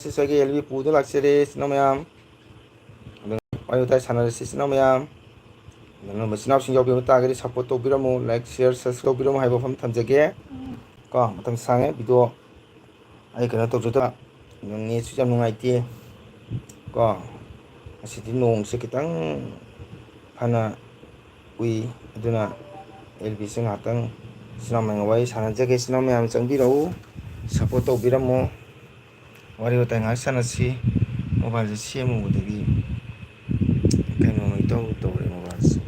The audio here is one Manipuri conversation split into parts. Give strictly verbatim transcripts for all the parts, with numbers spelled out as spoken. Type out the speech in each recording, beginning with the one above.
ꯁꯤꯁꯒꯤ ꯑꯦꯜ ꯕꯤ ꯄꯨꯗꯨꯅ ꯂꯥꯛꯆꯔꯦ, ꯏꯆꯤꯟ ꯏꯅꯥꯎ ꯃꯌꯥꯝ꯫ ꯑꯗꯨꯅ ꯋꯥꯔꯤ ꯋꯥꯇꯥꯏ ꯁꯥꯟꯅꯔꯁꯤ, ꯏꯆꯤꯟ ꯏꯅꯥꯎ ꯃꯌꯥꯝ꯫ ꯑꯗꯨꯅ ꯏꯆꯤꯟ ꯏꯅꯥꯎꯁꯤꯡ ꯌꯥꯎꯕꯤꯕ ꯇꯥꯔꯒꯗꯤ support ꯇꯧꯕꯤꯔꯝꯃꯨ, like, share, subscribe ꯇꯧꯕꯤꯔꯝꯃꯨ ꯍꯥꯏꯕ ꯋꯥꯐꯝ ꯊꯝꯖꯒꯦ꯫ ꯀꯣ, ꯃꯇꯝ ꯁꯥꯡꯉꯦ video ꯑꯩ ꯀꯩꯅꯣ ꯇꯧꯖꯗꯕ, netꯁꯨ ꯌꯥꯝ ꯅꯨꯡꯉꯥꯏꯇꯦ꯫ ꯀꯣ, ꯉꯁꯤꯗꯤ ꯅꯣꯡꯁꯦ ꯈꯤꯇꯪ ꯐꯅ ꯎꯏ, ꯑꯗꯨꯅ ꯑꯦꯜ ꯕꯤꯁꯦ ꯉꯥꯏꯍꯥꯛꯇꯪ ꯏꯆꯤꯟ ꯏꯅꯥꯎ ꯃꯌꯥꯝꯒ ꯋꯥꯔꯤ ꯁꯥꯟꯅꯖꯒꯦ꯫ ꯏꯆꯤꯟ ꯏꯅꯥꯎ ꯃꯌꯥꯝ ꯆꯪꯕꯤꯔꯛꯎ, support ꯇꯧꯕꯤꯔꯝꯃꯣ꯫ ꯋꯥꯔꯤ ꯋꯥꯇꯥꯏ ꯉꯥꯏꯍꯥꯛ ꯁꯥꯟꯅꯁꯤ꯫ Mobileꯁꯦ ꯁꯦꯝꯃꯨꯕꯗꯒꯤ ꯀꯩꯅꯣ ꯏꯇꯧ ꯇꯧꯔꯦ mobileꯁꯦ꯫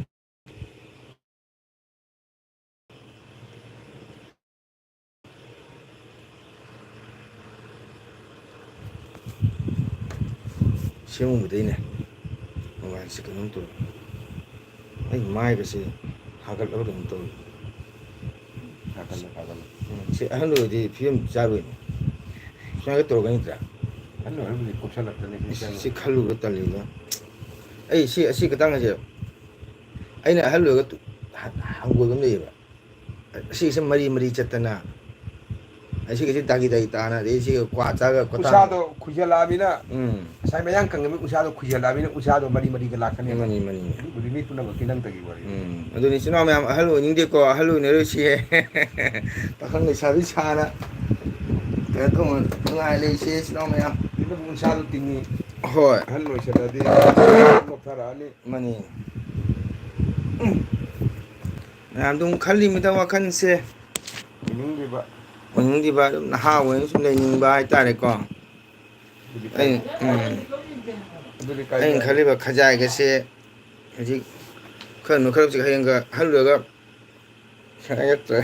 ꯁꯦꯝꯃꯨꯕꯗꯩꯅꯦ mobileꯁꯦ ꯀꯩꯅꯣꯝ ꯇꯧꯔꯦ꯫ ꯑꯩ ꯃꯥꯏꯒꯁꯦ ꯍꯥꯒꯠꯂꯕ ꯀꯩꯅꯣꯝ ꯇꯧꯔꯦ꯫ ꯍꯥꯒꯠꯂꯦ, ꯍꯥꯒꯠꯂꯦ꯫ ꯎꯝ, ꯁꯤ ꯑꯍꯜ ꯑꯣꯏꯔꯗꯤ ꯐꯤꯕꯝ ꯆꯥꯔꯣꯏꯅꯦ꯫ ꯁꯨꯃꯥꯏꯅ ꯇꯧꯔꯛꯀꯅꯤꯗ꯭ꯔꯥ? ꯑꯍꯜ ꯑꯣꯏꯔꯕꯨꯗꯤ ꯀꯨꯞꯁꯜꯂꯛꯇꯅꯤ, ꯁꯤ ꯁꯤ ꯆꯪꯉꯦ꯫ ꯈꯜꯂꯨꯕ ꯇꯜꯂꯤꯗ꯫ ꯑꯩ ꯁꯤ, ꯑꯁꯤ ꯈꯇꯪ ꯑꯁꯦ ꯑꯩꯅ ꯑꯍꯜ ꯑꯣꯏꯔꯒ ꯇꯨ-, ꯍ-, ꯍꯪꯒꯣꯏꯕ ꯑꯃ ꯂꯩꯌꯦꯕ꯫ ꯑꯁꯤꯒꯤꯁꯦ ꯃꯔꯤ ꯃꯔꯤ ꯆꯠꯇꯅ, ꯑꯁꯤꯒꯤꯁꯦ ꯗꯥꯒꯤ ꯗꯥꯒꯤ ꯇꯥꯅ, ꯑꯗꯩ ꯁꯤꯒ ꯀ꯭ꯋꯥ ꯆꯥꯒ ꯈꯣꯠꯇꯥꯒ꯫ ꯎꯁꯥꯗꯣ ꯈꯨꯏꯖꯜꯂꯛꯑꯃꯤꯅ, ꯎꯝ꯫ ꯉꯁꯥꯏ ꯃꯌꯥꯡ ꯀꯪꯉꯝꯃꯤ ꯎꯁꯥꯗꯣ ꯈꯨꯏꯖꯜꯂꯛꯑꯃꯤꯅ ꯎꯁꯥꯗꯣ ꯃꯔꯤ ꯃꯔꯤꯒ ꯂꯥꯛꯀꯅꯦꯕ꯫ ꯃꯅꯤ, ꯃꯅꯤ꯫ ꯑꯗꯨꯕꯨꯗꯤ ꯃꯤ ꯄꯨꯝꯅꯃꯛꯀꯤ ꯅꯪꯗꯒꯤ ꯋꯥꯔꯤꯅꯤ꯫ ꯎꯝ꯫ ꯑꯗꯨꯅꯤ, ꯏꯆꯤꯟ ꯏꯅꯥꯎ ꯃꯌꯥꯝ, ꯑꯍꯜ ꯑꯣꯏꯅꯤꯡꯗꯦꯀꯣ, ꯑꯍꯜ ꯑꯣꯏꯅꯔꯣꯏꯁꯤ꯫ ꯄꯥꯈꯪ ꯂꯩꯁꯥꯕꯤ ꯁꯥꯅ ꯀꯩꯅꯣ ꯇꯧꯅ ꯅꯨꯡꯉꯥꯏ ꯂꯩꯁꯦ, ꯏꯆꯤꯟ ꯏꯅꯥꯎ ꯃꯌꯥꯝ꯫ ꯁꯤꯗꯕꯨ ꯎꯟꯁꯥꯗꯣ ꯇꯤꯡꯉꯤ꯫ ꯍꯣꯏ꯫ ꯑꯍꯜ ꯑꯣꯏꯁꯜꯂꯗꯤ ꯅꯣꯛꯊꯔꯛꯑꯅꯤ꯫ ꯃꯥꯅꯤ꯫ ꯃꯌꯥꯝꯗꯨꯝ ꯈꯜꯂꯤꯃꯤꯗ ꯋꯥꯈꯜꯁꯦ꯫ ꯑꯣꯏꯅꯤꯡꯗ꯭ꯔꯤꯕ꯫ ꯑꯣꯏꯅꯤꯡꯗ꯭ꯔꯤꯕ, ꯑꯗꯨꯝ ꯅꯍꯥ ꯑꯣꯏꯅ ꯁꯨꯝ ꯂꯩꯅꯤꯡꯕ ꯍꯥꯏꯇꯥꯔꯦꯀꯣ꯫ ꯑꯗꯨꯗꯤ ꯀꯥꯏ-, ꯑꯩ, ꯎꯝ꯫ ꯑꯗꯨꯗꯤ ꯀꯥꯏ-, ꯑꯩꯅ ꯈꯜꯂꯤꯕ ꯈꯖꯥꯏꯒꯁꯦ ꯍꯧꯖꯤꯛ ꯈꯔ ꯅꯣꯏꯈꯠꯂꯛꯄꯁꯦ ꯍꯌꯦꯡꯒ ꯑꯍꯜ ꯑꯣꯏꯔꯒ ꯁꯥꯒꯠꯇ꯭ꯔꯦ꯫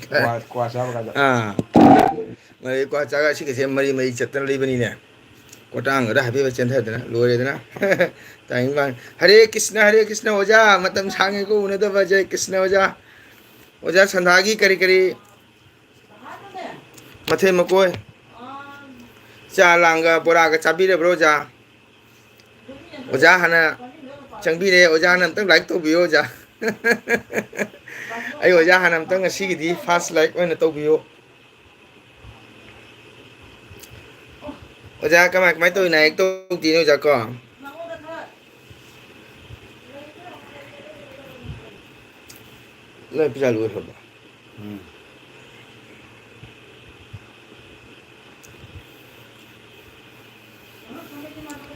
ꯀ꯭ꯋꯥ, ꯀ꯭ꯋꯥ ꯆꯥꯕ ꯀꯥꯟꯗ꯫ ꯑꯥ꯫ ꯃꯔꯤ ꯀ꯭ꯋꯥ ꯆꯥꯒ ꯁꯤꯒꯁꯦ ꯃꯔꯤ ꯃꯔꯤ ꯆꯠꯇꯅ ꯂꯩꯕꯅꯤꯅꯦ꯫ ꯀꯣꯇꯥꯡꯒꯗ ꯍꯥꯏꯐꯦꯠ ꯆꯦꯟꯊꯗꯅ ꯂꯣꯏꯔꯦꯗꯅ꯫ ꯇꯥꯏꯃꯤꯡ ꯃꯥꯡ-, ꯍꯔꯦ ꯀ꯭ꯔꯤꯁꯅ, ꯍꯔꯦ ꯀ꯭ꯔꯤꯁꯅ ꯑꯣꯖꯥ, ꯃꯇꯝ ꯁꯥꯡꯉꯦꯀꯣ ꯎꯅꯗꯕ, ꯖꯩ ꯀ꯭ꯔꯤꯁꯅ ꯑꯣꯖꯥ꯫ ꯑꯣꯖꯥ ꯁꯟꯗꯥꯒꯤ ꯀꯔꯤ ꯀꯔꯤ ꯃꯊꯦꯜ ꯃꯀꯣꯏ, ꯆꯥ ꯂꯥꯡꯒ ꯕꯣꯔꯥꯒ ꯆꯥꯕꯤꯔꯕ꯭ꯔꯣ ꯑꯣꯖꯥ? ꯑꯣꯖꯥ ꯍꯥꯟꯅ ꯆꯪꯕꯤꯔꯦ, ꯑꯣꯖꯥ ꯍꯥꯟꯅ ꯑꯝꯇꯪ like ꯇꯧꯕꯤꯌꯨ ꯑꯣꯖꯥ꯫ ꯑꯩ ꯑꯣꯖꯥ ꯍꯥꯟꯅ ꯑꯝꯇꯪ ꯉꯁꯤꯒꯤꯗꯤ first like ꯑꯣꯏꯅ ꯇꯧꯕꯤꯌꯨ꯫ ꯑꯣꯖꯥ, ꯀꯃꯥꯏ, ꯀꯃꯥꯏ ꯇꯧꯔꯤꯅꯣ? ꯍꯦꯛ ꯇꯧꯗꯦꯅꯦ, ꯑꯣꯖꯥ, ꯀꯣ? ꯅꯣꯏ ꯄꯩꯁꯥ ꯂꯣꯏꯈ꯭ꯔꯕꯣ? ꯎꯝ꯫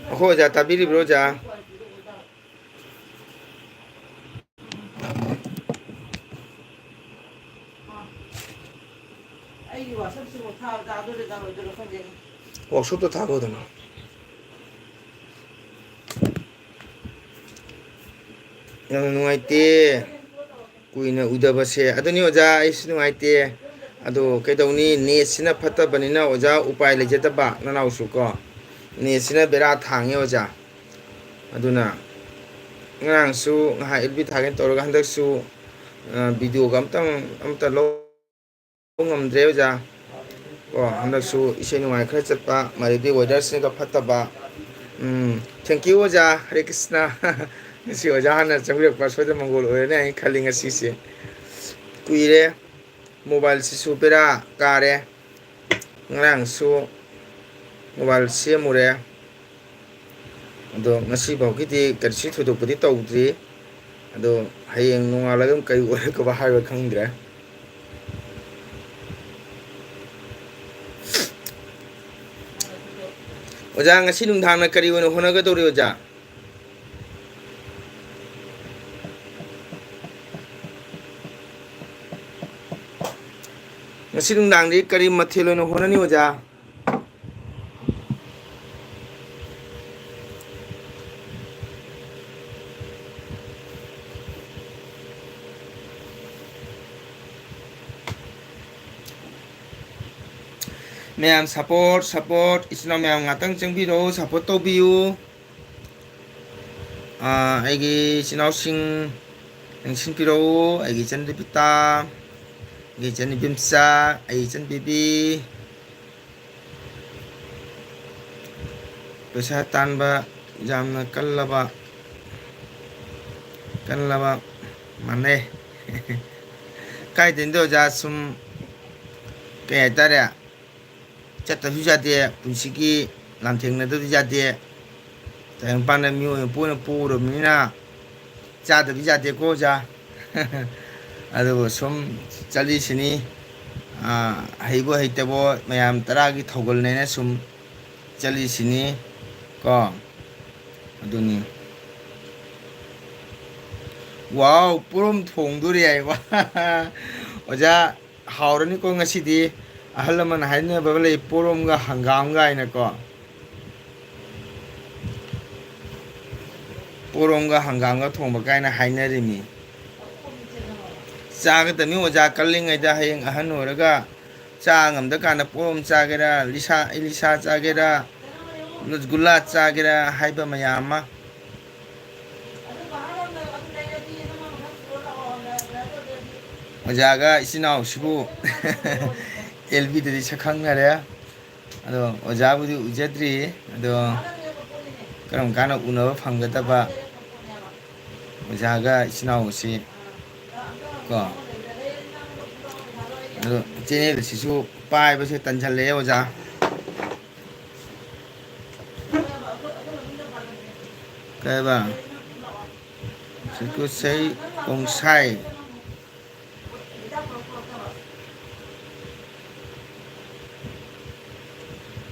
ꯑꯩꯈꯣꯏ ꯑꯣꯖꯥ ꯇꯥꯕꯤꯔꯤꯕ꯭ꯔꯣ, ꯑꯣꯖꯥ? ꯑꯩꯒꯤ WhatsApp-ꯁꯤꯕꯨ ꯊꯥꯕ ꯇꯥꯗꯣꯔꯤꯕ꯭ꯔꯥ, ꯂꯣꯏꯗꯣꯔꯤꯕ꯭ꯔꯥ ꯈꯪꯗꯦꯅꯦ꯫ WhatsApp-ꯇ ꯊꯥꯈꯣꯗꯅ꯫ ꯌꯥꯝꯅ ꯅꯨꯡꯉꯥꯏꯇꯦ꯫ ꯀꯨꯏꯅ ꯎꯗꯕꯁꯦ꯫ ꯑꯗꯨꯅꯤ ꯑꯣꯖꯥ, ꯑꯩꯁꯨ ꯅꯨꯡꯉꯥꯏꯇꯦ꯫ ꯑꯗꯣ ꯀꯩꯗꯧꯅꯤ, net-ꯁꯤꯅ ꯐꯠꯇꯕꯅꯤꯅ ꯑꯣꯖꯥ, ꯎꯄꯥꯏ ꯂꯩꯖꯗꯕ, ꯅꯅꯥꯎꯁꯨ ꯀꯣ꯫ Net-ꯁꯤꯅ ꯕꯦꯔꯥ ꯊꯥꯡꯉꯦ ꯑꯣꯖꯥ꯫ ꯑꯗꯨꯅ ꯉꯔꯥꯡꯁꯨ ꯉꯥꯏꯍꯥꯛ L B ꯊꯥꯒꯦꯅ ꯇꯧꯔꯒ ꯍꯟꯗꯛꯁꯨ, ꯑ, video-ꯒ ꯑꯝꯇꯪ, ꯑꯝꯇ ꯂꯧ ꯉꯝꯗ꯭ꯔꯦ ꯑꯣꯖꯥ꯫ ꯀꯣ, ꯍꯟꯗꯛꯁꯨ ꯏꯁꯩ ꯅꯨꯡꯉꯥꯏ ꯈꯔ ꯆꯠꯄ, ꯃꯗꯩꯗꯤ weather-ꯁꯤꯅꯒ ꯐꯠꯇꯕ꯫ ꯎꯝ, thank you ꯑꯣꯖꯥ, ꯍꯔꯦ ꯀ꯭ꯔꯤꯁꯅ꯫ ꯉꯁꯤ ꯑꯣꯖꯥ ꯍꯥꯟꯅ ꯆꯪꯕꯤꯔꯛꯄ ꯁꯣꯏꯗꯅ ꯃꯪꯒꯣꯜ ꯑꯣꯏꯔꯅꯤ ꯍꯥꯏꯅ ꯈꯜꯂꯤ ꯉꯁꯤꯁꯦ꯫ ꯀꯨꯏꯔꯦ mobile-ꯁꯤꯁꯨ ꯕꯦꯔꯥ ꯀꯥꯔꯦ꯫ ꯉꯔꯥꯡꯁꯨ mobile ꯁꯦꯝꯃꯨꯔꯦ꯫ ꯑꯗꯣ ꯉꯁꯤꯐꯥꯎꯒꯤꯗꯤ ꯀꯔꯤꯁꯨ ꯊꯣꯏꯗꯣꯛꯄꯗꯤ ꯇꯧꯗ꯭ꯔꯤ꯫ ꯑꯗꯣ ꯍꯌꯦꯡ ꯅꯣꯡꯉꯥꯜꯂꯒ ꯑꯗꯨꯝ ꯀꯔꯤ ꯑꯣꯏꯔꯛꯀꯕ ꯍꯥꯏꯕ ꯈꯪꯗ꯭ꯔꯦ꯫ ꯑꯣꯖꯥ, ꯉꯁꯤ ꯅꯨꯡꯗꯥꯡꯅ ꯀꯔꯤ ꯑꯣꯏꯅ ꯍꯣꯠꯅꯒꯗꯧꯔꯤ ꯑꯣꯖꯥ? ꯉꯁꯤ ꯅꯨꯡꯗꯥꯡꯗꯤ ꯀꯔꯤ ꯃꯊꯦꯜ ꯑꯣꯏꯅ ꯍꯣꯠꯅꯅꯤ ꯑꯣꯖꯥ? ꯃꯌꯥꯝ support, support, ꯏꯆꯤꯟ ꯏꯅꯥꯎ ꯃꯌꯥꯝ ꯉꯥꯛꯇꯪ ꯆꯪꯕꯤꯔꯛꯎ, support ꯇꯧꯕꯤꯌꯨ꯫ ꯑꯥ, ꯑꯩꯒꯤ ꯏꯆꯤꯟ ꯏꯅꯥꯎꯁꯤꯡ ꯅꯤꯡꯁꯤꯡꯕꯤꯔꯛꯎ, ꯑꯩꯒꯤ ꯏꯆꯟ ꯗꯦꯕꯤꯇꯥ, ꯑꯩꯒꯤ ꯏꯆꯟ ꯏꯕꯦꯝꯆꯥ, ꯑꯩꯒꯤ ꯏꯆꯟ ꯕꯦꯕꯤ꯫ ꯄꯩꯁꯥ ꯇꯥꯟꯕ ꯌꯥꯝꯅ ꯀꯜꯂꯕ, ꯀꯜꯂꯕ ꯃꯥꯟꯅꯩ꯫ ꯀꯥꯏꯗꯩꯅꯣꯗ ꯑꯣꯖꯥ, ꯁꯨꯝ ꯀꯩ ꯍꯥꯏꯇꯥꯔꯦ, ꯆꯠꯇꯕꯁꯨ ꯌꯥꯗꯦ, ꯄꯨꯟꯁꯤꯒꯤ ꯂꯥꯟꯊꯦꯡꯅꯗꯕꯗꯤ ꯌꯥꯗꯦ꯫ ꯇꯥꯏꯕꯪꯄꯥꯟꯗ ꯃꯤꯑꯣꯏ ꯃꯄꯣꯛꯅ ꯄꯣꯛꯎꯔꯕꯅꯤꯅ ꯆꯥꯗꯕꯗꯤ ꯌꯥꯗꯦꯀꯣ ꯑꯣꯖꯥ꯫ ꯑꯗꯨꯕꯨ ꯁꯨꯝ ꯆꯠꯂꯤꯁꯤꯅꯤ꯫ ꯑꯥ, ꯍꯩꯕꯣ ꯍꯩꯇꯕꯣ ꯃꯌꯥꯝ ꯇꯔꯥꯒꯤ ꯊꯧꯒꯜꯅꯦꯅ ꯁꯨꯝ ꯆꯠꯂꯤꯁꯤꯅꯤ ꯀꯣ꯫ ꯑꯗꯨꯅꯤ꯫ ꯋꯥꯎ, ꯄꯣꯔꯣꯝ ꯊꯣꯡꯗꯣꯔꯤ ꯍꯥꯏꯕ꯫ ꯑꯣꯖꯥ, ꯍꯥꯎꯔꯅꯤꯀꯣ ꯉꯁꯤꯗꯤ꯫ ꯑꯍꯜ ꯂꯃꯟ ꯍꯥꯏꯅꯕ ꯂꯩ, ꯄꯣꯔꯣꯝꯒ ꯍꯪꯒꯥꯝꯒ ꯍꯥꯏꯅꯀꯣ꯫ ꯄꯣꯔꯣꯝꯒ ꯍꯪꯒꯥꯝꯒ ꯊꯣꯡꯕ ꯀꯥꯏꯅ ꯍꯥꯏꯅꯔꯤꯃꯤ꯫ ꯆꯥꯒꯗꯕꯅꯤ ꯑꯣꯖꯥ, ꯀꯜꯂꯤꯉꯩꯗ, ꯍꯌꯦꯡ ꯑꯍꯟ ꯑꯣꯏꯔꯒ ꯆꯥ ꯉꯝꯗ ꯀꯥꯟꯗ ꯄꯣꯔꯣꯝ ꯆꯥꯒꯦꯔꯥ, ꯂꯤꯁꯥ, ꯂꯤꯁꯥ ꯆꯥꯒꯦꯔꯥ, ꯔꯁꯒꯨꯜꯂꯥ ꯆꯥꯒꯦꯔꯥ ꯍꯥꯏꯕ ꯃꯌꯥꯝ ꯑꯃ꯫ ꯑꯣꯖꯥꯒ ꯏꯆꯤꯟ ꯏꯅꯥꯎꯁꯤꯕꯨ ꯑꯦꯜ ꯕꯤꯗꯗꯤ ꯁꯛ ꯈꯪꯅꯔꯦ꯫ ꯑꯗꯣ ꯑꯣꯖꯥꯕꯨꯗꯤ ꯎꯖꯗ꯭ꯔꯤ꯫ ꯑꯗꯣ ꯀꯔꯝ ꯀꯥꯟꯗ ꯎꯅꯕ ꯐꯪꯒꯗꯕ? ꯑꯣꯖꯥꯒ ꯏꯆꯤꯟ ꯏꯅꯥꯎꯁꯤ ꯀꯣ꯫ ꯑꯗꯣ ꯆꯦꯅꯦꯜꯁꯤꯁꯨ ꯄꯥꯏꯕꯁꯦ ꯇꯟꯁꯜꯂꯛꯑꯦ ꯑꯣꯖꯥ꯫ ꯀꯩꯕ? ꯁꯤꯀꯨꯁꯩ ꯀꯣꯡꯁꯥꯏ꯫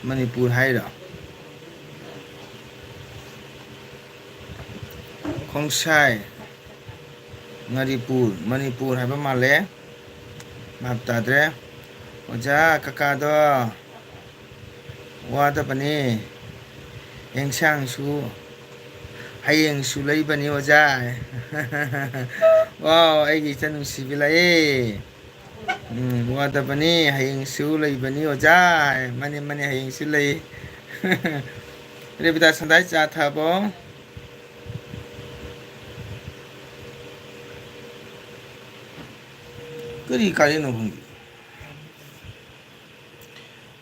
ꯃꯅꯤꯄꯨꯔ ꯍꯥꯏꯔꯣ? ꯈꯣꯡꯁꯥꯏ, ꯉꯥꯔꯤꯄꯨꯔ, ꯃꯅꯤꯄꯨꯔ ꯍꯥꯏꯕ ꯃꯥꯜꯂꯦ꯫ ꯚꯥꯞ ꯇꯥꯗ꯭ꯔꯦ꯫ ꯑꯣꯖꯥ, ꯀꯀꯥꯗꯣ ꯋꯥꯗꯕꯅꯤ꯫ ꯑꯦꯟꯁꯥꯡꯁꯨ ꯍꯌꯦꯡꯁꯨ ꯂꯩꯕꯅꯤ, ꯑꯣꯖꯥ꯫ ꯋꯥꯎ, ꯑꯩꯒꯤ ꯏꯆꯟ ꯅꯨꯡꯁꯤꯕꯤ ꯂꯥꯛꯑꯦ꯫ ꯎꯝ, ꯋꯥꯗꯕꯅꯤ, ꯍꯌꯦꯡꯁꯨ ꯂꯩꯕꯅꯤ, ꯑꯣꯖꯥ꯫ ꯃꯥꯅꯤ, ꯃꯥꯅꯤ, ꯍꯌꯦꯡꯁꯨ ꯂꯩ꯫ ꯔꯦꯕꯤꯇꯥ ꯁꯟꯗꯥꯏ ꯆꯥ ꯊꯛꯑꯕꯣ? ꯀꯔꯤ ꯀꯥꯔꯤꯅꯣ ꯈꯪꯗꯦ꯫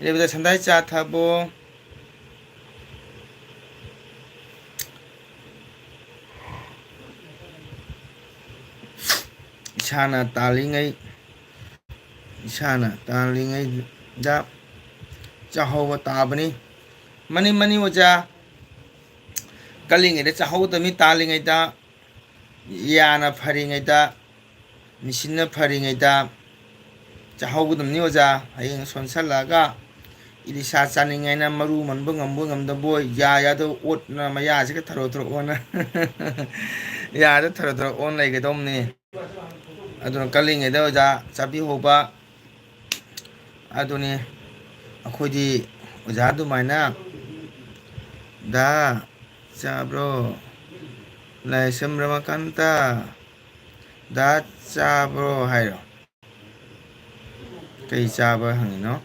ꯔꯦꯕꯤꯇꯥ ꯁꯟꯗꯥꯏ ꯆꯥ ꯊꯛꯑꯕꯣ? ꯏꯁꯥꯅ ꯇꯥꯜꯂꯤꯉꯩ, ꯏꯁꯥꯅ ꯇꯥꯜꯂꯤꯉꯩꯗ ꯆꯥꯍꯧꯕ ꯇꯥꯕꯅꯤ꯫ ꯃꯥꯅꯤ, ꯃꯥꯅꯤ ꯑꯣꯖꯥ꯫ ꯀꯜꯂꯤꯉꯩꯗ ꯆꯥꯍꯧꯒꯗꯕꯅꯤ, ꯇꯥꯜꯂꯤꯉꯩꯗ, ꯌꯥꯅ ꯐꯔꯤꯉꯩꯗ, ꯃꯦꯆꯤꯟꯅ ꯐꯔꯤꯉꯩꯗ ꯆꯥꯍꯧꯒꯗꯕꯅꯤ ꯑꯣꯖꯥ꯫ ꯍꯌꯦꯡ ꯁꯣꯟꯁꯜꯂꯛꯑꯒ ꯏꯂꯤꯁꯥ ꯆꯥꯅꯤꯡꯉꯦꯅ ꯃꯔꯨ ꯃꯟꯕ ꯉꯝꯕ ꯉꯝꯗꯕꯣꯏ, ꯌꯥ ꯌꯥꯗꯕ ꯑꯣꯠꯅ ꯃꯌꯥꯁꯤꯒ ꯊꯔꯣ ꯊꯔꯣ ꯑꯣꯟꯅ ꯌꯥꯗ ꯊꯔꯣ ꯊꯔꯣ ꯑꯣꯟ ꯂꯩꯒꯗꯧꯕꯅꯤ꯫ ꯑꯗꯨꯅ ꯀꯜꯂꯤꯉꯩꯗ ꯑꯣꯖꯥ ꯆꯥꯕꯤꯍꯧꯕ꯫ ꯑꯗꯨꯅꯤ ꯑꯩꯈꯣꯏꯗꯤ ꯑꯣꯖꯥ ꯑꯗꯨꯃꯥꯏꯅ "ꯗꯥ ꯆꯥꯕ꯭ꯔꯣ? ꯂꯥꯏꯁ꯭ꯔꯝ ꯔꯃꯀꯥꯟꯇ, ꯗꯥ ꯆꯥꯕ꯭ꯔꯣ?" ꯍꯥꯏꯔꯣ꯫ ꯀꯩ ꯆꯥꯕ ꯍꯪꯉꯤꯅꯣ?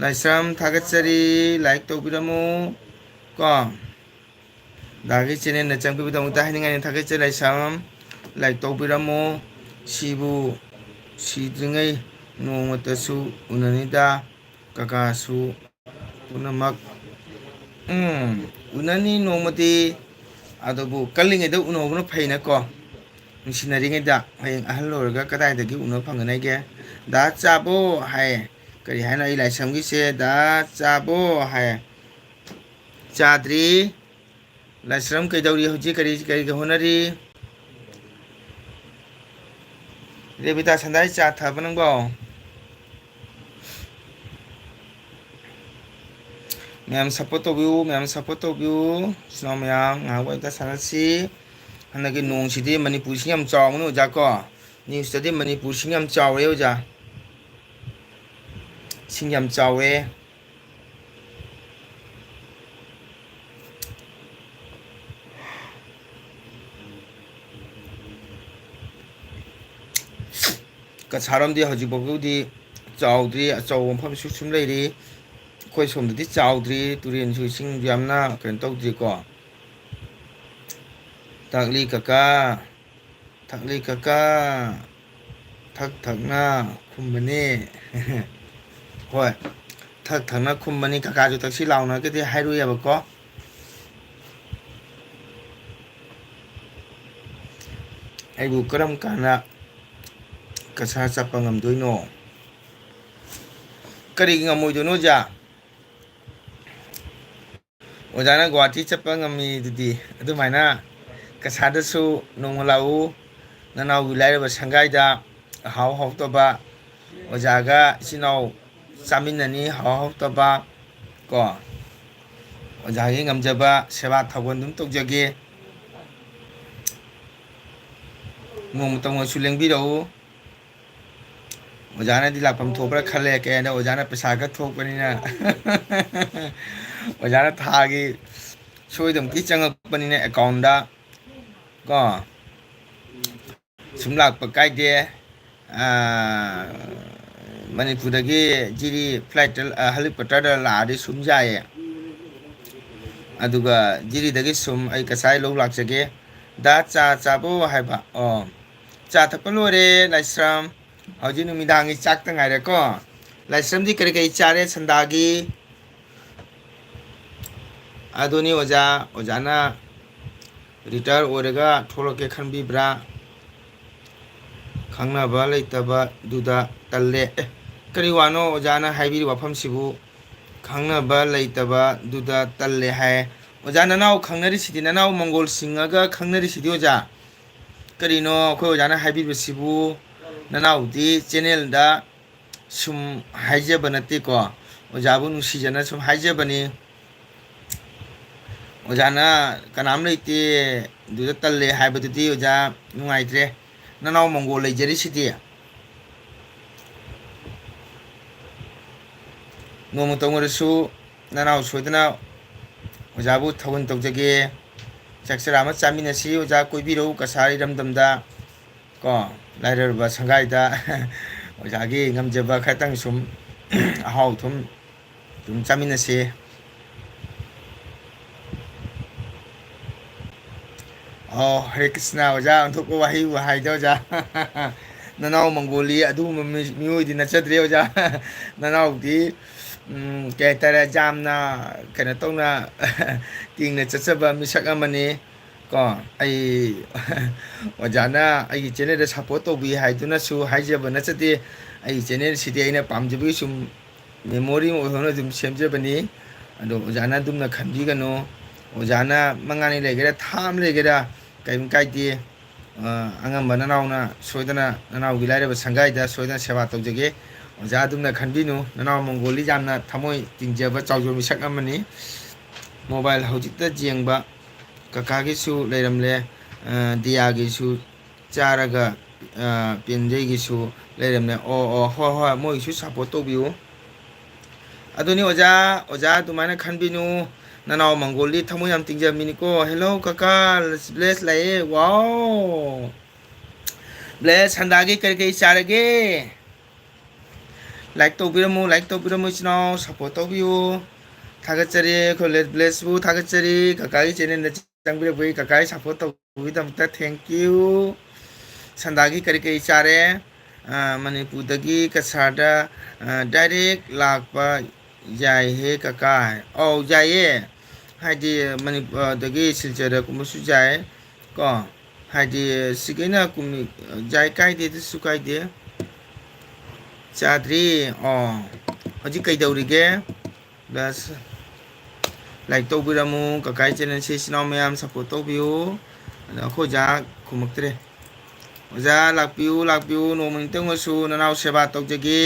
ꯂꯥꯏꯁ꯭ꯔꯝ ꯊꯥꯒꯠꯆꯔꯤ, like ꯇꯧꯕꯤꯔꯝꯃꯨ ꯀꯣ꯫ ꯗꯥꯒꯤ channelꯗ ꯆꯪꯕꯤꯕꯗꯃꯛꯇ ꯍꯥꯏꯅꯤꯡꯉꯥꯏꯅꯤ, ꯊꯥꯒꯠꯆꯔꯤ ꯂꯥꯏꯁ꯭ꯔꯝ꯫ Like ꯇꯧꯕꯤꯔꯝꯃꯨ꯫ ꯁꯤꯕꯨ ꯁꯤꯗ꯭ꯔꯤꯉꯩ ꯅꯣꯡꯃꯇꯁꯨ ꯎꯅꯅꯤꯗ ꯀꯀꯥꯁꯨ ꯄꯨꯝꯅꯃꯛ꯫ ꯎꯝ, ꯎꯅꯅꯤ ꯅꯣꯡꯃꯗꯤ꯫ ꯑꯗꯨꯕꯨ ꯀꯜꯂꯤꯉꯩꯗ ꯎꯅꯍꯧꯕꯅ ꯐꯩꯅꯀꯣ꯫ ꯅꯨꯡꯁꯤꯅꯔꯤꯉꯩꯗ꯫ ꯍꯌꯦꯡ ꯑꯍꯜ ꯑꯣꯏꯔꯒ ꯀꯗꯥꯏꯗꯒꯤ ꯎꯅꯕ ꯐꯪꯒꯅꯤꯒꯦ? "ꯗꯥ ꯆꯥꯕꯣ?" ꯍꯥꯏ꯫ ꯀꯔꯤ ꯍꯥꯏꯅꯣ ꯑꯩ ꯂꯥꯏꯁ꯭ꯔꯝꯒꯤꯁꯦ? "ꯗꯥ ꯆꯥꯕꯣ?" ꯍꯥꯏ꯫ ꯆꯥꯗ꯭ꯔꯤ꯫ ꯂꯥꯏꯁ꯭ꯔꯝ ꯀꯩꯗꯧꯔꯤ ꯍꯧꯖꯤꯛ? ꯀꯔꯤ, ꯀꯔꯤꯒ ꯍꯣꯠꯅꯔꯤ? ꯔꯦꯕꯤꯇꯥ ꯁꯟꯗꯥꯏ ꯆꯥ ꯊꯛꯑꯕ ꯅꯪꯕꯣ? ꯃꯌꯥꯝ support ꯇꯧꯕꯤꯌꯨ, ꯃꯌꯥꯝ support ꯇꯧꯕꯤꯌꯨ꯫ ꯏꯆꯤꯟ ꯏꯅꯥꯎ ꯃꯌꯥꯝ, ꯉꯥꯏꯍꯥꯛ ꯋꯥꯔꯤ ꯋꯥꯇꯥꯏ ꯁꯥꯟꯅꯁꯤ꯫ ꯍꯟꯗꯛꯀꯤ ꯅꯣꯡꯁꯤꯗꯤ ꯃꯅꯤꯄꯨꯔꯁꯤ ꯌꯥꯝ ꯆꯥꯎꯕꯅꯤ ꯑꯣꯖꯥ ꯀꯣ꯫ Newsꯇꯗꯤ ꯃꯅꯤꯄꯨꯔꯁꯤꯡ ꯌꯥꯝ ꯆꯥꯎꯔꯦ ꯑꯣꯖꯥ꯫ ꯏꯁꯤꯡ ꯌꯥꯝ ꯆꯥꯎꯋꯦ꯫ ꯀꯁꯥꯔꯣꯝꯗꯤ ꯍꯧꯖꯤꯛ ꯐꯥꯎꯕꯗꯤ ꯆꯥꯎꯗ꯭ꯔꯤ, ꯑꯆꯧꯕ ꯃꯐꯝꯁꯨ ꯁꯨꯝ ꯂꯩꯔꯤ꯫ ꯑꯩꯈꯣꯏ ꯁꯣꯝꯗꯗꯤ ꯆꯥꯎꯗ꯭ꯔꯤ, ꯇꯨꯔꯦꯟꯁꯨ ꯏꯁꯤꯡ ꯌꯥꯝꯅ ꯀꯩꯅꯣ ꯇꯧꯗ꯭ꯔꯤꯀꯣ꯫ ꯊꯛꯂꯤ ꯀꯀꯥ, ꯊꯛꯂꯤ ꯀꯀꯥ, ꯊꯛ ꯊꯛꯅ ꯈꯨꯝꯕꯅꯤ꯫ ꯍꯣꯏ, ꯊꯛ ꯊꯛꯅ ꯈꯨꯝꯕꯅꯤ꯫ ꯀꯀꯥꯁꯨ ꯊꯛꯁꯤ ꯂꯥꯎꯅꯒꯗꯤ ꯍꯥꯏꯔꯨꯏꯌꯦꯕꯀꯣ꯫ ꯑꯩꯕꯨ ꯀꯔꯝ ꯀꯥꯟꯗ ꯀꯁꯥꯔ ꯆꯠꯄ ꯉꯝꯗꯣꯏꯅꯣ? ꯀꯔꯤꯒꯤ ꯉꯝꯃꯣꯏꯗꯣꯏꯅꯣ ꯑꯣꯖꯥ? ꯑꯣꯖꯥꯅ ꯒꯨꯍꯥꯇꯤ ꯆꯠꯄ ꯉꯝꯃꯤꯗꯨꯗꯤ, ꯑꯗꯨꯃꯥꯏꯅ ꯀꯁꯥꯔꯗꯁꯨ ꯅꯣꯡꯃ ꯂꯥꯛꯎ꯫ ꯅꯅꯥꯎꯒꯤ ꯂꯥꯏꯔꯕ ꯁꯪꯒꯥꯏꯗ ꯑꯍꯥꯎ ꯍꯥꯎꯇꯕ, ꯑꯣꯖꯥꯒ ꯏꯆꯤꯟ ꯏꯅꯥꯎ ꯆꯥꯃꯤꯟꯅꯅꯤ, ꯍꯥꯎ ꯍꯥꯎꯇꯕ ꯀꯣ꯫ ꯑꯣꯖꯥꯒꯤ ꯉꯝꯖꯕ ꯁꯦꯕꯥ ꯊꯧꯒꯜ ꯑꯗꯨꯝ ꯇꯧꯖꯒꯦ꯫ ꯅꯣꯡꯃꯇꯪ ꯑꯣꯏꯁꯨ ꯂꯦꯡꯕꯤꯔꯛꯎ꯫ ꯑꯣꯖꯥꯅꯗꯤ ꯂꯥꯛꯐꯝ ꯊꯣꯛꯄ꯭ꯔꯥ ꯈꯜꯂꯦ, ꯀꯩ ꯍꯥꯏꯅ ꯑꯣꯖꯥꯅ ꯄꯩꯁꯥ ꯈꯔ ꯊꯣꯛꯄꯅꯤꯅ꯫ ꯑꯣꯖꯥꯅ ꯊꯥꯒꯤ ꯁꯣꯏꯗꯅꯃꯛꯀꯤ ꯆꯪꯉꯛꯄꯅꯤꯅ ꯑꯦꯀꯥꯎꯟꯗ ꯀꯣ꯫ ꯁꯨꯝ ꯂꯥꯛꯄ ꯀꯥꯏꯗꯦ꯫ ꯑꯥ, ꯃꯅꯤꯄꯨꯔꯗꯒꯤ ꯖꯤꯔꯤ ꯐ꯭ꯂꯥꯏꯠꯇ, ꯑ, ꯍꯦꯂꯤꯀꯣꯞꯇꯔꯗ ꯂꯥꯛꯑꯗꯤ ꯁꯨꯝ ꯌꯥꯏꯌꯦ꯫ ꯑꯗꯨꯒ ꯖꯤꯔꯤꯗꯒꯤ ꯁꯨꯝ ꯑꯩ ꯀꯁꯥꯏ ꯂꯧ ꯂꯥꯛꯆꯒꯦ꯫ "ꯗꯥ, ꯆꯥ ꯆꯥꯕꯣ?" ꯍꯥꯏꯕ꯫ "ꯑꯣ, ꯆꯥ ꯊꯛꯄ ꯂꯣꯏꯔꯦ, ꯂꯥꯏꯁ꯭ꯔꯝ꯫ ꯍꯧꯖꯤꯛ ꯅꯨꯃꯤꯗꯥꯡꯒꯤ ꯆꯥꯛꯇ ꯉꯥꯏꯔꯦꯀꯣ꯫ ꯂꯥꯏꯁ꯭ꯔꯝꯗꯤ ꯀꯔꯤ ꯀꯔꯤ ꯆꯥꯔꯦ ꯁꯟꯗꯥꯒꯤ?" ꯑꯗꯨꯅꯤ ꯑꯣꯖꯥ, ꯑꯣꯖꯥꯅ ꯔꯤꯇꯥꯌꯔ ꯑꯣꯏꯔꯒ ꯊꯣꯛꯂꯛꯀꯦ ꯈꯟꯕꯤꯕ꯭ꯔꯥ? ꯈꯪꯅꯕ ꯂꯩꯇꯕꯗꯨꯗ ꯇꯜꯂꯦ꯫ ꯑꯦ, ꯀꯔꯤ ꯋꯥꯅꯣ ꯑꯣꯖꯥꯅ ꯍꯥꯏꯕꯤꯔꯤꯕ ꯋꯥꯐꯝꯁꯤꯕꯨ? "ꯈꯪꯅꯕ ꯂꯩꯇꯕꯗꯨꯗ ꯇꯜꯂꯦ" ꯍꯥꯏ꯫ ꯑꯣꯖꯥ, ꯅꯅꯥꯎ ꯈꯪꯅꯔꯤꯁꯤꯗꯤ, ꯅꯅꯥꯎ ꯃꯪꯒꯣꯜ ꯁꯤꯡꯉꯒ ꯈꯪꯅꯔꯤꯁꯤꯗꯤ ꯑꯣꯖꯥ꯫ ꯀꯔꯤꯅꯣ ꯑꯩꯈꯣꯏ ꯑꯣꯖꯥꯅ ꯍꯥꯏꯕꯤꯕꯁꯤꯕꯨ? ꯅꯅꯥꯎꯗꯤ ꯆꯦꯅꯦꯜꯗ ꯁꯨꯝ ꯍꯥꯏꯖꯕ ꯅꯠꯇꯦꯀꯣ, ꯑꯣꯖꯥꯕꯨ ꯅꯨꯡꯁꯤꯖꯅ ꯁꯨꯝ ꯍꯥꯏꯖꯕꯅꯤ꯫ ꯑꯣꯖꯥꯅ "ꯀꯅꯥꯝ ꯂꯩꯇꯦ, ꯑꯗꯨꯗ ꯇꯜꯂꯦ" ꯍꯥꯏꯕꯗꯨꯗꯤ ꯑꯣꯖꯥ ꯅꯨꯡꯉꯥꯏꯇ꯭ꯔꯦ꯫ ꯅꯅꯥꯎ ꯃꯪꯒꯣꯜ ꯂꯩꯖꯔꯤꯁꯤꯗꯤ꯫ ꯅꯣꯡꯃꯇꯪ ꯑꯣꯏꯔꯁꯨ ꯅꯅꯥꯎ ꯁꯣꯏꯗꯅ ꯑꯣꯖꯥꯕꯨ ꯊꯧꯒꯜ ꯇꯧꯖꯒꯦ꯫ ꯆꯥꯛ ꯆꯔꯥ ꯑꯃ ꯆꯥꯃꯤꯟꯅꯁꯤ꯫ ꯑꯣꯖꯥ ꯀꯣꯏꯕꯤꯔꯛꯎ ꯀꯁꯥꯔ ꯏꯔꯝꯗꯝꯗ꯫ ꯀꯣ, ꯂꯥꯏꯔꯔꯕ ꯁꯪꯒꯥꯏꯗ ꯑꯣꯖꯥꯒꯤ ꯉꯝꯖꯕ ꯈꯔꯇꯪ ꯁꯨꯝ ꯑꯍꯥꯎ ꯑꯊꯨꯝ ꯑꯗꯨꯝ ꯆꯥꯃꯤꯟꯅꯁꯤ꯫ ꯑꯣ, ꯍꯔꯦ ꯀ꯭ꯔꯤꯁꯅ ꯑꯣꯖꯥ, ꯑꯣꯟꯊꯣꯛꯄ ꯋꯥꯍꯩꯕꯨ ꯍꯥꯏꯗ ꯑꯣꯖꯥ꯫ ꯅꯅꯥꯎ ꯃꯪꯒꯣꯂꯤ ꯑꯗꯨꯒꯨꯝꯕ ꯃꯤ-, ꯃꯤꯑꯣꯏꯗꯤ ꯅꯠꯆꯗ꯭ꯔꯦ ꯑꯣꯖꯥ꯫ ꯅꯅꯥꯎꯗꯤ, ꯎꯝ, ꯀꯩ ꯍꯥꯏꯇꯥꯔꯦ, ꯌꯥꯝꯅ ꯀꯩꯅꯣ ꯇꯧꯅ ꯇꯤꯡꯅ ꯆꯠꯆꯕ ꯃꯤꯁꯛ ꯑꯃꯅꯤ꯫ ꯀꯣ, ꯑꯩ ꯑꯣꯖꯥꯅ ꯑꯩꯒꯤ ꯆꯦꯅꯦꯜꯗ ꯁꯞꯄꯣꯔꯠ ꯇꯧꯕꯤ ꯍꯥꯏꯗꯨꯅꯁꯨ ꯍꯥꯏꯖꯕ ꯅꯠꯆꯗꯦ꯫ ꯑꯩꯒꯤ ꯆꯦꯅꯦꯜꯁꯤꯗꯤ ꯑꯩꯅ ꯄꯥꯝꯖꯕꯒꯤ ꯁꯨꯝ ꯃꯦꯃꯣꯔꯤ ꯑꯃ ꯑꯣꯏꯍꯧꯅ ꯑꯗꯨꯝ ꯁꯦꯝꯖꯕꯅꯤ꯫ ꯑꯗꯣ ꯑꯣꯖꯥꯅ ꯑꯗꯨꯝꯅ ꯈꯟꯕꯤꯒꯅꯨ꯫ ꯑꯣꯖꯥꯅ ꯃꯉꯥꯅꯤ ꯂꯩꯒꯦꯔꯥ, ꯊꯥ ꯑꯃ ꯂꯩꯒꯦꯔꯥ, ꯀꯔꯤꯝ ꯀꯥꯏꯗꯦ꯫ ꯑ, ꯑꯉꯝꯕ ꯅꯅꯥꯎꯅ ꯁꯣꯏꯗꯅ ꯅꯅꯥꯎꯒꯤ ꯂꯥꯏꯔꯕ ꯁꯪꯒꯥꯏꯗ ꯁꯣꯏꯗꯅ ꯁꯦꯕꯥ ꯇꯧꯖꯒꯦ꯫ ꯑꯣꯖꯥ ꯑꯗꯨꯝꯅ ꯈꯟꯕꯤꯅꯨ꯫ ꯅꯅꯥꯎ ꯃꯪꯒꯣꯜꯗꯤ ꯌꯥꯝꯅ ꯊꯃꯣꯏ ꯇꯤꯡꯖꯕ, ꯆꯥꯎꯖꯕ ꯃꯤꯁꯛ ꯑꯃꯅꯤ꯫ ꯃꯣꯕꯥꯏꯜ ꯍꯧꯖꯤꯛꯇ ꯌꯦꯡꯕ ꯀꯀꯥꯒꯤꯁꯨ ꯂꯩꯔꯝꯂꯦ, ꯑ, ꯗꯤꯌꯥꯒꯤꯁꯨ ꯆꯥꯔꯒ, ꯑ, ꯄꯦꯟꯖꯩꯒꯤꯁꯨ ꯂꯩꯔꯝꯂꯦ꯫ ꯑꯣ, ꯑꯣ, ꯍꯣꯏ, ꯍꯣꯏ, ꯃꯣꯏꯒꯤꯁꯨ ꯁꯞꯄꯣꯔꯠ ꯇꯧꯕꯤꯌꯨ꯫ ꯑꯗꯨꯅꯤ ꯑꯣꯖꯥ, ꯑꯣꯖꯥ ꯑꯗꯨꯃꯥꯏꯅ ꯈꯟꯕꯤꯅꯨ꯫ ꯅꯅꯥꯎ ꯃꯪꯒꯣꯜꯗꯤ ꯊꯃꯣꯏ ꯌꯥꯝ ꯇꯤꯡꯖꯕ ꯃꯤꯅꯤꯀꯣ꯫ ꯍꯦꯜꯂꯣ ꯀꯀꯥ, ꯕ꯭ꯂꯦꯁ ꯂꯥꯛꯑꯦ꯫ ꯋꯥꯎ! ꯕ꯭ꯂꯦꯁ, ꯁꯟꯗꯥꯒꯤ ꯀꯔꯤ ꯀꯔꯤ ꯆꯥꯔꯒꯦ? ꯂꯥꯏꯛ ꯇꯧꯕꯤꯔꯝꯃꯨ, ꯂꯥꯏꯛ ꯇꯧꯕꯤꯔꯝꯃꯨ ꯏꯆꯤꯟ ꯏꯅꯥꯎ, ꯁꯞꯄꯣꯔꯠ ꯇꯧꯕꯤꯌꯨ꯫ ꯊꯥꯒꯠꯆꯔꯤ, ꯑꯩꯈꯣꯏ ꯂꯦꯠ ꯕ꯭ꯂꯦꯁꯄꯨ ꯊꯥꯒꯠꯆꯔꯤ꯫ ꯀꯀꯥꯒꯤ ꯆꯦꯅꯦꯜꯗ ꯆꯪꯕꯤꯔꯛꯄꯒꯤ ꯀꯀꯥꯒꯤ ꯁꯞꯄꯣꯔꯠ ꯇꯧꯕꯒꯤꯗꯃꯛꯇ thank you꯫ ꯁꯟꯗꯥꯒꯤ ꯀꯔꯤ ꯀꯔꯤ ꯆꯥꯔꯦ? ꯑ, ꯃꯅꯤꯄꯨꯔꯗꯒꯤ ꯀꯁꯥꯔꯗ, ꯑ, ꯗꯥꯏꯔꯦꯛ ꯂꯥꯛꯄ ꯌꯥꯏꯍꯦ ꯀꯀꯥ ꯍꯥꯏ꯫ ꯑꯧ, ꯌꯥꯏꯌꯦ꯫ ꯍꯥꯏꯗꯤ ꯃꯅꯤꯄꯨꯔꯗꯒꯤ ꯁꯤꯜꯆꯔꯗ ꯀꯨꯝꯕꯁꯨ ꯌꯥꯏ ꯀꯣ꯫ ꯍꯥꯏꯗꯤ ꯁꯤꯒꯩꯅ ꯀꯨꯝꯃꯤ-, ꯌꯥꯏ, ꯀꯥꯏꯗꯦ, ꯑꯗꯨꯁꯨ ꯀꯥꯏꯗꯦ꯫ ꯆꯥꯗ꯭ꯔꯤ? ꯑꯣ, ꯍꯧꯖꯤꯛ ꯀꯩꯗꯧꯔꯤꯒꯦ? ꯕꯁ, ꯂꯥꯏꯛ ꯇꯧꯕꯤꯔꯝꯃꯨ, ꯀꯀꯥꯒꯤ ꯆꯦꯅꯦꯜꯁꯦ ꯏꯆꯤꯟ ꯏꯅꯥꯎ ꯃꯌꯥꯝ ꯁꯞꯄꯣꯔꯠ ꯇꯧꯕꯤꯌꯨ꯫ ꯑꯗꯣ ꯑꯩꯈꯣꯏ ꯑꯣꯖꯥ ꯈꯨꯝꯃꯛꯇ꯭ꯔꯦ꯫ ꯑꯣꯖꯥ ꯂꯥꯛꯄꯤꯌꯨ, ꯂꯥꯛꯄꯤꯌꯨ, ꯅꯣꯡꯃ ꯅꯤꯡꯇꯪ ꯑꯣꯏꯔꯁꯨ ꯅꯅꯥꯎ ꯁꯦꯕꯥ ꯇꯧꯖꯒꯦ꯫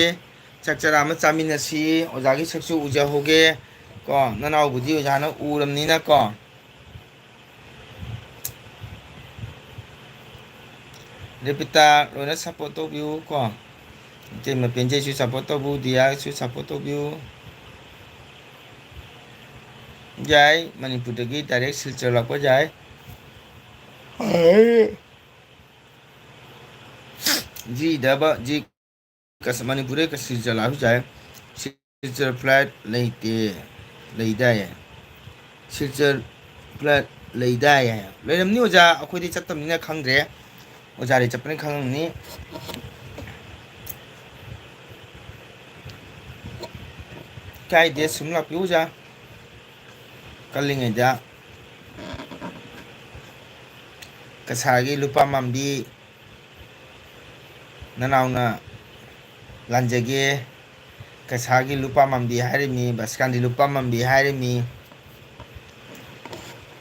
ꯆꯥꯛ ꯆꯔꯥ ꯑꯃ ꯆꯥꯃꯤꯟꯅꯁꯤ, ꯑꯣꯖꯥꯒꯤ ꯁꯛꯁꯨ ꯎꯖꯍꯧꯒꯦ꯫ ꯀꯣ, ꯅꯅꯥꯎꯕꯨꯗꯤ ꯑꯣꯖꯥꯅ ꯎꯔꯝꯅꯤꯅ ꯀꯣ꯫ ꯔꯦꯄꯤꯇꯥ ꯂꯣꯏꯅ ꯁꯞꯄꯣꯔꯠ ꯇꯧꯕꯤꯌꯨ ꯀꯣ꯫ ꯏꯇꯩꯃ ꯄꯦꯟꯖꯩꯁꯨ ꯁꯞꯄꯣꯔꯠ ꯇꯧꯕꯤꯌꯨ, ꯗꯤꯌꯥꯁꯨ ꯁꯞꯄꯣꯔꯠ ꯇꯧꯕꯤꯌꯨ꯫ ꯌꯥꯏ, ꯃꯅꯤꯄꯨꯔꯗꯒꯤ ꯗꯥꯏꯔꯦꯛ ꯁꯤꯜꯆꯔ ꯂꯥꯛꯄ ꯌꯥꯏ꯫ ꯖꯤꯗꯕ ꯖꯤ ꯀꯁ-, ꯃꯅꯤꯄꯨꯔꯗꯒꯤ ꯁꯤꯜꯆꯔ ꯂꯥꯛꯄꯁꯨ ꯌꯥꯏ꯫ ꯁꯤꯜꯆꯔ ꯐ꯭ꯂꯥꯏꯠ ꯂꯩꯇꯦ, ꯂꯩꯗꯥꯏ? ꯁꯤꯜꯆꯔ ꯐ꯭ꯂꯥꯏꯠ ꯂꯩꯗꯥꯏ? ꯂꯩꯔꯝꯅꯤ ꯑꯣꯖꯥ, ꯑꯩꯈꯣꯏꯗꯤ ꯆꯠꯇꯕꯅꯤꯅ ꯈꯪꯗ꯭ꯔꯦ꯫ ꯑꯣꯖꯥꯗꯤ ꯆꯠꯄꯅꯤ ꯈꯪꯉꯝꯅꯤ꯫ ꯀꯥꯏꯗꯦ, ꯁꯨꯝ ꯂꯥꯛꯄꯤꯌꯨ ꯑꯣꯖꯥ꯫ ꯀꯜꯂꯤꯉꯩꯗ ꯀꯁꯥꯔꯒꯤ ꯂꯨꯄꯥ ꯃꯥꯝꯕꯤ ꯅꯅꯥꯎꯅ ꯂꯥꯟꯖꯒꯦ꯫ ꯀꯁꯥꯒꯤ ꯂꯨꯄꯥ ꯃꯝꯕꯤ ꯍꯥꯏꯔꯤꯃꯤ, ꯕꯁꯀꯥꯟꯗꯤ ꯂꯨꯄꯥ ꯃꯝꯕꯤ ꯍꯥꯏꯔꯤꯃꯤ,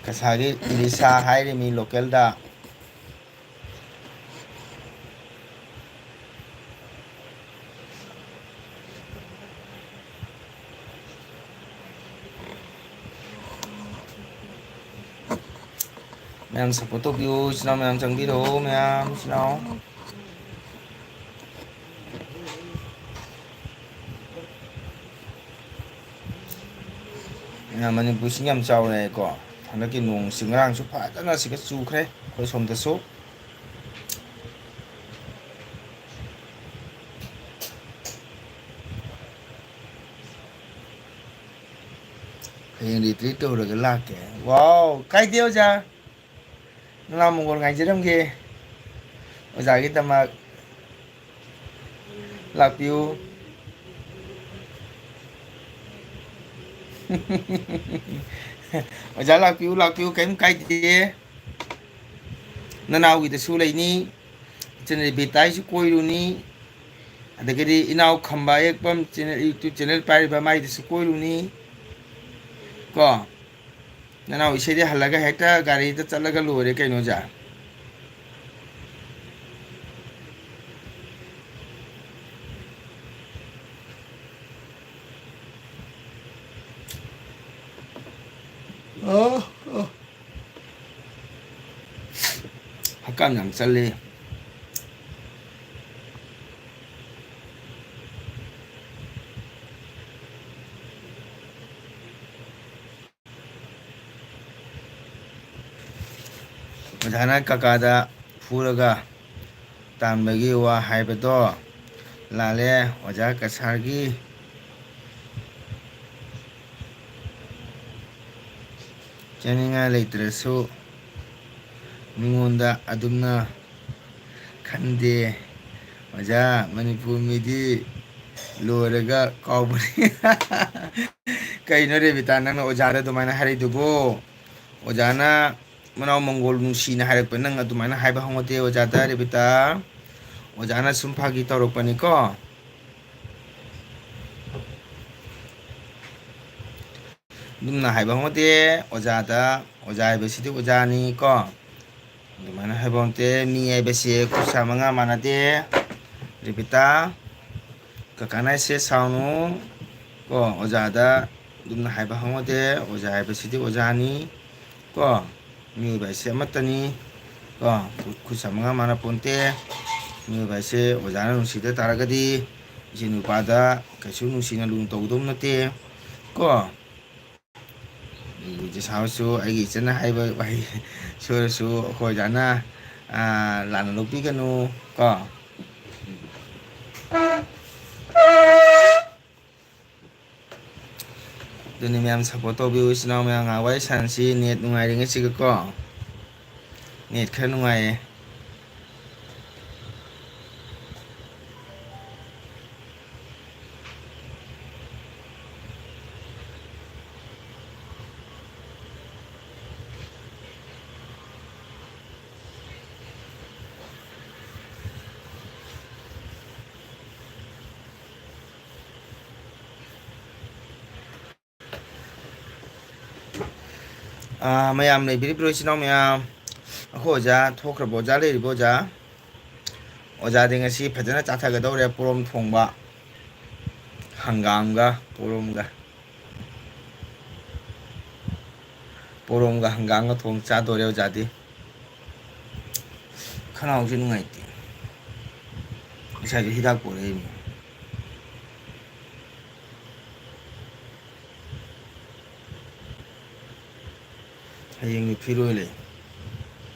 ꯀꯁꯥꯒꯤ ꯏꯂꯤꯁꯥ ꯍꯥꯏꯔꯤꯃꯤ ꯂꯣꯀꯦꯜꯗ꯫ ꯃꯌꯥꯝ support ꯇꯧꯕꯤꯌꯨ, ꯏꯆꯤꯟ ꯏꯅꯥꯎ ꯃꯌꯥꯝ ꯆꯪꯕꯤꯔꯛꯑꯣ, ꯃꯌꯥꯝ ꯏꯆꯤꯟ ꯏꯅꯥꯎ꯫ ꯃꯌꯥꯝ, ꯃꯅꯤꯄꯨꯔꯁꯤ ꯌꯥꯝ ꯆꯥꯎꯔꯦ ꯍꯥꯏꯀꯣ꯫ ꯍꯟꯗꯛꯀꯤ ꯅꯣꯡꯁꯤ ꯉꯔꯥꯡꯁꯨ ꯐꯖꯅ ꯁꯤꯒ ꯆꯨꯈ꯭ꯔꯦ ꯑꯩꯈꯣꯏ ꯁꯣꯝꯗꯁꯨ꯫ ꯍꯌꯦꯡ retreat ꯇꯧꯔꯒ ꯂꯥꯛꯀꯦ꯫ ꯋꯥꯎ, ꯀꯥꯏꯗꯦ ꯑꯣꯖꯥ꯫ ꯅꯅꯥꯎ ꯃꯪꯒꯣꯜ ꯉꯥꯏꯖꯔꯝꯒꯦ꯫ ꯑꯣꯖꯥꯒꯤꯗꯃꯛ ꯂꯥꯛꯄꯤꯌꯨ꯫ ꯑꯣꯖꯥ ꯂꯥꯛꯄꯤꯌꯨ, ꯂꯥꯛꯄꯤꯌꯨ, ꯀꯔꯤꯝ ꯀꯥꯏꯗꯦ꯫ ꯅꯅꯥꯎꯒꯤꯗꯁꯨ ꯂꯩꯅꯤ, ꯏꯆꯟ ꯔꯦꯕꯤꯇꯥꯒꯤꯁꯨ ꯀꯣꯏꯔꯨꯅꯤ, ꯑꯗꯒꯤꯗꯤ ꯏꯅꯥꯎ ꯈꯝꯕ ꯑꯌꯦꯛꯄꯝ channel, YouTube channel ꯄꯥꯏꯔꯤꯕ ꯃꯥꯏꯗꯁꯨ ꯀꯣꯏꯔꯨꯅꯤ꯫ ꯀꯣ? ꯅꯅꯥꯎ ꯏꯁꯩꯗꯤ ꯍꯜꯂꯒ ꯍꯦꯛꯇ ꯒꯥꯔꯤꯗ ꯆꯠꯂꯒ ꯂꯣꯏꯔꯦ ꯀꯩꯅꯣ, ꯑꯣꯖꯥ꯫ ꯑꯣ, ꯑꯣ꯫ ꯍꯛꯀꯥꯝ ꯌꯥꯝ ꯆꯜꯂꯦ꯫ ꯑꯣꯖꯥꯅ ꯀꯀꯥꯗ ꯐꯨꯔꯒ ꯇꯥꯟꯕꯒꯤ ꯋꯥ ꯍꯥꯏꯕꯗꯣ ꯂꯥꯜꯂꯦ꯫ ꯑꯣꯖꯥ ꯀꯁꯥꯔꯒꯤ ꯆꯥꯅꯤꯡꯉꯥꯏ ꯂꯩꯇ꯭ꯔꯁꯨ ꯃꯤꯉꯣꯟꯗ ꯑꯗꯨꯝꯅ ꯈꯟꯗꯦ꯫ ꯑꯣꯖꯥ, ꯃꯅꯤꯄꯨꯔ ꯃꯤꯗꯤ ꯂꯣꯏꯔꯒ ꯀꯥꯎꯕꯅꯤ꯫ ꯀꯩꯅꯣ ꯔꯦꯕꯤꯇꯥ, ꯅꯪꯅ ꯑꯣꯖꯥꯗ ꯑꯗꯨꯃꯥꯏꯅ ꯍꯥꯏꯔꯤꯗꯨꯕꯣ? ꯑꯣꯖꯥꯅ ꯃꯅꯥꯎ ꯃꯪꯒꯣꯜ ꯅꯨꯡꯁꯤꯅ ꯍꯥꯏꯔꯛꯄ, ꯅꯪ ꯑꯗꯨꯃꯥꯏꯅ ꯍꯥꯏꯕ ꯍꯧꯅꯗꯦ ꯑꯣꯖꯥꯗ, ꯔꯦꯕꯤꯇꯥ꯫ ꯑꯣꯖꯥꯅ ꯁꯨꯝ ꯐꯥꯒꯤ ꯇꯧꯔꯛꯄꯅꯤꯀꯣ꯫ ꯑꯗꯨꯝꯅ ꯍꯥꯏꯕ ꯍꯧꯅꯗꯦ꯫ ꯑꯣꯖꯥꯗ, ꯑꯣꯖꯥ ꯍꯥꯏꯕꯁꯤꯗꯤ ꯑꯣꯖꯥꯅꯤ ꯀꯣ꯫ ꯑꯗꯨꯃꯥꯏꯅ ꯍꯥꯏꯕ ꯍꯧꯅꯗꯦ꯫ ꯃꯤ ꯍꯥꯏꯕꯁꯤ ꯈꯨꯠ ꯁꯥ ꯃꯉꯥ ꯃꯥꯟꯅꯗꯦ꯫ ꯔꯦꯕꯤꯇꯥ, ꯀꯀꯥꯅ ꯍꯥꯏꯁꯦ ꯁꯥꯎꯅꯨ ꯀꯣ꯫ ꯑꯣꯖꯥꯗ ꯑꯗꯨꯝꯅ ꯍꯥꯏꯕ ꯍꯧꯅꯗꯦ꯫ ꯑꯣꯖꯥ ꯍꯥꯏꯕꯁꯤꯗꯤ ꯑꯣꯖꯥꯅꯤ ꯀꯣ꯫ ꯃꯤꯑꯣꯏꯕ ꯍꯥꯏꯁꯦ ꯑꯃꯠꯇꯅꯤ ꯀꯣ꯫ ꯈꯨꯠ ꯁꯥ ꯃꯉꯥ ꯃꯥꯟꯅ ꯄꯣꯟꯇꯦ꯫ ꯃꯤꯑꯣꯏꯕ ꯍꯥꯏꯁꯦ ꯑꯣꯖꯥꯅ ꯅꯨꯡꯁꯤꯗ ꯇꯥꯔꯒꯗꯤ ꯏꯆꯦ ꯅꯨꯄꯥꯗ ꯀꯩꯁꯨ ꯅꯨꯡꯁꯤꯅ ꯂꯨꯅ ꯇꯧꯒꯗꯧꯕ ꯅꯠꯇꯦ ꯀꯣ꯫ ꯏꯆꯦ ꯁꯥꯎꯁꯨ ꯑꯩꯒꯤ ꯏꯆꯟꯅ ꯍꯥꯏꯕ ꯋꯥꯍꯩ ꯁꯣꯏꯔꯁꯨ ꯑꯩꯈꯣꯏ ꯑꯣꯖꯥꯅ, ꯑꯥ, ꯂꯥꯟꯅ ꯂꯧꯕꯤꯒꯅꯨ ꯀꯣ꯫ ꯑꯗꯨꯅꯤ ꯃꯌꯥꯝ support ꯇꯧꯕꯤꯌꯨ꯫ ꯏꯆꯤꯟ ꯏꯅꯥꯎ ꯃꯌꯥꯝ ꯉꯥꯏꯍꯥꯛ ꯋꯥꯔꯤ ꯁꯥꯟꯅꯁꯤ꯫ Net ꯅꯨꯡꯉꯥꯏꯔꯤꯉꯩꯁꯤꯒꯀꯣ꯫ Net ꯈꯔ ꯅꯨꯡꯉꯥꯏꯌꯦ꯫ ꯑꯥ, ꯃꯌꯥꯝ ꯂꯩꯕꯤꯔꯤꯕ꯭ꯔꯣ, ꯏꯆꯤꯟ ꯏꯅꯥꯎ ꯃꯌꯥꯝ? ꯑꯩꯈꯣꯏ ꯑꯣꯖꯥ ꯊꯣꯛꯈ꯭ꯔꯕꯣ? ꯑꯣꯖꯥ ꯂꯩꯔꯤꯕꯣ, ꯑꯣꯖꯥ? ꯑꯣꯖꯥꯗꯤ ꯉꯁꯤ ꯐꯖꯅ ꯆꯥꯊꯒꯗꯧꯔꯦ, ꯄꯣꯔꯣꯝ ꯊꯣꯡꯕ, ꯍꯪꯒꯥꯝꯒ ꯄꯣꯔꯣꯝꯒ꯫ ꯄꯣꯔꯣꯝꯒ ꯍꯪꯒꯥꯝꯒ ꯊꯣꯡ ꯆꯥꯗꯣꯔꯦ ꯑꯣꯖꯥꯗꯤ꯫ ꯈꯅꯥꯎꯁꯦ ꯅꯨꯡꯉꯥꯏꯇꯦ꯫ ꯉꯁꯥꯏꯁꯨ ꯍꯤꯗꯥꯛ ꯄꯨꯔꯛꯏꯅꯦ꯫ ꯍꯌꯦꯡꯗꯤ ꯐꯤꯔꯣꯏ ꯂꯩ꯫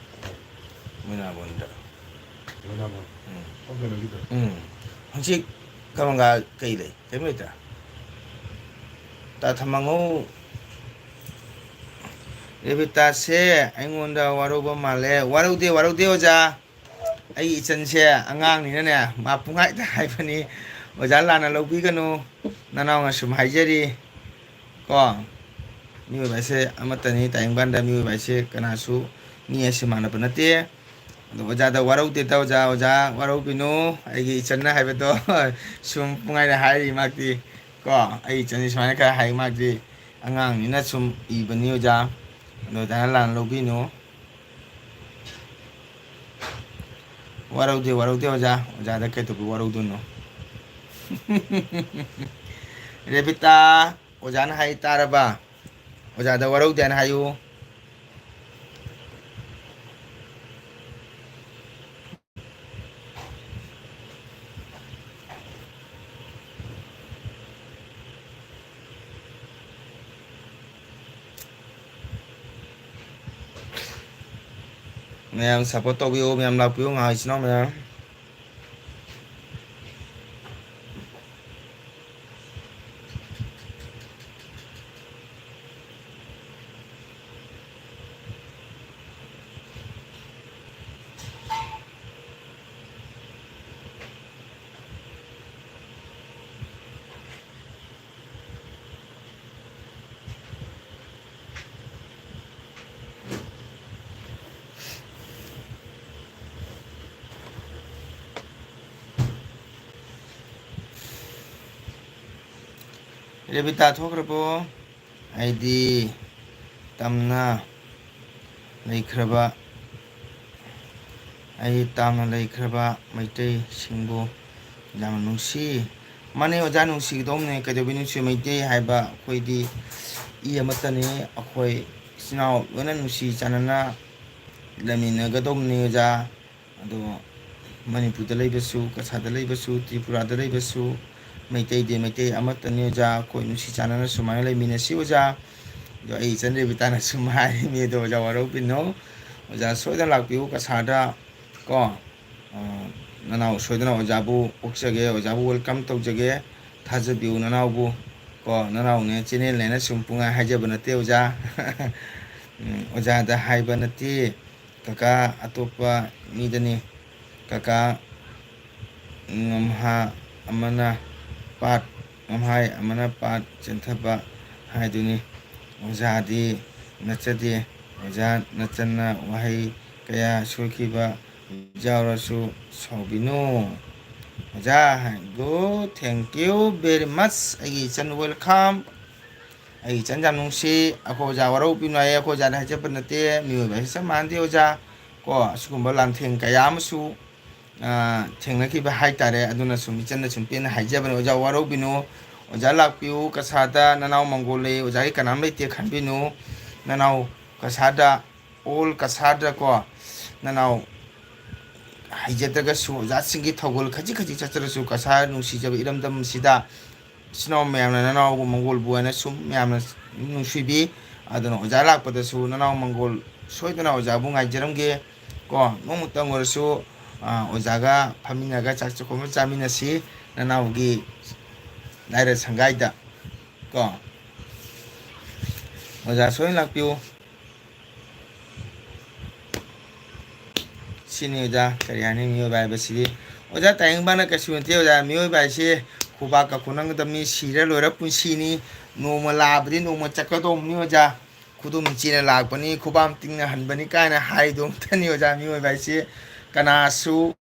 ꯃꯣꯏꯅꯥꯕꯣꯟꯗ꯫ ꯃꯣꯏꯅꯥꯕꯣꯟ? ꯎꯝ꯫ ꯑꯣ, ꯀꯩꯅꯣꯒꯤꯗꯣ? ꯎꯝ꯫ ꯍꯪꯆꯤꯠ ꯀꯃꯪꯒ ꯀꯩ ꯂꯩ? ꯀꯩꯝ ꯂꯩꯇ꯭ꯔꯥ? ꯇꯥ ꯊꯝꯃꯉꯧ꯫ ꯔꯦꯕꯤꯇꯥꯁꯦ ꯑꯩꯉꯣꯟꯗ ꯋꯥꯔꯧꯕ ꯃꯥꯜꯂꯦ꯫ ꯋꯥꯔꯧꯗꯦ, ꯋꯥꯔꯧꯗꯦ ꯑꯣꯖꯥ꯫ ꯑꯩꯒꯤ ꯏꯆꯟꯁꯦ ꯑꯉꯥꯡꯅꯤꯅꯅꯦ, ꯃꯥ ꯄꯨꯡꯍꯥꯏꯗ ꯍꯥꯏꯕꯅꯤ꯫ ꯑꯣꯖꯥ ꯂꯥꯟꯅ ꯂꯧꯕꯤꯒꯅꯨ꯫ ꯅꯅꯥꯎꯅ ꯁꯨꯝ ꯍꯥꯏꯖꯔꯤ꯫ ꯀꯣ, ꯃꯤꯑꯣꯏꯕ ꯍꯥꯏꯁꯦ ꯑꯃꯠꯇꯅꯤ꯫ ꯇꯥꯏꯕꯪꯄꯥꯟꯗ ꯃꯤꯑꯣꯏꯕ ꯍꯥꯏꯁꯦ ꯀꯅꯥꯁꯨ ꯃꯤ ꯍꯥꯏꯁꯦ ꯃꯥꯟꯅꯕ ꯅꯠꯇꯦ꯫ ꯑꯗꯣ ꯑꯣꯖꯥꯗ ꯋꯥꯔꯧꯗꯦꯗ ꯑꯣꯖꯥ, ꯑꯣꯖꯥ ꯋꯥꯔꯧꯕꯤꯅꯨ꯫ ꯑꯩꯒꯤ ꯏꯆꯟꯅ ꯍꯥꯏꯕꯗꯣ ꯁꯨꯝ ꯄꯨꯡꯍꯥꯏꯗ ꯍꯥꯏꯔꯤ ꯃꯥꯛꯇꯤ꯫ ꯀꯣ, ꯑꯩ ꯏꯆꯟꯁꯦ ꯁꯨꯃꯥꯏꯅ ꯈꯔ ꯍꯥꯏ ꯃꯥꯛꯇꯤ꯫ ꯑꯉꯥꯡꯅꯤꯅ ꯁꯨꯝ ꯏꯕꯅꯤ ꯑꯣꯖꯥ, ꯑꯗꯣ ꯑꯣꯖꯥꯅ ꯂꯥꯟꯅ ꯂꯧꯕꯤꯅꯨ꯫ ꯋꯥꯔꯧꯗꯦ, ꯋꯥꯔꯧꯗꯦ ꯑꯣꯖꯥ, ꯑꯣꯖꯥꯗ ꯀꯩꯗꯧꯕ ꯋꯥꯔꯧꯗꯣꯏꯅꯣ? ꯔꯦꯕꯤꯇꯥ, ꯑꯣꯖꯥꯅ ꯍꯥꯏ ꯇꯥꯔꯕ? ꯑꯣꯖꯥꯗ ꯋꯥꯔꯧꯗꯦ ꯍꯥꯏꯅ ꯍꯥꯏꯌꯨ꯫ ꯃꯌꯥꯝ support ꯇꯧꯕꯤꯌꯨ, ꯃꯌꯥꯝ ꯂꯥꯛꯄꯤꯌꯨ, ꯉꯥꯏꯁꯤꯅꯣ ꯃꯌꯥꯝ꯫ ꯔꯦꯕꯤꯇꯥ ꯊꯣꯛꯈ꯭ꯔꯕꯣ? ꯑꯩꯗꯤ ꯇꯝꯅ ꯂꯩꯈ꯭ꯔꯕ, ꯑꯩ ꯇꯥꯝꯅ ꯂꯩꯈ꯭ꯔꯕ ꯃꯩꯇꯩꯁꯤꯡꯕꯨ ꯌꯥꯝꯅ ꯅꯨꯡꯁꯤ꯫ ꯃꯥꯅꯦ ꯑꯣꯖꯥ, ꯅꯨꯡꯁꯤꯒꯗꯧꯕꯅꯦ꯫ ꯀꯩꯗꯧꯕꯩ ꯅꯨꯡꯁꯤ? ꯃꯩꯇꯩ ꯍꯥꯏꯕ ꯑꯩꯈꯣꯏꯗꯤ ꯏ ꯑꯃꯠꯇꯅꯤ꯫ ꯑꯩꯈꯣꯏ ꯏꯆꯤꯟ ꯏꯅꯥꯎ ꯂꯣꯏꯅ ꯅꯨꯡꯁꯤ ꯆꯥꯟꯅꯅ ꯂꯩꯃꯤꯟꯅꯒꯗꯧꯕꯅꯤ ꯑꯣꯖꯥ꯫ ꯑꯗꯣ ꯃꯅꯤꯄꯨꯔꯗ ꯂꯩꯕꯁꯨ, ꯀꯁꯥꯔꯗ ꯂꯩꯕꯁꯨ, ꯇ꯭ꯔꯤꯄꯨꯔꯥꯗ ꯂꯩꯕꯁꯨ, ꯃꯩꯇꯩꯗꯤ ꯃꯩꯇꯩ ꯑꯃꯠꯇꯅꯤ ꯑꯣꯖꯥ꯫ ꯑꯩꯈꯣꯏ ꯅꯨꯡꯁꯤ ꯆꯥꯟꯅꯅ ꯁꯨꯃꯥꯏꯅ ꯂꯩꯃꯤꯟꯅꯁꯤ ꯑꯣꯖꯥ꯫ ꯑꯗꯣ ꯑꯩ ꯏꯆꯟ ꯔꯦꯕꯤꯇꯥꯅ ꯁꯨꯝ ꯍꯥꯏꯔꯤꯅꯤ, ꯑꯗꯣ ꯑꯣꯖꯥ ꯋꯥꯔꯧꯕꯤꯅꯨ꯫ ꯑꯣꯖꯥ ꯁꯣꯏꯗꯅ ꯂꯥꯛꯄꯤꯌꯨ ꯀꯁꯥꯔꯗ ꯀꯣ꯫ ꯑ, ꯅꯅꯥꯎ ꯁꯣꯏꯗꯅ ꯑꯣꯖꯥꯕꯨ ꯑꯣꯛꯆꯒꯦ, ꯑꯣꯖꯥꯕꯨ welcome ꯇꯧꯖꯒꯦ꯫ ꯊꯥꯖꯕꯤꯌꯨ ꯅꯅꯥꯎꯕꯨ ꯀꯣ꯫ ꯅꯅꯥꯎꯅꯦ channelꯅꯦꯅ ꯁꯨꯝ ꯄꯨꯡꯍꯥꯏ ꯍꯥꯏꯖꯕ ꯅꯠꯇꯦ ꯑꯣꯖꯥ꯫ ꯎꯝ, ꯑꯣꯖꯥꯗ ꯍꯥꯏꯕ ꯅꯠꯇꯦ꯫ ꯀꯀꯥ ꯑꯇꯣꯞꯄ ꯃꯤꯗꯅꯤ꯫ ꯀꯀꯥ ꯉꯝꯍꯥ ꯑꯃꯅ ꯄꯥꯠ, ꯉꯝꯍꯥꯏ ꯑꯃꯅ ꯄꯥꯠ ꯆꯦꯟꯊꯕ ꯍꯥꯏꯗꯨꯅꯤ꯫ ꯑꯣꯖꯥꯗꯤ ꯅꯠꯆꯗꯦ꯫ ꯑꯣꯖꯥ ꯅꯆꯟꯅ ꯋꯥꯍꯩ ꯀꯌꯥ ꯁꯣꯏꯈꯤꯕ ꯌꯥꯎꯔꯁꯨ ꯁꯥꯎꯕꯤꯅꯨ꯫ ꯑꯣꯖꯥ, good, thank you very much꯫ ꯑꯩꯒꯤ ꯏꯆꯟ, welcome꯫ ꯑꯩ ꯏꯆꯟ ꯌꯥꯝ ꯅꯨꯡꯁꯤ꯫ ꯑꯩꯈꯣꯏ ꯑꯣꯖꯥ ꯋꯥꯔꯧꯕꯤꯅꯨ ꯍꯥꯏꯌꯦ, ꯑꯩꯈꯣꯏ ꯑꯣꯖꯥꯅ ꯍꯥꯏꯖꯕ ꯅꯠꯇꯦ, ꯃꯤꯑꯣꯏꯕ ꯍꯥꯏꯁꯦ ꯆꯞ ꯃꯥꯟꯅꯗꯦ ꯑꯣꯖꯥ꯫ ꯀꯣ, ꯑꯁꯤꯒꯨꯝꯕ ꯂꯥꯟꯊꯦꯡ ꯀꯌꯥ ꯑꯃꯁꯨ, ꯑ, ꯊꯦꯡꯅꯈꯤꯕ ꯍꯥꯏꯇꯥꯔꯦ꯫ ꯑꯗꯨꯅ ꯁꯨꯝ ꯏꯆꯟꯅ ꯁꯨꯝ ꯄꯦꯟꯅ ꯍꯥꯏꯖꯕꯅꯦ, ꯑꯣꯖꯥ ꯋꯥꯔꯧꯕꯤꯅꯨ꯫ ꯑꯣꯖꯥ ꯂꯥꯛꯄꯤꯌꯨ ꯀꯁꯥꯗ, ꯅꯅꯥꯎ ꯃꯪꯒꯣꯜ ꯂꯩ, ꯑꯣꯖꯥꯒꯤ ꯀꯅꯥꯝ ꯂꯩꯇꯦ ꯈꯟꯕꯤꯅꯨ꯫ ꯅꯅꯥꯎ ꯀꯁꯥꯗ, ꯑꯣꯜ ꯀꯁꯥꯗ ꯀꯣ, ꯅꯅꯥꯎ ꯍꯩꯖꯗ꯭ꯔꯒꯁꯨ ꯑꯣꯖꯥꯁꯤꯡꯒꯤ ꯊꯧꯒꯜ ꯈꯖꯤꯛ ꯈꯖꯤꯛ ꯆꯠꯆꯔꯁꯨ, ꯀꯁꯥ ꯅꯨꯡꯁꯤꯖꯕ ꯏꯔꯝꯗꯝ ꯑꯁꯤꯗ ꯏꯆꯤꯟ ꯏꯅꯥꯎ ꯃꯌꯥꯝꯅ ꯅꯅꯥꯎꯕꯨ ꯃꯪꯒꯣꯜꯕꯨ ꯍꯥꯏꯅ ꯁꯨꯝ ꯃꯌꯥꯝꯅ ꯅꯨꯡꯁꯤꯕꯤ꯫ ꯑꯗꯨꯅ ꯑꯣꯖꯥ ꯂꯥꯛꯄꯗꯁꯨ ꯅꯅꯥꯎ ꯃꯪꯒꯣꯜ ꯁꯣꯏꯗꯅ ꯑꯣꯖꯥꯕꯨ ꯉꯥꯏꯖꯔꯝꯒꯦ꯫ ꯀꯣ, ꯅꯣꯡꯃꯇꯪ ꯑꯣꯏꯔꯁꯨ, ꯑ, ꯑꯣꯖꯥꯒ ꯐꯝꯃꯤꯟꯅꯔꯒ ꯆꯥꯛ ꯆꯥꯛꯈꯣꯝ ꯆꯥꯃꯤꯟꯅꯁꯤ꯫ ꯅꯅꯥꯎꯒꯤ ꯂꯥꯏꯔ ꯁꯪꯒꯥꯏꯗ꯫ ꯀꯣ, ꯑꯣꯖꯥ ꯁꯣꯏꯗꯅ ꯂꯥꯛꯄꯤꯌꯨ꯫ ꯁꯤꯅꯤ ꯑꯣꯖꯥ, ꯀꯔꯤ ꯍꯥꯏꯅꯤ, ꯃꯤꯑꯣꯏꯕ ꯍꯥꯏꯕꯁꯤꯗꯤ꯫ ꯑꯣꯖꯥ ꯇꯥꯏꯌꯦꯡꯕꯅ ꯀꯩꯁꯨ ꯅꯠꯇꯦ ꯑꯣꯖꯥ, ꯃꯤꯑꯣꯏꯕ ꯍꯥꯏꯁꯦ ꯈꯨꯕꯥꯛꯀ ꯈꯨꯅꯪꯒꯗꯕꯅꯤ, ꯁꯤꯔ ꯂꯣꯏꯔ ꯄꯨꯟꯁꯤꯅꯤ꯫ ꯅꯣꯡꯃ ꯂꯥꯛꯑꯕꯗꯤ ꯅꯣꯡꯃ ꯆꯠꯀꯗꯧꯕꯅꯤ ꯑꯣꯖꯥ꯫ ꯈꯨꯗꯨꯝ ꯆꯦꯅ ꯂꯥꯛꯄꯅꯤ, ꯈꯨꯕꯥꯝ ꯇꯤꯡꯅ ꯍꯟꯕꯅꯤ ꯀꯥꯏꯅ ꯍꯥꯏꯗꯣ ꯑꯝꯇꯅꯤ ꯑꯣꯖꯥ, ꯃꯤꯑꯣꯏꯕ ꯍꯥꯏꯁꯦ꯫ ꯀꯅꯥꯁꯨ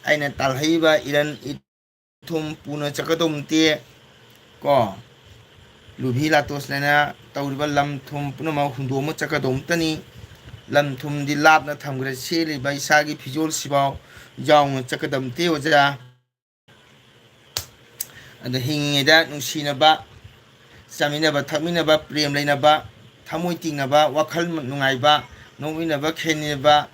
ꯑꯩꯅ ꯇꯥꯜꯍꯩꯕ ꯏꯔꯟ ꯏꯊꯨꯝ ꯄꯨꯅ ꯆꯠꯀꯗꯧꯕ ꯅꯠꯇꯦ꯫ ꯀꯣ, ꯂꯨꯕꯤ ꯂꯥꯇꯣꯁꯅꯦꯅ ꯇꯧꯔꯤꯕ ꯂꯝ ꯊꯨꯝ ꯄꯨꯝꯅꯃꯛ ꯍꯨꯟꯗꯣꯛꯑꯃ ꯆꯠꯀꯗꯧꯕ ꯑꯃꯇꯅꯤ꯫ ꯂꯝ ꯊꯨꯝꯗꯤ ꯂꯥꯞꯅ ꯊꯝꯈ꯭ꯔꯦ, ꯁꯦꯠꯂꯤꯕ ꯏꯁꯥꯒꯤ ꯐꯤꯖꯣꯜꯁꯤꯐꯥꯎ ꯌꯥꯎꯅ ꯆꯠꯀꯗꯕ ꯅꯠꯇꯦ ꯑꯣꯖꯥ꯫ ꯑꯗ ꯍꯤꯡꯉꯤꯉꯩꯗ ꯅꯨꯡꯁꯤꯅꯕ, ꯆꯥꯃꯤꯟꯅꯕ ꯊꯛꯃꯤꯟꯅꯕ, ꯄ꯭ꯔꯦꯝ ꯂꯩꯅꯕ, ꯊꯃꯣꯏ ꯇꯤꯡꯅꯕ, ꯋꯥꯈꯜ ꯅꯨꯡꯉꯥꯏꯕ, ꯅꯣꯛꯃꯤꯟꯅꯕ ꯈꯦꯟꯃꯤꯟꯅꯕ,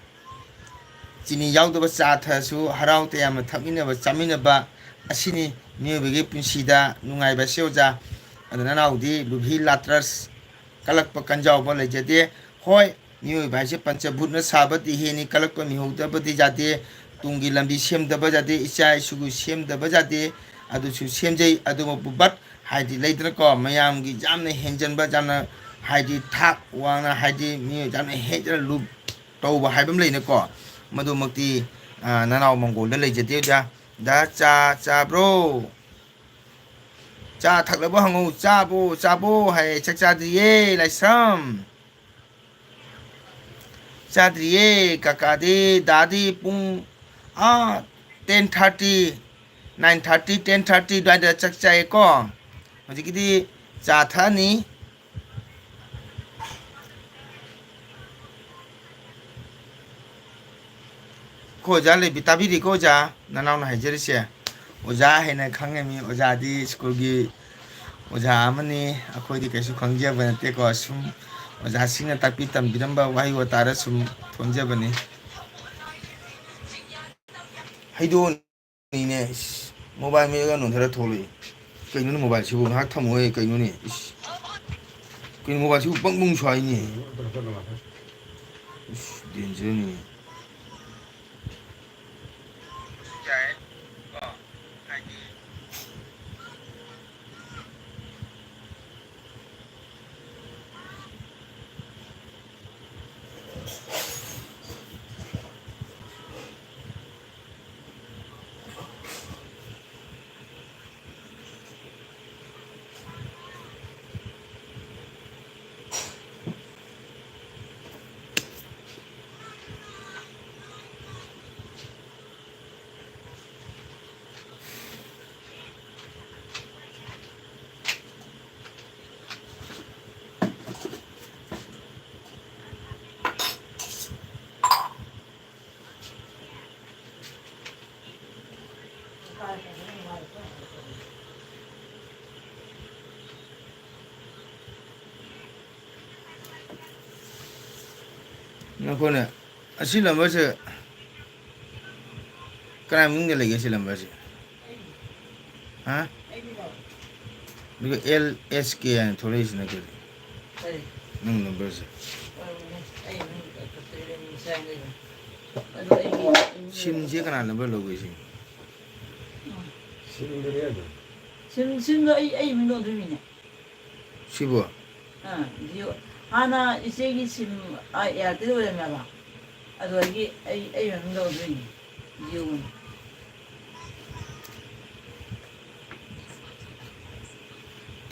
ꯆꯤꯅꯤ ꯌꯥꯎꯗꯕ ꯆꯥ ꯊꯛꯑꯁꯨ ꯍꯔꯥꯎ ꯇꯌꯥꯝꯅ ꯊꯛꯃꯤꯟꯅꯕ ꯆꯥꯃꯤꯟꯅꯕ, ꯑꯁꯤꯅꯤ ꯃꯤꯑꯣꯏꯕꯒꯤ ꯄꯨꯟꯁꯤꯗ ꯅꯨꯡꯉꯥꯏꯕ ꯑꯁꯤ ꯑꯣꯖꯥ꯫ ꯑꯗꯨ ꯅꯅꯥꯎꯗꯤ ꯂꯨꯕꯤ ꯂꯥꯇ꯭ꯔꯁ ꯀꯜꯂꯛꯄ ꯀꯟꯖꯥꯎꯕ ꯂꯩꯖꯗꯦ꯫ ꯍꯣꯏ, ꯃꯤꯑꯣꯏꯕ ꯍꯥꯏꯁꯦ ꯄꯟꯆꯚꯨꯠꯅ ꯁꯥꯕ ꯗꯦꯍꯦꯅꯤ, ꯀꯜꯂꯛꯄ ꯃꯤꯍꯧꯗꯕꯗꯤ ꯌꯥꯗꯦ, ꯇꯨꯡꯒꯤ ꯂꯝꯕꯤ ꯁꯦꯝꯗꯕ ꯌꯥꯗꯦ, ꯏꯆꯥ ꯏꯁꯨꯒꯤ ꯁꯦꯝꯗꯕ ꯌꯥꯗꯦ, ꯑꯗꯨꯁꯨ ꯁꯦꯝꯖꯩ꯫ ꯑꯗꯨꯕꯨ but ꯍꯥꯏꯗꯤ ꯂꯩꯗꯅꯀꯣ, ꯃꯌꯥꯝꯒꯤ ꯌꯥꯝꯅ ꯍꯦꯟꯖꯟꯕ, ꯌꯥꯝꯅ ꯍꯥꯏꯗꯤ ꯊꯥꯛ ꯋꯥꯡꯅ, ꯍꯥꯏꯗꯤ ꯃꯤ ꯌꯥꯝꯅ ꯍꯦꯟꯖꯅ ꯂꯨꯞ ꯇꯧꯕ ꯍꯥꯏꯕ ꯑꯃ ꯂꯩꯅꯀꯣ, ꯃꯗꯨꯃꯛꯇꯤ, ꯑ, ꯅꯅꯥꯎ ꯃꯪꯒꯣꯜꯗ ꯂꯩꯖꯗꯦ ꯑꯣꯖꯥ꯫ ꯗꯥ ꯆꯥ ꯆꯥꯕ꯭ꯔꯣ? ꯆꯥ ꯊꯛꯂꯕꯣ ꯍꯪꯉꯨ꯫ ꯆꯥꯕꯣ, ꯆꯥꯕꯣ ꯍꯥꯏ, ꯆꯥꯛ ꯆꯥꯗ꯭ꯔꯤꯌꯦ ꯂꯥꯏꯁ꯭ꯔꯝ꯫ ꯆꯥꯗ꯭ꯔꯤꯌꯦ ꯀꯀꯥꯗꯤ꯫ ꯗꯥꯗꯤ ꯄꯨꯡ, ꯑꯥ, ten thirty, nine thirty, ten thirty ꯑꯗꯨꯋꯥꯏꯗ ꯆꯥꯛ ꯆꯥꯏꯌꯦꯀꯣ꯫ ꯍꯧꯖꯤꯛꯀꯤꯗꯤ ꯆꯥ ꯊꯛꯑꯅꯤ꯫ ꯑꯣꯖꯥ ꯂꯩꯕꯤ, ꯇꯥꯕꯤꯔꯤꯀꯣ ꯑꯣꯖꯥ? ꯅꯅꯥꯎꯅ ꯍꯥꯏꯖꯔꯤꯁꯦ꯫ ꯑꯣꯖꯥ ꯍꯥꯏꯅ ꯈꯪꯉꯤꯃꯤ, ꯑꯣꯖꯥꯗꯤ ꯁ꯭ꯀꯨꯜꯒꯤ ꯑꯣꯖꯥ ꯑꯃꯅꯤ꯫ ꯑꯩꯈꯣꯏꯗꯤ ꯀꯩꯁꯨ ꯈꯪꯖꯕ ꯅꯠꯇꯦꯀꯣ꯫ ꯁꯨꯝ ꯑꯣꯖꯥꯁꯤꯡꯅ ꯇꯥꯛꯄꯤ ꯇꯝꯕꯤꯔꯝꯕ ꯋꯥꯍꯩ ꯋꯥꯇꯥꯗ ꯁꯨꯝ ꯊꯣꯟꯖꯕꯅꯤ꯫ ꯍꯩꯗꯣꯛꯑꯅꯤꯅꯦ꯫ ꯏꯁ, ꯃꯣꯕꯥꯏꯜ ꯃꯦꯠꯂꯒ ꯅꯣꯟꯊꯔ ꯊꯣꯛꯂꯛꯏ꯫ ꯀꯩꯅꯣꯅꯦ ꯃꯣꯕꯥꯏꯜꯁꯤꯕꯨ? ꯉꯥꯏꯍꯥꯛ ꯊꯝꯃꯣꯍꯦ, ꯀꯩꯅꯣꯅꯦ? ꯏꯁ, ꯀꯩꯅꯣ ꯃꯣꯕꯥꯏꯜꯁꯤꯕꯨ ꯕꯪ ꯕꯪ ꯁ꯭ꯋꯥꯏꯅꯦ? ꯏꯁ, ꯗꯦꯟꯖꯔꯅꯤ꯫ ꯉꯥꯏꯈꯣꯅꯦ, ꯑꯁꯤ ꯅꯝꯕꯔꯁꯦ ꯀꯅꯥꯏ ꯃꯃꯤꯡꯗ ꯂꯩꯒꯦ, ꯁꯤ ꯅꯝꯕꯔꯁꯦ? ꯍꯥ? ꯑꯗꯨꯒ ꯑꯦꯜ ꯑꯦꯁ ꯀꯦ ꯍꯥꯏꯅ ꯊꯣꯛꯂꯛꯏꯁꯤꯅ ꯀꯔꯤ? ꯅꯪ ꯅꯝꯕꯔꯁꯦ? ꯁꯤꯝꯁꯦ ꯀꯅꯥ ꯅꯝꯕꯔ ꯂꯧꯒꯦ ꯁꯤ? ꯁꯤꯝꯗꯨꯅꯦ ꯑꯗꯨꯝ꯫ ꯁꯤꯝ, ꯁꯤꯝꯗꯣ ꯑꯩ, ꯑꯩ ꯃꯤꯡꯗ ꯑꯣꯟꯊꯣꯛꯏꯃꯤꯅꯦ꯫ ꯁꯤꯕꯣ? ꯑꯥ, ꯖꯤꯑꯣ꯫ ꯍꯥꯟꯅ ꯏꯆꯦꯒꯤ ꯁꯤꯝ, ꯑꯥ, ꯑꯦꯌꯥꯔꯇꯦꯜ ꯑꯣꯏꯔꯝꯃꯦꯕ꯫ ꯑꯗꯨꯗꯒꯤ ꯑꯩ, ꯑꯩ ꯃꯃꯤꯡꯗ ꯑꯣꯟꯊꯣꯛꯏꯅꯦ꯫ ꯖꯤꯑꯣ ꯑꯣꯏꯅ꯫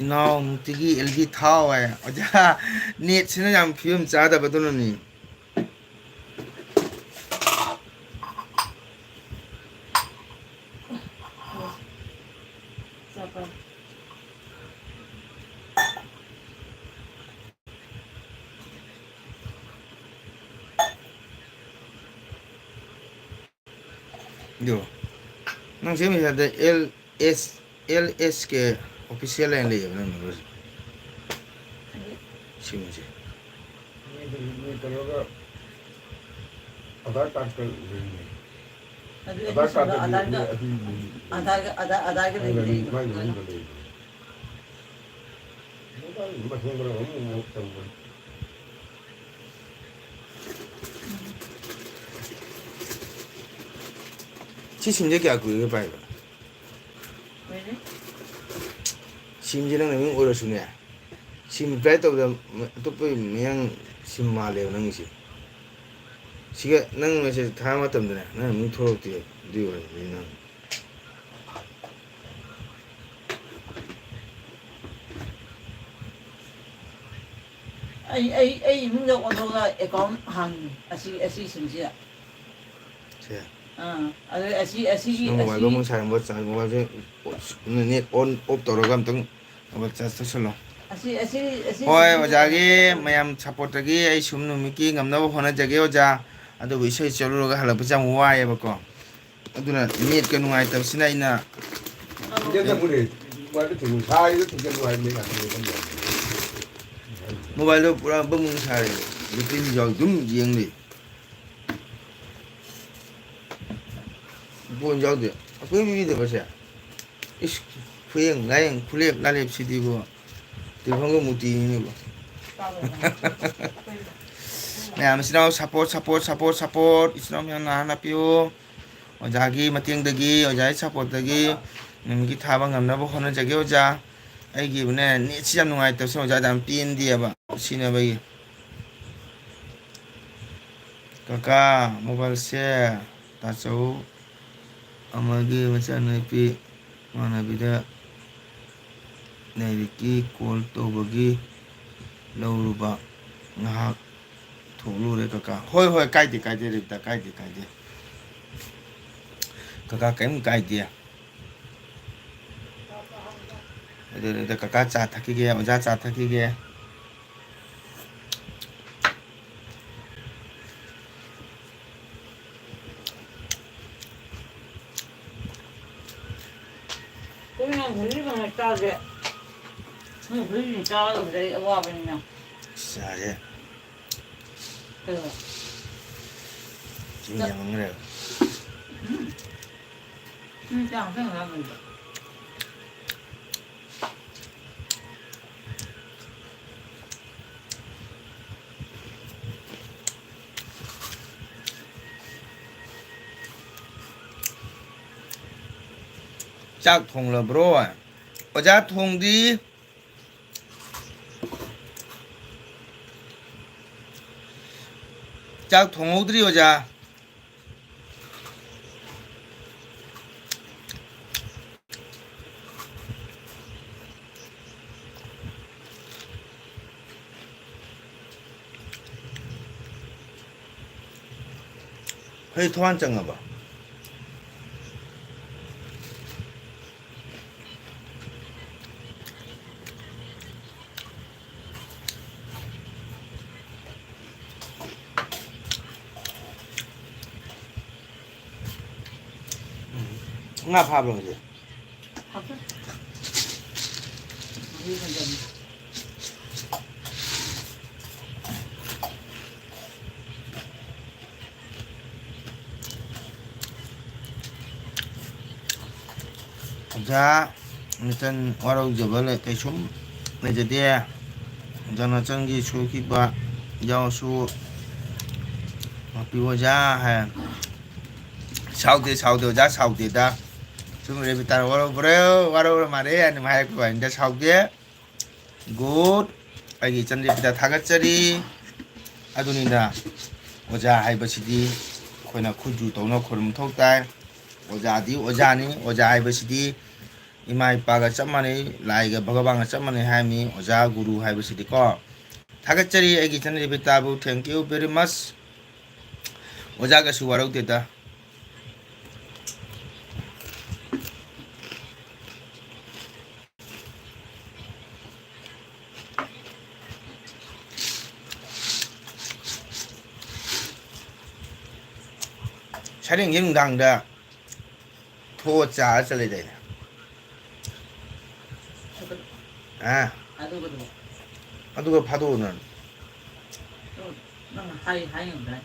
ꯏꯅꯥꯎ ꯅꯨꯡꯇꯤꯒꯤ ꯑꯦꯜ ꯖꯤ ꯊꯥꯎ ꯍꯥꯏ꯫ ꯑꯣꯖꯥ, ꯅꯦꯠꯁꯤꯅ ꯌꯥꯝ ꯐꯤꯕꯝ ꯆꯥꯗꯕꯗꯨꯅꯅꯤ꯫ ꯅꯪ ꯁꯦꯝꯃꯤꯁꯦ ꯍꯟꯗꯛ ꯑꯦꯜ ꯑꯦꯁ, ꯑꯦꯜ ꯑꯦꯁ ꯀꯦ ꯑꯣꯐꯤꯁꯤꯌꯦꯜ ꯍꯥꯏꯅ ꯂꯩꯌꯦꯕ ꯅꯪ ꯅꯝꯕꯔꯁꯦ꯫ ꯁꯤꯒꯨꯝꯕꯁꯦ꯫ ꯃꯤꯗꯨ, ꯃꯤ ꯀꯩꯅꯣꯒ ꯑꯙꯥꯔ ꯀꯥꯔꯗꯀ ꯂꯤꯡꯉꯦ꯫ ꯑꯗꯨ ꯑꯙꯥꯔ ꯑꯗꯨꯁꯤꯡꯗꯣ ꯀꯥꯔꯗꯀꯗꯤ ꯑꯙꯥꯔꯒ, ꯑꯗꯨ ꯂꯤꯡꯉꯦ꯫ ꯑꯙꯥꯔꯒ, ꯑꯙꯥꯔ, ꯑꯙꯥꯔꯒ ꯑꯗꯨꯒ ꯂꯤꯡꯕꯅꯦ ꯂꯤꯡ-, ꯃꯥꯏ ꯂꯣꯏꯅ꯫ ꯃꯅꯨꯡꯗ ꯂꯩꯕꯅꯦ꯫ ꯃꯣꯕꯥꯏꯜ ꯃꯊꯦꯡꯕꯗ ꯑꯃꯨꯛ ꯑꯃꯨꯛ ꯇꯧꯕꯅꯤ꯫ ꯁꯤ ꯁꯤꯝꯁꯦ ꯀꯌꯥ ꯀꯨꯏꯔꯒꯦ ꯄꯥꯏꯕ? ꯀꯨꯏꯔꯦ꯫ ꯁꯤꯝꯁꯦ ꯅꯪꯅ ꯃꯤꯡ ꯑꯣꯏꯔꯁꯨꯅꯦ, ꯁꯤꯝ ꯑꯦꯄ꯭ꯂꯥꯏ ꯇꯧꯕꯗ ꯑꯇꯣꯞꯄ ꯃꯌꯥꯡ ꯁꯤꯝ ꯃꯥꯜꯂꯦꯕ ꯅꯪꯒꯤꯁꯦ꯫ ꯁꯤꯒ ꯅꯪ ꯃꯦꯁꯦꯖ ꯊꯥꯕ ꯃꯇꯝꯗꯅꯦ, ꯅꯪ ꯃꯤꯡ ꯊꯣꯛꯂꯛꯇꯦ꯫ ꯑꯗꯨꯒꯤ ꯑꯣꯏꯔꯝꯒꯅꯤ ꯅꯪ꯫ ꯑꯩ, ꯑꯩ, ꯑꯩ ꯏꯃꯨꯡꯗ ꯑꯣꯟꯊꯣꯛꯑꯒ ꯑꯦꯀꯥꯎꯟ ꯍꯥꯡꯉꯤ, ꯑꯁꯤ, ꯑꯁꯤ ꯁꯤꯝꯁꯤꯗ꯫ ꯁꯦ꯫ ꯑꯥ, ꯑꯗꯨ ꯑꯁꯤ, ꯑꯁꯤꯒꯤ, ꯅꯪ ꯃꯣꯕꯥꯏꯜꯗꯣ ꯑꯁꯤ ꯑꯃꯨꯛ ꯁꯥꯏꯂꯦꯟ ꯃꯣꯗ ꯆꯥꯔꯖ, ꯃꯣꯕꯥꯏꯜꯁꯦ ꯅꯦꯠ ꯑꯣꯟ ꯑꯣꯐ ꯇꯧꯔꯒ ꯑꯝꯇꯪ ꯃꯣꯕꯥꯏꯜ ꯆꯥꯔꯖ ꯇꯧꯁꯜꯂꯣ꯫ ꯑꯁꯤ, ꯑꯁꯤ, ꯑꯁꯤ ꯍꯣꯏ, ꯁꯤꯝꯁꯤꯗ ꯑꯣꯖꯥꯒꯤ ꯑꯦꯀꯥꯎꯟ ꯃꯌꯥꯝ ꯁꯞꯄꯣꯔꯠꯇꯒꯤ ꯑꯩ ꯁꯨꯝ ꯅꯨꯃꯤꯠꯀꯤ ꯉꯝꯅꯕ ꯍꯣꯠꯅꯖꯒꯦ, ꯑꯣꯖꯥ꯫ ꯑꯗꯨꯕꯨ ꯏꯁꯩ ꯆꯠꯂꯨꯔꯒ ꯍꯜꯂꯛꯄꯁꯦ ꯌꯥꯝ ꯋꯥꯏꯑꯦꯕꯀꯣ꯫ ꯑꯗꯨꯅ ꯅꯦꯠꯀ ꯅꯨꯡꯉꯥꯏꯇꯕꯁꯤꯅ ꯑꯩꯅ ꯊꯤꯟꯖꯤꯜꯂꯝꯕꯅꯦ꯫ ꯃꯥꯗꯤ ꯊꯤꯟꯖꯤꯜ-, ꯁꯥꯔꯤꯗꯣ ꯊꯤꯟꯖꯤꯜꯂꯨ ꯍꯥꯏꯕꯅꯤ ꯉꯥꯛꯇꯪ ꯂꯩꯔꯝꯕ꯫ ꯃꯣꯕꯥꯏꯜꯗꯣ ꯄꯨꯔꯥ ꯕꯪ ꯕꯪ ꯁꯥꯔꯦ꯫ ꯕꯦꯇ꯭ꯔꯤꯁꯨ ꯌꯥꯎ-, ꯑꯗꯨꯝ ꯌꯦꯡ ꯂꯩ꯫ ꯕꯣꯟ ꯌꯥꯎꯗꯦ꯫ ꯑꯩꯈꯣꯏ ꯃꯤꯗꯕꯁꯦ꯫ ꯏꯁ, ꯈꯨꯌꯦꯡ ꯂꯥꯌꯦꯡ, ꯈꯨꯂꯦꯞ ꯂꯥꯂꯦꯞꯁꯤꯗꯤꯕꯣ꯫ ꯇꯦꯡꯈꯪꯒ ꯃꯨꯇꯤꯅꯤꯅꯦꯕꯣ꯫ ꯃꯌꯥꯝ ꯏꯆꯤꯟ ꯏꯅꯥꯎ support, support, support, support꯫ ꯏꯆꯤꯟ ꯏꯅꯥꯎ ꯃꯌꯥꯝ ꯅꯥꯍꯟꯅ ꯄꯤꯌꯨ꯫ ꯑꯣꯖꯥꯒꯤ ꯃꯇꯦꯡꯗꯒꯤ, ꯑꯣꯖꯥꯒꯤ supportꯇꯒꯤ ꯅꯨꯃꯤꯠꯀꯤ ꯊꯥꯕ ꯉꯝꯅꯕ ꯍꯣꯠꯅꯖꯒꯦ ꯑꯣꯖꯥ꯫ ꯑꯩꯒꯤꯕꯨꯅꯦ, netꯁꯤ ꯌꯥꯝ ꯅꯨꯡꯉꯥꯏꯇꯕꯁꯦ ꯑꯣꯖꯥꯗ ꯌꯥꯝ ꯄꯦꯟꯗꯦꯕ ꯁꯤꯖꯤꯟꯅꯕꯒꯤ꯫ ꯀꯀꯥ, mobileꯁꯦ ꯇꯥꯆꯧ ꯑꯃꯒꯤ ꯃꯆꯥꯅꯨꯄꯤ ꯏꯃꯥꯟꯅꯕꯤꯗ ꯂꯥꯏꯔꯤꯛꯀꯤ call ꯇꯧꯕꯒꯤ ꯂꯧꯔꯨꯕ ꯉꯥꯏꯍꯥꯛ ꯊꯣꯛꯂꯨꯔꯦ ꯀꯀꯥ꯫ ꯍꯣꯏ, ꯍꯣꯏ, ꯀꯥꯏꯗꯦ, ꯀꯥꯏꯗꯦ, ꯔꯤꯇꯥ, ꯀꯥꯏꯗꯦ, ꯀꯥꯏꯗꯦ꯫ ꯀꯀꯥ, ꯀꯔꯤꯝ ꯀꯥꯏꯗꯦ꯫ ꯑꯗꯨꯅꯤꯗ, ꯀꯀꯥ ꯆꯥ ꯊꯛꯈꯤꯒꯦ, ꯑꯣꯖꯥ ꯆꯥ ꯊꯛꯈꯤꯒꯦ꯫ ꯆꯥꯒꯦ꯫ ꯅꯣꯏ ꯍꯨꯏꯁꯤꯡ ꯆꯥꯒꯗꯕꯗ ꯑꯩ ꯑꯋꯥꯕꯅꯤꯅ꯫ ꯆꯥꯁꯦ꯫ ꯀꯩꯅꯣ? ꯆꯤꯡ ꯆꯥ-, ꯌꯥꯝꯃꯟꯈ꯭ꯔꯦꯕ꯫ ꯎꯝ꯫ ꯎꯝ, ꯆꯥꯡ ꯈꯔ ꯌꯥꯝꯃꯟꯕ꯫ ꯆꯥꯛ ꯊꯣꯡꯂꯕ꯭ꯔꯣ? ꯑꯣꯖꯥ ꯊꯣꯡꯗꯤ꯫ ꯆꯥꯛ ꯊꯣꯡꯍꯧꯗ꯭ꯔꯤ ꯑꯣꯖꯥ꯫ ꯍꯩ ꯊꯋꯥꯟ ꯆꯪꯉꯕ? ꯉꯥ ꯐꯥꯕ꯭ꯔꯣ ꯉꯁꯤ? ꯐꯥꯗꯦ꯫ ꯑꯣꯖꯥ ꯅꯆꯟ ꯋꯥꯔꯧꯖꯕ ꯂꯩ-, ꯀꯩꯁꯨꯝ ꯂꯩꯖꯗꯦ꯫ ꯑꯣꯖꯥ ꯅꯆꯟꯒꯤ ꯁꯣꯏꯈꯤꯕ ꯌꯥꯎꯔꯁꯨ ꯉꯥꯛꯄꯤꯌꯨ ꯑꯣꯖꯥ ꯍꯥꯏ꯫ ꯁꯥꯎꯗꯦ, ꯁꯥꯎꯗꯦ, ꯑꯣꯖꯥ ꯁꯥꯎꯗꯦꯗ꯫ ꯁꯨꯝ ꯔꯦꯕꯤꯇꯥꯅ ꯋꯥꯔꯧꯕ꯭ꯔꯥ, ꯋꯥꯔꯧꯔ ꯃꯥꯜꯂꯦ ꯍꯥꯏꯅ ꯍꯥꯏꯔꯛꯄ ꯋꯥꯅꯤꯗ, ꯁꯥꯎꯗꯦ꯫ Good꯫ ꯑꯩꯒꯤ ꯏꯆꯟ ꯔꯦꯕꯤꯇꯥ ꯊꯥꯒꯠꯆꯔꯤ꯫ ꯑꯗꯨꯅꯤꯗ, ꯑꯣꯖꯥ ꯍꯥꯏꯕꯁꯤꯗꯤ ꯑꯩꯈꯣꯏꯅ ꯈꯨꯖꯨ ꯇꯧꯅ ꯈꯨꯔꯨꯝ ꯃꯊꯧ ꯇꯥꯏ꯫ ꯑꯣꯖꯥꯗꯤ ꯑꯣꯖꯥꯅꯤ꯫ ꯑꯣꯖꯥ ꯍꯥꯏꯕꯁꯤꯗꯤ ꯏꯃꯥ ꯏꯄꯥꯒ ꯆꯞ ꯃꯥꯟꯅꯩ, ꯂꯥꯏꯒ ꯚꯒꯕꯥꯟꯒ ꯆꯞ ꯃꯥꯟꯅꯩ ꯍꯥꯏꯔꯝꯃꯤ ꯑꯣꯖꯥ ꯒꯨꯔꯨ ꯍꯥꯏꯕꯁꯤꯗꯤꯀꯣ꯫ ꯊꯥꯒꯠꯆꯔꯤ ꯑꯩꯒꯤ ꯏꯆꯟ ꯔꯦꯕꯤꯇꯥꯕꯨ, thank you very much꯫ ꯑꯣꯖꯥꯒꯁꯨ ꯋꯥꯔꯧꯗꯦꯗ꯫ ꯁꯔꯦꯡꯁꯦ ꯅꯨꯡꯗꯥꯡꯗ ꯊꯣꯛꯑ ꯆꯥꯔ ꯆꯠꯂꯦꯗꯥꯏꯅꯦ? ꯍꯥ? ꯑꯗꯨꯒꯗꯣ꯫ ꯑꯗꯨꯒ ꯐꯥꯗꯣꯛꯎ ꯅꯪ꯫ ꯅꯪ ꯍꯥꯏ-, ꯍꯥꯏ ꯉꯝꯗꯥꯏ?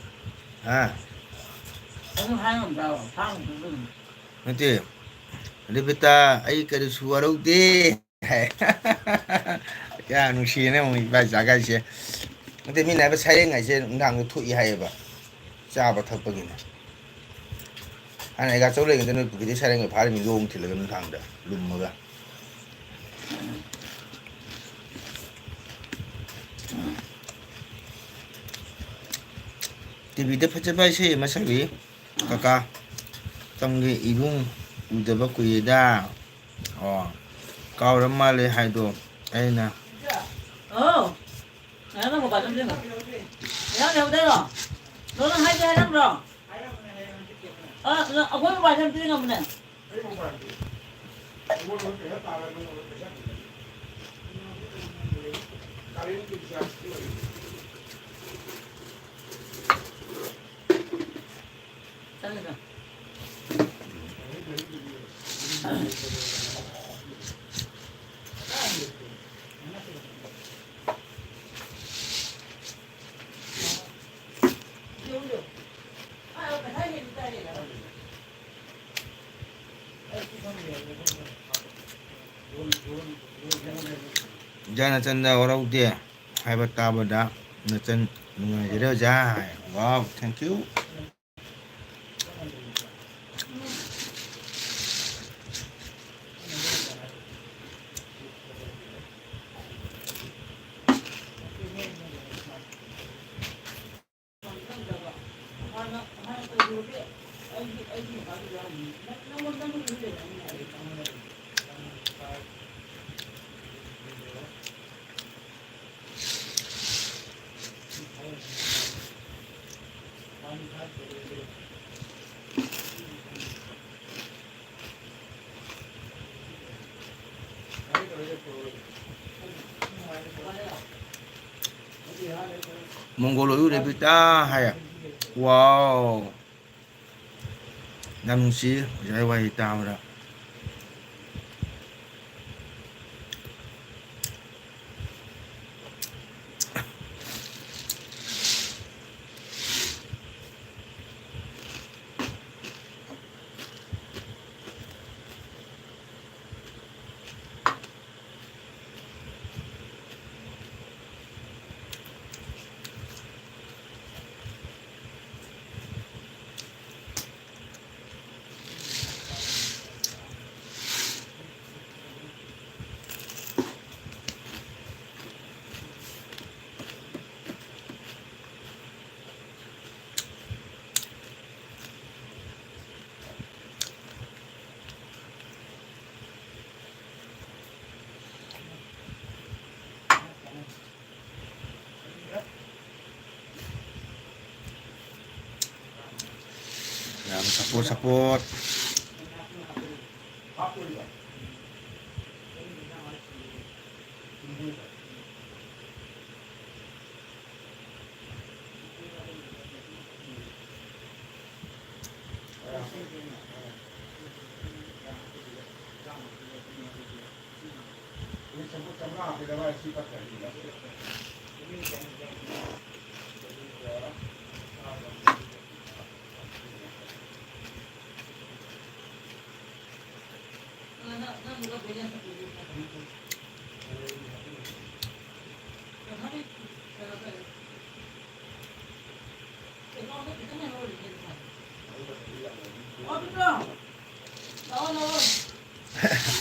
ꯍꯥ? ꯑꯗꯨ ꯍꯥꯏ ꯉꯝꯗ꯭ꯔꯕ? ꯐꯥ ꯉꯝꯗ꯭ꯔꯕ ꯑꯗꯨꯝ? ꯅꯠꯇꯦ꯫ ꯔꯦꯕꯤꯇꯥ, ꯑꯩ ꯀꯔꯤꯁꯨ ꯋꯥꯔꯧꯗꯦ꯫ ꯍꯥꯏ꯫ ꯀꯌꯥ ꯅꯨꯡꯁꯤꯌꯦꯅꯦ ꯑꯃꯨꯛ ꯏꯕꯥꯏ ꯆꯥꯒꯥꯏꯁꯦ꯫ ꯅꯠꯇꯦ, ꯃꯤꯅ ꯍꯥꯏꯕ ꯁꯩꯔꯦꯡ ꯍꯥꯏꯁꯦ ꯅꯨꯡꯗꯥꯡꯗ ꯊꯣꯛꯏ ꯍꯥꯏꯌꯦꯕ꯫ ꯆꯥꯕ ꯊꯛꯄꯒꯤꯅꯦ꯫ ꯍꯥꯟꯅ ꯑꯩꯒ ꯆꯧ ꯂꯩꯉꯩꯗ ꯅꯣꯏ ꯄꯨꯈ꯭ꯔꯤꯗꯩ ꯁꯩꯔꯦꯡꯒ ꯐꯥꯔꯤꯃꯤ, ꯂꯣꯡ ꯊꯤꯜꯂꯒ ꯅꯨꯡꯗꯥꯡꯗ ꯂꯨꯝꯃꯒ꯫ ꯇꯤꯚꯤꯗ ꯐꯖꯕ ꯏꯁꯩ ꯑꯃ ꯁꯛꯂꯤ꯫ ꯀꯀꯥ, ꯇꯝꯒꯦ ꯏꯕꯨꯡ, ꯎꯗꯕ ꯀꯨꯏꯔꯦꯗ꯫ ꯑꯣ, ꯀꯥꯎꯔ ꯃꯥꯜꯂꯦ ꯍꯥꯏꯗꯣ ꯑꯩꯅ꯫ ꯑꯣ, ꯉꯔꯥꯡ ꯅꯪ ꯃꯄꯥꯟ ꯆꯠꯄꯗꯤ ꯉꯝ-, ꯉꯔꯥꯡ ꯂꯩꯍꯧꯗꯥꯏꯔꯣ? ꯅꯪ ꯍꯥꯏꯗꯤ ꯍꯥꯏꯔꯝꯕ꯭ꯔꯣ? ꯑ, ꯑꯩꯈꯣꯏ ꯃꯄꯥꯟ ꯆꯠꯄꯗꯤ ꯉꯝꯕꯅꯦ꯫ ꯑꯣꯖꯥ ꯅꯆꯟꯗ ꯋꯥꯔꯧꯗꯦ ꯍꯥꯏꯕ ꯇꯥꯕꯗ ꯅꯆꯟ ꯅꯨꯡꯉꯥꯏꯖꯔꯦ ꯑꯣꯖꯥ ꯍꯥꯏ꯫ Wow, thank you꯫ Mongol ꯑꯣꯏꯌꯨ ꯔꯦꯕꯤꯇꯥ high. Wow꯫ ꯌꯥꯝ ꯅꯨꯡꯁꯤ ꯑꯣꯖꯥꯒꯤ ꯋꯥꯔꯤ ꯇꯥꯕꯗ꯫ Support, support.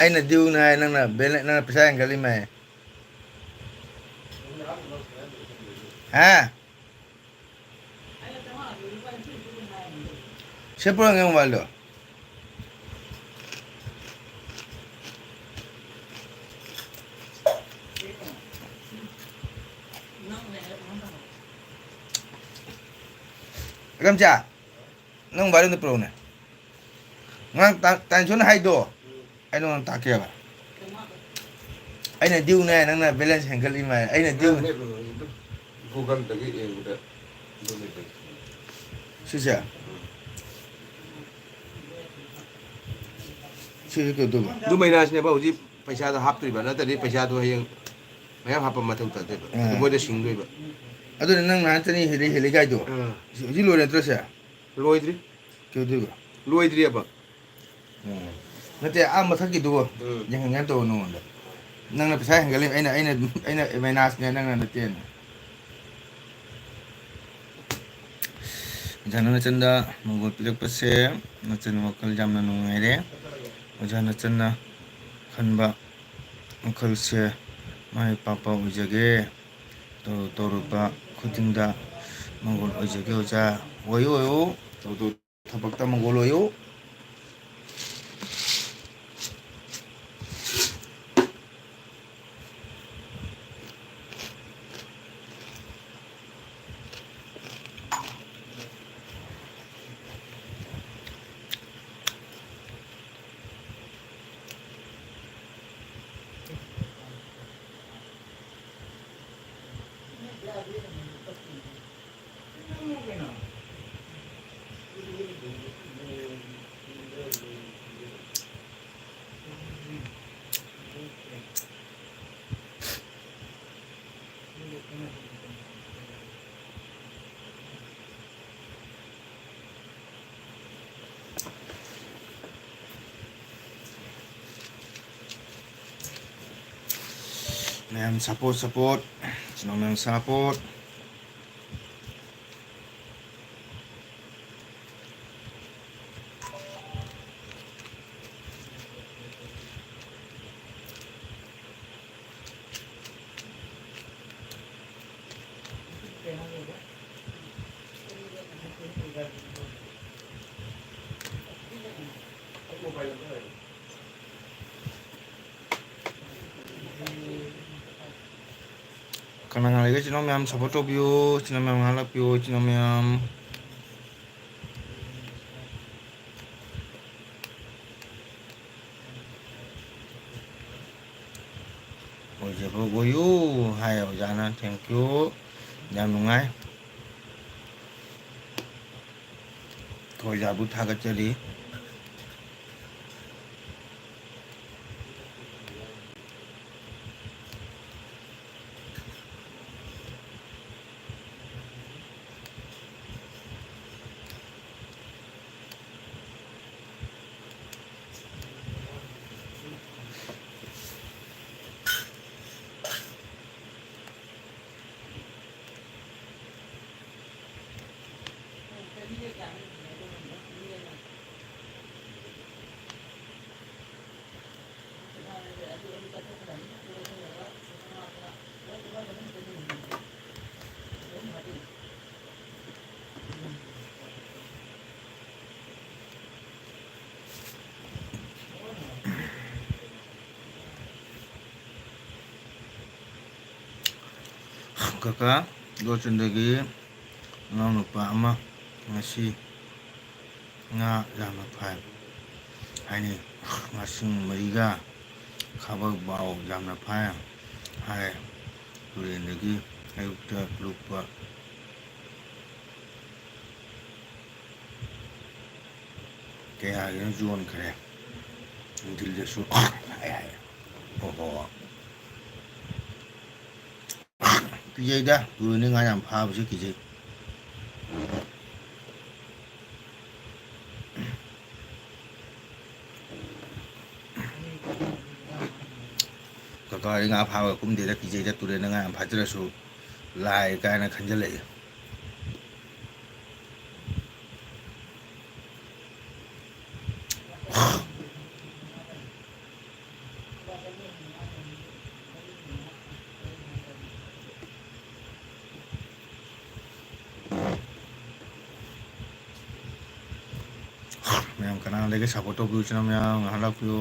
ꯑꯩꯅ ꯗ꯭ꯌꯨꯅꯦ ꯍꯥꯏ, ꯅꯪꯅ ꯕꯦꯂꯦ-, ꯅꯪꯅ ꯄꯩꯁꯥ ꯍꯦꯟꯒꯠꯂꯤꯃꯦ꯫ ꯍꯥ? ꯁꯦ ꯄꯨꯔꯛꯑꯒꯦ ꯃꯣꯕꯥꯏꯜꯗꯣ꯫ ꯏꯀꯝꯆꯥ, ꯅꯪ ꯃꯣꯕꯥꯏꯜ ꯑꯝꯇ ꯄꯨꯔꯛꯎꯅꯦ꯫ ꯉꯔꯥꯡ ꯇꯥ-, ꯇꯥꯏꯁꯣꯟꯅ ꯍꯥꯏꯗꯣ ꯑꯩ ꯅꯉꯣꯟꯗ ꯇꯥꯛꯀꯦꯕ꯫ ꯑꯩꯅ ꯗ꯭ꯌꯨꯅꯦ, ꯅꯪꯅ ꯕꯦꯂꯦꯟꯁ ꯍꯦꯟꯒꯠꯂꯤ ꯃꯥꯏ꯫ ꯑꯩꯅ ꯗ꯭ꯌꯨ꯫ ꯒꯨꯒꯜꯗꯒꯤ ꯌꯦꯡꯕꯗ ꯑꯗꯨꯝ ꯂꯩ꯫ ꯁꯤꯁꯦ? ꯁꯤꯁꯦ ꯀꯩꯗꯧꯕ? ꯑꯗꯨ ꯃꯩꯅꯥꯁꯤꯅꯦꯕ ꯍꯧꯖꯤꯛ ꯄꯩꯁꯥꯗꯣ ꯍꯥꯞꯇꯣꯏꯕ, ꯅꯠꯇ꯭ꯔꯗꯤ ꯄꯩꯁꯥꯗꯣ ꯍꯌꯦꯡ ꯃꯌꯥꯝ ꯍꯥꯞꯄ ꯃꯊꯧ ꯇꯥꯗꯦꯕ꯫ ꯑꯥ꯫ ꯑꯗꯨ ꯃꯣꯏꯗ ꯁꯤꯡꯗꯣꯏꯕ꯫ ꯑꯗꯨꯅ ꯅꯪ ꯅꯍꯥꯟ ꯆꯅꯤ ꯍꯦꯜꯂꯤ, ꯍꯦꯜꯂꯤ ꯀꯥꯏꯗꯣ? ꯑꯥ꯫ ꯍꯧꯖꯤꯛ ꯂꯣꯏꯔꯦ ꯅꯠꯇ꯭ꯔꯣ ꯁꯦ? ꯂꯣꯏꯗ꯭ꯔꯤ꯫ ꯀꯩꯗꯧꯗꯣꯏꯕ? ꯂꯣꯏꯗ꯭ꯔꯤꯑꯕ꯫ ꯎꯝ꯫ ꯅꯠꯇꯦ, ꯑꯥ ꯃꯊꯛꯀꯤꯗꯨꯕꯨ ꯎꯝ꯫ ꯌꯦꯡꯍꯟꯒꯦ ꯇꯧꯕ ꯅꯉꯣꯟꯗ꯫ ꯅꯪꯅ ꯄꯩꯁꯥ ꯍꯦꯟꯒꯠꯂꯤ, ꯑꯩꯅ, ꯑꯩꯅ, ꯑꯩꯅ ꯃꯥꯏꯅꯁꯅꯦ, ꯅꯪꯅ ꯅꯠꯇꯦꯅ꯫ ꯑꯣꯖꯥꯅ ꯅꯆꯟꯗ ꯃꯪꯒꯣꯜ ꯄꯤꯔꯛꯄꯁꯦ ꯅꯆꯟ ꯋꯥꯈꯜ ꯌꯥꯝꯅ ꯅꯨꯡꯉꯥꯏꯔꯦ꯫ ꯑꯣꯖꯥ ꯅꯆꯟꯅ ꯈꯟꯕ ꯋꯥꯈꯜꯁꯦ ꯃꯥꯏ ꯄꯥꯛꯄ ꯑꯣꯏꯖꯒꯦ꯫ ꯇꯧꯔꯨ ꯇꯧꯔꯨꯕ ꯈꯨꯗꯤꯡꯗ ꯃꯪꯒꯣꯜ ꯑꯣꯏꯖꯒꯦ ꯑꯣꯖꯥ꯫ ꯑꯣꯏꯌꯨ ꯑꯣꯏꯌꯨ꯫ ꯇꯧ ꯇꯧ ꯊꯕꯛꯇ ꯃꯪꯒꯣꯜ ꯑꯣꯏꯌꯨ꯫ ꯃꯌꯥꯝ support, support. ꯏꯆꯤꯟ ꯏꯅꯥꯎ ꯃꯌꯥꯝ support. ꯀꯅꯥ ꯀꯅꯥ ꯂꯩꯒꯦ? ꯏꯆꯤꯟ ꯏꯅꯥꯎ ꯃꯌꯥꯝ support ꯇꯧꯕꯤꯌꯨ, ꯏꯆꯤꯟ ꯏꯅꯥꯎ ꯃꯌꯥꯝ ꯉꯥꯡꯍꯜꯂꯛꯄꯤꯌꯨ, ꯏꯆꯤꯟ ꯏꯅꯥꯎ ꯃꯌꯥꯝ꯫ ꯑꯣꯏꯖꯕ ꯑꯣꯏꯌꯨ ꯍꯥꯏ ꯑꯣꯖꯥꯅ, thank you꯫ ꯌꯥꯝ ꯅꯨꯡꯉꯥꯏ꯫ ꯑꯣꯖꯥꯕꯨ ꯊꯥꯒꯠꯆꯔꯤ꯫ ꯀꯀꯥ ꯒꯣꯆꯟꯗꯒꯤ ꯏꯅꯥꯎꯅꯨꯄꯥ ꯑꯃ ꯉꯁꯤ ꯉꯥ ꯌꯥꯝꯅ ꯐꯥꯏ ꯍꯥꯏꯅꯩ꯫ ꯉꯥꯁꯤꯡ ꯃꯔꯤꯒ ꯈꯥꯕꯛ ꯕꯥꯎ ꯌꯥꯝꯅ ꯐꯥꯏ ꯍꯥꯏ꯫ ꯇꯨꯔꯦꯟꯗꯒꯤ ꯑꯌꯨꯛꯇ ꯂꯨꯞꯄ ꯀꯌꯥꯒꯤꯅꯣ ꯌꯣꯟꯈ꯭ꯔꯦ? ꯅꯨꯡꯊꯤꯜꯗꯁꯨ ꯍꯥꯏ ꯍꯥꯏ꯫ ꯑꯣꯍꯣ꯫ ꯀꯤꯖꯩꯗ, ꯇꯨꯔꯦꯟꯗ ꯉꯥ ꯌꯥꯝ ꯐꯥꯕꯁꯦ ꯀꯤꯖꯩ꯫ ꯀꯀꯥ, ꯑꯩ ꯉꯥ ꯐꯥꯕꯒ ꯀꯨꯝꯗꯦꯗ, ꯀꯤꯖꯩꯗ, ꯇꯨꯔꯦꯟꯗ ꯉꯥ ꯌꯥꯝ ꯐꯥꯖꯔꯁꯨ ꯂꯥꯏ ꯀꯥꯏꯅ ꯈꯟꯖꯜꯂꯛꯑꯦ꯫ ꯃꯌꯥꯝ ꯀꯅꯥ ꯂꯩꯒꯦ support ꯇꯧꯕꯤꯌꯨ, ꯏꯆꯤꯟ ꯏꯅꯥꯎ ꯃꯌꯥꯝ ꯉꯥꯏꯍꯥꯛ ꯂꯥꯛꯄꯤꯌꯨ꯫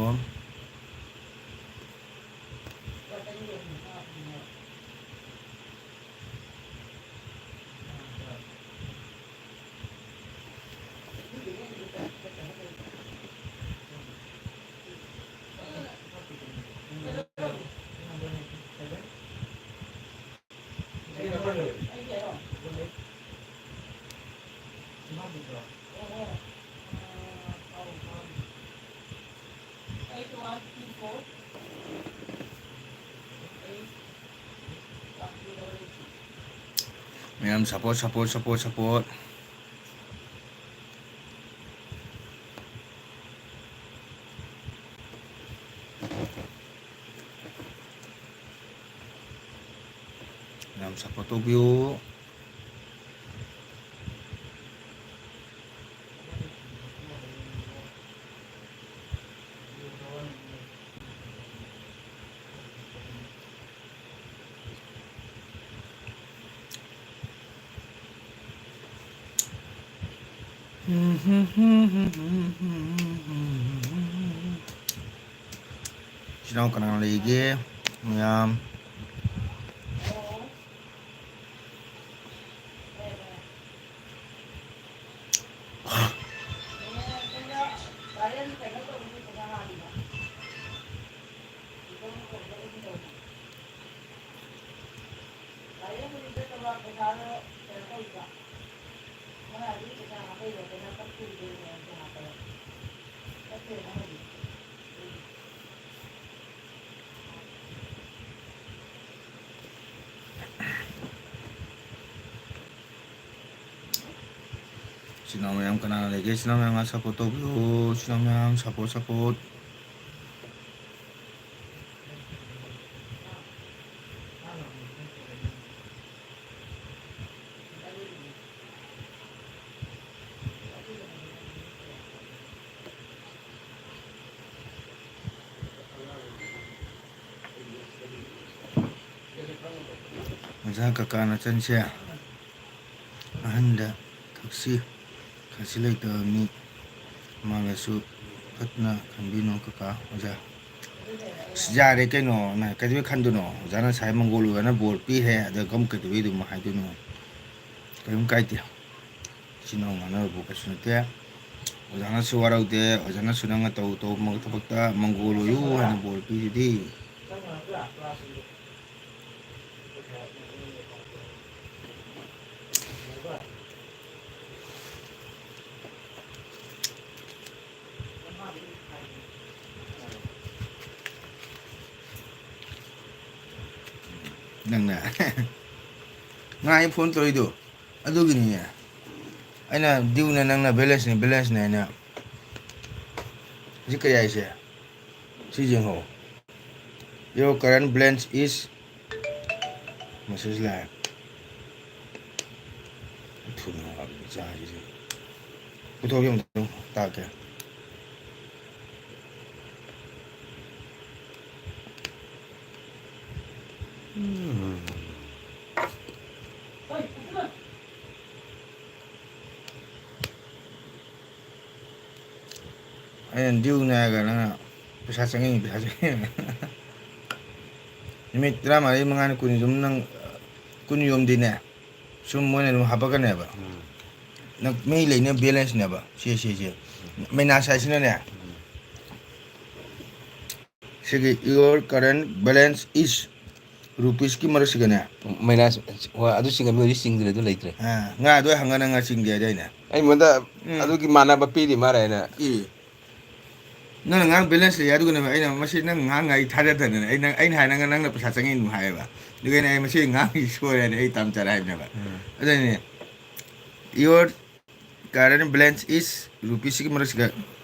ꯃꯌꯥꯝ support, support, support, support꯫ ꯌꯥꯝ support ꯇꯧꯕꯤꯌꯨ꯫ ꯏꯆꯤꯟ ꯏꯅꯥꯎ ꯀꯅꯥ ꯂꯩꯒꯦ ꯃꯌꯥꯝ? ꯏꯆꯤꯟ ꯏꯅꯥꯎ ꯃꯌꯥꯝ ꯀꯅꯥ ꯂꯩꯒꯦ? ꯏꯆꯤꯟ ꯏꯅꯥꯎ ꯃꯌꯥꯝ support ꯇꯧꯕꯤꯌꯣ꯫ ꯏꯆꯤꯟ ꯏꯅꯥꯎ ꯃꯌꯥꯝ support, support꯫ ꯑꯣꯖꯥ, ꯀꯀꯥꯅ ꯆꯟꯁꯦ꯫ ꯑꯍꯟꯗ ꯊꯛꯁꯤ ꯈꯥꯁꯤ ꯂꯩꯇꯕ ꯃꯤ ꯃꯥꯜꯂꯁꯨ ꯐꯠꯇꯅ ꯈꯟꯕꯤꯅꯨ ꯀꯀꯥ꯫ ꯑꯣꯖꯥ, ꯑꯁ, ꯌꯥꯔꯦ ꯀꯩꯅꯣ, ꯅꯪ ꯀꯩꯗꯧꯕꯩ ꯈꯟꯗꯣꯏꯅꯣ? ꯑꯣꯖꯥꯅ ꯉꯁꯥꯏ ꯃꯪꯒꯣꯜ ꯑꯣꯏꯕꯅ ꯕꯣꯔ ꯄꯤ ꯍꯥꯏ, ꯑꯗ ꯀꯝ ꯀꯩꯗꯧꯕꯩ ꯑꯗꯨꯝ ꯍꯥꯏꯗꯣꯏꯅꯣ? ꯀꯔꯤꯝ ꯀꯥꯏꯗꯦ꯫ ꯏꯆꯤꯟ ꯏꯅꯥꯎ ꯉꯥꯡꯅꯕꯕꯨ ꯀꯩꯁꯨ ꯅꯠꯇꯦ꯫ ꯑꯣꯖꯥꯅꯁꯨ ꯋꯥꯔꯧꯗꯦ, ꯑꯣꯖꯥꯅꯁꯨ ꯅꯪꯅ ꯇꯧ ꯇꯧꯕ ꯊꯕꯛꯇ ꯃꯪꯒꯣꯜ ꯑꯣꯏꯌꯨ ꯍꯥꯏꯅ ꯕꯣꯔ ꯄꯤꯔꯤꯗꯤ꯫ ꯅꯪꯅ ꯉꯥꯏ ꯐꯣꯟ ꯇꯧꯔꯤꯗꯣ ꯑꯗꯨꯒꯤꯅꯤꯅꯦ꯫ ꯑꯩꯅ ꯗ꯭ꯌꯨꯅꯦ, ꯅꯪꯅ ꯕꯦꯂꯦꯟꯁꯅꯦ, ꯕꯦꯂꯦꯟꯁꯅꯦ ꯍꯥꯏꯅ꯫ ꯍꯧꯖꯤꯛ ꯀꯩ ꯍꯥꯏꯁꯦ? ꯁꯤ ꯌꯦꯡꯉꯣ꯫ Your current balance is message line. ꯊꯨꯅ ꯍꯥꯞꯄꯤ ꯆꯥꯁꯤꯗꯤ꯫ ꯄꯨꯊꯣꯛ ꯌꯦꯡꯉꯨ, ꯇꯥꯛꯀꯦ꯫ ꯎꯝ꯫ ꯑꯩꯅ ꯗ꯭ꯌꯨꯅꯦ ꯍꯥꯏꯔꯒ ꯅꯪꯅ ꯄꯩꯁꯥ ꯆꯪꯉꯤ, ꯄꯩꯁꯥ ꯆꯪꯉꯤ꯫ ꯅꯨꯃꯤꯠ ꯇꯔꯥꯃꯔꯤ, ꯃꯉꯥꯅꯤ, ꯀꯨꯟꯅꯤ ꯑꯗꯨꯝ ꯅꯪ, ꯀꯨꯟ ꯌꯣꯝꯗꯤꯅꯦ, ꯁꯨꯝ ꯃꯣꯏꯅ ꯑꯗꯨꯝ ꯍꯥꯄꯛꯀꯅꯦꯕ꯫ ꯎꯝ꯫ ꯅꯪ ꯃꯤ ꯂꯩꯅ balance ꯅꯦꯕ꯫ ꯁꯤ, ꯁꯤ, ꯁꯤ꯫ ꯎꯝ꯫ ꯃꯩꯅꯥꯁ ꯍꯥꯏꯁꯤꯅꯅꯦ꯫ ꯎꯝ꯫ ꯁꯤꯒꯤ your current balance is ꯔꯨꯄꯤꯁꯀꯤ ꯃꯔꯛꯁꯤꯒꯅꯦ꯫ ꯃꯥꯏꯅꯁ, ꯍꯣꯏ, ꯑꯗꯨ ꯆꯤꯡꯉꯝꯃꯤ, ꯍꯧꯖꯤꯛ ꯆꯤꯡꯗ꯭ꯔꯦ, ꯑꯗꯨ ꯂꯩꯇ꯭ꯔꯦ꯫ ꯑꯥ, ꯉꯥ ꯑꯗꯨ ꯍꯪꯉ ꯅꯪ ꯉꯥ ꯆꯤꯡꯒꯦ ꯍꯥꯏꯗꯥꯏꯅꯦ? ꯑꯩꯉꯣꯟꯗ ꯎꯝ꯫ ꯑꯗꯨꯒꯤ ꯃꯥꯟꯅꯕ ꯄꯤꯔꯤ ꯃꯥꯔꯦꯅ꯫ ꯏ꯫ ꯅꯪꯅ ꯉꯥꯡ balance ꯂꯩ ꯑꯗꯨꯒꯅꯦꯕ ꯑꯩꯅ ꯃꯁꯤ ꯅꯪ ꯉꯥꯡ ꯑꯩ ꯊꯥꯖꯗꯗꯅ ꯑꯩ ꯅꯪ, ꯑꯩꯅ ꯍꯥꯏ ꯅꯪ, ꯅꯪꯅ ꯄꯩꯁꯥ ꯆꯪꯉꯛꯏ ꯑꯗꯨꯝ ꯍꯥꯏꯌꯦꯕ꯫ ꯑꯗꯨꯒ ꯑꯩꯅ ꯑꯩ ꯃꯁꯤ ꯉꯥꯡꯉꯤ ꯁꯣꯏꯔꯦꯅ ꯑꯩ ꯇꯝ ꯆꯠꯂꯦ ꯍꯥꯏꯕꯅꯦꯕ꯫ ꯎꯝ꯫ ꯑꯗꯨꯅꯅꯦ, your current balance is rupees ꯁꯤꯒꯤ ꯃꯔꯛꯁꯤꯒ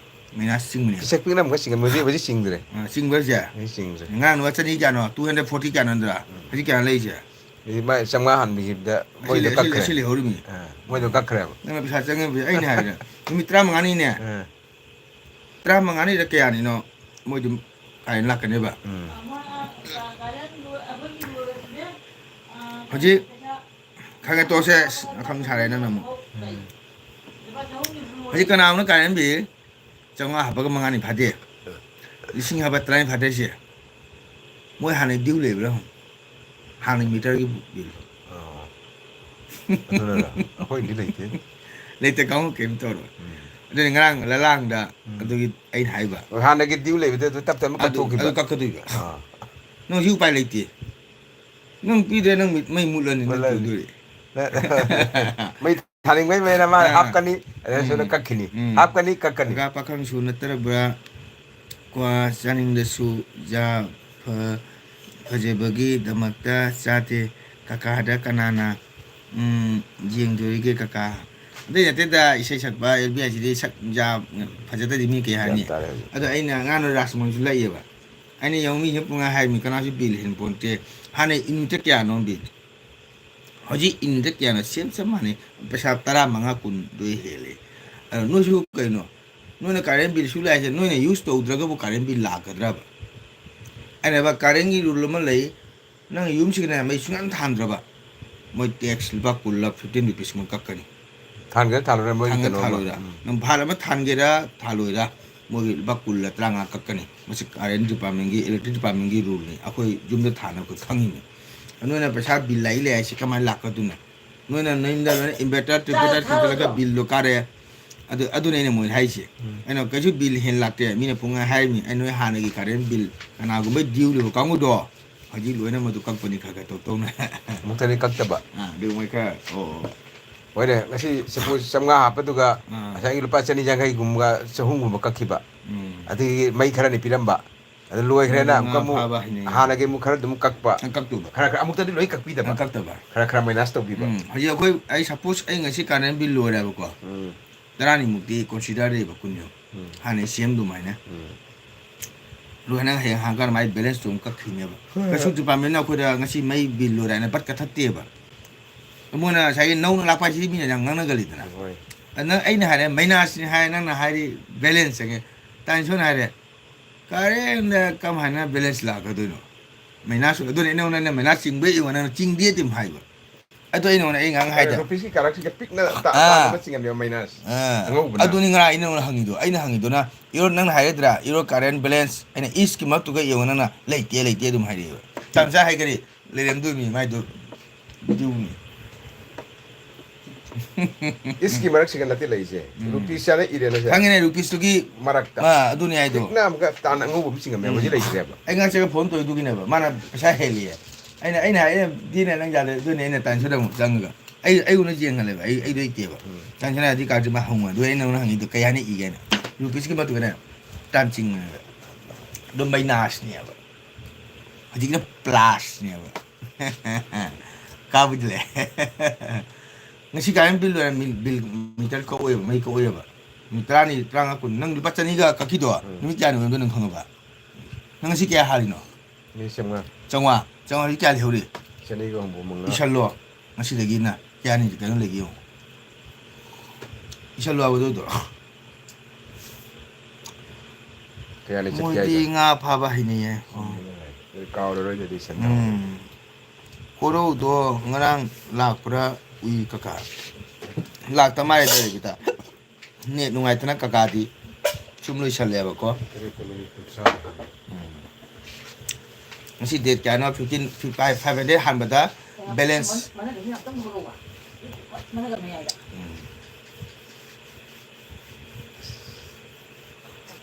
ꯃꯥꯏꯅꯁ ꯆꯤꯡꯕꯅꯦ꯫ ꯄꯤꯁꯛ ꯄꯤꯛꯅ ꯑꯃꯨꯛꯀ ꯆꯤꯡꯉꯝꯃꯤ, ꯍꯧꯖꯤꯛ, ꯍꯧꯖꯤꯛ ꯆꯤꯡꯗ꯭ꯔꯦ꯫ ꯑꯥ, ꯆꯤꯡꯕ꯭ꯔꯥ ꯍꯥꯏꯁꯦ? ꯍꯧꯖꯤꯛ ꯆꯤꯡꯗ꯭ꯔꯦ꯫ ꯉꯔꯥꯡ ꯂꯨꯄꯥ ꯆꯅꯤ ꯀꯌꯥꯅꯣ? Two hundred forty ꯀꯌꯥꯅꯣ ꯅꯠꯇ꯭ꯔꯥ? ꯎꯝ꯫ ꯍꯧꯖꯤꯛ ꯀꯌꯥ ꯂꯩꯔꯤꯁꯦ? ꯍꯧꯖꯤꯛ ꯃꯥꯏ ꯆꯥꯝꯃꯉꯥ ꯍꯟꯕꯤꯈꯤꯕꯗ ꯑꯁꯤ ꯃꯣꯏꯗꯣ ꯂꯩ-, ꯑꯁꯤ ꯂꯩ-, ꯀꯛꯈ꯭ꯔꯦ꯫ ꯑꯁꯤ ꯂꯩꯍꯧꯔꯤꯃꯤ꯫ ꯑꯥ, ꯃꯣꯏꯗꯣ ꯀꯛꯈ꯭ꯔꯦꯕ꯫ ꯅꯪꯅ ꯄꯩꯁꯥ ꯆꯪꯉꯕꯗꯤ ꯑꯩꯅ ꯍꯥꯏꯔꯦ, ꯅꯨꯃꯤꯠ ꯇꯔꯥꯃꯉꯥꯅꯤꯅꯦ꯫ ꯑꯥ꯫ ꯇꯔꯥꯃꯉꯥꯅꯤꯗ ꯀꯌꯥꯅꯤꯅꯣ ꯃꯣꯏ ꯑꯗꯨꯝ ꯀꯥꯏꯅ ꯂꯥꯛꯀꯅꯦꯕ꯫ ꯎꯝ꯫ ꯍꯧꯖꯤꯛ ꯈꯔ ꯈꯔ ꯇꯣꯛꯁꯦ, ꯑꯁ, ꯃꯈꯥ ꯁꯥꯔꯦ ꯅꯪꯅ ꯑꯃꯨꯛ꯫ ꯎꯝ꯫ ꯍꯧꯖꯤꯛ ꯀꯅꯥꯒꯨꯝꯕꯅ ꯀꯥꯔꯦꯟ ꯕꯤꯜ ꯆꯥꯝꯃꯉꯥ ꯍꯥꯞꯄꯒ ꯃꯉꯥꯅꯤ ꯐꯥꯗꯦ, ꯂꯤꯁꯤꯡ ꯍꯥꯞꯄ ꯇꯔꯥꯅꯤ ꯐꯥꯗꯦ ꯍꯥꯏꯁꯦ, ꯃꯣꯏ ꯍꯥꯟꯅ due ꯂꯩꯕ꯭ꯔꯥ ꯍꯪꯉꯨ? ꯍꯥꯟꯅ ꯃꯤꯇꯔꯒꯤ ꯕꯤꯜ꯫ ꯑꯣ꯫ ꯑꯗꯨꯅꯔ? ꯑꯩꯈꯣꯏꯗꯤ ꯂꯩꯇꯦ꯫ ꯂꯩꯇꯦ, ꯀꯥꯡꯕꯨ ꯀꯩꯝ ꯇꯧꯔꯣꯏ꯫ ꯎꯝ꯫ ꯑꯗꯨꯅꯤ ꯉꯔꯥꯡ ꯂꯂꯥꯡꯗ ꯎꯝ꯫ ꯑꯗꯨꯒꯤ ꯑꯩꯅ ꯍꯥꯏꯕ꯫ ꯍꯣꯏ, ꯍꯥꯟꯅꯒꯤ due ꯂꯩꯕꯗ ꯑꯗꯨ ꯇꯞ ꯇꯞꯅ ꯑꯗꯨ, ꯀꯛꯊꯣꯛꯈꯤꯕ꯫ ꯑꯗꯨ ꯀꯛꯀꯗꯣꯏꯕ꯫ ꯑꯥ꯫ ꯅꯪ ꯍꯧꯖꯤꯛ ꯎꯄꯥꯏ ꯂꯩꯇꯦ꯫ ꯅꯪ ꯄꯤꯗ꯭ꯔꯦ, ꯅꯪ ꯃꯩ, ꯃꯩ ꯃꯨꯠꯂꯅꯤ, ꯅꯪ ꯃꯨꯠꯂꯅꯤ꯫ ꯇꯧꯗꯣꯔꯤ꯫ ꯃꯩ ꯊꯥꯅꯤꯡꯕꯩ ꯃꯩꯅ ꯃꯥꯅ ꯑꯥ꯫ ꯍꯥꯞꯀꯅꯤ, ꯑꯗꯩ ꯁꯣꯝꯗ ꯎꯝ꯫ ꯀꯛꯈꯤꯅꯤ꯫ ꯎꯝ꯫ ꯍꯥꯞꯀꯅꯤ, ꯀꯛꯀꯅꯤ꯫ ꯀꯀꯥ ꯄꯥꯈꯪꯁꯨ ꯅꯠꯇ꯭ꯔꯕ꯭ꯔꯥ? ꯀ꯭ꯋꯥ ꯆꯥꯅꯤꯡꯂꯁꯨ ꯌꯥ ꯐ-, ꯐꯖꯕꯒꯤꯗꯃꯛꯇ ꯆꯥꯗꯦ꯫ ꯀꯀꯥꯗ ꯀꯅꯥꯅ, ꯎꯝ, ꯌꯦꯡꯗꯣꯔꯤꯒꯦ ꯀꯀꯥ? ꯑꯇꯩ ꯅꯠꯇꯦꯗ, ꯏꯁꯩ ꯁꯛꯄ ꯑꯦꯜ ꯕꯤ ꯑꯥꯏ ꯁꯤꯗꯤ ꯁꯛ ꯌꯥ ꯐꯖꯗ꯭ꯔꯗꯤ ꯃꯤ ꯀꯩ ꯍꯥꯏꯅꯤ? ꯒ꯭ꯌꯥꯟ ꯇꯥꯔꯦ ꯍꯧꯖꯤꯛ꯫ ꯑꯗꯣ ꯑꯩꯅ ꯑꯉꯥꯡ ꯔꯥꯖꯃꯣꯍꯟꯁꯨ ꯂꯛꯑꯦꯕ꯫ ꯑꯩꯅ ꯌꯦꯡꯉꯨ ꯃꯤꯁꯤꯅ ꯄꯨꯡꯍꯥꯏ ꯍꯥꯏꯔꯤꯃꯤ, ꯀꯅꯥꯁꯨ ꯕꯤꯜ ꯍꯦꯟ ꯄꯣꯟꯇꯦ꯫ ꯍꯥꯟꯅ ꯌꯨꯅꯤꯠꯇ ꯀꯌꯥꯅꯣ ꯕꯤꯜ? ꯍꯧꯖꯤꯛ ꯌꯨꯅꯤꯠꯇ ꯀꯌꯥꯅꯣ? ꯁꯦꯝ ꯆꯞ ꯃꯥꯟꯅꯩ꯫ ꯄꯩꯁꯥ ꯇꯔꯥꯃꯉꯥ ꯀꯨꯟꯗꯣ ꯍꯦꯜꯂꯦ꯫ ꯑꯗꯣ ꯅꯣꯏꯁꯨ ꯀꯩꯅꯣ? ꯅꯣꯏꯅ ꯀꯔꯦꯟ ꯕꯤꯜ ꯁꯨ ꯂꯥꯛꯏꯁꯦ, ꯅꯣꯏꯅ ꯌꯨꯁ ꯇꯧꯗ꯭ꯔꯒꯕꯨ ꯀꯔꯦꯟ ꯕꯤꯜ ꯂꯥꯛꯀꯗ꯭ꯔꯕ? ꯑꯩꯅ ꯍꯥꯏꯕ, ꯀꯔꯦꯟꯒꯤ ꯔꯨꯜ ꯑꯃ ꯂꯩ, ꯅꯪ ꯌꯨꯝꯁꯤꯒꯤꯅꯦ ꯃꯩ ꯁꯨꯡꯊꯥꯟ ꯊꯥꯟꯗ꯭ꯔꯕ, ꯃꯣꯏ ꯇꯦꯛꯁ ꯂꯨꯄꯥ ꯀꯨꯟꯂ fifteen rupees ꯃꯨꯛ ꯀꯛꯀꯅꯤ꯫ ꯊꯥꯟꯒꯦꯔꯥ ꯊꯥꯜꯂꯣꯏꯔꯥ ꯃꯣꯏꯒꯤ ꯊꯥꯟꯒꯦꯔꯥ ꯀꯩꯅꯣꯝꯃ꯫ ꯊꯥꯜꯂꯣꯏꯔꯥ? ꯎꯝ꯫ ꯅꯪ ꯚꯥꯔ ꯑꯃ ꯊꯥꯟꯒꯦꯔꯥ ꯊꯥꯜꯂꯣꯏꯔꯥ, ꯃꯣꯏꯒꯤ ꯂꯨꯄꯥ ꯀꯨꯟꯂ ꯇꯔꯥꯃꯉꯥ ꯀꯛꯀꯅꯤ꯫ ꯃꯁꯤ ꯀꯔꯦꯟ ꯗꯤꯄꯥꯔꯠꯃꯦꯟꯒꯤ, ꯏꯂꯦꯛꯇ꯭ꯔꯤꯛ ꯗꯤꯄꯥꯔꯠꯃꯦꯟꯒꯤ ꯔꯨꯜꯅꯤ꯫ ꯑꯩꯈꯣꯏ ꯌꯨꯝꯗ ꯊꯥꯅꯕ ꯑꯩꯈꯣꯏ ꯈꯪꯉꯤꯅꯤ꯫ ꯅꯣꯏꯅ ꯄꯩꯁꯥ ꯕꯤꯜ ꯂꯥꯛꯏ ꯂꯩ ꯍꯥꯏꯁꯤ ꯀꯃꯥꯏꯅ ꯂꯥꯛꯀꯗꯣꯏꯅꯣ? ꯅꯣꯏꯅ ꯅꯌꯨꯝꯗ ꯂꯣꯏꯅ ꯏꯟꯚꯔꯇꯔ, ꯇ꯭ꯔꯤꯚꯔꯇꯔ ꯈꯤꯟꯖꯤꯜꯂꯒ ꯕꯤꯜꯗꯣ ꯀꯥꯔꯦ꯫ ꯑꯗꯨ, ꯑꯗꯨꯅꯦ ꯑꯩꯅ ꯃꯣꯏꯗ ꯍꯥꯏꯁꯦ꯫ ꯎꯝ꯫ ꯑꯩꯅ ꯀꯩꯁꯨ ꯕꯤꯜ ꯍꯦꯟ ꯂꯥꯛꯇꯦ꯫ ꯃꯤꯅ ꯄꯨꯡꯍꯥꯏ ꯍꯥꯏꯔꯤꯃꯤ꯫ ꯑꯩ ꯅꯣꯏ ꯍꯥꯟꯅꯒꯤ ꯀꯔꯦꯟ ꯕꯤꯜ ꯀꯅꯥꯒꯨꯝꯕ ꯗ꯭ꯌꯨ ꯂꯩꯕ ꯀꯥꯡꯕꯨꯗꯣ, ꯍꯧꯖꯤꯛ ꯂꯣꯏꯅ ꯃꯗꯨ ꯀꯛꯄꯅꯤ ꯈꯔ ꯈꯔ ꯇꯧ ꯇꯧꯅ꯫ ꯑꯃꯨꯛꯇꯅꯤ ꯀꯛꯇꯕ꯫ ꯑꯥ, ꯑꯗꯨ ꯃꯣꯏ ꯈꯔ, ꯑꯣ, ꯑꯣ꯫ ꯍꯣꯏꯅꯦ, ꯉꯁꯤ ꯁꯦꯄꯨ ꯆꯥꯝꯃꯉꯥ ꯍꯥꯞꯄꯗꯨꯒ ꯑꯥ꯫ ꯉꯁꯥꯏꯒꯤ ꯂꯨꯄꯥ ꯆꯅꯤ ꯌꯥꯡꯈꯩꯒꯨꯝꯕ, ꯆꯍꯨꯝꯒꯨꯝꯕ ꯀꯛꯈꯤꯕ꯫ ꯎꯝ꯫ ꯑꯗꯒꯤ ꯃꯩ ꯈꯔꯅꯤ ꯄꯤꯔꯝꯕ꯫ ꯑꯗꯨ ꯂꯣꯏꯈ꯭ꯔꯦꯅ ꯎꯝ, ꯑꯃꯨꯛꯀ ꯉꯥ ꯑꯃꯨꯛ ꯐꯥꯕ ꯍꯩꯅꯩ꯫ ꯍꯥꯟꯅꯒꯤ ꯑꯃꯨꯛ ꯈꯔ ꯑꯗꯨꯝ ꯀꯛꯄ꯫ ꯉꯥ ꯀꯛꯇꯣꯏꯕ꯫ ꯈꯔ ꯈꯔ ꯑꯃꯨꯛꯇꯗꯤ ꯂꯣꯏ ꯀꯛꯄꯤꯗꯕ꯫ ꯉꯥ ꯀꯛꯇꯕ꯫ ꯈꯔ ꯈꯔ ꯃꯥꯏꯅꯁ ꯇꯧꯕꯤꯕ꯫ ꯎꯝ, ꯍꯧꯖꯤꯛ ꯑꯩꯈꯣꯏ, ꯑꯩ ꯁꯄꯣꯁ ꯑꯩ ꯉꯁꯤ ꯀꯥꯔꯦꯟ ꯕꯤꯜ ꯂꯣꯏꯔꯦꯕꯀꯣ꯫ ꯎꯝ꯫ ꯇꯔꯥꯅꯤꯃꯨꯛꯇꯤ ꯀꯣꯟꯁꯤꯗꯔ ꯂꯩꯌꯦꯕ, ꯀꯨꯟꯅꯦꯕ꯫ ꯎꯝ꯫ ꯍꯥꯟꯅ ꯁꯤ ꯑꯦꯝ ꯑꯗꯨꯃꯥꯏꯅ꯫ ꯎꯝ꯫ ꯑꯗꯨꯒ ꯅꯪ ꯍꯌꯦꯡ ꯍꯥꯡꯀꯥꯟꯗ ꯃꯥꯏ ꯕꯦꯂꯦꯟꯁꯇꯣ ꯑꯃꯨꯛ ꯀꯛꯈꯤꯅꯦꯕ꯫ ꯍꯣꯏ꯫ ꯀꯩꯁꯨ ꯗꯤꯄꯥꯔꯠꯃꯦꯟꯅ ꯑꯩꯈꯣꯏꯗ ꯉꯁꯤ ꯃꯩ ꯕꯤꯜ ꯂꯣꯏꯔꯦ ꯍꯥꯏꯅ ꯕꯠ ꯀꯛꯊꯠꯇꯦꯕ꯫ ꯃꯣꯏꯅ ꯉꯁꯥꯏꯒꯤ ꯅꯧꯅ ꯂꯥꯛꯄ ꯍꯥꯏꯁꯤꯗꯤ ꯃꯤꯅ ꯌꯥꯝ ꯉꯥꯡꯅꯒꯜꯂꯤꯗꯅ꯫ ꯍꯣꯏ꯫ ꯑꯗ ꯅꯪ, ꯑꯩꯅ ꯍꯥꯏꯔꯦ ꯃꯥꯏꯅꯁꯅꯤ ꯍꯥꯏ, ꯅꯪꯅ ꯍꯥꯏꯔꯤ ꯕꯦꯂꯦꯟꯁ ꯆꯪꯉꯦ꯫ ꯇꯥꯏꯝꯁꯣꯟ ꯍꯥꯏꯔꯦ, ꯀꯔꯦꯟꯗ ꯀꯃꯥꯏꯅ ꯕꯦꯂꯦꯟꯁ ꯂꯥꯛꯀꯗꯣꯏꯅꯣ? ꯃꯥꯏꯅꯁ, ꯑꯗꯨꯅ ꯑꯩ ꯅꯉꯣꯟꯗ ꯃꯥꯏꯅꯁ ꯆꯤꯡꯕ꯭ꯔꯥ ꯌꯦꯡꯉꯣ, ꯅꯪꯅ ꯆꯤꯡꯗꯦ ꯑꯗꯨꯝ ꯍꯥꯏꯕ꯫ ꯑꯗꯣ ꯑꯩ ꯅꯉꯣꯟꯗ ꯑꯩ ꯉꯥꯡ ꯍꯥꯏꯗ꯫ ꯔꯨꯄꯤꯁꯀꯤ ꯀꯥꯔꯛꯁꯤꯗ ꯄꯤꯛꯅ ꯇꯥ-, ꯑꯥ꯫ ꯇꯥꯕ ꯑꯃ ꯆꯤꯡꯉꯝꯃꯦꯕ ꯃꯥꯏꯅꯁ꯫ ꯑꯥ꯫ ꯑꯉꯧꯕꯅ꯫ ꯑꯗꯨꯅꯤ ꯉꯔꯥꯡ ꯑꯩꯅ ꯅꯉꯣꯟꯗ ꯍꯪꯉꯤꯗꯣ꯫ ꯑꯩꯅ ꯍꯪꯉꯤꯗꯨꯅ, ꯏꯔꯣ, ꯅꯪꯅ ꯍꯥꯏꯒꯗ꯭ꯔꯥ, ꯏꯔꯣ ꯀꯥꯔꯦꯟ ꯕꯦꯂꯦꯟꯁ, ꯑꯩꯅ ꯏꯁꯀꯤ ꯃꯔꯛꯇꯨꯒ ꯌꯦꯡꯉꯣ, ꯅꯪꯅ ꯂꯩꯇꯦ, ꯂꯩꯇꯦ ꯑꯗꯨꯝ ꯍꯥꯏꯔꯛꯑꯦꯕ꯫ ꯇꯥꯟꯖꯥ ꯍꯥꯏꯒꯔꯤ, ꯂꯩꯔꯝꯗꯣꯏꯅꯤ ꯃꯥꯏꯗꯣ꯫ ꯗꯤꯎꯅꯤ꯫ ꯏꯁꯀꯤ ꯃꯔꯛꯁꯤꯒ ꯅꯠꯇꯦ ꯂꯩꯔꯤꯁꯦ꯫ ꯎꯝ꯫ ꯔꯨꯄꯤꯁ ꯍꯥꯏꯅ ꯏꯔꯦꯅ ꯁꯦ꯫ ꯈꯪꯉꯤꯅꯦ, ꯔꯨꯄꯤꯁꯇꯨꯒꯤ ꯃꯔꯛꯇ꯫ ꯑꯥ, ꯑꯗꯨꯅꯤ ꯍꯥꯏꯗꯣ꯫ ꯄꯤꯛꯅ ꯑꯃꯨꯛꯀ ꯇꯥꯟ ꯑꯉꯧꯕ ꯑꯃ ꯆꯤꯡꯉꯝꯃꯦ, ꯎꯝ꯫ ꯍꯧꯖꯤꯛ ꯂꯩꯇ꯭ꯔꯦꯕ꯫ ꯑꯩ ꯉꯥꯏꯆꯒ ꯐꯣꯟ ꯇꯧꯔꯤꯗꯨꯒꯤꯅꯦꯕ, ꯃꯥꯅ ꯄꯩꯁꯥ ꯍꯦꯜꯂꯤꯌꯦ꯫ ꯑꯩꯅ, ꯑꯩꯅ ꯍꯥꯏ, ꯑꯦ, ꯗꯤꯅꯦ ꯅꯪ ꯌꯥꯗꯦ, ꯑꯗꯨꯅꯦ ꯑꯩꯅ ꯇꯥꯏꯝꯁꯣꯟꯗ ꯑꯃꯨꯛ ꯆꯪꯉꯒ꯫ ꯑꯩ, ꯑꯩꯉꯣꯟꯗ ꯌꯦꯡꯍꯜꯂꯦꯕ, ꯑꯩ, ꯑꯩꯗꯣ ꯂꯩꯇꯦꯕ꯫ ꯎꯝ꯫ ꯇꯥꯏꯝꯁꯣꯟ ꯑꯥꯏ ꯗꯤ ꯀꯥꯔꯗꯁꯦ ꯃꯥ ꯍꯪꯉꯨ, ꯑꯗꯨꯒ ꯑꯩꯅ ꯅꯉꯣꯟꯗ ꯍꯪꯉꯤꯗꯣ ꯀꯩ ꯍꯥꯏꯅ ꯏꯒꯦꯅ꯫ ꯔꯨꯄꯤꯁꯀꯤ ꯃꯇꯨꯡ ꯏꯟꯅ ꯇꯥꯟ ꯆꯤꯡꯕꯅꯦꯕ꯫ ꯑꯗꯨꯝ ꯃꯥꯏꯅꯁꯅꯦꯕ꯫ ꯍꯧꯖꯤꯛꯅ ꯄ꯭ꯂꯥꯁꯅꯦꯕ꯫ ꯀꯥꯕꯨꯗꯤ ꯂꯩ꯫ ꯉꯁꯤ ꯀꯥꯔꯦꯟ ꯕꯤꯜ ꯂꯣꯏꯔꯦ, ꯃꯤ-, ꯕꯤꯜ ꯃꯤꯇꯔ ꯀꯛꯑꯣꯏꯕ, ꯃꯩ ꯀꯛꯑꯣꯏꯕ꯫ ꯃꯤꯅꯤꯠ ꯇꯔꯥꯅꯤ, ꯇꯔꯥꯃꯉꯥ, ꯀꯨꯟ꯫ ꯅꯪ ꯂꯨꯄꯥ ꯆꯅꯤꯒ ꯀꯛꯈꯤꯗꯣ, ꯎꯝ꯫ ꯅꯨꯃꯤꯠ ꯀꯌꯥꯅꯤ ꯑꯣꯏꯔꯝꯗꯣꯏꯅꯣ ꯅꯪ ꯈꯪꯉꯕ? ꯅꯪ ꯉꯁꯤ ꯀꯌꯥ ꯍꯥꯜꯂꯤꯅꯣ? ꯃꯤ ꯆꯥꯝꯃꯉꯥ꯫ ꯆꯥꯝꯃꯉꯥ꯫ ꯆꯥꯝꯃꯉꯥ ꯍꯧꯖꯤꯛ ꯀꯌꯥ ꯂꯩꯍꯧꯔꯤ? ꯆꯅꯤꯒ ꯍꯨꯝꯐꯨ ꯃꯉꯥ꯫ ꯏꯁꯜꯂꯣ꯫ ꯉꯁꯤꯗꯒꯤꯅ ꯀꯌꯥꯅꯤ ꯀꯩꯅꯣ ꯂꯩꯒꯦ ꯌꯦꯡꯉꯣ꯫ ꯏꯁꯜꯂꯣ ꯍꯥꯏꯕꯗꯣ ꯑꯗꯨꯗꯣ꯫ ꯀꯌꯥꯅꯤ ꯆꯠꯀꯦ ꯃꯣꯏꯗꯤ ꯍꯥꯏꯗꯣ? ꯉꯥ ꯐꯥꯕ ꯍꯩꯅꯩꯌꯦ꯫ ꯑꯣ꯫ ꯀꯥꯎꯔꯔꯣꯏꯗꯗꯤ ꯁꯟ ꯎꯝ꯫ ꯀꯣꯔꯧꯗꯣ ꯉꯔꯥꯡ ꯂꯥꯛꯄ꯭ꯔꯥ ꯎꯏ ꯀꯀꯥ? ꯂꯥꯛꯇ ꯃꯥꯜꯂꯦ ꯇꯧꯔꯤꯕꯤꯗ꯫ ꯅꯦꯠ ꯅꯨꯡꯉꯥꯏꯇꯅ ꯀꯀꯥꯗꯤ ꯁꯨꯝ ꯂꯣꯏꯁꯜꯂꯦꯕꯀꯣ꯫ ꯎꯝ꯫ ꯉꯁꯤ ꯗꯦꯠ ꯀꯌꯥꯅꯣ? ꯐꯤꯐꯇꯤꯟ, ꯐꯥꯏꯚ ꯍꯟꯗ꯭ꯔꯦꯠ ꯍꯥꯟꯕꯗ ꯕꯦꯂꯦꯟꯁ꯫ ꯎꯝ꯫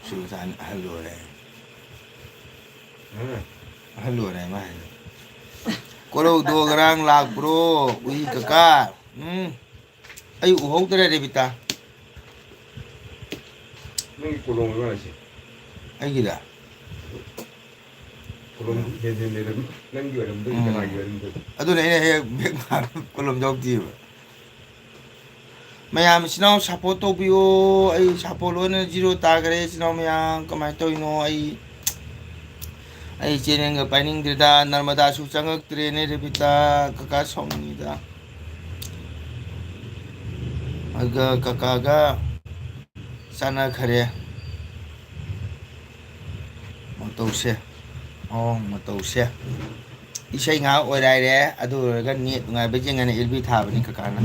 ꯁꯤ ꯑꯣꯖꯥꯅ ꯑꯍꯜ ꯑꯣꯏꯔꯦ꯫ ꯑꯍꯜ ꯑꯣꯏꯔꯦ ꯃꯥ ꯍꯥꯏꯁꯦ꯫ ꯀꯣꯔꯧꯗꯣ ꯉꯔꯥꯡ ꯂꯥꯛꯄ꯭ꯔꯣ? ꯎꯏ ꯀꯀꯥ꯫ ꯎꯝ꯫ ꯑꯩ ꯎꯍꯧꯗ꯭ꯔꯦ ꯔꯦꯕꯤꯇꯥ꯫ ꯅꯪꯒꯤ ꯀꯣꯂꯣꯝ ꯑꯣꯏ ꯃꯥꯜꯂꯦ ꯁꯤ꯫ ꯑꯩꯒꯤꯗ? ꯀꯣꯂꯣꯝ ꯍꯦꯟ ꯍꯦꯟ ꯂꯩꯔꯝ-, ꯅꯪꯒꯤ ꯑꯣꯏꯔꯝꯗꯣꯏꯅꯤ, ꯎꯝ꯫ ꯀꯅꯥꯒꯤ ꯑꯣꯏꯔꯝꯗꯣꯏꯅꯣ? ꯑꯗꯨꯅ ꯑꯩꯅ ꯍꯦꯛ ꯕꯦꯛ ꯃꯥꯡ-, ꯀꯣꯂꯣꯝ ꯌꯥꯎꯗꯦꯕ꯫ ꯃꯌꯥꯝ ꯏꯆꯤꯟ ꯏꯅꯥꯎ support ꯇꯧꯕꯤꯌꯣ꯫ ꯑꯩ support ꯂꯣꯏꯅ zero ꯇꯥꯈ꯭ꯔꯦ ꯏꯆꯤꯟ ꯏꯅꯥꯎ ꯃꯌꯥꯝ꯫ ꯀꯃꯥꯏꯅ ꯇꯧꯔꯤꯅꯣ? ꯑꯩ, ꯑꯩ channelꯒ ꯄꯥꯏꯅꯤꯡꯗ꯭ꯔꯦꯗ꯫ ꯅꯔꯃꯗꯥꯁꯨ ꯆꯪꯉꯛꯇ꯭ꯔꯦꯅꯦ ꯔꯦꯕꯤꯇꯥ꯫ ꯀꯀꯥ ꯁꯥꯎꯅꯤꯡꯉꯤꯗ꯫ ꯑꯗꯨꯒ ꯀꯀꯥꯒ ꯆꯥꯟꯅꯈ꯭ꯔꯦ꯫ ꯃꯇꯧꯁꯦ꯫ ꯑꯣ, ꯃꯇꯧꯁꯦ꯫ ꯏꯁꯩ ꯉꯥꯏꯍꯥꯛ ꯑꯣꯏꯔꯥꯏꯔꯦ꯫ ꯑꯗꯨ ꯂꯣꯏꯔꯒ net ꯅꯨꯡꯉꯥꯏꯕ ꯌꯦꯡꯉꯅꯤ꯫ L B ꯊꯥꯕꯅꯤ ꯀꯀꯥꯅ꯫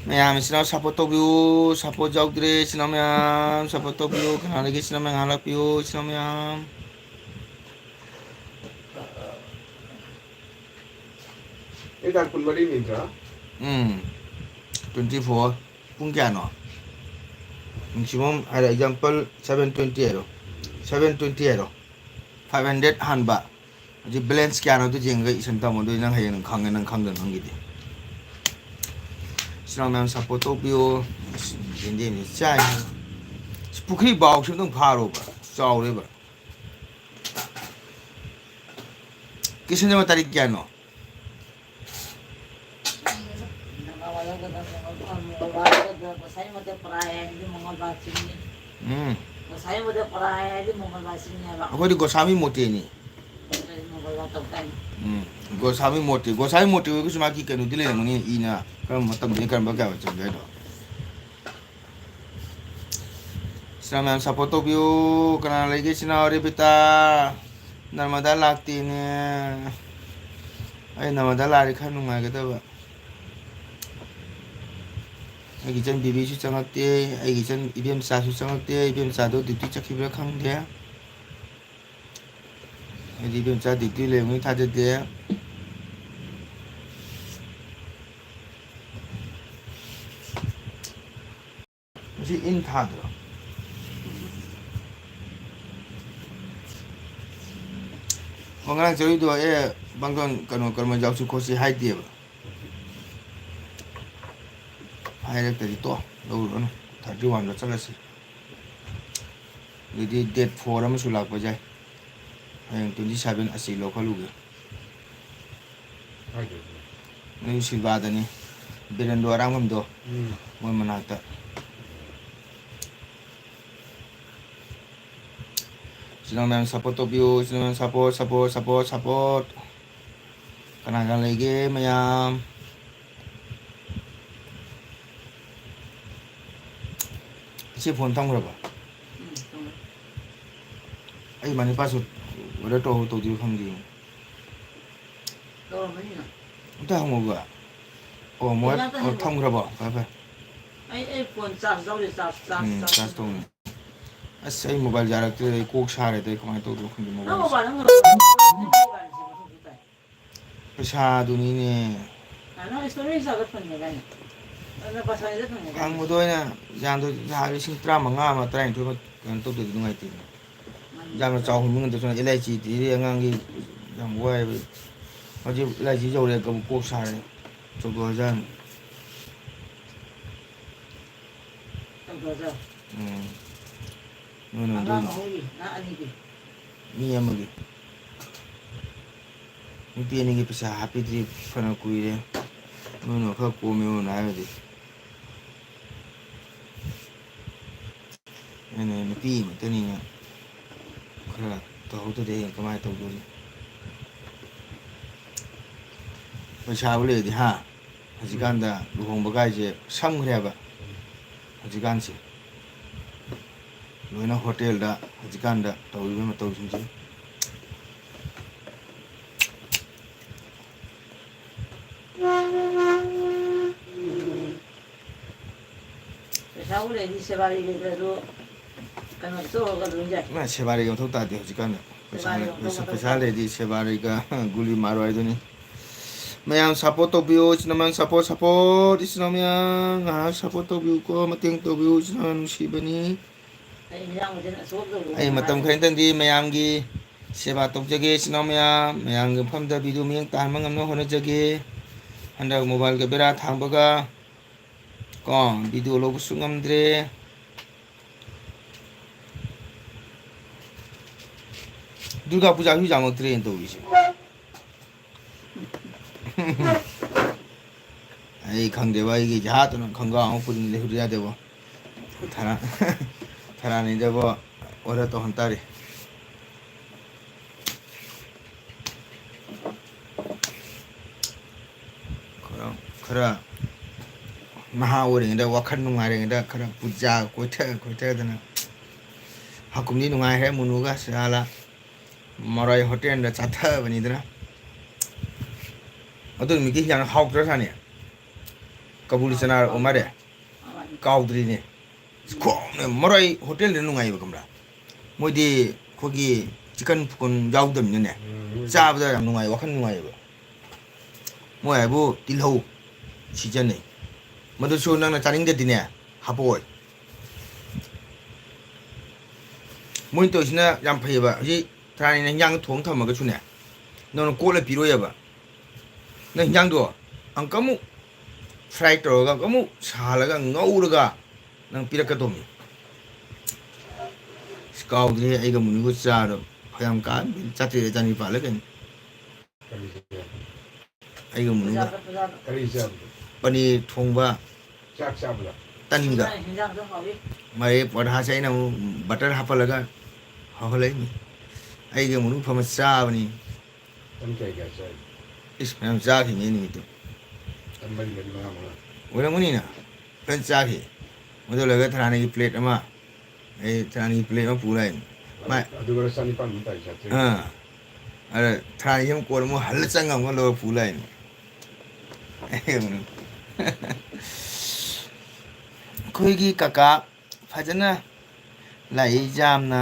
ꯃꯌꯥꯝ ꯏꯆꯤꯟ ꯏꯅꯥꯎ support ꯇꯧꯕꯤꯌꯨ꯫ Support ꯌꯥꯎꯗ꯭ꯔꯦ ꯏꯆꯤꯟ ꯏꯅꯥꯎ ꯃꯌꯥꯝ꯫ Support ꯇꯧꯕꯤꯌꯨ꯫ ꯀꯅꯥꯗꯒꯤ ꯏꯆꯤꯟ ꯏꯅꯥꯎ ꯃꯌꯥꯝ ꯍꯜꯂꯛꯄꯤꯌꯨ ꯏꯆꯤꯟ ꯏꯅꯥꯎ ꯃꯌꯥꯝ꯫ ꯑꯩ ꯇꯥꯡ ꯀꯨꯟꯃꯔꯤꯅꯤ ꯅꯠꯇ꯭ꯔꯥ? ꯎꯝ꯫ Twenty four꯫ ꯄꯨꯡ ꯀꯌꯥꯅꯣ? Maximum ꯍꯥꯏꯔꯣ, example seven twenty ꯍꯥꯏꯔꯣ꯫ Seven twenty ꯍꯥꯏꯔꯣ꯫ Five hundred ꯍꯥꯟꯕ꯫ ꯍꯧꯖꯤꯛ balance ꯀꯌꯥꯅꯣ ꯑꯗꯨ ꯌꯦꯡꯉꯒ ꯏꯁꯟ ꯇꯝꯃꯣ꯫ ꯑꯗꯨꯗꯤ ꯅꯪ ꯍꯌꯦꯡ ꯅꯪ ꯈꯪꯉꯦ, ꯅꯪ ꯈꯪꯗꯅ ꯅꯪꯒꯤꯗꯤ꯫ ꯏꯆꯤꯟ ꯏꯅꯥꯎ ꯃꯌꯥꯝ support ꯇꯧꯕꯤꯌꯣ꯫ ꯑꯁ, ꯌꯦꯟꯗꯦꯝꯁꯦ ꯆꯥꯏ꯫ ꯑꯁ, ꯄꯨꯈ꯭ꯔꯤ ꯕꯥꯎꯁꯤ ꯑꯝꯇꯪ ꯐꯥꯔꯣꯕ꯫ ꯆꯥꯎꯔꯦꯕ꯫ ꯀꯤꯁꯟꯖꯔꯃ ꯇꯥꯔꯤꯛ ꯀꯌꯥꯅꯣ? ꯎꯝ꯫ ꯑꯩꯈꯣꯏꯗꯤ ꯒꯣꯁꯥꯃꯤ ꯃꯣꯇꯦꯅꯤ꯫ ꯎꯝ꯫ ꯒꯣꯁꯥꯃꯤ ꯃꯣꯇꯦ, ꯒꯣꯁꯥꯃꯤ ꯃꯣꯇꯦ ꯑꯣꯏꯔꯒꯁꯨ ꯃꯥꯒꯤ ꯀꯩꯅꯣꯗꯤ ꯂꯩꯔꯝꯒꯅꯤ, ꯏꯅ ꯀꯔꯝꯕ ꯃꯇꯝꯗꯒꯤ ꯀꯔꯝꯕ ꯀꯌꯥ ꯆꯪꯒꯦ ꯍꯥꯏꯗꯣ꯫ ꯏꯆꯤꯟ ꯏꯅꯥꯎ ꯃꯌꯥꯝ support ꯇꯧꯕꯤꯌꯨ꯫ ꯀꯅꯥ ꯂꯩꯒꯦ ꯏꯆꯤꯟ ꯏꯅꯥꯎ? ꯔꯦꯕꯤꯇꯥ, ꯅꯔꯃꯗꯥ ꯂꯥꯛꯇꯦꯅꯦ꯫ ꯑꯩ ꯅꯔꯃꯗꯥ ꯂꯥꯛꯑꯗꯤ ꯈꯔ ꯅꯨꯡꯉꯥꯏꯒꯗꯕ꯫ ꯑꯩꯒꯤ ꯏꯆꯟ ꯕꯦꯕꯤꯁꯨ ꯆꯪꯉꯛꯇꯦ꯫ ꯑꯩꯒꯤ ꯏꯆꯟ ꯏꯕꯦꯝꯆꯥꯁꯨ ꯆꯪꯉꯛꯇꯦ꯫ ꯏꯕꯦꯝꯆꯥꯗꯣ duty ꯆꯠꯈꯤꯕ꯭ꯔꯥ ꯈꯪꯗꯦ꯫ ꯑꯩꯗꯤ ꯏꯕꯦꯝꯆꯥ duty ꯂꯩꯔꯝꯒꯅꯤ ꯊꯥꯖꯗꯦ꯫ ꯁꯤ ꯏꯟ ꯊꯥꯗ꯭ꯔꯣ? ꯑꯣ, ꯉꯔꯥꯡ ꯆꯠꯂꯨꯏꯗꯣ, ꯑꯦ, ꯄꯥꯡꯊꯣꯟ, ꯀꯩꯅꯣ, ꯀꯔꯃ ꯌꯥꯎꯁꯤ ꯈꯣꯠꯁꯤ ꯍꯥꯏꯗꯦꯕ꯫ ꯍꯥꯏꯔꯛꯇꯗꯤ ꯇꯣ, ꯂꯧꯔꯨꯔꯅꯨ꯫ Thirty one ꯗ ꯆꯠꯂꯁꯤ꯫ ꯑꯗꯨꯗꯤ date four ꯑꯃꯁꯨ ꯂꯥꯛꯄ ꯌꯥꯏ꯫ ꯍꯌꯦꯡ twenty seven ꯑꯁꯤ ꯂꯧꯈꯠꯂꯨꯒꯦ꯫ ꯀꯥꯏꯗꯩꯅꯣ? ꯅꯣꯏ ꯁꯤꯜꯕꯥꯗꯅꯤ, ꯕꯤꯔꯦꯟꯗꯣ ꯑꯔꯥꯡꯕꯝꯗꯣ, ꯎꯝ꯫ ꯃꯣꯏ ꯃꯅꯥꯛꯇ꯫ ꯏꯆꯤꯟ ꯏꯅꯥꯎ ꯃꯌꯥꯝ support ꯇꯧꯕꯤꯌꯨ, ꯏꯆꯤꯟ ꯏꯅꯥꯎ ꯃꯌꯥꯝ support, support, support, support꯫ ꯀꯅꯥ ꯀꯅꯥ ꯂꯩꯒꯦ ꯃꯌꯥꯝ? ꯏꯆꯦ phone ꯊꯝꯈ꯭ꯔꯕ? ꯎꯝ, ꯊꯝꯈ꯭ꯔꯦ꯫ ꯑꯩ money password order ꯇꯧꯍꯧ-, ꯇꯧꯗꯣꯏꯔꯣ ꯈꯪꯗꯦ꯫ ꯇꯧꯔꯝꯃꯅꯤꯅ꯫ ꯑꯝꯇ ꯍꯪꯉꯨꯕ꯫ ꯑꯣ, ꯃꯣꯏ, ꯀꯩꯅꯣ ꯑꯝꯇ ꯑꯣ, ꯍꯪꯉꯨ꯫ ꯊꯝꯈ꯭ꯔꯕꯣ? ꯐꯔꯦ, ꯐꯔꯦ꯫ ꯑꯩ, ꯑꯩ phone charge ꯌꯥꯎꯗꯦ, charge, charge, ꯎꯝ, charge charge ꯇꯧꯅꯤ꯫ ꯑꯁ, ꯑꯩ mobile ꯌꯥꯔꯛꯇ꯭ꯔꯦ, ꯑꯩ ꯀꯣꯛ ꯁꯥꯔꯦꯗ, ꯑꯩ ꯀꯃꯥꯏꯅ ꯇꯧꯗꯣꯏꯅꯣ ꯈꯪꯗꯦ, ꯅꯪ mobile ꯁꯦ꯫ Mobile ꯑꯃ ꯂꯧꯔꯣ꯫ ꯅꯪ mobile ꯁꯦ ꯃꯊꯧ ꯁꯨꯡꯇꯥꯏ꯫ ꯄꯩꯁꯥꯗꯨꯅꯤꯅꯦ꯫ ꯑ, ꯅꯪ storage ꯌꯥꯎꯗ ꯐꯪꯉꯦꯗꯥꯏꯅꯦ? ꯑꯗꯨ ꯅꯪ ꯄꯩꯁꯥꯗ ꯐꯪꯉꯦꯗꯥꯏꯅꯦ? ꯐꯪꯕꯗꯣ ꯑꯩꯅ ꯌꯥꯝꯗ-, ꯂꯤꯁꯤꯡ ꯇꯔꯥꯃꯉꯥ ꯑꯃ, ꯇꯔꯥꯅꯤꯊꯣꯏ ꯑꯃ ꯀꯩꯅꯣ ꯇꯧꯗ꯭ꯔꯗꯤ ꯅꯨꯡꯉꯥꯏꯇꯦꯗꯅ꯫ ꯃꯥꯅꯤ꯫ ꯌꯥꯝꯅ ꯆꯥꯎ ꯍꯨꯟꯕ ꯉꯝꯗꯕꯁꯨ ꯅꯠꯇꯦ, ꯏꯂꯥꯏꯆꯤꯗꯤ ꯑꯉꯥꯡꯒꯤ ꯌꯥꯝ ꯋꯥꯏꯑꯦꯕ꯫ ꯍꯧꯖꯤꯛ ꯏꯂꯥꯏꯆꯤ ꯌꯧꯔꯦ, ꯀꯕꯣꯛ ꯀꯣꯛ ꯁꯥꯔꯦ꯫ ꯆꯧꯗꯣ ꯍꯖꯥꯔ꯫ ꯇꯧꯗꯣꯏꯔꯣ? ꯎꯝ꯫ ꯅꯣꯏꯅ ꯑꯉꯥꯡ ꯍꯧꯗꯣꯛꯏꯅꯦ꯫ ꯑꯍꯨꯝꯒꯤ, ꯅꯪ ꯑꯅꯤꯒꯤ? ꯃꯤ ꯑꯃꯒꯤ꯫ ꯅꯨꯄꯤ ꯑꯅꯤꯒꯤ ꯄꯩꯁꯥ ꯍꯥꯞꯄꯤꯗ꯭ꯔꯤ ꯐꯅ ꯀꯨꯏꯔꯦ꯫ ꯅꯣꯏꯅ ꯈꯔ ꯀꯣꯝꯃꯦ, ꯅꯣꯏꯅ ꯍꯥꯏꯔꯗꯤ꯫ ꯑꯩꯅ ꯅꯨꯄꯤ ꯉꯥꯛꯇꯅꯤꯅ ꯈꯔ ꯇꯧꯍꯧꯗ꯭ꯔꯗꯤ ꯍꯌꯦꯡ ꯀꯃꯥꯏꯅ ꯇꯧꯗꯣꯔꯤ? ꯄꯩꯁꯥꯕꯨ ꯂꯩꯔꯗꯤ, ꯍꯥ? ꯍꯧꯖꯤꯛꯀꯥꯟꯗ ꯂꯨꯍꯣꯡꯕ ꯀꯥꯏꯁꯦ ꯁꯝꯈ꯭ꯔꯦꯕ ꯍꯧꯖꯤꯛꯀꯥꯟꯁꯦ꯫ ꯂꯣꯏꯅ ꯍꯣꯇꯦꯜꯗ ꯍꯧꯖꯤꯛꯀꯥꯟꯗ ꯇꯧꯔꯤꯕ ꯃꯇꯧꯁꯤꯡꯁꯦ꯫ ꯄꯩꯁꯥꯕꯨ ꯂꯩꯔꯗꯤ ꯁꯦꯕꯥꯔꯤ ꯂꯩꯇ꯭ꯔꯁꯨ ꯀꯩꯅꯣ ꯇꯧꯔꯒ ꯂꯣꯏ ꯌꯥꯏ꯫ ꯏꯃꯥ, ꯁꯦꯕꯥꯔꯤꯒꯤ ꯃꯊꯧ ꯇꯥꯗꯦ ꯍꯧꯖꯤꯛꯀꯥꯟꯗ꯫ ꯄꯩꯁꯥ, ꯁꯦꯕꯥꯔꯤꯒꯤ ꯃꯊꯧ ꯄꯩꯁꯥ, ꯇꯥꯗꯦ꯫ ꯄꯩꯁꯥ ꯂꯩꯔꯗꯤ ꯁꯦꯕꯥꯔꯤꯒ ꯒꯨꯂꯤ ꯃꯥꯔꯣ ꯍꯥꯏꯗꯨꯅꯤ꯫ ꯃꯌꯥꯝ support ꯇꯧꯕꯤꯌꯨ, ꯏꯆꯤꯟ ꯏꯅꯥꯎ ꯃꯌꯥꯝ, support, support, ꯏꯆꯤꯟ ꯏꯅꯥꯎ ꯃꯌꯥꯝ, ꯉꯥꯏꯍꯥꯛ support ꯇꯧꯕꯤꯌꯨꯀꯣ, ꯃꯇꯦꯡ ꯇꯧꯕꯤꯌꯨ, ꯏꯆꯤꯟ ꯏꯅꯥꯎ ꯃꯌꯥꯝ ꯅꯨꯡꯁꯤꯕꯅꯤ꯫ ꯑꯩ ꯃꯇꯝ ꯈꯔꯇꯪꯗꯤ ꯃꯌꯥꯝꯒꯤ ꯁꯦꯕꯥ ꯇꯧꯖꯒꯦ, ꯏꯆꯤꯟ ꯏꯅꯥꯎ ꯃꯌꯥꯝ, ꯃꯌꯥꯝꯒꯤ ꯃꯐꯝꯗ video ꯃꯤꯠꯌꯦꯡ ꯇꯥꯍꯟꯕ ꯉꯝꯅꯕ ꯍꯣꯠꯅꯖꯒꯦ꯫ ꯍꯟꯗꯛ mobileꯒ ꯕꯦꯔꯥ ꯊꯥꯡꯕꯒ ꯀꯣ, video ꯂꯧꯕꯁꯨ ꯉꯝꯗ꯭ꯔꯦ꯫ ꯗꯨꯔꯒꯥ ꯄꯨꯖꯥꯁꯨ ꯌꯥꯝꯃꯛꯇ꯭ꯔꯦꯅ ꯇꯧꯔꯤꯁꯦ꯫ ꯑꯩ ꯈꯪꯗꯦꯕ, ꯑꯩꯒꯤ ꯖꯍꯥꯇꯨꯅ ꯈꯪꯒꯥꯎ ꯑꯃ ꯄꯨꯁꯤꯟ ꯂꯩꯍꯧꯗ ꯌꯥꯗꯦꯕ꯫ ꯊꯔꯥ-, ꯊꯔꯥꯅꯤꯗꯕꯣ order ꯇꯧꯍꯟ ꯇꯥꯔꯦ꯫ ꯈꯔ, ꯈꯔ ꯅꯍꯥ ꯑꯣꯏꯔꯤꯉꯩꯗ, ꯋꯥꯈꯜ ꯅꯨꯡꯉꯥꯏꯔꯤꯉꯩꯗ, ꯈꯔ ꯄꯨꯖꯥ ꯀꯣꯏꯊ ꯀꯣꯏꯊꯗꯅ, ꯍꯥꯀꯨꯝꯗꯤ ꯅꯨꯡꯉꯥꯏꯈ꯭ꯔꯦ꯫ ꯃꯨꯅꯨꯒ ꯁꯤꯔꯥꯂꯥ ꯃꯔꯥꯏ ꯍꯣꯇꯦꯜꯗ ꯆꯥꯊꯕꯅꯤꯗꯅ꯫ ꯑꯗꯨ ꯅꯨꯃꯤꯠꯀꯤ ꯍꯤꯟꯖꯥꯡ ꯍꯥꯎꯇ꯭ꯔ ꯁꯥꯅꯤ꯫ ꯀꯕꯨꯂꯤ ꯆꯅꯥ ꯑꯣ ꯃꯥꯔꯦ꯫ ꯀꯥꯎꯗ꯭ꯔꯤꯅꯦ꯫ ꯈꯣꯡꯅ ꯃꯔꯥꯏ ꯍꯣꯇꯦꯜꯗ ꯅꯨꯡꯉꯥꯏꯕ, ꯈꯪꯕ꯭ꯔꯥ? ꯃꯣꯏꯗꯤ ꯑꯩꯈꯣꯏꯒꯤ ꯆꯤꯛꯀꯟ ꯐꯨꯀꯟ ꯌꯥꯎꯗꯕꯅꯤꯅꯅꯦ, ꯎꯝ, ꯎꯝ꯫ ꯆꯥꯕꯗ ꯌꯥꯝ ꯅꯨꯡꯉꯥꯏ, ꯋꯥꯈꯜ ꯅꯨꯡꯉꯥꯏꯌꯦꯕ꯫ ꯃꯣꯏ ꯍꯥꯏꯕꯨ ꯇꯤꯜꯍꯧ ꯁꯤꯖꯟꯅꯩ꯫ ꯃꯗꯨꯁꯨ ꯅꯪꯅ ꯆꯥꯅꯤꯡꯗꯗꯤꯅꯦ, ꯍꯥꯄꯛꯑꯣꯏ꯫ ꯃꯣꯏꯅ ꯇꯧꯔꯤꯁꯤꯅ ꯌꯥꯝ ꯐꯩꯌꯦꯕ꯫ ꯍꯧꯖꯤꯛ ꯊꯔꯥꯅꯤꯅ ꯍꯤꯟꯖꯥꯡ ꯊꯣꯡ ꯊꯝꯃꯒꯁꯨꯅꯦ, ꯅꯪꯅ ꯀꯣꯠꯂ ꯄꯤꯔꯣꯏꯌꯦꯕ꯫ ꯅꯪ ꯍꯤꯟꯖꯥꯡꯗꯣ ꯑꯃꯨꯛꯀ ꯑꯃꯨꯛ fry ꯇꯧꯔꯒ, ꯑꯃꯨꯛꯀ ꯑꯃꯨꯛ ꯁꯥꯍꯜꯂꯒ, ꯉꯧꯔꯒ ꯅꯪ ꯄꯤꯔꯛꯀꯗꯧꯅꯤ꯫ ꯑꯁ, ꯀꯥꯎꯗ꯭ꯔꯦ, ꯑꯩꯒ ꯃꯨꯅꯨꯒ ꯆꯥꯗꯣ ꯐꯅꯌꯥꯝ ꯀꯥ-, ꯆꯥꯇ꯭ꯔꯦꯠ ꯆꯅꯤꯄꯥꯜꯂ ꯀꯩꯅꯣ꯫ ꯑꯩꯒ ꯃꯨꯅꯨꯒ꯫ ꯀꯔꯤ ꯆꯥꯕꯗꯣ? ꯄꯅꯤꯔ ꯊꯣꯡꯕ꯫ ꯆꯥꯛ ꯆꯥꯕꯗ? ꯇꯟꯒ꯫ ꯃꯔꯦ ꯄꯔꯣꯊꯥꯁꯦ ꯑꯩꯅ ꯑꯃꯨꯛ butter ꯍꯥꯞꯍꯜꯂꯒ ꯍꯧꯍꯜꯂꯛꯏꯅꯤ꯫ ꯑꯩꯒ ꯃꯨꯅꯨ ꯐꯝꯃ ꯆꯥꯕꯅꯤ꯫ ꯇꯟ ꯀꯌꯥ ꯀꯌꯥ ꯆꯥꯏ? ꯏꯁ, ꯃꯌꯥꯝ ꯆꯥꯈꯤꯕꯅꯤ ꯅꯨꯃꯤꯠꯇꯨ꯫ ꯇꯟ ꯃꯔꯤ ꯃꯔꯤ, ꯃꯉꯥ ꯃꯉꯥ꯫ ꯑꯣꯏꯔꯝꯒꯅꯤꯅ꯫ ꯐꯖꯅ ꯆꯥꯈꯤ꯫ ꯃꯗꯨ ꯂꯣꯏꯔꯒ ꯊꯔꯥꯅꯤꯒꯤ plate ꯑꯃ, ꯑꯩ ꯊꯔꯥꯅꯤꯒꯤ plate ꯑꯃ ꯄꯨ ꯂꯥꯛꯏꯅꯤ꯫ ꯃꯥ-, ꯑꯗꯨꯒ ꯆꯅꯤꯄꯥꯟ ꯑꯃ ꯇꯥꯏ ꯆꯥꯇ꯭ꯔꯦꯠ꯫ ꯑꯥ꯫ ꯑꯗ ꯊꯔꯥꯅꯤ ꯑꯃ ꯀꯣꯟ ꯑꯃꯨꯛ ꯍꯜꯂ ꯆꯪꯉ ꯑꯃꯨꯛ ꯂꯧꯔ ꯄꯨ ꯂꯥꯛꯏꯅꯤ꯫ ꯑꯩꯈꯣꯏꯒꯤ ꯀꯀꯥ ꯐꯖꯅ ꯂꯥꯏꯔꯤꯛ ꯌꯥꯝꯅ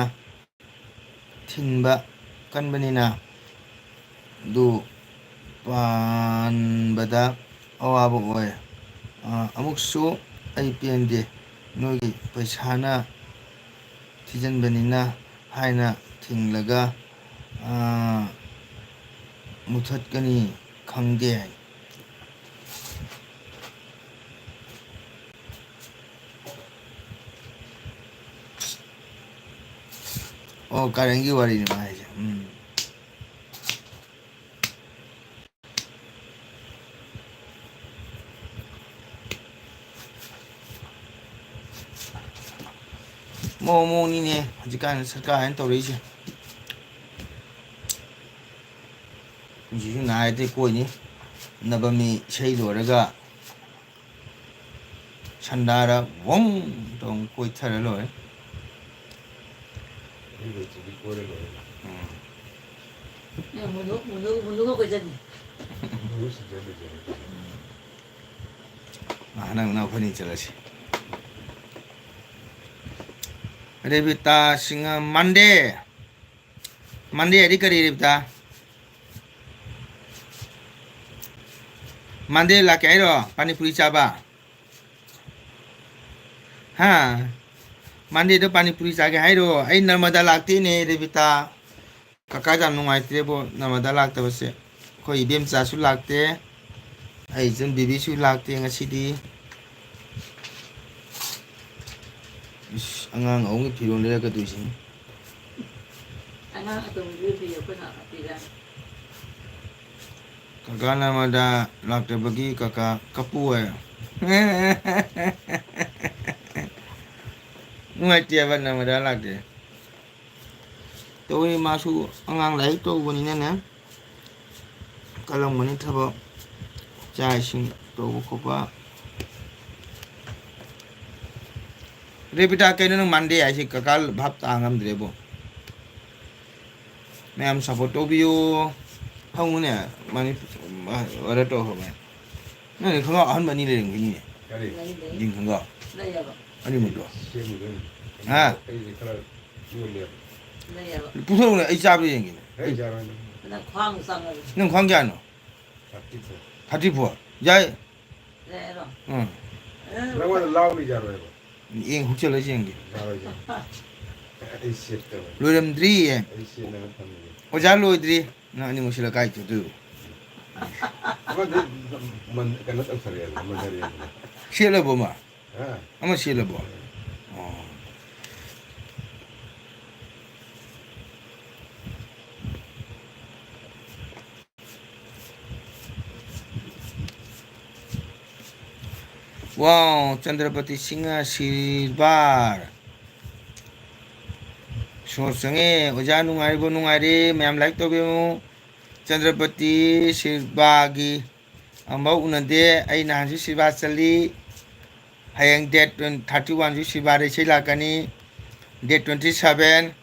ꯊꯤꯟꯕ ꯀꯟꯕꯅꯤꯅ, ꯑꯗꯨ ꯄꯥꯟꯕꯗ ꯑꯋꯥꯕ ꯑꯣꯏ꯫ ꯑ, ꯑꯃꯨꯛꯁꯨ ꯑꯩ ꯄꯦꯟꯗꯦ꯫ ꯅꯣꯏꯒꯤ ꯄꯩꯁꯥꯅ ꯊꯤꯖꯤꯟꯕꯅꯤꯅ ꯍꯥꯏꯅ ꯊꯤꯡꯂꯒ, ꯑ, ꯃꯨꯊꯠꯀꯅꯤ ꯈꯪꯗꯦ꯫ ꯑꯣ, ꯀꯔꯦꯟꯒꯤ ꯋꯥꯔꯤꯅꯤ ꯃꯥ ꯍꯥꯏꯁꯦ꯫ ꯎꯝ꯫ ꯃꯑꯣꯡ ꯃꯑꯣꯡꯅꯤꯅꯦ ꯍꯧꯖꯤꯛꯀꯥꯟ ꯁꯔꯀꯥꯔ ꯍꯥꯏꯅ ꯇꯧꯔꯛꯏꯁꯦ꯫ ꯍꯧꯖꯤꯛꯁꯨ ꯅꯥꯏꯗꯤ ꯀꯣꯏꯅꯤ꯫ ꯅꯕꯃꯤ ꯏꯁꯩ ꯂꯣꯏꯔꯒ ꯁꯟꯗꯥꯔ ꯋꯣꯡ ꯇꯧ ꯀꯣꯏꯊꯔ ꯂꯣꯏꯔꯦ꯫ ꯑꯗꯨꯒ ꯆꯤꯡꯗꯤ ꯀꯣꯏꯔ ꯂꯣꯏꯔꯦ꯫ ꯎꯝ꯫ ꯑꯦ, ꯃꯨꯟꯗꯨ-, ꯃꯨꯟꯗꯨ-, ꯃꯨꯟꯗꯨꯒ ꯀꯣꯏꯖꯅꯤ꯫ ꯃꯨꯟꯗꯨꯒ ꯁꯤꯡꯖ ꯂꯩꯖꯔꯦ꯫ ꯎꯝ꯫ ꯑꯥ, ꯅꯪ, ꯅꯪ ꯑꯩꯈꯣꯏꯅꯤ ꯆꯠꯂꯁꯤ꯫ ꯔꯦꯕꯤꯇꯥ ꯁꯤꯡꯍ ꯃꯟꯗꯦ꯫ ꯃꯟꯗꯦ ꯍꯥꯏꯗꯤ ꯀꯔꯤ, ꯔꯦꯕꯤꯇꯥ? ꯃꯟꯗꯦ ꯂꯥꯛꯀꯦ ꯍꯥꯏꯔꯣ ꯄꯥꯅꯤꯄꯨꯔꯤ ꯆꯥꯕ? ꯍꯥ? ꯃꯟꯗꯦꯗ ꯄꯥꯅꯤꯄꯨꯔꯤ ꯆꯥꯒꯦ ꯍꯥꯏꯔꯣ? ꯑꯩ ꯅꯔꯃꯗꯥ ꯂꯥꯛꯇꯦꯅꯦ, ꯔꯦꯕꯤꯇꯥ꯫ ꯀꯀꯥꯗ ꯌꯥꯝ ꯅꯨꯡꯉꯥꯏꯇ꯭ꯔꯦꯕꯣ, ꯅꯔꯃꯗꯥ ꯂꯥꯛꯇꯕꯁꯦ꯫ ꯑꯩꯈꯣꯏ ꯏꯕꯦꯝꯆꯥꯁꯨ ꯂꯥꯛꯇꯦ, ꯑꯩ ꯏꯆꯟ ꯕꯦꯕꯤꯁꯨ ꯂꯥꯛꯇꯦ ꯉꯁꯤꯗꯤ꯫ ꯏꯁ, ꯑꯉꯥꯡ ꯑꯍꯨꯝꯒꯤ ꯐꯤꯔꯣꯜ ꯂꯩꯔꯛꯀꯗꯣꯏꯁꯤꯅꯤ꯫ ꯑꯉꯥꯡ ꯑꯇꯣꯝꯕꯤꯒꯤ ꯐꯤ ꯑꯩꯈꯣꯏꯅ ꯄꯤꯔꯛꯑꯅꯤ꯫ ꯀꯀꯥ ꯅꯔꯃꯗꯥ ꯂꯥꯛꯇꯕꯒꯤ ꯀꯀꯥ ꯀꯞꯄꯨ ꯍꯥꯏ꯫ ꯅꯨꯡꯉꯥꯏꯇꯦꯕ ꯅꯔꯃꯗꯥ ꯂꯥꯛꯇꯦ꯫ ꯇꯧꯔꯤ ꯃꯥꯁꯨ ꯑꯉꯥꯡ ꯂꯥꯏꯔꯤꯛ ꯇꯧꯕꯅꯤꯅꯅꯦ꯫ ꯀꯜꯂꯝꯒꯅꯤ ꯊꯕꯛ, ꯆꯥꯛ ꯏꯁꯤꯡ ꯇꯧꯕ ꯈꯣꯠꯄ꯫ ꯔꯦꯕꯤꯇꯥ, ꯀꯩꯅꯣ ꯅꯪ ꯃꯟꯗꯦ ꯍꯥꯏꯁꯤ? ꯀꯀꯥ ꯚꯥꯞ ꯇꯥ ꯉꯝꯗ꯭ꯔꯦꯕꯣ꯫ ꯃꯌꯥꯝ support ꯇꯧꯕꯤꯌꯨ꯫ ꯐꯪꯉꯨꯅꯦ, ꯃꯅꯤ-, ꯑꯣꯔꯗꯔ ꯇꯧꯈ꯭ꯔꯕꯅꯦ꯫ ꯅꯪ ꯈꯣꯡꯒ꯭ꯔꯥꯎ ꯑꯍꯟꯕ ꯑꯅꯤ ꯂꯩꯔꯝꯒꯅꯤꯅꯦ꯫ ꯀꯔꯤ? ꯂꯩ, ꯂꯩ꯫ ꯖꯤꯟ ꯈꯣꯡꯒ꯭ꯔꯥꯎ꯫ ꯂꯩꯌꯦꯕ꯫ ꯑꯅꯤꯃꯛꯇꯣ꯫ ꯁꯦꯝꯃꯨꯗꯣꯏꯅꯤ꯫ ꯍꯥ? ꯑꯩꯗꯤ ꯈꯔ ꯌꯣꯜꯂꯦꯕ꯫ ꯂꯩꯌꯦꯕ꯫ ꯄꯨꯊꯣꯔꯛꯎꯅꯦ, ꯑꯩ ꯆꯥꯕ ꯌꯦꯡꯒꯦꯅꯦ꯫ ꯑꯩ ꯆꯥꯔꯣꯏ꯫ ꯅꯪ ꯈ꯭ꯋꯥꯡ ꯆꯪꯉꯕꯅꯤ꯫ ꯅꯪ ꯈ꯭ꯋꯥꯡ ꯀꯌꯥꯅꯣ? Thirty four. ꯌꯥꯏ꯫ ꯎꯝ꯫ ꯅꯪꯉꯣꯟꯗ ꯂꯥꯎꯅꯤ ꯌꯥꯔꯣꯏꯕ꯫ ꯌꯦꯡ, ꯍꯨꯛꯆꯜꯂ ꯌꯦꯡꯒꯦ꯫ ꯌꯥꯔꯣꯏ, ꯌꯥꯔꯣꯏ꯫ ꯑꯩ ꯁꯦꯠꯇꯕꯅꯤ꯫ ꯂꯣꯏꯔꯝꯗ꯭ꯔꯤꯌꯦ꯫ ꯑꯩ ꯁꯦꯠꯅꯕ ꯊꯝꯃꯤꯅꯦ꯫ ꯑꯣꯖꯥ ꯂꯣꯏꯗ꯭ꯔꯤ꯫ ꯅꯪ ꯑꯅꯤꯃꯛ ꯁꯤꯜꯂ ꯀꯥꯏ ꯆꯠꯇꯣꯏꯕ? ꯑꯃꯗꯤ ꯃꯟ-, ꯀꯩꯅꯣ ꯇꯧꯁꯜꯂꯛꯑꯦ, ꯃꯟꯊꯔꯛꯑꯦꯗꯅ꯫ ꯁꯦꯠꯂꯕꯣ ꯃꯥ? ꯍꯥ? ꯑꯃ ꯁꯦꯠꯂꯕꯣ? ꯑꯣ꯫ ꯋꯥꯎ, ꯆꯟꯗ꯭ꯔꯄꯇꯤ ꯁꯤꯡꯍ ꯁꯤꯜꯚꯔ꯫ ꯁꯣ ꯆꯪꯉꯦ꯫ ꯑꯣꯖꯥ ꯅꯨꯡꯉꯥꯏꯔꯤꯕꯣ? ꯅꯨꯡꯉꯥꯏꯔꯤ꯫ ꯃꯌꯥꯝ like ꯇꯧꯕꯤꯌꯨ꯫ ꯆꯟꯗ꯭ꯔꯄꯇꯤ ꯁꯤꯜꯚꯒꯤ ꯑꯃꯐꯥꯎ ꯎꯅꯗꯦ꯫ ꯑꯩ ꯅꯍꯥꯟꯁꯨ ꯁꯤꯜꯚ ꯆꯠꯂꯤ꯫ ꯍꯌꯦꯡ date twenty, thirty one ꯁꯨ ꯁꯤꯜꯚꯗ ꯏꯁꯩ ꯂꯥꯛꯀꯅꯤ꯫ Date twenty seven,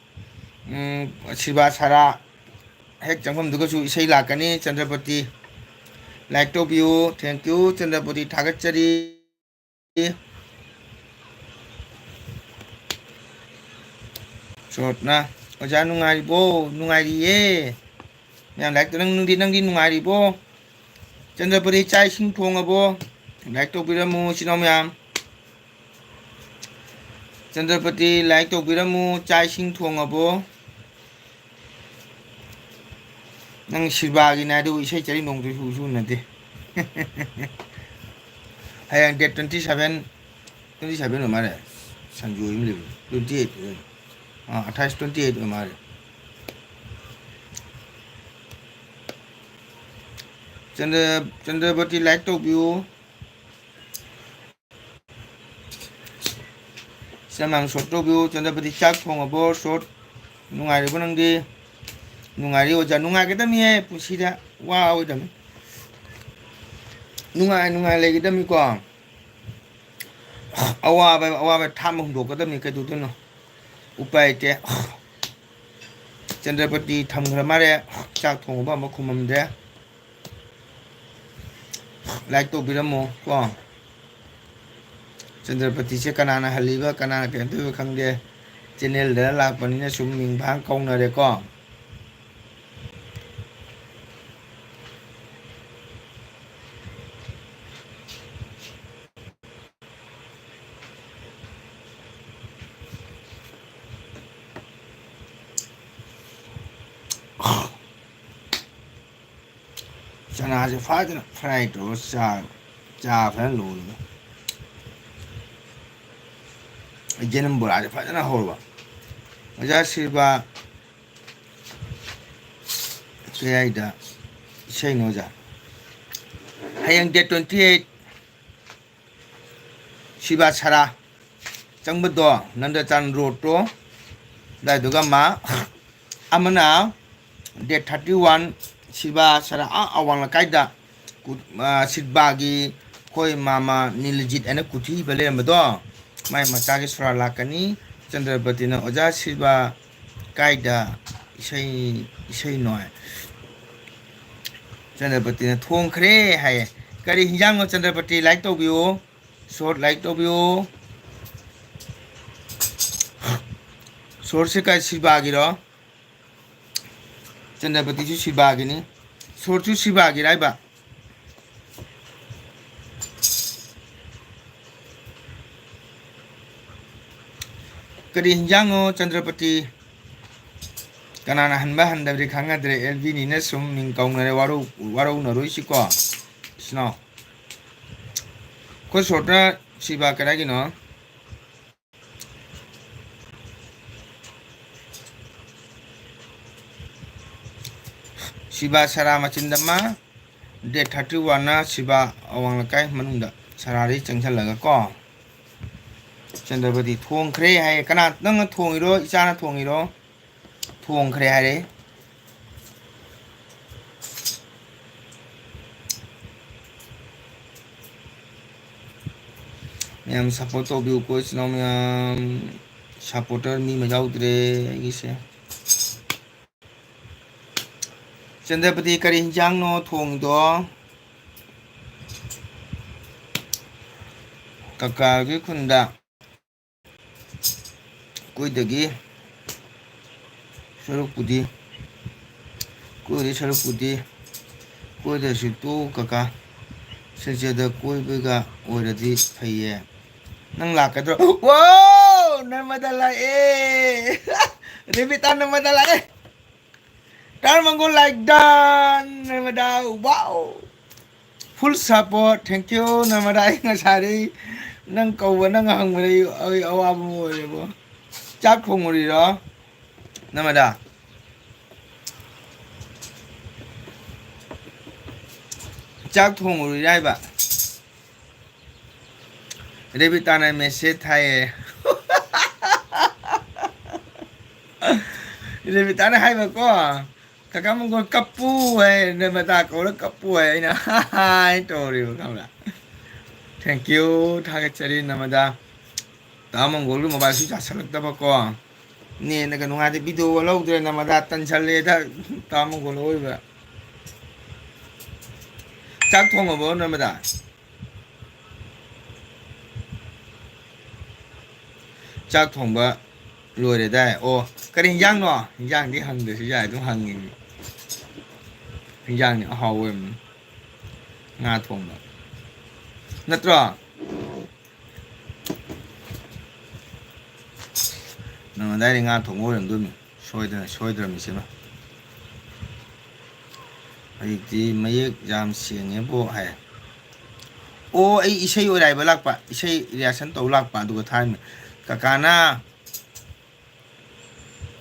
ꯎꯝ, ꯁꯤꯜꯚ ꯁꯔꯥ ꯍꯦꯛ ꯆꯪꯐꯝꯗꯨꯒꯁꯨ ꯏꯁꯩ ꯂꯥꯛꯀꯅꯤ꯫ ꯆꯟꯗ꯭ꯔꯄꯇꯤ, like ꯇꯧꯕꯤꯌꯨ꯫ Thank you, ꯆꯟꯗ꯭ꯔꯄꯇꯤ, ꯊꯥꯒꯠꯆꯔꯤ꯫ ꯁꯣꯠꯅ, ꯑꯣꯖꯥ ꯅꯨꯡꯉꯥꯏꯔꯤꯕꯣ? ꯅꯨꯡꯉꯥꯏꯔꯤꯌꯦ꯫ ꯃꯌꯥꯝ like ꯇꯧ-, ꯅꯪ, ꯅꯪꯗꯤ, ꯅꯪꯗꯤ ꯅꯨꯡꯉꯥꯏꯔꯤꯕꯣ? ꯆꯟꯗ꯭ꯔꯄꯇꯤ, ꯆꯥꯛ ꯏꯁꯤꯡ ꯊꯣꯡꯉꯕꯣ? Like ꯇꯧꯕꯤꯔꯝꯃꯨ, ꯏꯆꯤꯟ ꯏꯅꯥꯎ ꯃꯌꯥꯝ꯫ ꯆꯟꯗ꯭ꯔꯄꯇꯤ, like ꯇꯧꯕꯤꯔꯝꯃꯨ, ꯆꯥꯛ ꯏꯁꯤꯡ ꯊꯣꯡꯉꯕꯣ? ꯅꯪ ꯁꯤꯜꯚꯒꯤꯅꯦ ꯍꯥꯏꯗꯨ ꯏꯁꯩ ꯆꯠꯂꯤ ꯅꯣꯡꯃꯗꯨꯁꯨ ꯎꯁꯨ ꯎꯅꯗꯦ꯫ ꯍꯌꯦꯡ date twenty seven, twenty seven ꯑꯣꯏ ꯃꯥꯜꯂꯦ꯫ ꯁꯟꯖꯨ ꯑꯃ ꯂꯩꯕꯅꯤ꯫ Twenty eight ꯑꯣꯏ꯫ ꯑꯥ, ꯑꯠꯊꯥꯏꯁ, twenty eight ꯑꯣꯏ ꯃꯥꯜꯂꯦ꯫ ꯆꯟꯗ꯭ꯔ-, ꯆꯟꯗ꯭ꯔꯄꯇꯤ, like ꯇꯧꯕꯤꯌꯨ꯫ ꯆꯃꯥꯡ ꯁꯣꯠ ꯇꯧꯕꯤꯌꯨ꯫ ꯆꯟꯗ꯭ꯔꯄꯇꯤ, ꯆꯥꯛ ꯊꯣꯡꯉꯕꯣ? ꯁꯣꯠ, ꯅꯨꯡꯉꯥꯏꯔꯤꯕꯣ ꯅꯪꯗꯤ? ꯅꯨꯡꯉꯥꯏꯔꯤ ꯑꯣꯖꯥ꯫ ꯅꯨꯡꯉꯥꯏꯒꯗꯕꯅꯤꯍꯦ ꯄꯨꯟꯁꯤꯗ꯫ ꯋꯥꯔꯣꯏꯗꯕꯅꯤ꯫ ꯅꯨꯡꯉꯥꯏ ꯅꯨꯡꯉꯥꯏ ꯂꯩꯒꯗꯕꯅꯤꯀꯣ꯫ ꯑꯋꯥꯕ, ꯑꯋꯥꯕ ꯊꯥꯡꯅ ꯍꯨꯟꯗꯣꯛꯀꯗꯕꯅꯤ꯫ ꯀꯩꯗꯧꯗꯣꯏꯅꯣ? ꯎꯄꯥꯏ ꯂꯩꯇꯦ꯫ ꯆꯟꯗ꯭ꯔꯄꯇꯤ ꯊꯝꯈ꯭ꯔ ꯃꯥꯜꯂꯦ꯫ ꯆꯥꯛ ꯊꯣꯡꯉꯕ ꯑꯃ ꯈꯨꯝꯃꯝꯗ꯭ꯔꯦ꯫ Like ꯇꯧꯕꯤꯔꯝꯃꯣ ꯀꯣ꯫ ꯆꯟꯗ꯭ꯔꯄꯇꯤꯁꯦ ꯀꯅꯥꯅ ꯍꯜꯂꯤꯕ, ꯀꯅꯥꯅ ꯀꯩꯅꯣ ꯇꯧꯔꯤꯕ ꯈꯪꯗꯦ꯫ Channel ꯗ ꯂꯥꯛꯄꯅꯤꯅ ꯁꯨꯝ ꯃꯤꯡ ꯐꯥꯡ ꯀꯧꯅꯔꯦꯀꯣ꯫ ꯆꯅꯥꯁꯦ ꯐꯖꯅ fry ꯇꯧꯔꯒ ꯆꯥ, ꯆꯥ ꯐꯖꯅ ꯂꯣꯜꯂꯒ꯫ ꯌꯦꯅꯝ ꯕꯣꯔꯥꯁꯦ ꯐꯖꯅ ꯍꯧꯔꯕ꯫ ꯑꯣꯖꯥ ꯁꯤꯜꯕꯥ ꯀꯌꯥꯏꯗ ꯏꯁꯩꯅꯣ ꯑꯣꯖꯥ? ꯍꯌꯦꯡ date twenty eight ꯁꯤꯕꯥ ꯁꯔꯥ ꯆꯪꯕꯗꯣ, ꯅꯟꯗꯆꯥꯟ road ꯇꯣ ꯑꯗꯥꯏꯗꯨꯒ ꯑꯃ, ꯑꯃꯅ date thirty one ꯁꯤꯕꯥ ꯁꯔꯥ ꯑꯥ ꯑꯋꯥꯡ ꯂꯩꯀꯥꯏꯗ ꯀꯨ-, ꯑ, ꯁꯤꯕꯥꯒꯤ ꯑꯩꯈꯣꯏ ꯃꯥꯃ ꯅꯤꯂꯖꯤꯠ ꯍꯥꯏꯅ ꯀꯨꯊꯤ ꯏꯕ ꯂꯩꯔꯝꯕꯗꯣ, ꯃꯥꯏ ꯃꯆꯥꯒꯤ ꯁꯣꯔꯥ ꯂꯥꯛꯀꯅꯤ꯫ ꯆꯟꯗ꯭ꯔꯄꯇꯤꯅ ꯑꯣꯖꯥ ꯁꯤꯕꯥ ꯀꯥꯏꯗ ꯏꯁꯩ, ꯏꯁꯩꯅꯣ ꯍꯥꯏ꯫ ꯆꯟꯗ꯭ꯔꯄꯇꯤꯅ ꯊꯣꯡꯈ꯭ꯔꯦ ꯍꯥꯏꯌꯦ꯫ ꯀꯔꯤ ꯍꯤꯟꯖꯥꯡꯅꯣ ꯆꯟꯗ꯭ꯔꯄꯇꯤ? Like ꯇꯧꯕꯤꯌꯨ꯫ Short like ꯇꯧꯕꯤꯌꯨ꯫ Short ꯁꯦ ꯀꯥꯏ, ꯁꯤꯕꯥꯒꯤꯔꯣ? ꯆꯟꯗ꯭ꯔꯄꯇꯤꯁꯨ ꯁꯤꯕꯥꯒꯤꯅꯤ꯫ Short ꯁꯨ ꯁꯤꯕꯥꯒꯤꯔꯥ ꯍꯥꯏꯕ? ꯀꯔꯤ ꯍꯤꯟꯖꯥꯡꯅꯣ ꯆꯟꯗ꯭ꯔꯄꯇꯤ? ꯀꯅꯥꯅ ꯍꯟꯕ ꯍꯟꯗꯕꯗꯤ ꯈꯪꯅꯗ꯭ꯔꯦ꯫ ꯑꯦꯜ ꯕꯤꯅꯤꯅ ꯁꯨꯝ ꯃꯤꯡ ꯀꯧꯅꯔꯦ꯫ ꯋꯥꯔꯧ-, ꯋꯥꯔꯧꯅꯔꯣꯏꯁꯤꯀꯣ꯫ ꯏꯆꯤꯟ ꯏꯅꯥꯎ꯫ ꯑꯩꯈꯣꯏ ꯁꯣꯔꯠꯅ ꯁꯤꯕꯥ ꯀꯗꯥꯏꯒꯤꯅꯣ? ꯁꯤꯕꯥ ꯁꯔꯥ ꯃꯆꯤꯟꯗ ꯑꯃ, date thirty one ꯅ ꯁꯤꯕꯥ ꯑꯋꯥꯡ ꯂꯩꯀꯥꯏ ꯃꯅꯨꯡꯗ ꯁꯔꯥꯗꯒꯤ ꯆꯪꯁꯜꯂꯒ ꯀꯣ꯫ ꯆꯟꯗ꯭ꯔꯄꯇꯤ ꯊꯣꯡꯈ꯭ꯔꯦ ꯍꯥꯏꯌꯦ꯫ ꯀꯅꯥ, ꯅꯪꯅ ꯊꯣꯡꯉꯤꯔꯣ, ꯏꯆꯥꯅ ꯊꯣꯡꯉꯤꯔꯣ? ꯊꯣꯡꯈ꯭ꯔꯦ ꯍꯥꯏꯔꯦ꯫ ꯃꯌꯥꯝ support ꯇꯧꯕꯤꯌꯨꯀꯣ, ꯏꯆꯤꯟ ꯏꯅꯥꯎ ꯃꯌꯥꯝ꯫ Supporter ꯃꯤ ꯑꯃ ꯌꯥꯎꯗ꯭ꯔꯦ ꯑꯩꯒꯤꯁꯦ꯫ ꯆꯟꯗ꯭ꯔꯄꯇꯤ, ꯀꯔꯤ ꯍꯤꯟꯖꯥꯡꯅꯣ ꯊꯣꯡꯉꯤꯗꯣ? ꯀꯀꯥꯒꯤ ꯈꯨꯟꯗ꯫ ꯑꯩꯈꯣꯏꯗꯒꯤ ꯁꯔꯨꯛꯄꯨꯗꯤ, ꯑꯩꯈꯣꯏꯗꯒꯤ ꯁꯔꯨꯛꯄꯨꯗꯤ ꯀꯣꯏꯗ꯭ꯔꯁꯨ ꯇꯣꯛꯎ ꯀꯀꯥ꯫ ꯁꯤꯜꯆꯔꯗ ꯀꯣꯏꯕꯒ ꯑꯣꯏꯔꯗꯤ ꯐꯩꯌꯦ꯫ ꯅꯪ ꯂꯥꯛꯀꯗ꯭ꯔꯣ? ꯋꯥꯎ! ꯅꯔꯃꯗꯥ ꯂꯥꯛꯑꯦ! ꯔꯦꯕꯤꯇꯥ ꯅꯔꯃꯗꯥ ꯂꯥꯛꯑꯦ! ꯇꯥꯔ ꯃꯪꯒꯣꯜ like done, Narmada, wow! Full support, thank you, ꯅꯔꯃꯗꯥ꯫ ꯑꯩ ꯉꯁꯥꯏꯗꯩ ꯅꯪ ꯀꯧꯕ, ꯅꯪ ꯍꯪꯕꯗ ꯑꯩ, ꯑꯩ ꯑꯋꯥꯕ ꯑꯃ ꯑꯣꯏꯔꯦꯕꯣ꯫ ꯆꯥꯛ ꯊꯣꯡꯉꯨꯔꯤꯔꯣ, ꯅꯔꯃꯗꯥ? ꯆꯥꯛ ꯊꯣꯡꯉꯨꯔꯤꯔꯥ ꯍꯥꯏꯕ? ꯔꯦꯕꯤꯇꯥꯅ message ꯊꯥꯏꯌꯦ꯫ ꯔꯦꯕꯤꯇꯥꯅ ꯍꯥꯏꯕꯀꯣ, "ꯀꯀꯥ ꯃꯪꯒꯣꯜ ꯀꯞꯄꯨ" ꯍꯥꯏ, ꯅꯔꯃꯗꯥ ꯀꯧꯔ "ꯀꯞꯄꯨ" ꯍꯥꯏ, ꯑꯩꯅ "ꯍꯥꯏ" ꯇꯧꯔꯤꯕ, ꯈꯪꯕ꯭ꯔꯥ? Thank you, ꯊꯥꯒꯠꯆꯔꯤ ꯅꯔꯃꯗꯥ꯫ ꯇꯥ ꯃꯪꯒꯣꯜꯒꯤ mobileꯁꯨ ꯌꯥꯁꯜꯂꯛꯇꯕꯀꯣ꯫ ꯅꯦꯠꯅꯒ ꯅꯨꯡꯉꯥꯏꯇꯦ, video ꯂꯧꯗ꯭ꯔꯦ ꯅꯔꯃꯗꯥ, ꯇꯟꯁꯜꯂꯦꯗ ꯇꯥ ꯃꯪꯒꯣꯜ ꯑꯣꯏꯕ꯫ ꯆꯥꯛ ꯊꯣꯡꯉꯕꯣ ꯅꯔꯃꯗꯥ? ꯆꯥꯛ ꯊꯣꯡꯕ ꯂꯣꯏꯔꯦꯗꯥꯏ꯫ ꯑꯣ, ꯀꯔꯤ ꯏꯟꯖꯥꯡꯅꯣ? ꯏꯟꯖꯥꯡꯗꯤ ꯍꯪꯗ꯭ꯔꯁꯨ ꯌꯥꯏ, ꯑꯗꯨꯝ ꯍꯪꯉꯤꯅꯤ꯫ ꯏꯟꯖꯥꯡꯗꯤ ꯑꯍꯥꯎꯕ ꯑꯣꯏꯔꯝꯅꯤ꯫ ꯉꯥ ꯊꯣꯡꯕ꯫ ꯅꯠꯇ꯭ꯔꯣ? ꯅꯪ ꯑꯗꯥꯏꯗꯤ ꯉꯥ ꯊꯣꯡꯕ ꯑꯣꯏꯔꯝꯗꯣꯏꯅꯤ꯫ ꯁꯣꯏꯗꯅ, ꯁꯣꯏꯗ꯭ꯔꯕꯅꯤ ꯁꯤꯃ꯫ ꯍꯧꯖꯤꯛꯇꯤ ꯃꯌꯦꯛ ꯌꯥꯝ ꯁꯦꯡꯉꯦꯕꯣ ꯍꯥꯏ꯫ ꯑꯣ, ꯑꯩ ꯏꯁꯩ ꯑꯣꯏꯔꯥꯏꯕ ꯂꯥꯛꯄ, ꯏꯁꯩ rehearsal ꯇꯧ ꯂꯥꯛꯄ, ꯑꯗꯨꯒ ꯊꯥꯔꯝꯃꯦ꯫ ꯀꯀꯥꯅ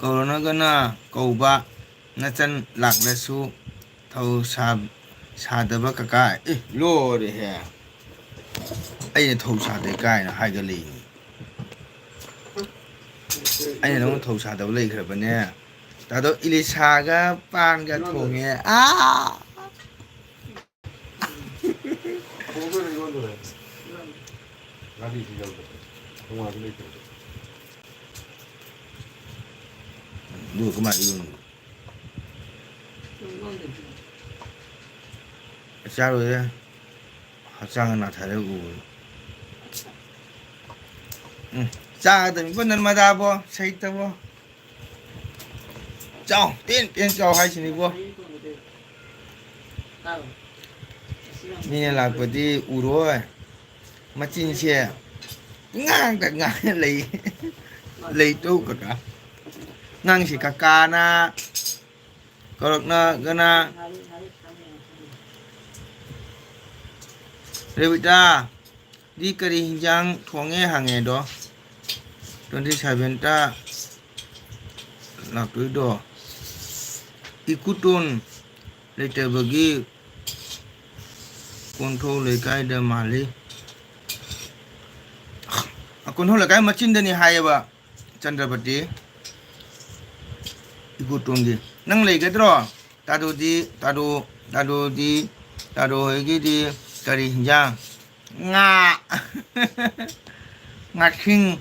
ꯀꯧꯔꯅꯒꯅ ꯀꯧꯕ, ꯅꯆꯟ ꯂꯥꯛꯂꯁꯨ ꯊꯧ ꯁꯥ-, ꯁꯥꯗꯕ ꯀꯀꯥ꯫ ꯑꯦ, ꯂꯣꯏꯔꯦꯍꯦ꯫ ꯑꯩꯅ ꯊꯧ ꯁꯥꯗꯦ ꯀꯥꯏꯅ ꯍꯥꯏꯒꯠꯂꯛꯏꯅꯤ꯫ ꯑꯩꯅ ꯅꯉꯣꯟꯗ ꯊꯧ ꯁꯥꯗꯕ ꯂꯩꯈ꯭ꯔꯕꯅꯦ꯫ ꯇꯥꯗꯣ ꯏꯂꯤꯁꯥꯒ ꯄꯥꯟꯒ ꯊꯣꯡꯉꯦ꯫ ꯑꯥ! ꯑꯗꯨꯒ ꯀꯃꯥꯏꯅ ꯏꯔꯣꯟꯕ? ꯆꯥꯔꯣꯏꯗ꯫ ꯍꯛꯆꯥꯡ ꯅꯥꯊꯔꯦ ꯎꯕꯗ꯫ ꯎꯝ, ꯆꯥꯒꯗꯕꯅꯤꯀꯣ ꯅꯔꯃꯗꯥꯕꯣ, ꯁꯍꯤꯇꯕꯣ꯫ ꯆꯥꯎ, ꯄꯦꯟ ꯄꯦꯟ ꯆꯥꯎ ꯍꯥꯏꯁꯤꯅꯤꯀꯣ꯫ ꯃꯤꯅ ꯂꯥꯛꯄꯗꯤ ꯎꯔꯣꯏ꯫ ꯃꯆꯤꯟꯁꯦ ꯉꯥꯡꯗ ꯉꯥꯡꯉ ꯂꯩ꯫ ꯂꯩꯇꯧ ꯀꯀꯥ꯫ ꯅꯪꯁꯤ ꯀꯀꯥꯅ ꯀꯧꯔꯛꯅꯒꯅ꯫ ꯔꯦꯕꯤꯇꯥ ꯗꯤ ꯀꯔꯤ ꯍꯤꯟꯖꯥꯡ ꯊꯣꯡꯉꯦ ꯍꯪꯉꯦ ꯑꯗꯣ, twenty seven ꯇ ꯂꯥꯛꯇꯣꯏꯗꯣ ꯏꯀꯨꯇꯣꯟ ꯂꯩꯇꯕꯒꯤ ꯀꯣꯟꯊꯧ ꯂꯩꯀꯥꯏꯗ ꯃꯥꯜꯂꯤ꯫ ꯀꯣꯟꯊꯧ ꯂꯩꯀꯥꯏ ꯃꯆꯤꯟꯗꯅꯤ ꯍꯥꯏꯌꯦꯕ ꯆꯟꯗ꯭ꯔꯄꯇꯤ꯫ ꯏꯀꯨꯇꯣꯟꯒꯤ ꯅꯪ ꯂꯩꯒꯗ꯭ꯔꯣ? ꯇꯥꯗꯨꯗꯤ, ꯇꯥꯗꯨ, ꯇꯥꯗꯨꯗꯤ, ꯇꯥꯗꯨ ꯍꯣꯏꯒꯤꯗꯤ ꯀꯔꯤ ꯍꯤꯟꯖꯥꯡ? ꯉꯥ꯫ ꯉꯥꯁꯤꯡ꯫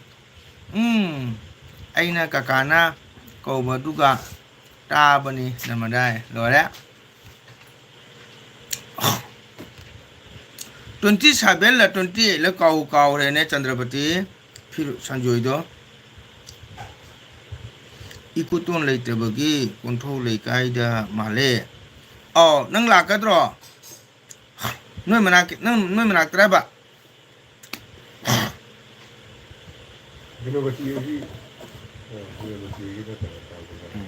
ꯎꯝ꯫ ꯑꯩꯅ ꯀꯀꯥꯅ ꯀꯧꯕꯗꯨꯒ ꯇꯥꯕꯅꯤ ꯅꯃꯗꯥꯏ꯫ ꯂꯣꯏꯔꯦ꯫ Twenty seven ꯂ twenty eight ꯂ ꯀꯥꯎ ꯀꯥꯎꯔꯦꯅꯦ ꯆꯟꯗ꯭ꯔꯄꯇꯤ꯫ ꯐꯤꯔꯨ-, ꯁꯟꯖꯣꯏꯗꯣ꯫ ꯏꯀꯨꯇꯣꯟ ꯂꯩꯇꯕꯒꯤ ꯀꯣꯟꯊꯧ ꯂꯩꯀꯥꯏꯗ ꯃꯥꯜꯂꯦ꯫ ꯑꯧ, ꯅꯪ ꯂꯥꯛꯀꯗ꯭ꯔꯣ? ꯅꯣꯏ ꯃꯅꯥꯛꯀꯤ, ꯅꯪ, ꯅꯣꯏ ꯃꯅꯥꯛꯇ꯭ꯔꯕ? ꯕꯤꯅꯣꯕꯇꯤ ꯍꯣꯏꯒꯤ, ꯑ, ꯕꯤꯅꯣꯕꯇꯤ ꯍꯣꯏꯒꯤꯗ ꯀꯩꯅꯣ ꯇꯧꯕꯗ ꯎꯝ꯫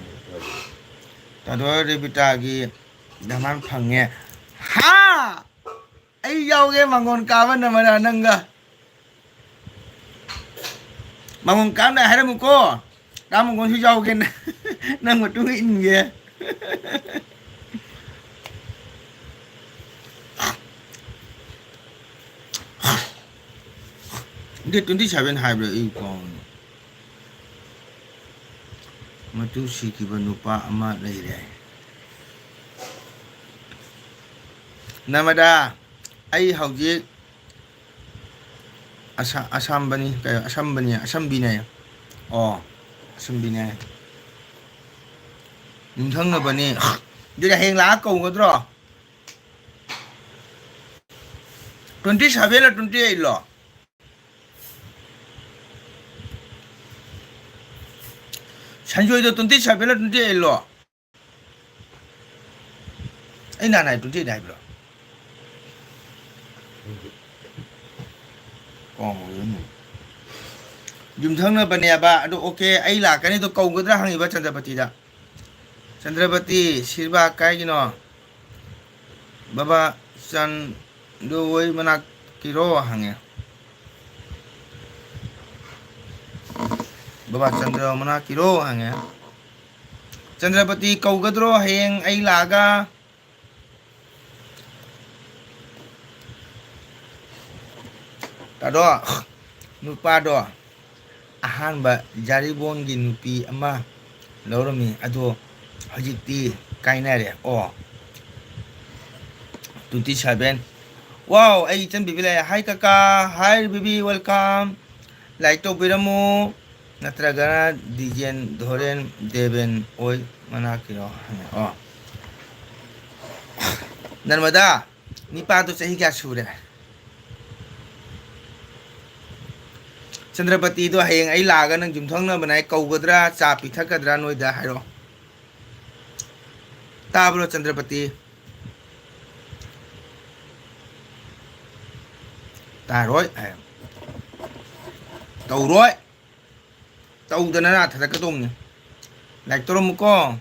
ꯇꯥꯗꯣ ꯔꯦꯕꯤꯇꯥꯒꯤ ꯗꯃꯥꯟ ꯐꯪꯉꯦ꯫ ꯍꯥ! ꯑꯩ ꯌꯥꯎꯒꯦ ꯃꯉꯣꯟ ꯀꯥꯕ ꯅꯃꯔꯥ ꯅꯪꯒ꯫ ꯃꯉꯣꯟ ꯀꯥꯕꯅ ꯍꯥꯏꯔꯝꯃꯨꯀꯣ꯫ ꯀꯥ ꯃꯉꯣꯟꯁꯨ ꯌꯥꯎꯒꯦ ꯅꯪ, ꯅꯪ ꯃꯇꯨꯡ ꯏꯟꯒꯦ꯫ Date twenty seven ꯍꯥꯏꯕ꯭ꯔꯥ? ꯑꯩ ꯀꯥꯎꯔꯦ꯫ ꯃꯇꯨ ꯁꯤꯈꯤꯕ ꯅꯨꯄꯥ ꯑꯃ ꯂꯩꯔꯦ꯫ ꯅꯃꯗꯥ, ꯑꯩ ꯍꯧꯖꯤꯛ ꯑꯁꯥ-, ꯑꯁꯥꯝꯕꯅꯤ, ꯀꯩ, ꯑꯁꯝꯕꯅꯤ, ꯑꯁꯝꯕꯤꯅꯦ꯫ ꯑꯣ, ꯑꯁꯝꯕꯤꯅꯦ꯫ ꯌꯨꯝꯊꯪꯅꯕꯅꯤ꯫ ꯑꯗꯨꯗꯤ ꯍꯌꯦꯡ ꯂꯥꯛꯑ ꯀꯧꯒꯗ꯭ꯔꯣ? Twenty seven ꯂ twenty eight ꯂꯣ? ꯁꯟꯖꯣꯏꯗꯣ twenty seven ꯂ twenty eight ꯂꯣ? ꯑꯩ ꯅꯍꯥꯟ ꯍꯥꯏ twenty eight ꯍꯥꯏꯕ꯭ꯔꯣ? ꯀꯥꯎꯔꯦꯅꯦ꯫ ꯌꯨꯝꯊꯪꯅꯕꯅꯦꯕ꯫ ꯑꯗꯣ okay, ꯑꯩ ꯂꯥꯛꯀꯅꯤ꯫ ꯑꯗꯣ ꯀꯧꯒꯗ꯭ꯔꯥ ꯍꯪꯉꯤꯕ ꯆꯟꯗ꯭ꯔꯄꯇꯤꯗ꯫ ꯆꯟꯗ꯭ꯔꯄꯇꯤ, ꯁꯤꯔꯕꯥ ꯀꯥꯏꯒꯤꯅꯣ? ꯕꯕꯥ ꯆꯟꯗꯨ ꯍꯣꯏ ꯃꯅꯥꯛꯀꯤꯔꯣ ꯍꯪꯉꯦ꯫ ꯕꯕꯥ ꯆꯟꯗ꯭ꯔ ꯃꯅꯥꯛꯀꯤꯔꯣ ꯍꯪꯉꯦ꯫ ꯆꯟꯗ꯭ꯔꯄꯇꯤ, ꯀꯧꯒꯗ꯭ꯔꯣ ꯍꯌꯦꯡ ꯑꯩ ꯂꯥꯛꯑꯒ? ꯇꯥꯗꯣ, ꯅꯨꯄꯥꯗꯣ ꯑꯍꯥꯟꯕ ꯖꯥꯔꯤꯕꯣꯟꯒꯤ ꯅꯨꯄꯤ ꯑꯃ ꯂꯧꯔꯝꯃꯤ, ꯑꯗꯣ ꯍꯧꯖꯤꯛꯇꯤ ꯀꯥꯏꯅꯔꯦ꯫ ꯑꯣ, twenty seven꯫ ꯋꯥꯎ, ꯑꯩ ꯏꯆꯟ ꯕꯤꯕꯤ ꯂꯩꯔꯦ꯫ Hi ꯀꯀꯥ꯫ Hi ꯕꯤꯕꯤ, welcome꯫ ꯂꯥꯏꯛ ꯇꯧꯕꯤꯔꯝꯃꯨ꯫ ꯅꯠꯇ꯭ꯔꯒꯅ ꯗꯤꯖꯦꯟ ꯙꯣꯔꯦꯟ ꯗꯦꯕꯦꯟ ꯑꯣꯏ ꯃꯅꯥꯛꯀꯤꯔꯣ? ꯑꯣ, ꯅꯔꯃꯗꯥ, ꯅꯤꯄꯥꯗꯣ ꯆꯍꯤ ꯀꯌꯥ ꯁꯨꯔꯦ? ꯆꯟꯗ꯭ꯔꯄꯇꯤꯗꯣ ꯍꯌꯦꯡ ꯑꯩ ꯂꯥꯛꯑꯒ ꯅꯪ ꯌꯨꯝꯊꯪꯅꯕꯅ ꯑꯩ ꯀꯧꯒꯗ꯭ꯔꯥ, ꯆꯥ ꯄꯤꯊꯛꯀꯗ꯭ꯔꯥ ꯅꯣꯏꯗ ꯍꯥꯏꯔꯛꯑꯣ꯫ ꯇꯥꯕ꯭ꯔꯣ ꯆꯟꯗ꯭ꯔꯄꯇꯤ? ꯇꯥꯔꯣꯏ ꯍꯥꯏ꯫ ꯇꯧꯔꯣꯏ꯫ ꯇꯧꯗꯅ ꯅꯥꯊꯔꯛꯀꯗꯧꯕꯅꯤ꯫ ꯂꯥꯏꯛ ꯇꯧꯔꯝꯃꯨꯀꯣ꯫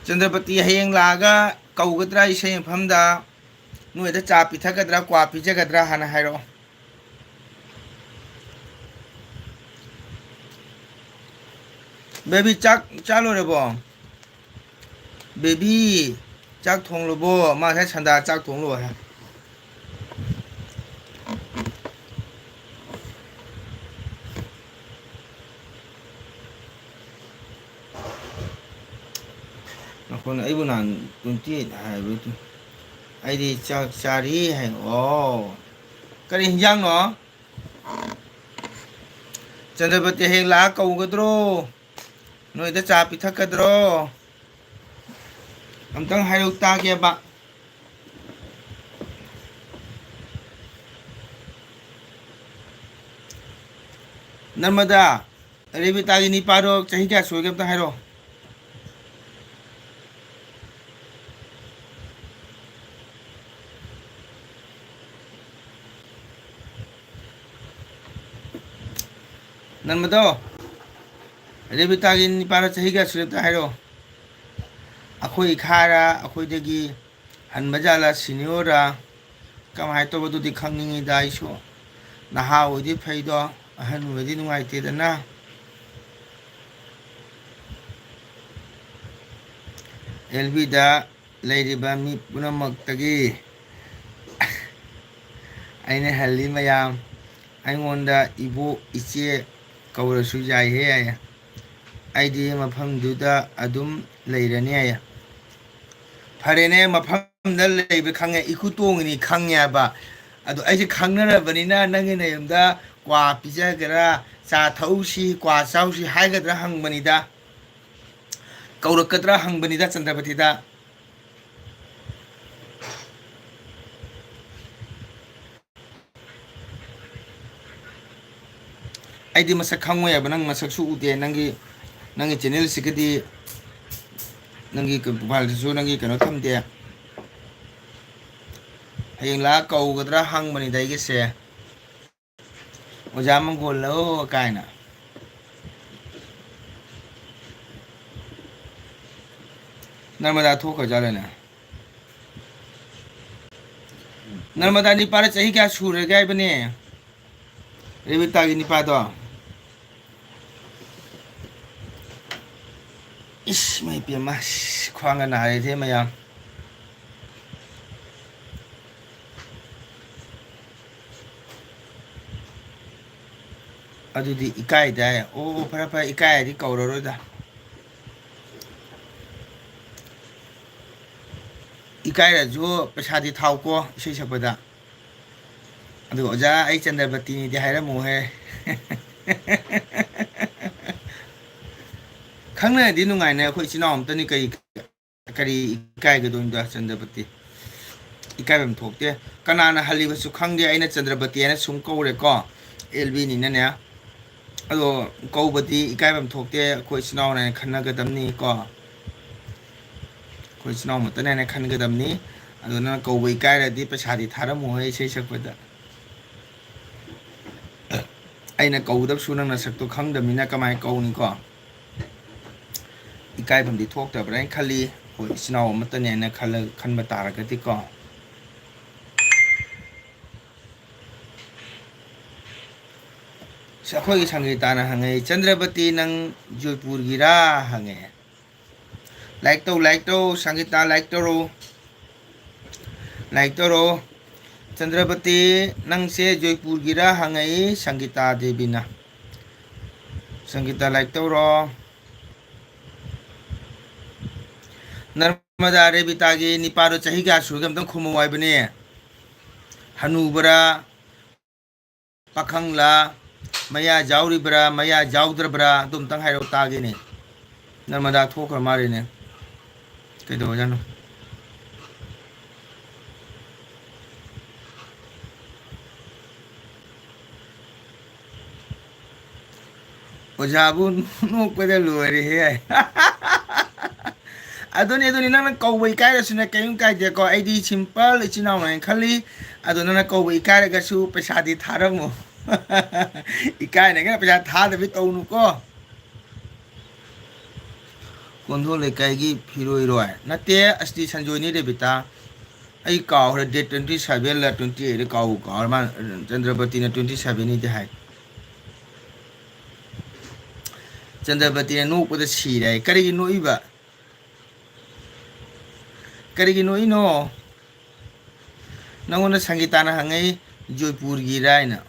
ꯆꯟꯗ꯭ꯔꯄꯇꯤ ꯍꯌꯦꯡ ꯂꯥꯛꯑꯒ ꯀꯧꯒꯗ꯭ꯔꯥ ꯏꯁꯩ ꯃꯐꯝꯗ? ꯅꯣꯏꯗ ꯆꯥ ꯄꯤꯊꯛꯀꯗ꯭ꯔꯥ, ꯀ꯭ꯋꯥ ꯄꯤꯖꯒꯗ꯭ꯔꯥ ꯍꯥꯟꯅ ꯍꯥꯏꯔꯛꯑꯣ꯫ ꯕꯦꯕꯤ, ꯆꯥꯛ ꯆꯥ ꯂꯣꯏꯔꯕꯣ? ꯕꯦꯕꯤ, ꯆꯥꯛ ꯊꯣꯡꯂꯕꯣ? ꯃꯥ ꯉꯁꯥꯏ ꯁꯟꯗꯥ ꯆꯥꯛ ꯊꯣꯡꯂꯣ ꯍꯥꯏ꯫ ꯅꯈꯣꯏꯅ ꯑꯩꯕꯨ ꯅꯍꯥꯟ twenty eight ꯍꯥꯏꯕꯗꯨ ꯑꯩꯗꯤ ꯆꯥꯛ ꯆꯥꯔꯤ ꯍꯥꯏ꯫ ꯑꯣ, ꯀꯔꯤ ꯍꯤꯟꯖꯥꯡꯅꯣ? ꯆꯟꯗ꯭ꯔꯄꯇꯤ ꯍꯌꯦꯡ ꯂꯥꯛꯑ ꯀꯧꯒꯗ꯭ꯔꯣ? ꯅꯣꯏꯗ ꯆꯥ ꯄꯤꯊꯛꯀꯗ꯭ꯔꯣ? ꯑꯝꯇꯪ ꯍꯥꯏꯔꯛꯎ ꯇꯥꯒꯦꯕ꯫ ꯅꯔꯃꯗꯥ, ꯔꯦꯕꯤꯇꯥꯒꯤ ꯅꯤꯄꯥꯗꯣ ꯆꯍꯤ ꯀꯌꯥ ꯁꯨꯔꯒꯦ ꯑꯝꯇ ꯍꯥꯏꯔꯛꯑꯣ꯫ ꯅꯔꯃꯗꯥ, ꯔꯦꯕꯤꯇꯥꯒꯤ ꯅꯤꯄꯥꯔ ꯆꯍꯤ ꯀꯌꯥ ꯁꯨꯔꯦ ꯑꯝꯇ ꯍꯥꯏꯔꯛꯑꯣ꯫ ꯑꯩꯈꯣꯏ ꯏꯈꯥꯔ, ꯑꯩꯈꯣꯏꯗꯒꯤ ꯍꯟꯕ ꯖꯥꯠꯂ, ꯁꯤꯅꯤꯌꯣꯔꯔ? ꯀꯃꯥꯏꯅ ꯇꯧꯕꯗꯨꯗꯤ ꯈꯪꯅꯤꯡꯉꯤꯗ ꯑꯩꯁꯨ꯫ ꯅꯍꯥ ꯑꯣꯏꯗꯤ ꯐꯩꯗꯣ, ꯑꯍꯟ ꯑꯣꯏꯔꯗꯤ ꯅꯨꯡꯉꯥꯏꯇꯦꯗꯅ꯫ ꯑꯦꯜ ꯕꯤꯗ ꯂꯩꯔꯤꯕ ꯃꯤ ꯄꯨꯝꯅꯃꯛꯇꯒꯤ ꯑꯩꯅ ꯍꯜꯂꯤ ꯃꯌꯥꯝ꯫ ꯑꯩꯉꯣꯟꯗ ꯏꯕꯣꯛ, ꯏꯆꯦ ꯀꯧꯔꯁꯨ ꯌꯥꯏꯍꯦ꯫ ꯑꯩꯗꯤ ꯃꯐꯝꯗꯨꯗ ꯑꯗꯨꯝ ꯂꯩꯔꯅꯤ꯫ ꯐꯔꯦꯅꯦ, ꯃꯐꯝꯗ ꯂꯩꯕ ꯈꯪꯉꯦ, ꯏꯈꯨ ꯇꯣꯡꯉꯤꯅꯤ ꯈꯪꯉꯦ ꯍꯥꯏꯕ꯫ ꯑꯗꯣ ꯑꯩꯁꯦ ꯈꯪꯅꯔꯕꯅꯤꯅ ꯅꯪꯒꯤ ꯅꯌꯨꯝꯗ ꯀ꯭ꯋꯥ ꯄꯤꯖꯒꯦꯔꯥ, ꯆꯥ ꯊꯛꯎꯁꯤ, ꯀ꯭ꯋꯥ ꯆꯥꯎꯁꯤ ꯍꯥꯏꯒꯗ꯭ꯔꯥ ꯍꯪꯕꯅꯤꯗ, ꯀꯧꯔꯛꯀꯗ꯭ꯔꯥ ꯍꯪꯕꯅꯤꯗ ꯆꯟꯗ꯭ꯔꯄꯇꯤꯗ꯫ ꯑꯩꯗꯤ ꯃꯁꯛ ꯈꯪꯉꯣꯏ ꯍꯥꯏꯕ, ꯅꯪ ꯃꯁꯛꯁꯨ ꯎꯗꯦ꯫ ꯅꯪꯒꯤ, ꯅꯪꯒꯤ ꯆꯦꯅꯦꯜꯁꯤꯒꯗꯤ, ꯅꯪꯒꯤ ꯄ꯭ꯔꯣꯐꯥꯏꯜꯗꯁꯨ ꯅꯪꯒꯤ ꯀꯩꯅꯣ ꯊꯝꯗꯦ꯫ ꯍꯌꯦꯡ ꯂꯥꯛꯑ ꯀꯧꯒꯗ꯭ꯔꯥ ꯍꯪꯕꯅꯤꯗ ꯑꯩꯒꯤꯁꯦ, "ꯑꯣꯖꯥ ꯃꯪꯒꯣꯜꯂꯣ?" ꯀꯥꯏꯅ꯫ ꯅꯔꯃꯗꯥ ꯊꯣꯛꯈ꯭ꯔꯖꯥꯠꯂꯅꯦ? ꯅꯔꯃꯗꯥ ꯅꯤꯄꯥꯗ ꯆꯍꯤ ꯀꯌꯥ ꯁꯨꯔꯒꯦ ꯍꯥꯏꯕꯅꯦ? ꯔꯦꯕꯤꯇꯥꯒꯤ ꯅꯤꯄꯥꯗꯣ꯫ ꯏꯁ, ꯃꯩ ꯄꯦꯝꯃ, ꯏꯁ, ꯈ꯭ꯋꯥꯡꯒ ꯅꯥꯔꯦꯗꯦ ꯃꯌꯥꯝ꯫ ꯑꯗꯨꯗꯤ ꯏꯀꯥꯏꯗꯥꯏ? ꯑꯣ, ꯐꯔꯦ, ꯐꯔꯦ, ꯏꯀꯥꯏꯔꯗꯤ ꯀꯧꯔꯔꯣꯏꯗ꯫ ꯏꯀꯥꯏꯔꯁꯨ ꯄꯩꯁꯥꯗꯤ ꯊꯥꯎꯀꯣ ꯏꯁꯩ ꯁꯛꯄꯗ꯫ ꯑꯗꯨꯒ "ꯑꯣꯖꯥ, ꯑꯩ ꯆꯟꯗ꯭ꯔꯕꯇꯤꯅꯤꯗꯤ" ꯍꯥꯏꯔꯝꯃꯨꯍꯦ꯫ ꯈꯪꯅꯔꯗꯤ ꯅꯨꯡꯉꯥꯏꯅ, ꯑꯩꯈꯣꯏ ꯏꯆꯤꯟ ꯏꯅꯥꯎ ꯑꯝꯇꯅꯤ, ꯀꯔꯤ, ꯀꯔꯤ ꯏꯀꯥꯏꯒꯗꯣꯏꯅꯣꯗ ꯆꯟꯗ꯭ꯔꯕꯇꯤ? ꯏꯀꯥꯏꯐꯝ ꯊꯣꯛꯇꯦ꯫ ꯀꯅꯥꯅ ꯍꯜꯂꯤꯕꯁꯨ ꯈꯪꯗꯦ, ꯑꯩꯅ ꯆꯟꯗ꯭ꯔꯕꯇꯤ ꯍꯥꯏꯅ ꯁꯨꯝ ꯀꯧꯔꯦꯀꯣ, ꯑꯦꯜ ꯕꯤꯅꯤꯅꯅꯦ꯫ ꯑꯗꯣ ꯀꯧꯕꯗꯤ ꯏꯀꯥꯏꯐꯝ ꯊꯣꯛꯇꯦ, ꯑꯩꯈꯣꯏ ꯏꯆꯤꯟ ꯏꯅꯥꯎꯅꯦꯅ ꯈꯟꯅꯒꯗꯕꯅꯤ ꯀꯣ꯫ ꯑꯩꯈꯣꯏ ꯏꯆꯤꯟ ꯏꯅꯥꯎ ꯃꯠꯇꯅꯦꯅ ꯈꯟꯒꯗꯕꯅꯤ꯫ ꯑꯗꯣ ꯅꯪꯅ ꯀꯧꯕ ꯏꯀꯥꯏꯔꯗꯤ ꯄꯩꯁꯥꯗꯤ ꯊꯥꯔꯝꯃꯣꯍꯦ ꯏꯁꯩ ꯁꯛꯄꯗ꯫ ꯑꯩꯅ ꯀꯧꯒꯗꯕꯁꯨ ꯅꯪ ꯅꯁꯛꯇꯣ ꯈꯪꯗꯕꯅꯤꯅ ꯀꯃꯥꯏꯅ ꯀꯧꯅꯤꯀꯣ? ꯏꯀꯥꯏꯐꯝꯗꯤ ꯊꯣꯛꯇꯕ꯭ꯔꯥ ꯍꯥꯏꯅ ꯈꯜꯂꯤ꯫ ꯑꯩꯈꯣꯏ ꯏꯆꯤꯟ ꯏꯅꯥꯎ ꯑꯃꯠꯇꯅꯦ ꯍꯥꯏꯅ ꯈꯜꯂ-, ꯈꯟꯕ ꯇꯥꯔꯒꯗꯤꯀꯣ꯫ ꯑꯁ, ꯑꯩꯈꯣꯏꯒꯤ ꯁꯪꯒꯤꯇꯥꯅ ꯍꯪꯉꯛꯏ, "ꯆꯟꯗ꯭ꯔꯕꯇꯤ, ꯅꯪ ꯖꯣꯏꯄꯨꯔꯒꯤꯔꯥ?" ꯍꯪꯉꯛꯑꯦ꯫ ꯂꯥꯏꯛ ꯇꯧ, ꯂꯥꯏꯛ ꯇꯧ, ꯁꯪꯒꯤꯇꯥ, ꯂꯥꯏꯛ ꯇꯧꯔꯣ꯫ ꯂꯥꯏꯛ ꯇꯧꯔꯣ꯫ ꯆꯟꯗ꯭ꯔꯕꯇꯤ, ꯅꯪꯁꯦ ꯖꯣꯏꯄꯨꯔꯒꯤꯔꯥ ꯍꯪꯉꯛꯏ ꯁꯪꯒꯤꯇꯥ ꯗꯦꯕꯤꯅ꯫ ꯁꯪꯒꯤꯇꯥ, ꯂꯥꯏꯛ ꯇꯧꯔꯣ꯫ ꯅꯔꯃꯗꯥ ꯔꯦꯕꯤꯇꯥꯒꯤ ꯅꯤꯄꯥꯗꯣ ꯆꯍꯤ ꯀꯌꯥ ꯁꯨꯔꯒꯦ ꯑꯝꯇꯪ ꯈꯨꯝꯃꯨ ꯍꯥꯏꯕꯅꯦ꯫ ꯍꯅꯨꯕꯔꯥ? ꯄꯥꯈꯪꯂꯥ? ꯃꯌꯥ ꯌꯥꯎꯔꯤꯕ꯭ꯔꯥ, ꯃꯌꯥ ꯌꯥꯎꯗ꯭ꯔꯕ꯭ꯔꯥ? ꯑꯗꯨ ꯑꯝꯇꯪ ꯍꯥꯏꯔꯛꯑꯣ ꯇꯥꯒꯦꯅꯦ꯫ ꯅꯔꯃꯗꯥ ꯊꯣꯛꯈ꯭ꯔ ꯃꯥꯜꯂꯦꯅꯦ꯫ ꯀꯩꯗꯧꯔꯖꯥꯠꯅꯣ? ꯑꯣꯖꯥꯕꯨ ꯅꯣꯛꯄꯗ ꯂꯣꯏꯔꯦꯍꯦ꯫ ꯑꯗꯨꯅꯤ, ꯑꯗꯨꯅꯤ, ꯅꯪꯅ ꯀꯧꯕ ꯏꯀꯥꯏꯔꯁꯨꯅꯦ, ꯀꯔꯤꯝ ꯀꯥꯏꯗꯦꯀꯣ꯫ ꯑꯩꯗꯤ ꯁꯤꯝꯄꯜ ꯏꯆꯤꯟ ꯏꯅꯥꯎꯅꯦꯅ ꯈꯜꯂꯤ꯫ ꯑꯗꯣ ꯅꯪꯅ ꯀꯧꯕ ꯏꯀꯥꯏꯔꯒꯁꯨ ꯄꯩꯁꯥꯗꯤ ꯊꯥꯔꯝꯃꯣ꯫ ꯏꯀꯥꯏꯅꯒꯅ ꯄꯩꯁꯥ ꯊꯥꯗꯕꯤ ꯇꯧꯅꯨꯀꯣ꯫ ꯀꯣꯟꯊꯣꯡ ꯂꯩꯀꯥꯏꯒꯤ ꯐꯤꯔꯣꯏꯔꯣꯏ ꯅꯠꯇꯦ, ꯑꯁꯇꯤ ꯁꯟꯖꯣꯏꯅꯤ ꯔꯦꯕꯤꯇꯥ꯫ ꯑꯩ ꯀꯥꯎꯈ꯭ꯔꯦ, date twenty seven ꯂ twenty eight ꯂ ꯀꯥꯎꯕꯨ ꯀꯥꯎꯔꯦ꯫ ꯃꯥ, ꯆꯟꯗ꯭ꯔꯕꯇꯤꯅ twenty seven ꯅꯤꯗꯤ ꯍꯥꯏ꯫ ꯆꯟꯗ꯭ꯔꯕꯇꯤꯅ ꯅꯣꯛꯄꯗ ꯁꯤꯔꯦ ꯍꯥꯏ꯫ ꯀꯔꯤꯒꯤ ꯅꯣꯛꯏꯕ? ꯀꯔꯤꯒꯤ ꯅꯣꯛꯏꯅꯣ? ꯅꯪꯉꯣꯟꯗ ꯁꯪꯒꯤꯇꯥꯅ ꯍꯪꯉꯛꯏ, "ꯖꯣꯏꯄꯨꯔꯒꯤꯔꯥ?" ꯍꯥꯏꯅ꯫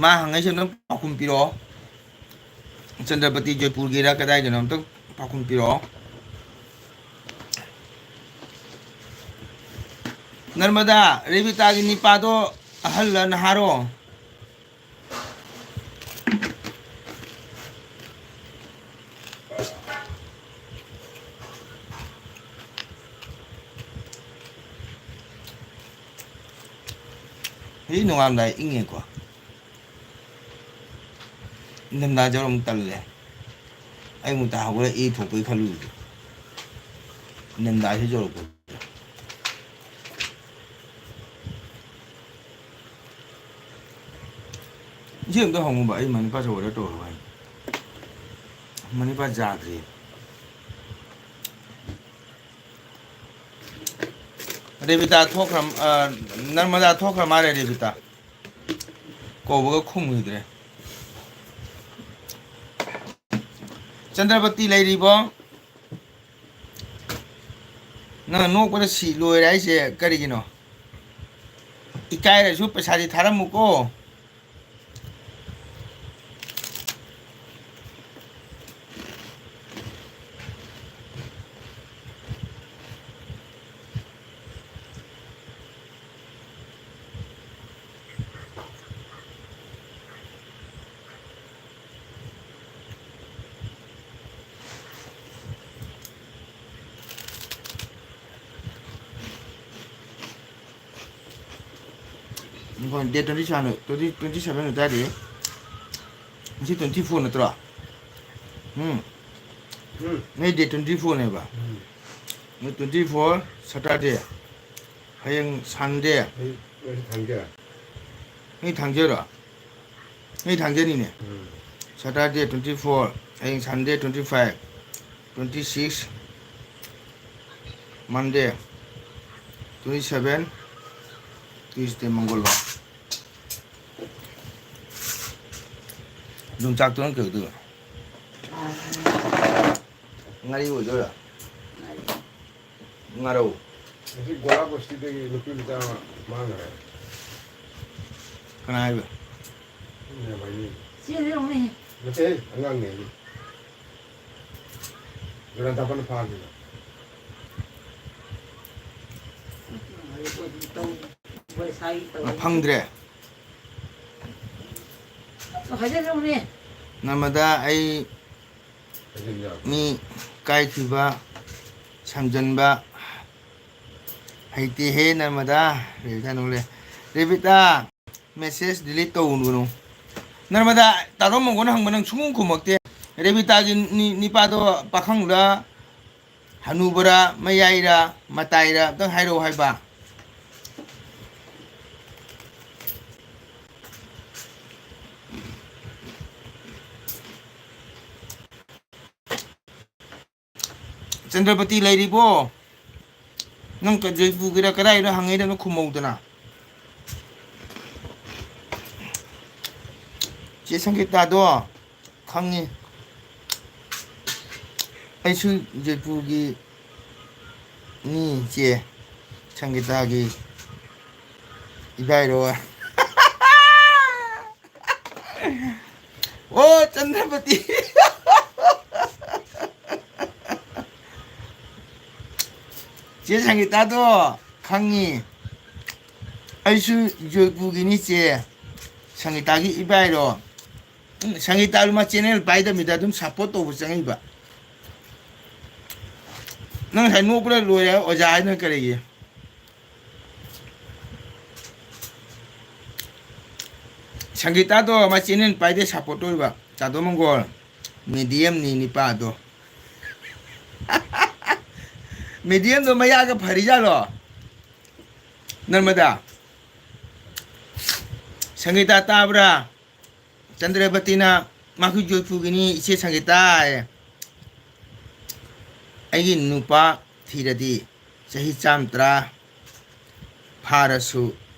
ꯃꯥ ꯍꯪꯉꯛꯏꯁꯦ ꯑꯝꯇꯪ ꯄꯥꯎꯈꯨꯝ ꯄꯤꯔꯛꯑꯣ꯫ ꯆꯟꯗ꯭ꯔꯄꯇꯤ ꯖꯣꯏꯄꯨꯔꯒꯤꯔ ꯀꯗꯥꯏꯗꯅꯣ ꯑꯝꯇꯪ ꯄꯥꯎꯈꯨꯝ ꯄꯤꯔꯛꯑꯣ꯫ ꯅꯔꯃꯗꯥ, ꯔꯦꯕꯤꯇꯥꯒꯤ ꯅꯤꯄꯥꯗꯣ ꯑꯍꯜꯂ ꯅꯍꯥꯔꯣ? ꯍꯧꯖꯤꯛ ꯅꯣꯡꯉꯥꯜꯂꯝꯗꯥꯏ ꯏꯪꯉꯦꯀꯣ꯫ ꯏꯪꯊꯝꯊꯥꯁꯦ ꯑꯃꯨꯛ ꯇꯜꯂꯦ꯫ ꯑꯌꯨꯛ ꯉꯟꯇꯥ ꯍꯧꯒꯠꯂ ꯏ ꯊꯣꯛꯄꯒꯤ ꯈꯜꯂꯨꯕꯗꯣ꯫ ꯏꯪꯊꯝꯊꯥꯁꯤ ꯌꯧꯔꯛꯄꯗ꯫ ꯁꯤ ꯑꯝꯇ ꯍꯪꯉꯨꯕ, ꯑꯩ ꯃꯅꯤꯄꯥꯁꯦ order ꯇꯧꯔꯕ ꯍꯥꯏꯅ꯫ ꯃꯅꯤꯄꯥ ꯌꯥꯗ꯭ꯔꯤ꯫ ꯔꯦꯕꯤꯇꯥ ꯊꯣꯛꯈ꯭ꯔ-, ꯑ, ꯅꯔꯃꯗꯥ ꯊꯣꯛꯈ꯭ꯔ ꯃꯥꯜꯂꯦ ꯔꯦꯕꯤꯇꯥ꯫ ꯀꯧꯕꯒ ꯈꯨꯝꯈꯤꯗ꯭ꯔꯦ꯫ ꯆꯟꯗ꯭ꯔꯕꯇꯤ ꯂꯩꯔꯤꯕꯣ? ꯅꯪ ꯅꯣꯛꯄꯗ ꯁꯤ ꯂꯣꯏꯔꯦ ꯍꯥꯏꯁꯦ ꯀꯔꯤꯒꯤꯅꯣ? ꯏꯀꯥꯏꯔꯁꯨ ꯄꯩꯁꯥꯗꯤ ꯊꯥꯔꯝꯃꯨꯀꯣ꯫ Date twenty seven, twenty, twenty seven ꯑꯣꯏꯇꯥꯔꯗꯤ ꯉꯁꯤ twenty four ꯅꯠꯇ꯭ꯔꯣ? ꯎꯝ꯫ ꯎꯝ꯫ ꯅꯣꯏ ꯗꯦꯠ twenty four ꯅꯦꯕ꯫ ꯎꯝ꯫ ꯅꯣꯏ twenty four Saturday꯫ ꯍꯌꯦꯡ Sunday꯫ ꯑꯩ ꯉꯁꯤ ꯊꯥꯡꯖ꯫ ꯅꯣꯏ ꯊꯥꯡꯖꯔꯣ? ꯅꯣꯏ ꯊꯥꯡꯖꯅꯤꯅꯦ꯫ ꯎꯝ꯫ Saturday twenty four, ꯍꯌꯦꯡ Sunday twenty five, twenty six Monday, twenty seven Tuesday, ꯃꯪꯒꯣꯜꯋꯥꯏ꯫ ꯌꯣꯡꯆꯥꯛꯇꯨꯅ ꯀꯩꯗꯧꯗꯣꯏꯕ? ꯉꯥꯔꯤ ꯑꯣꯏꯗꯣꯏꯔꯥ? ꯉꯥꯔꯧ꯫ ꯉꯁꯤ ꯒꯣꯂꯥꯕꯁꯇꯤꯗꯒꯤ ꯅꯨꯄꯤ ꯃꯆꯥ ꯑꯃ ꯃꯥꯡꯈ꯭ꯔꯦ꯫ ꯀꯅꯥ ꯍꯥꯏꯕ? ꯃꯤꯅ ꯍꯥꯏꯅꯩ꯫ ꯆꯦꯜꯂꯤꯔꯣ ꯃꯤ? ꯅꯠꯇꯦꯍꯦ, ꯑꯉꯥꯡꯅꯦ ꯍꯥꯏꯅꯩ꯫ ꯗꯨꯔꯥꯟ ꯊꯥꯄꯅ ꯐꯥꯈꯤꯕ꯫ ꯃꯥ ꯐꯪꯗ꯭ꯔꯦ꯫ ꯅꯔꯃꯗꯥ, ꯑꯩ ꯃꯤ ꯀꯥꯏꯈꯤꯕ ꯁꯝꯖꯟꯕ ꯍꯩꯇꯦꯍꯦ ꯅꯔꯃꯗꯥ꯫ ꯔꯦꯕꯤꯇꯥ ꯅꯣꯛꯂꯦ꯫ ꯔꯦꯕꯤꯇꯥ, message delete ꯇꯧꯒꯅꯨ꯫ ꯅꯔꯃꯗꯥ, ꯇꯥꯔꯣ ꯃꯪꯒꯣꯟ ꯍꯪꯕ ꯅꯪ ꯁꯨꯡꯈꯨꯝ ꯈꯨꯝꯃꯛꯇꯦ꯫ ꯔꯦꯕꯤꯇꯥꯒꯤ ꯅꯤ-, ꯅꯤꯄꯥꯗꯣ ꯄꯥꯈꯪꯂ, ꯍꯅꯨꯕꯔꯥ, ꯃꯌꯥꯏꯔꯥ, ꯃꯇꯥꯏꯔꯥ ꯑꯝꯇꯪ ꯍꯥꯏꯔꯛꯑꯣ ꯍꯥꯏꯕ꯫ ꯆꯟꯗ꯭ꯔꯄꯇꯤ ꯂꯩꯔꯤꯕꯣ? ꯅꯪ ꯀ-, ꯖꯣꯏꯄꯨꯔꯒꯤꯔ ꯀꯗꯥꯏꯗ ꯍꯪꯉꯤꯔ ꯅꯪ ꯈꯨꯝꯍꯧꯗꯅ? ꯆꯦ ꯁꯪꯒꯤꯇꯥꯗꯣ ꯈꯪꯉꯤ꯫ ꯑꯩꯁꯨ ꯖꯣꯏꯄꯨꯔꯒꯤ ꯃꯤ, ꯆꯦ ꯁꯪꯒꯤꯇꯥꯒꯤ ꯏꯕꯥꯏꯔꯣ꯫ ꯑꯣ, ꯆꯟꯗ꯭ꯔꯄꯇꯤ꯫ ꯆꯦ ꯁꯪꯒꯤꯇꯥꯗꯣ ꯈꯪꯉꯤ꯫ ꯑꯩꯁꯨ ꯖꯣꯏꯄꯨꯔꯒꯤꯅꯤ, ꯆꯦ ꯁꯪꯒꯤꯇꯥꯒꯤ ꯏꯕꯥꯏꯔꯣ꯫ ꯎꯝ, ꯁꯪꯒꯤꯇꯥꯗꯨ ꯃꯥ ꯆꯦꯅꯦꯜ ꯄꯥꯏꯗꯕꯤꯗ ꯑꯗꯨꯝ ꯁꯞꯄꯣꯔꯠ ꯇꯧꯕ ꯆꯪꯉꯤꯕ꯫ ꯅꯪ ꯉꯁꯥꯏ ꯅꯣꯛꯄꯗ ꯂꯣꯏꯔꯦ, ꯑꯣꯖꯥ ꯍꯥꯏꯅ ꯀꯔꯤꯒꯤ? ꯁꯪꯒꯤꯇꯥꯗꯣ ꯃꯥ ꯆꯦꯅꯦꯜ ꯄꯥꯏꯗꯦ, ꯁꯞꯄꯣꯔꯠ ꯇꯧꯔꯤꯕ꯫ ꯆꯥꯗꯣ ꯃꯪꯒꯣꯜ, ꯃꯤꯗꯤꯌꯝꯅꯤ ꯅꯤꯄꯥꯗꯣ꯫ ꯃꯤꯗꯤꯌꯝꯗꯣ ꯃꯌꯥꯒ ꯐꯔꯤꯖꯥꯠꯂꯣ? ꯅꯔꯃꯗꯥ, ꯁꯪꯒꯤꯇꯥ ꯇꯥꯕ꯭ꯔꯥ? ꯆꯟꯗ꯭ꯔꯕꯇꯤꯅ, "ꯃꯥꯈꯣꯏ ꯖꯣꯏꯄꯨꯔꯒꯤꯅꯤ ꯏꯆꯦ ꯁꯪꯒꯤꯇꯥ" ꯍꯥꯏꯌꯦ꯫ "ꯑꯩꯒꯤ ꯅꯨꯄꯥ ꯊꯤꯔꯗꯤ ꯆꯍꯤ ꯆꯥꯝ ꯇꯔꯥ ꯐꯥꯔꯁꯨ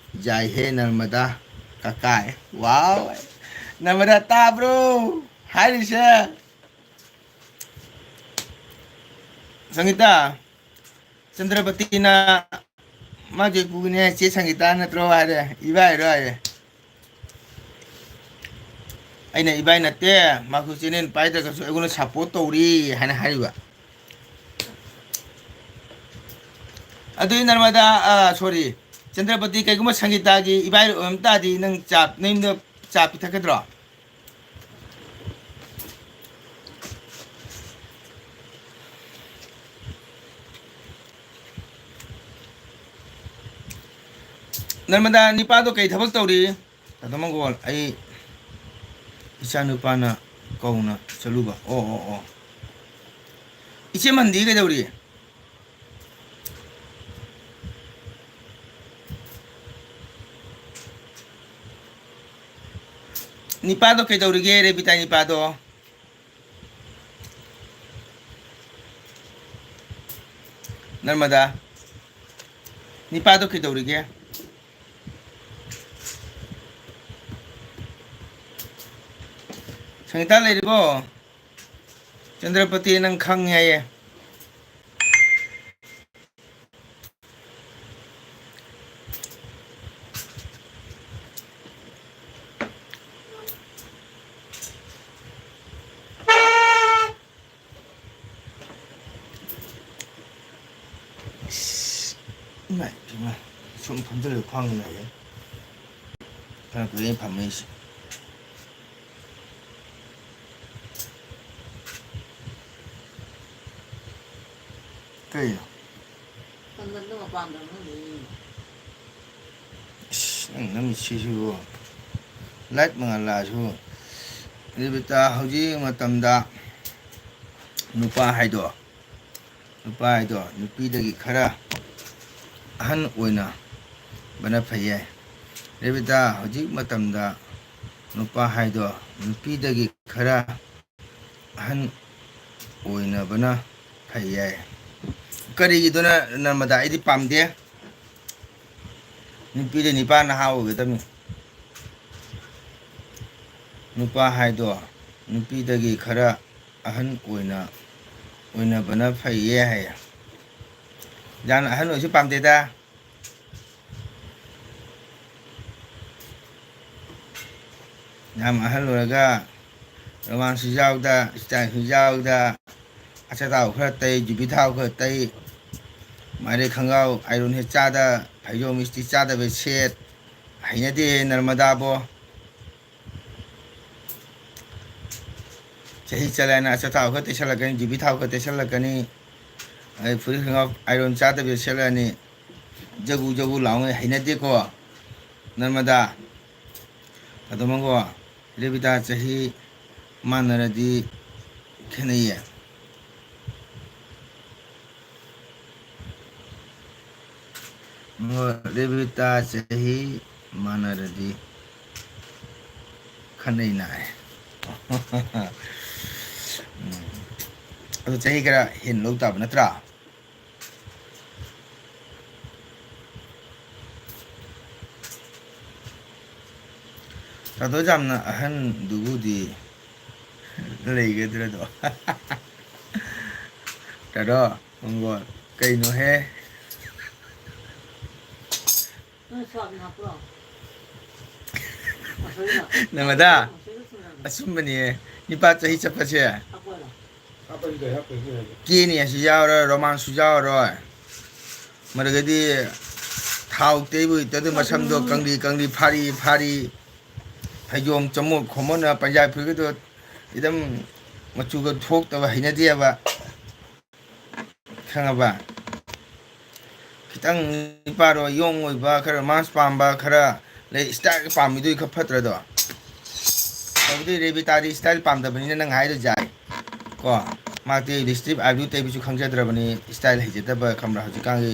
ꯌꯥꯏꯍꯦ ꯅꯔꯃꯗꯥ ꯀꯀꯥꯏ"꯫ ꯋꯥꯎ! ꯅꯔꯃꯗꯥ ꯇꯥꯕ꯭ꯔꯣ ꯍꯥꯏꯔꯤꯁꯦ? ꯁꯪꯒꯤꯇꯥ, ꯆꯟꯗ꯭ꯔꯄꯇꯤꯅ "ꯃꯥ ꯖꯣꯏꯄꯨꯔꯒꯤꯅꯦ ꯆꯦ ꯁꯪꯒꯤꯇꯥ ꯅꯠꯇ꯭ꯔꯣ?" ꯍꯥꯏꯔꯦ, "ꯏꯕꯥꯏꯔꯣ?" ꯍꯥꯏꯔꯦ꯫ ꯑꯩꯅ, "ꯏꯕꯥꯏ ꯅꯠꯇꯦ, ꯃꯥꯈꯣꯏ ꯆꯦꯅꯦꯜ ꯄꯥꯏꯗ꯭ꯔꯒꯁꯨ ꯑꯩꯉꯣꯟꯗ ꯁꯞꯄꯣꯔꯠ ꯇꯧꯔꯤ" ꯍꯥꯏꯅ ꯍꯥꯏꯔꯤꯕ꯫ ꯑꯗꯨꯗꯤ ꯅꯔꯃꯗꯥ, ꯑ, ꯁꯣꯔꯤ, ꯆꯟꯗ꯭ꯔꯄꯇꯤ, ꯀꯩꯒꯨꯝꯕ ꯁꯪꯒꯤꯇꯥꯒꯤ ꯏꯕꯥꯏ ꯑꯣꯏꯔꯝ ꯇꯥꯔꯗꯤ ꯅꯪ ꯆꯥ, ꯅꯌꯨꯝꯗ ꯆꯥ ꯄꯤꯊꯛꯀꯗ꯭ꯔꯣ? ꯅꯔꯃꯗꯥ, ꯅꯤꯄꯥꯗꯣ ꯀꯩ ꯊꯕꯛ ꯇꯧꯔꯤ? ꯇꯥꯗꯣ ꯃꯪꯒꯣꯜ, ꯑꯩ ꯏꯆꯥ ꯅꯨꯄꯥꯅ ꯀꯧꯅ ꯆꯠꯂꯨꯕ꯫ ꯑꯣ, ꯑꯣ, ꯑꯣ꯫ ꯏꯆꯦ ꯃꯟꯗꯤ ꯀꯩꯗꯧꯔꯤ? ꯅꯤꯄꯥꯗꯣ ꯀꯩꯗꯧꯔꯤꯒꯦ, ꯔꯦꯕꯤꯇꯥ ꯅꯤꯄꯥꯗꯣ? ꯅꯔꯃꯗꯥ, ꯅꯤꯄꯥꯗꯣ ꯀꯩꯗꯧꯔꯤꯒꯦ? ꯁꯪꯒꯤꯇꯥ ꯂꯩꯔꯤꯕꯣ? ꯆꯟꯗ꯭ꯔꯄꯇꯤ ꯅꯪ ꯈꯪꯉꯦ ꯍꯥꯏꯌꯦ꯫ ꯏꯁ, ꯏꯃꯥꯏ ꯄꯦꯝꯃ, ꯁꯨꯝ ꯐꯝꯖꯜꯂ ꯈ꯭ꯋꯥꯡ ꯅꯥꯏꯌꯦ꯫ ꯈꯔ ꯀꯨꯏꯔꯦ ꯐꯝꯃꯛꯏꯁꯦ꯫ ꯀꯩꯅꯣ? ꯇꯟꯒꯟꯗꯣ ꯃꯄꯥꯟꯗ ꯑꯃ ꯂꯩꯌꯦ꯫ ꯏꯁ, ꯅꯪ ꯅꯝꯃꯤꯁꯤꯁꯨ light ꯃꯉꯥꯜ ꯂꯥꯛꯑꯁꯨ꯫ ꯔꯦꯕꯤꯇꯥ, ꯍꯧꯖꯤꯛ ꯃꯇꯝꯗ ꯅꯨꯄꯥ ꯍꯥꯏꯗꯣ, ꯅꯨꯄꯥ ꯍꯥꯏꯗꯣ ꯅꯨꯄꯤꯗꯒꯤ ꯈꯔ ꯑꯍꯟ ꯑꯣꯏꯅꯕꯅ ꯐꯩꯌꯦ꯫ ꯔꯦꯕꯤꯇꯥ, ꯍꯧꯖꯤꯛ ꯃꯇꯝꯗ ꯅꯨꯄꯥ ꯍꯥꯏꯗꯣ ꯅꯨꯄꯤꯗꯒꯤ ꯈꯔ ꯑꯍꯟ ꯑꯣꯏꯅꯕꯅ ꯐꯩ ꯍꯥꯏ꯫ ꯀꯔꯤꯒꯤꯗꯨꯅ ꯅꯔꯃꯗꯥ? ꯑꯩꯗꯤ ꯄꯥꯝꯗꯦ꯫ ꯅꯨꯄꯤꯗ ꯅꯤꯄꯥ ꯅꯍꯥ ꯑꯣꯏꯒꯗꯕꯅꯤ꯫ ꯅꯨꯄꯥ ꯍꯥꯏꯗꯣ ꯅꯨꯄꯤꯗꯒꯤ ꯈꯔ ꯑꯍꯟ ꯑꯣꯏꯅ, ꯑꯣꯏꯅꯕꯅ ꯐꯩꯌꯦ ꯍꯥꯏꯌꯦ꯫ ꯌꯥꯝꯅ ꯑꯍꯟ ꯑꯣꯏꯁꯨ ꯄꯥꯝꯗꯦꯗ꯫ ꯌꯥꯝ ꯑꯍꯜ ꯑꯣꯏꯔꯒ ꯔꯣꯃꯥꯟꯁꯁꯨ ꯌꯥꯎꯗ, ꯏꯁꯇꯥꯏꯜꯁꯨ ꯌꯥꯎꯗ, ꯑꯆꯥꯊꯥꯎ ꯈꯔ ꯇꯩ, ꯌꯨꯕꯤ ꯊꯥꯎ ꯈꯔ ꯇꯩ, ꯃꯔꯦꯛ ꯈꯣꯡꯒ꯭ꯔꯥꯎ ꯑꯥꯏꯔꯣꯟ ꯍꯦꯛ ꯆꯥꯗ, ꯐꯩꯖꯣꯝ ꯏꯁꯇꯤ ꯆꯥꯗꯕ ꯁꯦꯠ, ꯍꯩꯅꯗꯦ ꯅꯔꯃꯗꯥꯕꯣ꯫ ꯆꯍꯤ ꯆꯠꯂꯦꯅ ꯑꯆꯥꯊꯥꯎ ꯈꯔ ꯇꯩꯁꯜꯂꯛꯀꯅꯤ, ꯌꯨꯕꯤ ꯊꯥꯎ ꯈꯔ ꯇꯩꯁꯜꯂꯛꯀꯅꯤ, ꯑꯗꯩ ꯐꯨꯔꯤꯠ ꯈꯣꯡꯒ꯭ꯔꯥꯎ ꯑꯥꯏꯔꯣꯟ ꯆꯥꯗꯕꯤ ꯁꯦꯠꯂꯛꯑꯅꯤ꯫ ꯖꯒꯨ ꯖꯒꯨ ꯂꯥꯎꯉꯩ ꯍꯩꯅꯗꯦꯀꯣ ꯅꯔꯃꯗꯥ꯫ ꯑꯗꯨꯃꯒꯣ ꯔꯦꯕꯤꯇꯥ ꯆꯍꯤ ꯃꯥꯟꯅꯔꯗꯤ ꯈꯦꯠꯅꯩꯌꯦ꯫ ꯃꯣ-, ꯔꯦꯕꯤꯇꯥ ꯆꯍꯤ ꯃꯥꯟꯅꯔꯗꯤ ꯈꯟꯅꯩ ꯅꯥꯏ꯫ ꯎꯝ꯫ ꯑꯗꯨ ꯆꯍꯤ ꯈꯔ ꯍꯦꯟ ꯂꯧ ꯇꯥꯕ ꯅꯠꯇ꯭ꯔꯥ? ꯑꯗꯣ ꯌꯥꯝꯅ ꯑꯍꯟꯗꯨꯕꯨꯗꯤ ꯂꯩꯒꯗ꯭ꯔꯗꯣ? ꯇꯥꯗꯣ, ꯃꯪꯒꯣꯜ, ꯀꯩꯅꯣꯍꯦ? ꯅꯪ ꯁꯥꯕꯤ ꯍꯥꯞꯄ꯭ꯔꯣ? ꯅꯃꯗꯥ, ꯑꯆꯨꯝꯕꯅꯤꯍꯦ꯫ ꯅꯤꯄꯥ ꯆꯍꯤ ꯆꯠꯄꯁꯦ ꯀꯦꯅꯤ ꯍꯥꯏꯁꯨ ꯌꯥꯎꯔꯣꯏ, ꯔꯣꯃꯥꯟꯁꯁꯨ ꯌꯥꯎꯔꯣꯏ꯫ ꯃꯗꯨꯒꯗꯤ ꯊꯥꯎ ꯇꯩꯕ ꯑꯣꯏꯇꯗꯤ ꯃꯁꯝꯗꯣ ꯀꯪꯂꯤ ꯀꯪꯂꯤ, ꯐꯥꯔꯤ ꯐꯥꯔꯤ, ꯐꯩꯖꯣꯝ ꯆꯃꯣꯠ ꯈꯣꯃꯣꯠꯅ ꯄꯟꯖꯥꯕꯤ ꯐꯨꯔꯤꯠꯀꯗꯣ ꯑꯗꯨꯝ ꯃꯆꯨꯒ ꯊꯣꯛꯇꯕ ꯍꯩꯅꯗꯦꯕ꯫ ꯈꯪꯉꯕ? ꯈꯤꯇꯪ ꯅꯨꯄꯥꯗꯣ ꯌꯣꯡ ꯑꯣꯏꯕ, ꯈꯔ ꯔꯣꯃꯥꯟꯁ ꯄꯥꯝꯕ, ꯈꯔ ꯂꯩ, ꯏꯁꯇꯥꯏꯜ ꯄꯥꯝꯃꯤꯗꯨꯗꯤ ꯈꯔ ꯐꯠꯇ꯭ꯔꯗꯣ? ꯇꯧꯕꯗꯤ ꯔꯦꯕꯤꯇꯥꯗꯤ ꯏꯁꯇꯥꯏꯜ ꯄꯥꯝꯗꯕꯅꯤꯅ ꯅꯪ ꯍꯥꯏꯗꯣ ꯌꯥꯏ꯫ ꯀꯣ, ꯃꯥꯗꯤ ꯂꯤꯞꯁꯇꯤꯛ ꯑꯥꯏꯕ꯭ꯔꯨ ꯇꯩꯕꯁꯨ ꯈꯪꯖꯗ꯭ꯔꯕꯅꯤ, ꯏꯁꯇꯥꯏꯜ ꯍꯩꯖꯗꯕ, ꯈꯪꯕ꯭ꯔꯥ? ꯍꯧꯖꯤꯛꯀꯥꯟꯒꯤ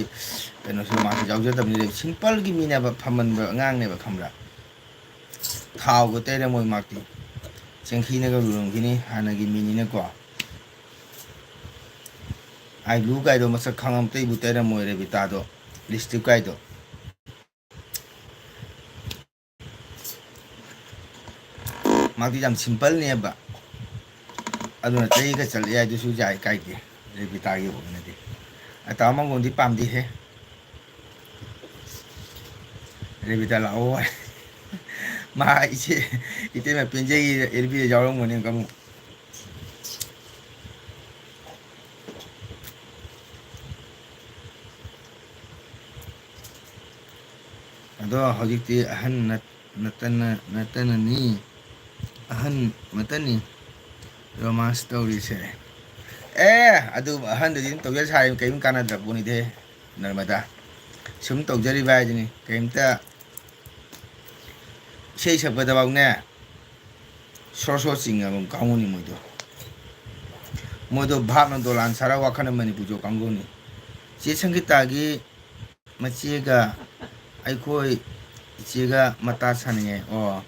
ꯀꯩꯅꯣꯁꯨ ꯃꯥꯁꯨ ꯌꯥꯎꯖꯗꯕꯅꯤ, ꯁꯤꯝꯄꯜꯒꯤ ꯃꯤꯅꯦꯕ, ꯐꯝꯃꯟꯕ ꯑꯉꯥꯡꯅꯦꯕ, ꯈꯪꯕ꯭ꯔꯥ? ꯊꯥꯎꯒ ꯇꯩꯔꯝꯃꯣꯏ ꯃꯥꯛꯇꯤ꯫ ꯆꯦꯡꯈꯤꯅꯒ ꯂꯨꯔꯝꯈꯤꯅꯤ, ꯍꯥꯟꯅꯒꯤ ꯃꯤꯅꯤꯅꯀꯣ꯫ ꯑꯥꯏ ꯕ꯭ꯂꯨ ꯀꯥꯏꯗꯣ ꯃꯁꯛ ꯈꯪꯉꯝ ꯇꯩꯕꯨ ꯇꯩꯔꯝꯃꯣꯏ ꯔꯦꯕꯤꯇꯥꯗꯣ, ꯂꯤꯞꯁꯇꯤꯛ ꯀꯥꯏꯗꯣ꯫ ꯃꯥꯛꯇꯤ ꯌꯥꯝ ꯁꯤꯝꯄꯜꯅꯦꯕ꯫ ꯑꯗꯨꯅ ꯇꯩꯒ ꯆꯠꯂꯦ ꯍꯥꯏꯗꯨꯁꯨ ꯌꯥꯏ, ꯀꯥꯏꯗꯦ꯫ ꯔꯦꯕꯤꯇꯥꯒꯤ ꯑꯣꯏꯅꯗꯤ꯫ ꯑꯇꯥ ꯃꯪꯒꯣꯟꯗꯤ ꯄꯥꯝꯗꯦꯍꯦ꯫ ꯔꯦꯕꯤꯇꯥ ꯂꯥꯛꯑꯣ꯫ ꯃꯥ ꯏꯆꯦ, ꯏꯇꯩꯃ ꯄꯦꯟꯖꯩꯒꯤ ꯑꯦꯜ ꯕꯤꯗ ꯌꯥꯎꯔꯝꯒꯅꯤ ꯑꯃꯨꯛ꯫ ꯑꯗꯣ ꯍꯧꯖꯤꯛꯇꯤ ꯑꯍꯟ ꯅꯠ-, ꯅꯠꯇꯅ, ꯅꯠꯇꯅꯅꯤ꯫ ꯑꯍꯟ ꯃꯇꯅꯤ ꯔꯣꯃꯥꯟꯁ ꯇꯧꯔꯤꯁꯦ꯫ ꯑꯦ, ꯑꯗꯨ ꯑꯍꯟꯗꯨꯗꯤ ꯑꯗꯨꯝ ꯇꯧꯖ ꯁꯥꯔꯤ, ꯀꯔꯤꯝ ꯀꯥꯟꯅꯗ꯭ꯔ ꯄꯣꯠꯅꯤꯗꯦ, ꯅꯔꯃꯗꯥ꯫ ꯁꯨꯝ ꯇꯧꯖꯔꯤꯕ ꯍꯥꯏꯗꯨꯅꯤ, ꯀꯔꯤꯝꯇ꯫ ꯏꯁꯩ ꯁꯛꯄꯗꯐꯥꯎꯅꯦ, ꯁꯣꯔ ꯁꯣꯔ ꯆꯤꯡꯉꯕ ꯀꯥꯡꯕꯨꯅꯤ ꯃꯣꯏꯗꯣ꯫ ꯃꯣꯏꯗꯣ ꯚꯥꯞꯅ ꯗꯣꯂꯥꯟ ꯁꯥꯔ ꯋꯥꯈꯜꯅ ꯃꯅꯤꯄꯨꯔ ꯖꯣ ꯀꯥꯡꯕꯨꯅꯤ꯫ ꯆꯦ ꯁꯪꯒꯤꯇꯥꯒꯤ ꯃꯆꯦꯒ ꯑꯩꯈꯣꯏ ꯏꯆꯦꯒ ꯃꯇꯥ ꯁꯥꯟꯅꯩꯌꯦ꯫ ꯑꯣ,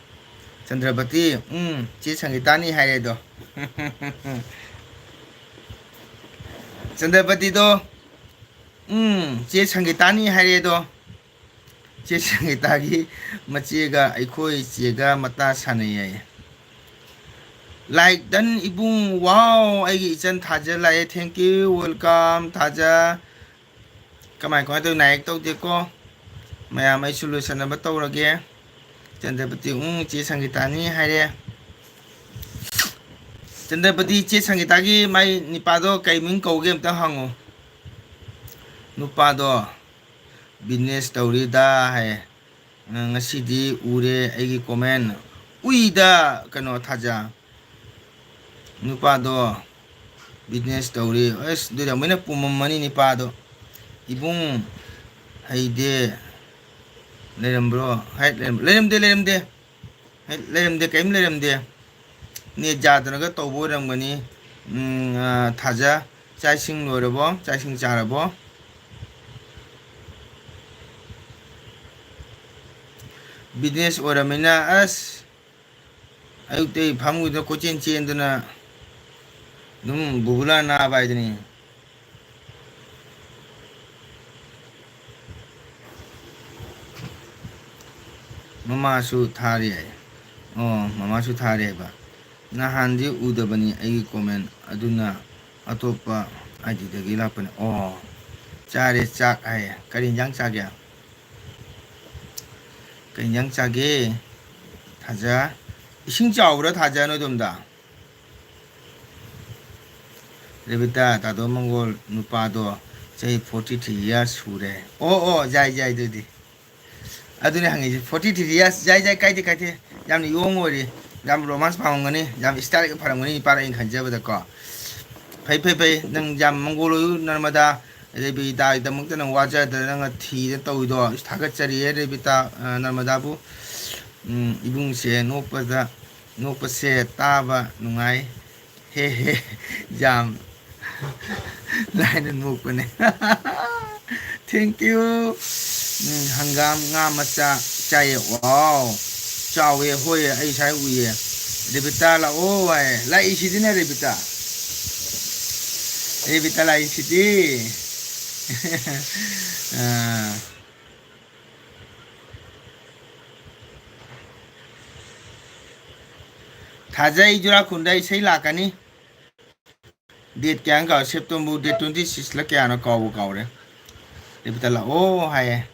ꯆꯟꯗ꯭ꯔꯕꯇꯤ, ꯎꯝ, ꯆꯦ ꯁꯪꯒꯤꯇꯥꯅꯤ ꯍꯥꯏꯔꯦꯗꯣ꯫ ꯆꯟꯗ꯭ꯔꯕꯇꯤꯗꯣ, ꯎꯝ, ꯆꯦ ꯁꯪꯒꯤꯇꯥꯅꯤ ꯍꯥꯏꯔꯦꯗꯣ꯫ ꯆꯦ ꯁꯪꯒꯤꯇꯥꯒꯤ ꯃꯆꯦꯒ ꯑꯩꯈꯣꯏ ꯆꯦꯒ ꯃꯇꯥ ꯁꯥꯟꯅꯩ ꯍꯥꯏꯌꯦ꯫ Like done ꯏꯕꯨꯡ꯫ Wow, ꯑꯩꯒꯤ ꯏꯆꯟ ꯊꯥꯖ ꯂꯥꯛꯑꯦ꯫ Thank you, welcome ꯊꯥꯖ꯫ ꯀꯃꯥꯏ ꯀꯃꯥꯏ ꯇꯧꯔꯤ? ꯅꯥꯏꯌꯦꯛ ꯇꯧꯗꯦꯀꯣ꯫ ꯃꯌꯥꯝ, ꯑꯩꯁꯨ ꯂꯣꯏꯁꯟꯅꯕ ꯇꯧꯔꯒꯦ꯫ ꯆꯟꯗ꯭ꯔꯄꯇꯤ, ꯎꯝ, ꯆꯦ ꯁꯪꯒꯤꯇꯥꯅꯤ ꯍꯥꯏꯔꯦ꯫ ꯆꯟꯗ꯭ꯔꯄꯇꯤ, ꯆꯦ ꯁꯪꯒꯤꯇꯥꯒꯤ ꯃꯥꯏ ꯅꯤꯄꯥꯗꯣ ꯀꯩ ꯃꯤꯡ ꯀꯧꯒꯦ ꯑꯝꯇ ꯍꯪꯉꯣ꯫ ꯅꯨꯄꯥꯗꯣ business ꯇꯧꯔꯤꯗ ꯍꯥꯏꯌꯦ꯫ ꯉꯁꯤꯗꯤ ꯎꯔꯦ ꯑꯩꯒꯤ comment꯫ ꯎꯏꯗ ꯀꯩꯅꯣ ꯊꯥꯖ꯫ ꯅꯨꯄꯥꯗꯣ business ꯇꯧꯔꯤ꯫ ꯑꯁ, ꯑꯗꯨꯗꯤ ꯑꯃꯨꯛ ꯍꯦꯟꯅ ꯄꯨꯝꯃꯝꯃꯅꯤ ꯅꯤꯄꯥꯗꯣ꯫ ꯏꯕꯨꯡ ꯍꯩꯗꯦ ꯂꯩꯔꯝꯕ꯭ꯔꯣ? ꯍꯥꯏꯠ ꯂꯩꯔꯝ-, ꯂꯩꯔꯝꯗꯦ, ꯂꯩꯔꯝꯗꯦ꯫ ꯍꯥꯏꯠ ꯂꯩꯔꯝꯗꯦ, ꯀꯔꯤꯝ ꯂꯩꯔꯝꯗꯦ꯫ ꯅꯦꯠ ꯌꯥꯗꯅꯒ ꯇꯧꯕ ꯑꯣꯏꯔꯝꯒꯅꯤ꯫ ꯎꯝ, ꯑ, ꯊꯥꯖ, ꯆꯥꯛ ꯏꯁꯤꯡ ꯂꯣꯏꯔꯕꯣ? ꯆꯥꯛ ꯏꯁꯤꯡ ꯆꯥꯔꯕꯣ? Business ꯑꯣꯏꯔꯝꯃꯤꯅ, ꯑꯁ, ꯑꯌꯨꯛꯇꯩ ꯐꯥꯃꯨꯡꯗ ꯀꯣꯏꯆꯦꯟ ꯆꯦꯟꯗꯅ ꯑꯗꯨꯝ ꯕꯨꯕꯨꯂꯥ ꯅꯥꯕ ꯍꯥꯏꯗꯨꯅꯤ꯫ ꯃꯃꯥꯁꯨ ꯊꯥꯔꯤ ꯍꯥꯏ꯫ ꯑꯣ, ꯃꯃꯥꯁꯨ ꯊꯥꯔꯤ ꯍꯥꯏꯕ꯫ ꯅꯍꯥꯟꯗꯤ ꯎꯗꯕꯅꯤ ꯑꯩꯒꯤ comment, ꯑꯗꯨꯅ ꯑꯇꯣꯞꯄ I Dꯗꯒꯤ ꯂꯥꯛꯄꯅꯦ꯫ ꯑꯣ, ꯆꯥꯔꯦ ꯆꯥꯛ ꯍꯥꯏꯌꯦ꯫ ꯀꯔꯤ ꯏꯟꯖꯥꯡ ꯆꯥꯒꯦ? ꯀꯩ ꯏꯟꯖꯥꯡ ꯆꯥꯒꯦ? ꯊꯥꯖ, ꯏꯁꯤꯡ ꯆꯥꯎꯕ꯭ꯔꯥ ꯊꯥꯖ ꯅꯣꯏꯗꯣꯝꯗ? ꯔꯦꯕꯤꯇꯥ, ꯇꯥꯗꯣ ꯃꯪꯒꯣꯜ ꯅꯨꯄꯥꯗꯣ ꯆꯍꯤ forty three years ꯁꯨꯔꯦ꯫ ꯑꯣ, ꯑꯣ, ꯌꯥꯏ, ꯌꯥꯏ, ꯑꯗꯨꯗꯤ꯫ ꯑꯗꯨꯅꯦ ꯍꯪꯉꯤꯁꯦ, forty three years, ꯌꯥꯏ, ꯌꯥꯏ, ꯀꯥꯏꯗꯦ, ꯀꯥꯏꯗꯦ꯫ ꯌꯥꯝꯅ ꯌꯣꯡ ꯑꯣꯏꯔꯤ, ꯌꯥꯝ romance ꯄꯥꯝꯃꯝꯒꯅꯤ, ꯌꯥꯝ style ꯐꯔꯝꯒꯅꯤ, ꯅꯤꯄꯥꯗꯣ ꯑꯩꯅ ꯈꯟꯖꯕꯗꯀꯣ꯫ ꯐꯩ, ꯐꯩ, ꯐꯩ, ꯅꯪ ꯌꯥꯝ ꯃꯪꯒꯣꯜ ꯑꯣꯏꯌꯨ, ꯅꯔꯃꯗꯥ꯫ ꯔꯦꯕꯤꯇꯥꯒꯤꯗꯃꯛꯇ ꯅꯪ ꯋꯥꯖꯗꯅ ꯅꯪꯅ ꯊꯤꯗꯅ ꯇꯧꯔꯤꯗꯣ, ꯊꯥꯒꯠꯆꯔꯤꯌꯦ ꯔꯦꯕꯤꯇꯥ, ꯑ, ꯅꯔꯃꯗꯥꯕꯨ꯫ ꯎꯝ, ꯏꯕꯨꯡꯁꯦ ꯅꯣꯛꯄꯗ, ꯅꯣꯛꯄꯁꯦ ꯇꯥꯕ ꯅꯨꯡꯉꯥꯏ꯫ ꯍꯦ, ꯍꯦ, ꯌꯥꯝ ꯂꯥꯏꯅ ꯅꯣꯛꯄꯅꯦ꯫ Thank you꯫ ꯎꯝ, ꯍꯪꯒꯥꯝ ꯉꯥ ꯃꯆꯥ ꯆꯥꯏꯌꯦ꯫ Wow꯫ ꯆꯥꯎꯋꯦ, ꯍꯣꯏ, ꯑꯩ ꯉꯁꯥꯏ ꯎꯏꯌꯦ꯫ ꯔꯦꯕꯤꯇꯥ ꯂꯥꯛꯑꯣ ꯍꯥꯏ꯫ ꯂꯥꯛꯏꯁꯤꯗꯤꯅꯦ ꯔꯦꯕꯤꯇꯥ꯫ ꯔꯦꯕꯤꯇꯥ ꯂꯥꯛꯏꯁꯤꯗꯤ꯫ ꯑꯥ꯫ ꯊꯥꯖꯩ ꯖꯨꯔꯥꯈꯨꯟꯗ ꯏꯁꯩ ꯂꯥꯛꯀꯅꯤ꯫ Date ꯀꯌꯥꯅꯣ ꯀꯥꯎ-, September date twenty six ꯂ ꯀꯌꯥꯅꯣ ꯀꯥꯎꯕꯨ ꯀꯥꯎꯔꯦ꯫ ꯔꯦꯕꯤꯇꯥ ꯂꯥꯛꯑꯣ ꯍꯥꯏꯌꯦ꯫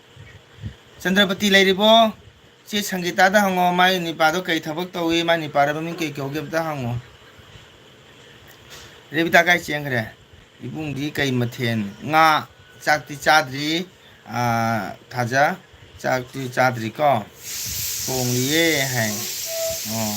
ꯆꯟꯗ꯭ꯔꯄꯇꯤ ꯂꯩꯔꯤꯕꯣ? ꯆꯦ ꯁꯪꯒꯤꯇꯥꯗ ꯍꯪꯉꯣ, ꯃꯥꯒꯤ ꯅꯤꯄꯥꯗꯣ ꯀꯩ ꯊꯕꯛ ꯇꯧꯏ, ꯃꯥꯒꯤ ꯅꯤꯄꯥꯗꯣ ꯃꯃꯤꯡ ꯀꯩ ꯀꯧꯒꯦ ꯑꯝꯇ ꯍꯪꯉꯣ꯫ ꯔꯦꯕꯤꯇꯥ ꯀꯥꯏ ꯆꯦꯟꯈ꯭ꯔꯦ? ꯏꯕꯨꯡꯗꯤ ꯀꯩ ꯃꯊꯦꯜ? ꯉꯥ꯫ ꯆꯥꯛꯇꯤ ꯆꯥꯗ꯭ꯔꯤ꯫ ꯑꯥ, ꯊꯥꯖ, ꯆꯥꯛꯇꯤ ꯆꯥꯗ꯭ꯔꯤꯀꯣ? ꯊꯣꯡꯂꯤꯌꯦ ꯍꯥꯏ꯫ ꯑꯣ꯫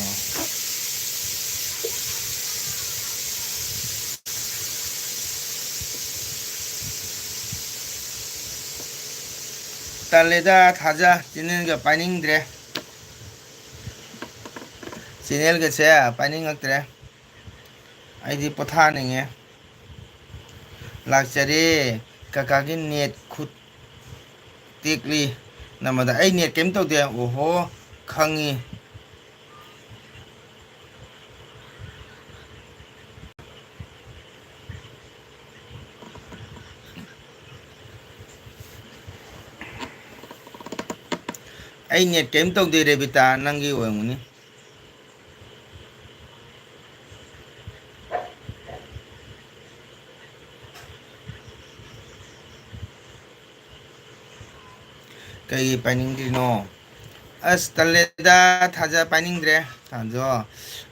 ꯇꯜꯂꯦꯗ ꯊꯥꯖ, channel ꯒ ꯄꯥꯏꯅꯤꯡꯗ꯭ꯔꯦ꯫ Channel ꯒꯁꯦ ꯄꯥꯏꯅꯤꯡꯉꯛꯇ꯭ꯔꯦ꯫ ꯑꯩꯗꯤ ꯄꯣꯊꯥꯅꯤꯡꯉꯦ꯫ ꯂꯥꯛꯆꯔꯦ꯫ ꯀꯀꯥꯒꯤ net ꯈꯨꯠ ꯇꯦꯛꯂꯤ꯫ ꯅꯝꯃꯗ ꯑꯩ net ꯀꯩꯝ ꯇꯧꯗꯦ꯫ ꯑꯣꯍꯣ, ꯈꯪꯉꯤ꯫ ꯑꯩ net ꯀꯩꯝ ꯇꯧꯗꯦ ꯔꯦꯕꯤꯇꯥ, ꯅꯪꯒꯤ ꯑꯣꯏꯔꯝꯒꯅꯤ꯫ ꯀꯩꯒꯤ ꯄꯥꯏꯅꯤꯡꯗ꯭ꯔꯤꯅꯣ? ꯑꯁ, ꯇꯜꯂꯦꯗ, ꯊꯥꯖ ꯄꯥꯏꯅꯤꯡꯗ꯭ꯔꯦ꯫ ꯊꯥꯖ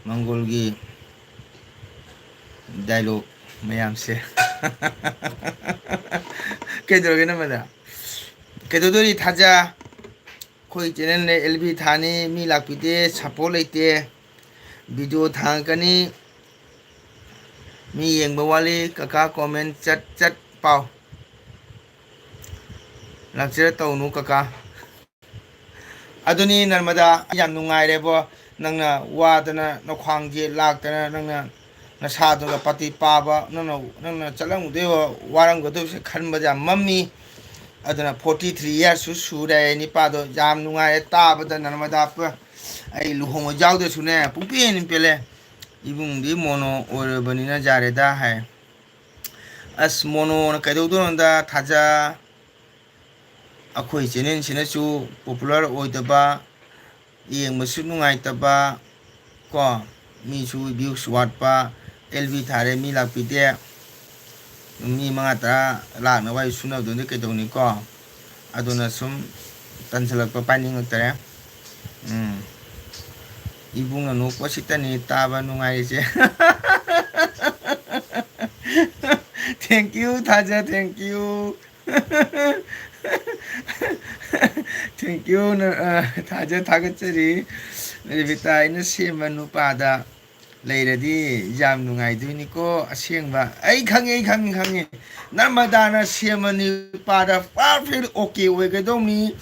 ꯃꯪꯒꯣꯜꯒꯤ dialogue ꯃꯌꯥꯝꯁꯦ꯫ ꯀꯩꯗꯧꯔꯒꯦ ꯅꯝꯕꯗ? ꯀꯩꯗꯧꯗꯣꯔꯤ ꯊꯥꯖ? ꯑꯩꯈꯣꯏ channel ꯅꯦ, L B ꯊꯥꯅꯤ, ꯃꯤ ꯂꯥꯛꯄꯤꯗꯦ, support ꯂꯩꯇꯦ, video ꯊꯥꯡꯉꯛꯀꯅꯤ, ꯃꯤ ꯌꯦꯡꯕ ꯋꯥꯠꯂꯤ, ꯀꯀꯥ comment ꯆꯠ ꯆꯠ ꯄꯥꯎ꯫ ꯂꯥꯛꯆꯔ ꯇꯧꯅꯨ ꯀꯀꯥ꯫ ꯑꯗꯨꯅꯤ ꯅꯔꯃꯗꯥ, ꯌꯥꯝ ꯅꯨꯡꯉꯥꯏꯔꯦꯕꯣ, ꯅꯪꯅ ꯋꯥꯗꯅ ꯅꯈ꯭ꯋꯥꯡꯁꯦ ꯂꯥꯛꯇꯅ ꯅꯪꯅ ꯅꯁꯥꯗꯨꯒ ꯄꯥꯇꯤ ꯄꯥꯕ, ꯅꯪꯅ, ꯅꯪꯅ ꯆꯠꯂꯝꯒꯗꯣꯏꯕ, ꯋꯥꯔꯝꯒꯗꯣꯏꯕꯁꯦ ꯈꯟꯕꯗ ꯌꯥꯝ ꯃꯝꯃꯤ꯫ ꯑꯗꯨꯅ forty three years ꯁꯨ ꯁꯨꯔꯦ ꯅꯤꯄꯥꯗꯣ, ꯌꯥꯝ ꯅꯨꯡꯉꯥꯏꯔꯦ ꯇꯥꯕꯗ ꯅꯔꯃꯗꯥ꯫ ꯑꯩ ꯂꯨꯍꯣꯡꯕ ꯌꯥꯎꯗ꯭ꯔꯁꯨꯅꯦ ꯄꯨꯡꯄꯦꯟ ꯄꯦꯜꯂꯦ꯫ ꯏꯕꯨꯡꯗꯤ ꯃꯣꯅꯣ ꯑꯣꯏꯔꯕꯅꯤꯅ ꯌꯥꯔꯦꯗ ꯍꯥꯏ꯫ ꯑꯁ, ꯃꯣꯅꯣꯅ ꯀꯩꯗꯧꯗꯣꯏꯅꯣꯗ ꯊꯥꯖ꯫ ꯑꯩꯈꯣꯏ channel ꯁꯤꯅꯁꯨ popular ꯑꯣꯏꯗꯕ, ꯌꯦꯡꯕꯁꯨ ꯅꯨꯡꯉꯥꯏꯇꯕ ꯀꯣ꯫ ꯃꯤꯁꯨ views ꯋꯥꯠꯄ, L V ꯊꯥꯔꯦ, ꯃꯤ ꯂꯥꯛꯄꯤꯗꯦ꯫ ꯃꯤ ꯃꯉꯥ ꯇꯔꯥ ꯂꯥꯛꯅꯕ ꯑꯩ ꯁꯨꯅꯕꯗꯨꯗꯤ ꯀꯩꯗꯧꯅꯤꯀꯣ? ꯑꯗꯨꯅ ꯁꯨꯝ ꯇꯟꯁꯤꯜꯂꯛꯄ, ꯄꯥꯏꯅꯤꯡꯉꯛꯇꯔꯦ꯫ ꯎꯝ꯫ ꯏꯕꯨꯡꯅ ꯅꯣꯛꯄꯁꯤꯇꯅꯤ ꯇꯥꯕ ꯅꯨꯡꯉꯥꯏꯔꯤꯁꯦ꯫ Thank you, ꯊꯥꯖ, thank you꯫ Thank you, ꯅ-, ꯑ, ꯊꯥꯖ ꯊꯥꯒꯠꯆꯔꯤ꯫ ꯔꯦꯕꯤꯇꯥ, ꯑꯩꯅ ꯁꯦꯝꯕ ꯅꯨꯄꯥꯗ ꯂꯩꯔꯗꯤ ꯌꯥꯝ ꯅꯨꯡꯉꯥꯏꯗꯣꯏꯅꯤꯀꯣ꯫ ꯑꯁꯦꯡꯕ꯫ ꯑꯩ ꯈꯪꯉꯦ, ꯑꯩ ꯈꯪꯉꯦ, ꯈꯪꯉꯦ꯫ ꯅꯔꯃꯗꯥꯅ ꯁꯦꯝꯕ ꯅꯨꯄꯥꯗ perfect okay ꯑꯣꯏꯒꯗꯧꯅꯤ꯫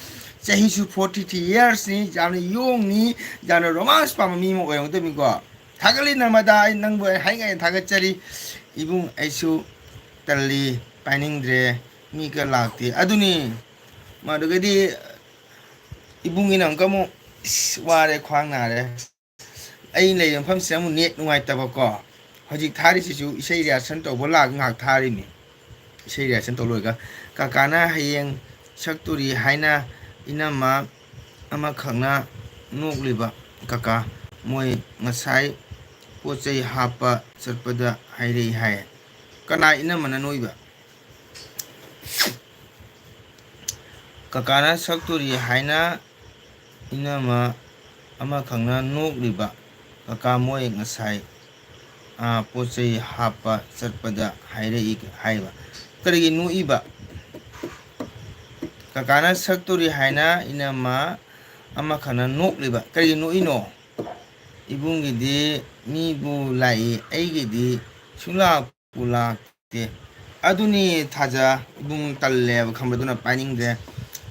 ꯆꯍꯤꯁꯨ forty three yearsꯅꯤ꯫ ꯌꯥꯝꯅ ꯌꯣꯡꯅꯤ꯫ ꯌꯥꯝꯅ romance ꯄꯥꯝꯕ ꯃꯤ ꯑꯃ ꯑꯣꯏꯔꯝꯒꯗꯕꯅꯤꯀꯣ꯫ ꯊꯥꯒꯠꯂꯤ ꯅꯔꯃꯗꯥ, ꯑꯩ ꯅꯪꯕꯨ ꯑꯩ ꯍꯥꯏꯉꯥꯏ ꯊꯥꯒꯠꯆꯔꯤ꯫ ꯏꯕꯨꯡ, ꯑꯩꯁꯨ ꯇꯜꯂꯤ, ꯄꯥꯏꯅꯤꯡꯗ꯭ꯔꯦ, ꯃꯤꯒ ꯂꯥꯛꯇꯦ꯫ ꯑꯗꯨꯅꯤ, ꯃꯗꯨꯒꯗꯤ ꯏꯕꯨꯡꯒꯤꯅ ꯑꯃꯨꯛꯀ ꯑꯃꯨꯛ, "ꯏꯁ, ꯋꯥꯔꯦ, ꯈ꯭ꯋꯥꯡ ꯅꯥꯔꯦ꯫ ꯑꯩ ꯂꯩꯔꯤꯕ ꯃꯐꯝꯁꯤꯗ ꯑꯃꯨꯛ net ꯅꯨꯡꯉꯥꯏꯇꯕꯀꯣ꯫ ꯍꯧꯖꯤꯛ ꯊꯥꯔꯤꯁꯤꯁꯨ ꯏꯁꯩ rehearsal ꯇꯧꯕ ꯂꯥꯛ ꯉꯥꯏꯍꯥꯛ ꯊꯥꯔꯤꯅꯤ꯫ ꯏꯁꯩ rehearsal ꯇꯧ ꯂꯣꯏꯔꯒ ꯀꯀꯥꯅ ꯍꯌꯦꯡ ꯁꯛꯇꯣꯔꯤ ꯍꯥꯏꯅ ꯏꯅꯝꯃ ꯑꯃꯈꯛꯅ ꯅꯣꯛꯂꯤꯕ꯫ ꯀꯀꯥ, ꯃꯣꯏ ꯉꯁꯥꯏ ꯄꯣꯠ ꯆꯩ ꯍꯥꯞꯄ ꯆꯠꯄꯗ ꯍꯥꯏꯔꯛꯏ ꯍꯥꯏ꯫ ꯀꯅꯥ ꯏꯅꯝꯃꯅ ꯅꯣꯛꯏꯕ?" ꯀꯀꯥꯅ ꯁꯛꯇꯣꯔꯤ ꯍꯥꯏꯅ ꯏꯅꯝꯃ ꯑꯃꯈꯛꯅ ꯅꯣꯛꯂꯤꯕ꯫ ꯀꯀꯥ, ꯃꯣꯏ ꯉꯁꯥꯏ, ꯑꯥ, ꯄꯣꯠ ꯆꯩ ꯍꯥꯞꯄ ꯆꯠꯄꯗ ꯍꯥꯏꯔꯛꯏ ꯍꯥꯏꯕ꯫ ꯀꯔꯤꯒꯤ ꯅꯣꯛꯏꯕ? ꯀꯀꯥꯅ ꯁꯛꯇꯣꯔꯤ ꯍꯥꯏꯅ ꯏꯅꯝꯃ ꯑꯃꯈꯛꯅ ꯅꯣꯛꯂꯤꯕ꯫ ꯀꯔꯤꯒꯤ ꯅꯣꯛꯏꯅꯣ? ꯏꯕꯨꯡꯒꯤꯗꯤ ꯃꯤꯕꯨ ꯂꯥꯛꯏ, ꯑꯩꯒꯤꯗꯤ ꯁꯨꯡꯂꯥꯛꯄꯨ ꯂꯥꯛꯇꯦ꯫ ꯑꯗꯨꯅꯤ ꯊꯥꯖ, ꯏꯕꯨꯡ ꯇꯜꯂꯦꯕ, ꯈꯪꯕ꯭ꯔꯥ? ꯑꯗꯨꯅ ꯄꯥꯏꯅꯤꯡꯗ꯭ꯔꯦ꯫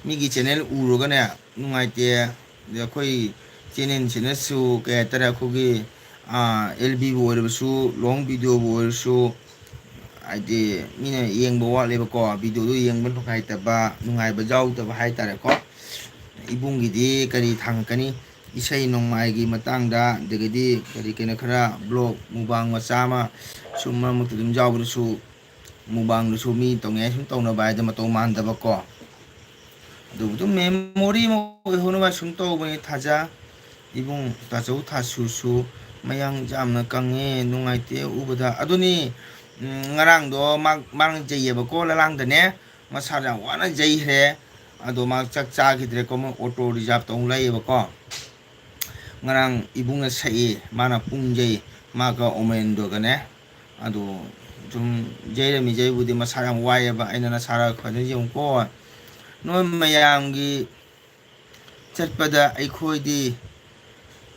ꯃꯤꯒꯤ channel ꯎꯔꯒꯅꯦ ꯅꯨꯡꯉꯥꯏꯇꯦ꯫ ꯑꯗ ꯑꯩꯈꯣꯏ channelꯁꯤꯅꯁꯨ ꯀꯩ ꯍꯥꯏꯇꯥꯔꯦ, ꯑꯩꯈꯣꯏꯒꯤ, ꯑꯥ, L Vꯕꯨ ꯑꯣꯏꯔꯕꯁꯨ, long videoꯕꯨ ꯑꯣꯏꯔꯁꯨ, ꯍꯥꯏꯗꯤ ꯃꯤꯅ ꯌꯦꯡꯕ ꯋꯥꯠꯂꯦꯕꯀꯣ, videoꯗꯣ ꯌꯦꯡꯕ ꯅꯨꯡꯉꯥꯏꯇꯕ, ꯅꯨꯡꯉꯥꯏꯕ ꯌꯥꯎꯗꯕ ꯍꯥꯏꯇꯥꯔꯦꯀꯣ꯫ ꯏꯕꯨꯡꯒꯤꯗꯤ ꯀꯔꯤ ꯊꯥꯡꯉꯛꯀꯅꯤ? ꯏꯁꯩ ꯅꯣꯡꯃꯥꯏꯒꯤ ꯃꯇꯥꯡꯗ, ꯑꯗꯒꯤꯗꯤ ꯀꯔꯤ ꯀꯩꯅꯣ ꯈꯔ vlog, mukbang ꯃꯆꯥ ꯑꯃ ꯁꯨꯝ ꯃꯔꯛ ꯃꯔꯛꯇ ꯑꯗꯨꯝ ꯌꯥꯎꯕꯗꯁꯨ, mukbangꯗꯨꯁꯨ ꯃꯤ ꯇꯧꯅꯤꯡꯉꯥꯏ ꯁꯨꯝ ꯇꯧꯅꯕ ꯍꯥꯏꯗꯅ ꯃꯇꯧ ꯃꯥꯟꯗꯕꯀꯣ꯫ ꯑꯗꯨꯕꯨ ꯑꯗꯨꯝ memory ꯑꯃ ꯑꯣꯏꯍꯧꯅꯕ ꯁꯨꯝ ꯇꯧꯕꯅꯤ ꯊꯥꯖ꯫ ꯏꯕꯨꯡ ꯇꯥꯆꯧ ꯊꯥꯁꯨꯁꯨ ꯃꯌꯥꯡ ꯌꯥꯝꯅ ꯀꯪꯉꯦ, ꯅꯨꯡꯉꯥꯏꯇꯦ ꯎꯕꯗ꯫ ꯑꯗꯨꯅꯤ, ꯎꯝ, ꯉꯔꯥꯡꯗꯣ ꯃꯥ, ꯃꯥꯅ ꯌꯩꯌꯦꯕꯀꯣ, ꯂꯂꯥꯡꯗꯅꯦ꯫ ꯃꯁꯥꯗ ꯌꯥꯝ ꯋꯥꯅ ꯌꯩꯈ꯭ꯔꯦ꯫ ꯑꯗꯣ ꯃꯥ ꯆꯥꯛ ꯆꯥꯈꯤꯗ꯭ꯔꯦꯀꯣ, ꯃꯣꯏ ꯑꯣꯇꯣ ꯔꯤꯖꯥꯞꯇ ꯑꯃꯨꯛ ꯂꯩꯌꯦꯕꯀꯣ꯫ ꯉꯔꯥꯡ ꯏꯕꯨꯡꯅ ꯁꯛꯏ, ꯃꯥꯅ ꯄꯨꯡ ꯌꯩ, ꯃꯥꯒ ꯑꯣꯃꯦꯟꯗꯣꯒꯅꯦ꯫ ꯑꯗꯣ ꯁꯨꯝ ꯌꯩꯔꯝꯃꯤ, ꯌꯩꯕꯨꯗꯤ ꯃꯁꯥ ꯌꯥꯝ ꯋꯥꯏꯑꯦꯕ꯫ ꯑꯩꯅ ꯅꯁꯥꯔ ꯐꯖꯅ ꯌꯦꯡꯉꯨꯀꯣ, ꯅꯣꯏ ꯃꯌꯥꯝꯒꯤ ꯆꯠꯄꯗ ꯑꯩꯈꯣꯏꯗꯤ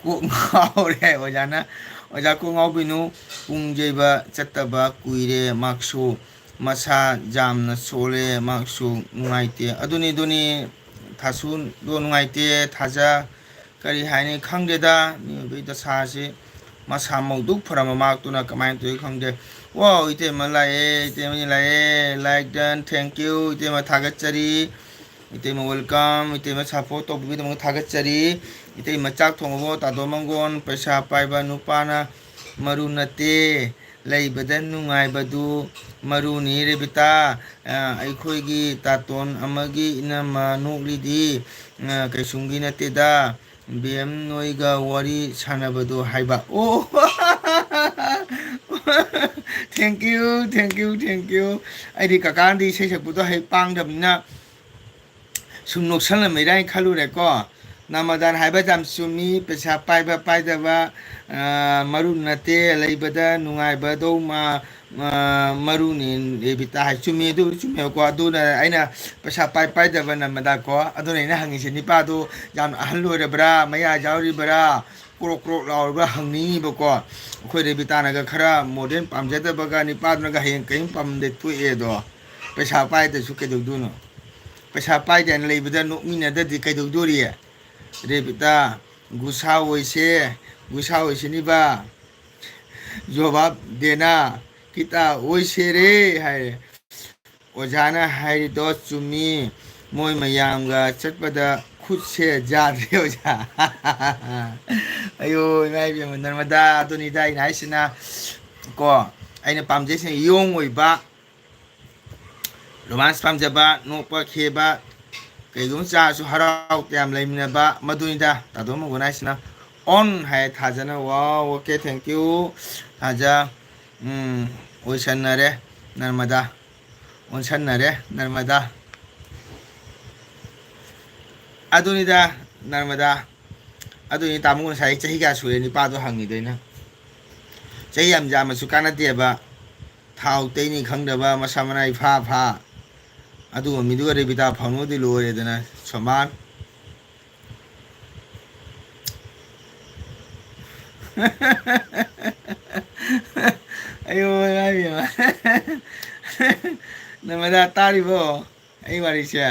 ꯀꯣꯛ ꯉꯥꯎꯔꯦ ꯍꯥꯏ ꯑꯣꯖꯥꯅ꯫ ꯑꯣꯖꯥ ꯀꯣꯛ ꯉꯥꯎꯕꯤꯅꯨ, ꯄꯨꯡ ꯌꯩꯕ ꯆꯠꯇꯕ ꯀꯨꯏꯔꯦ, ꯃꯍꯥꯛꯁꯨ ꯃꯁꯥ ꯌꯥꯝꯅ ꯁꯣꯜꯂꯦ, ꯃꯍꯥꯛꯁꯨ ꯅꯨꯡꯉꯥꯏꯇꯦ꯫ ꯑꯗꯨꯅꯤ, ꯑꯗꯨꯅꯤ, ꯊꯥꯁꯨꯗꯣ ꯅꯨꯡꯉꯥꯏꯇꯦ, ꯊꯥꯖ ꯀꯔꯤ ꯍꯥꯏꯅꯤ ꯈꯪꯗꯦꯗ, ꯃꯤꯑꯣꯏꯕꯒꯤ ꯗꯁꯥꯁꯤ꯫ ꯃꯁꯥ ꯃꯧꯗꯨ ꯐꯔꯝꯕ ꯃꯍꯥꯛꯇꯨꯅ ꯀꯃꯥꯏꯅ ꯇꯧꯏ ꯈꯪꯗꯦ꯫ ꯋꯥꯎ, ꯏꯇꯩꯃ ꯂꯥꯛꯑꯦ, ꯏꯇꯩꯃꯅꯤ ꯂꯥꯛꯑꯦ, like done, thank you, ꯏꯇꯩꯃ ꯊꯥꯒꯠꯆꯔꯤ, ꯏꯇꯩꯃ welcome, ꯏꯇꯩꯃ support ꯇꯧꯕꯤꯕꯒꯤꯗꯃꯛ ꯊꯥꯒꯠꯆꯔꯤ꯫ ꯏꯇꯩꯃ ꯆꯥꯛ ꯊꯣꯡꯉꯕꯣ? ꯇꯥꯗꯣ ꯃꯪꯒꯣꯟ, ꯄꯩꯁꯥ ꯄꯥꯏꯕ ꯅꯨꯄꯥꯅ ꯃꯔꯨ ꯅꯠꯇꯦ, ꯂꯩꯕꯗ ꯅꯨꯡꯉꯥꯏꯕꯗꯨ ꯃꯔꯨꯅꯤ ꯔꯦꯕꯤꯇꯥ꯫ ꯑ, ꯑꯩꯈꯣꯏꯒꯤ ꯇꯥꯇꯣꯟ ꯑꯃꯒꯤ ꯏꯅꯝꯃ ꯅꯣꯛꯂꯤꯗꯤ, ꯑ, ꯀꯩꯁꯨꯝꯒꯤ ꯅꯠꯇꯦꯗ꯫ ꯕꯤ ꯑꯦꯝ ꯅꯣꯏꯒ ꯋꯥꯔꯤ ꯁꯥꯟꯅꯕꯗꯣ ꯍꯥꯏꯕ꯫ ꯑꯣ! Thank you, thank you, thank you꯫ ꯑꯩꯗꯤ ꯀꯀꯥꯅꯗꯤ ꯏꯁꯩ ꯁꯛꯄꯗꯣ ꯍꯩ ꯄꯥꯡꯗꯕꯅꯤꯅ ꯁꯨꯝ ꯅꯣꯛꯁꯜꯂꯝꯃꯤꯔꯥ ꯍꯥꯏꯅ ꯈꯜꯂꯨꯔꯦꯀꯣ꯫ ꯅꯃꯗꯥꯟ ꯍꯥꯏꯕ ꯌꯥꯝ ꯆꯨꯝꯃꯤ, ꯄꯩꯁꯥ ꯄꯥꯏꯕ ꯄꯥꯏꯗꯕ, ꯑ, ꯃꯔꯨ ꯅꯠꯇꯦ, ꯂꯩꯕꯗ ꯅꯨꯡꯉꯥꯏꯕꯗꯧ ꯃ-, ꯑ, ꯃꯔꯨꯅꯤ, ꯔꯦꯕꯤꯇꯥ ꯍꯥꯏ꯫ ꯆꯨꯝꯃꯤ, ꯑꯗꯨꯕꯨꯗꯤ ꯆꯨꯝꯃꯦꯕꯀꯣ꯫ ꯑꯗꯨꯅ ꯑꯩꯅ ꯄꯩꯁꯥ ꯄꯥꯏ ꯄꯥꯏꯗꯕ ꯅꯝꯕꯗꯀꯣ, ꯑꯗꯨꯅ ꯑꯩꯅ ꯍꯪꯉꯤꯁꯦ, ꯅꯤꯄꯥꯗꯣ ꯌꯥꯝ ꯑꯍꯜ ꯑꯣꯏꯔꯕ꯭ꯔꯥ, ꯃꯌꯥ ꯌꯥꯎꯔꯤꯕ꯭ꯔꯥ, ꯀ꯭ꯔꯣꯛ ꯀ꯭ꯔꯣꯛ ꯂꯥꯎꯔꯤꯕ꯭ꯔꯥ ꯍꯪꯅꯤꯡꯉꯤꯕꯀꯣ꯫ ꯑꯩꯈꯣꯏ ꯔꯦꯕꯤꯇꯥꯅꯒ ꯈꯔ modern ꯄꯥꯝꯖꯗꯕꯒ, ꯅꯤꯄꯥꯗꯨꯅꯒ ꯍꯌꯦꯡ ꯀꯔꯤꯝ ꯄꯥꯝꯗꯦ ꯇꯣꯛꯑꯦ ꯑꯗꯣ꯫ ꯄꯩꯁꯥ ꯄꯥꯏꯗ꯭ꯔꯁꯨ ꯀꯩꯗꯧꯗꯣꯏꯅꯣ? ꯄꯩꯁꯥ ꯄꯥꯏꯗꯦꯅ ꯂꯩꯕꯗ ꯅꯣꯛꯃꯤꯟꯅꯗ꯭ꯔꯗꯤ ꯀꯩꯗꯧꯗꯣꯔꯤ? ꯔꯦꯕꯤꯇꯥ, ꯒꯨꯁꯥ ꯑꯣꯏꯁꯦ, ꯒꯨꯁꯥ ꯑꯣꯏꯁꯤꯅꯤꯕ꯫ ꯖꯣꯕꯥꯕ ꯗꯦꯅꯥ, ꯀꯤꯇꯥ ꯑꯣꯏꯁꯦꯔꯦ ꯍꯥꯏꯔꯦ꯫ ꯑꯣꯖꯥꯅ ꯍꯥꯏꯔꯤꯗꯣ ꯆꯨꯝꯃꯤ꯫ ꯃꯣꯏ ꯃꯌꯥꯝꯒ ꯆꯠꯄꯗ ꯈꯨꯠꯁꯦ ꯌꯥꯗ꯭ꯔꯦ ꯑꯣꯖꯥ꯫ ꯑꯌꯣ, ꯏꯃꯥ ꯏꯕꯦꯝꯃ, ꯅꯔꯃꯗꯥ, ꯑꯗꯨꯅꯤꯗ ꯑꯩꯅ ꯍꯥꯏꯁꯤꯅ ꯀꯣ, ꯑꯩꯅ ꯄꯥꯝꯖꯩꯁꯤꯅ ꯌꯣꯡ ꯑꯣꯏꯕ, ꯔꯣꯃꯥꯟꯁ ꯄꯥꯝꯖꯕ, ꯅꯣꯛꯄ ꯈꯦꯕ, ꯀꯩꯒꯨꯝꯕ ꯆꯥꯔꯁꯨ ꯍꯔꯥꯎ ꯇꯌꯥꯝ ꯂꯩꯃꯤꯟꯅꯕ, ꯃꯗꯨꯅꯤꯗ ꯇꯥꯗꯣ ꯃꯒꯨꯟ ꯍꯥꯏꯁꯤꯅ꯫ On high ꯊꯥꯖꯅ꯫ Wow, okay, thank you, ꯊꯥꯖ꯫ ꯎꯝ, ꯑꯣꯏꯁꯟꯅꯔꯦ ꯅꯔꯃꯗꯥ꯫ ꯑꯣꯟꯁꯟꯅꯔꯦ ꯅꯔꯃꯗꯥ꯫ ꯑꯗꯨꯅꯤꯗ, ꯅꯔꯃꯗꯥ꯫ ꯑꯗꯨꯅꯤ ꯇꯥꯃꯣ, ꯉꯁꯥꯏ ꯆꯍꯤ ꯀꯌꯥ ꯁꯨꯔꯦ ꯅꯤꯄꯥꯗꯣ ꯍꯪꯉꯤꯗꯣ ꯑꯩꯅ꯫ ꯆꯍꯤ ꯌꯥꯝ ꯌꯥꯝꯃꯁꯨ ꯀꯥꯟꯅꯗꯦꯕ꯫ ꯊꯥꯎ ꯇꯩꯅꯤ ꯈꯪꯗꯕ, ꯃꯁꯥ ꯃꯅꯥꯏ ꯐꯥ ꯐꯥ꯫ ꯑꯗꯨꯒꯨꯝꯕ ꯃꯤꯗꯨꯒ ꯔꯦꯕꯤꯇꯥ ꯐꯪꯉꯨꯗꯤ ꯂꯣꯏꯔꯦꯗꯅ, ꯁꯣꯃꯥꯟ꯫ ꯑꯌꯣ, ꯏꯃꯥ ꯏꯕꯦꯝꯃ꯫ ꯅꯃꯗꯥ ꯇꯥꯔꯤꯕꯣ? ꯑꯩ ꯋꯥꯔꯤꯁꯦ꯫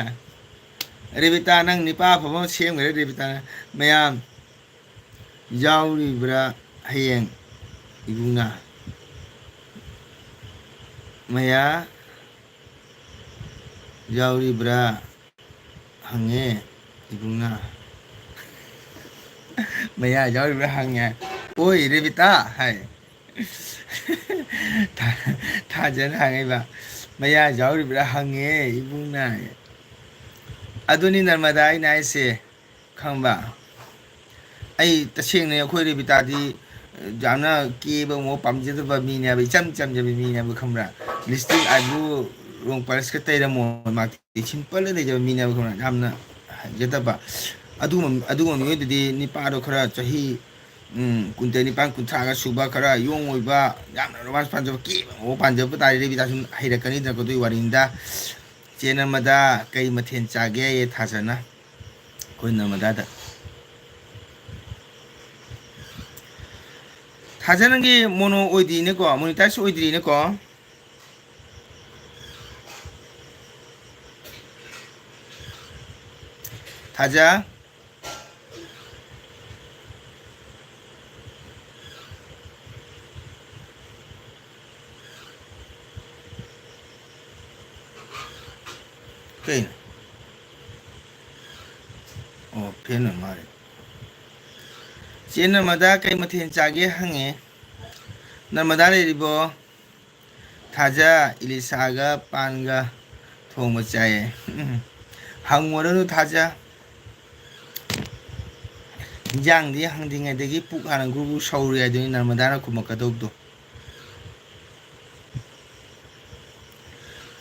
ꯔꯦꯕꯤꯇꯥ, ꯅꯪ ꯅꯤꯄꯥ ꯑꯐꯕ ꯑꯃ ꯁꯦꯝꯈ꯭ꯔꯦ, ꯔꯦꯕꯤꯇꯥ꯫ ꯃꯌꯥꯝ ꯌꯥꯎꯔꯤꯕ꯭ꯔꯥ ꯍꯌꯦꯡ, ꯏꯕꯨꯡꯅ? ꯃꯌꯥ ꯌꯥꯎꯔꯤꯕ꯭ꯔꯥ ꯍꯪꯉꯦ, ꯏꯕꯨꯡꯅ꯫ ꯃꯌꯥ ꯌꯥꯎꯔꯤꯕ꯭ꯔꯥ ꯍꯪꯉꯦ꯫ "ꯑꯣꯏ, ꯔꯦꯕꯤꯇꯥ" ꯍꯥꯏ꯫ ꯊꯥ-, ꯊꯥꯖꯅ ꯍꯪꯉꯛꯏꯕ꯫ "ꯃꯌꯥ ꯌꯥꯎꯔꯤꯕ꯭ꯔꯥ ꯍꯪꯉꯦ, ꯏꯕꯨꯡꯅ"꯫ ꯑꯗꯨꯅꯤ ꯅꯔꯃꯗꯥ ꯑꯩꯅ ꯍꯥꯏꯁꯦ, ꯈꯪꯕ? ꯑꯩ ꯇꯁꯦꯡꯅ ꯑꯩꯈꯣꯏ ꯔꯦꯕꯤꯇꯥꯗꯤ ꯌꯥꯝꯅ ꯀꯦꯕ ꯃꯑꯣꯡ ꯄꯥꯝꯖꯗꯕ ꯃꯤꯅꯦꯕ, ꯏꯆꯝ ꯆꯝꯖꯕ ꯃꯤꯅꯦꯕ, ꯈꯪꯕ꯭ꯔꯥ? ꯂꯤꯞꯁꯇꯤꯛ, ꯑꯥꯏꯕ꯭ꯔꯣ, ꯔꯣꯡ ꯄꯥꯂꯤꯁꯀ ꯇꯩꯔꯝꯃꯣꯏ, ꯃꯥꯗꯤ ꯁꯤꯝꯄꯜꯗ ꯂꯩꯖꯕ ꯃꯤꯅꯦꯕ, ꯈꯪꯕ꯭ꯔꯥ? ꯌꯥꯝꯅ ꯍꯩꯖꯗꯕ꯫ ꯑꯗꯨꯒꯨꯝꯕ, ꯑꯗꯨꯒꯨꯝꯕ ꯃꯤꯑꯣꯏꯗꯨꯗꯤ ꯅꯤꯄꯥꯗꯣ ꯈꯔ ꯆꯍꯤ, ꯎꯝ, ꯀꯨꯟꯇꯔꯦꯠ, ꯅꯤꯄꯥꯟ, ꯀꯨꯟꯊ꯭ꯔꯥꯒ ꯁꯨꯕ, ꯈꯔ ꯌꯣꯡ ꯑꯣꯏꯕ, ꯌꯥꯝꯅ ꯔꯣꯃꯥꯟꯁ ꯄꯥꯝꯖꯕ, ꯀꯦꯕ ꯃꯑꯣꯡ ꯄꯥꯝꯖꯕ ꯇꯥꯔꯗꯤ ꯔꯦꯕꯤꯇꯥꯁꯨ ꯍꯩꯔꯛꯀꯅꯤꯗꯅꯀꯣ, ꯑꯗꯨꯒꯤ ꯋꯥꯔꯤꯅꯤꯗ꯫ ꯆꯦ ꯅꯔꯃꯗꯥ, ꯀꯩ ꯃꯊꯦꯜ ꯆꯥꯒꯦ? ꯊꯥꯖꯅ꯫ ꯑꯩꯈꯣꯏ ꯅꯔꯃꯗꯥꯗ꯫ ꯊꯥꯖ, ꯅꯪꯒꯤ ꯃꯣꯅꯣ ꯑꯣꯏꯗ꯭ꯔꯤꯅꯦꯀꯣ, ꯃꯣꯅꯤꯇꯥꯏꯁ ꯑꯣꯏꯗ꯭ꯔꯤꯅꯦꯀꯣ? ꯊꯥꯖ꯫ ꯀꯩꯅꯣ? ꯑꯣ, ꯐꯦꯟ ꯑꯣꯏ ꯃꯥꯜꯂꯦ꯫ ꯆꯦ ꯅꯔꯃꯗꯥ ꯀꯩ ꯃꯊꯦꯜ ꯆꯥꯒꯦ ꯍꯪꯉꯦ꯫ ꯅꯔꯃꯗꯥ ꯂꯩꯔꯤꯕꯣ? ꯊꯥꯖ, ꯏꯂꯤꯁꯥꯒ ꯄꯥꯟꯒ ꯊꯣꯡꯕ ꯆꯥꯏꯌꯦ꯫ ꯎꯝ꯫ ꯍꯪꯉꯨꯔꯅꯨ ꯊꯥꯖ꯫ ꯏꯟꯖꯥꯡꯗꯤ ꯍꯪꯗ꯭ꯔꯤꯉꯩꯗꯒꯤ ꯄꯨꯛ ꯍꯥꯟꯅ ꯒ꯭ꯔꯨ ꯒ꯭ꯔꯨ ꯁꯧꯔꯦ ꯍꯥꯏꯗꯨꯅꯤ ꯅꯔꯃꯗꯥꯅ ꯈꯨꯝꯃꯛꯀꯗꯧꯕꯗꯣ꯫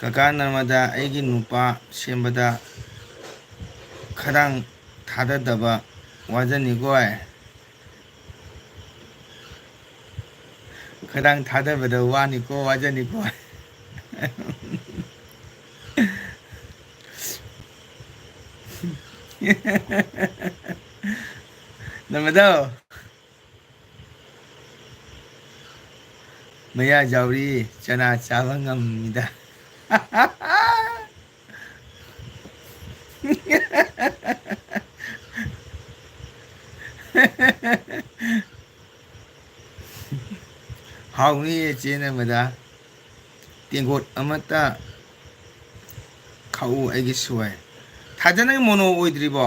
"ꯀꯀꯥ ꯅꯔꯃꯗꯥ, ꯑꯩꯒꯤ ꯅꯨꯄꯥ ꯁꯦꯝꯕꯗ ꯈꯗꯥꯡ ꯊꯥꯗꯗꯕ ꯋꯥꯖꯅꯤꯀꯣ꯫ ꯈꯗꯥꯡ ꯊꯥꯗꯕꯗ ꯋꯥꯅꯤꯀꯣ, ꯋꯥꯖꯅꯤꯀꯣ"꯫ ꯅꯔꯃꯗꯥ꯫ ꯃꯌꯥ ꯖꯥꯎꯔꯤ ꯆꯅꯥ ꯆꯥꯕ ꯉꯝꯃꯤꯗ꯫ ꯍꯥꯎꯅꯤꯌꯦ ꯆꯦ ꯅꯔꯃꯗꯥ꯫ ꯇꯦꯡꯀꯣꯠ ꯑꯃꯠꯇ ꯈꯥꯛꯎ ꯑꯩꯒꯤ ꯁꯣꯏ꯫ ꯊꯥꯖ, ꯅꯪ ꯃꯣꯅꯣ ꯑꯣꯏꯗ꯭ꯔꯤꯕꯣ?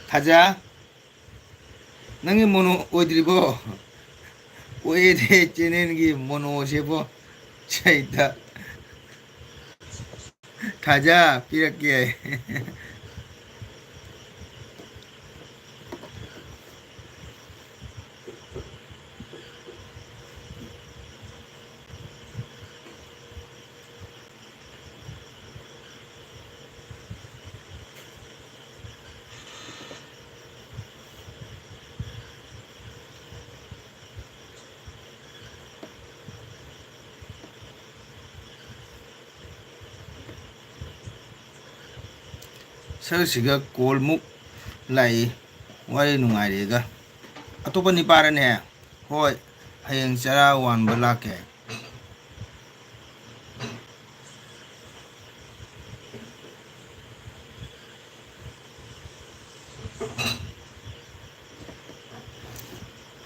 ꯊꯥꯖ, ꯅꯪꯒꯤ ꯃꯣꯅꯣ ꯑꯣꯏꯗ꯭ꯔꯤꯕꯣ? ꯑꯣꯏꯔꯦ ꯆꯦꯅꯦꯜꯒꯤ ꯃꯣꯅꯣꯁꯦꯕꯣ꯫ ꯁꯩꯇ꯫ ꯊꯥꯖ, ꯄꯤꯔꯛꯀꯦ꯫ ꯁꯔꯨꯛꯁꯤꯒ ꯀꯣꯜꯃꯨꯛ ꯂꯥꯛꯏ꯫ ꯋꯥꯔꯤ ꯅꯨꯡꯉꯥꯏꯔꯤꯒ꯫ ꯑꯇꯣꯞꯄ ꯅꯤꯄꯥꯔꯅꯦ꯫ ꯍꯣꯏ, ꯍꯌꯦꯡ ꯆꯔꯥ ꯋꯥꯟꯕ ꯂꯥꯛꯀꯦ꯫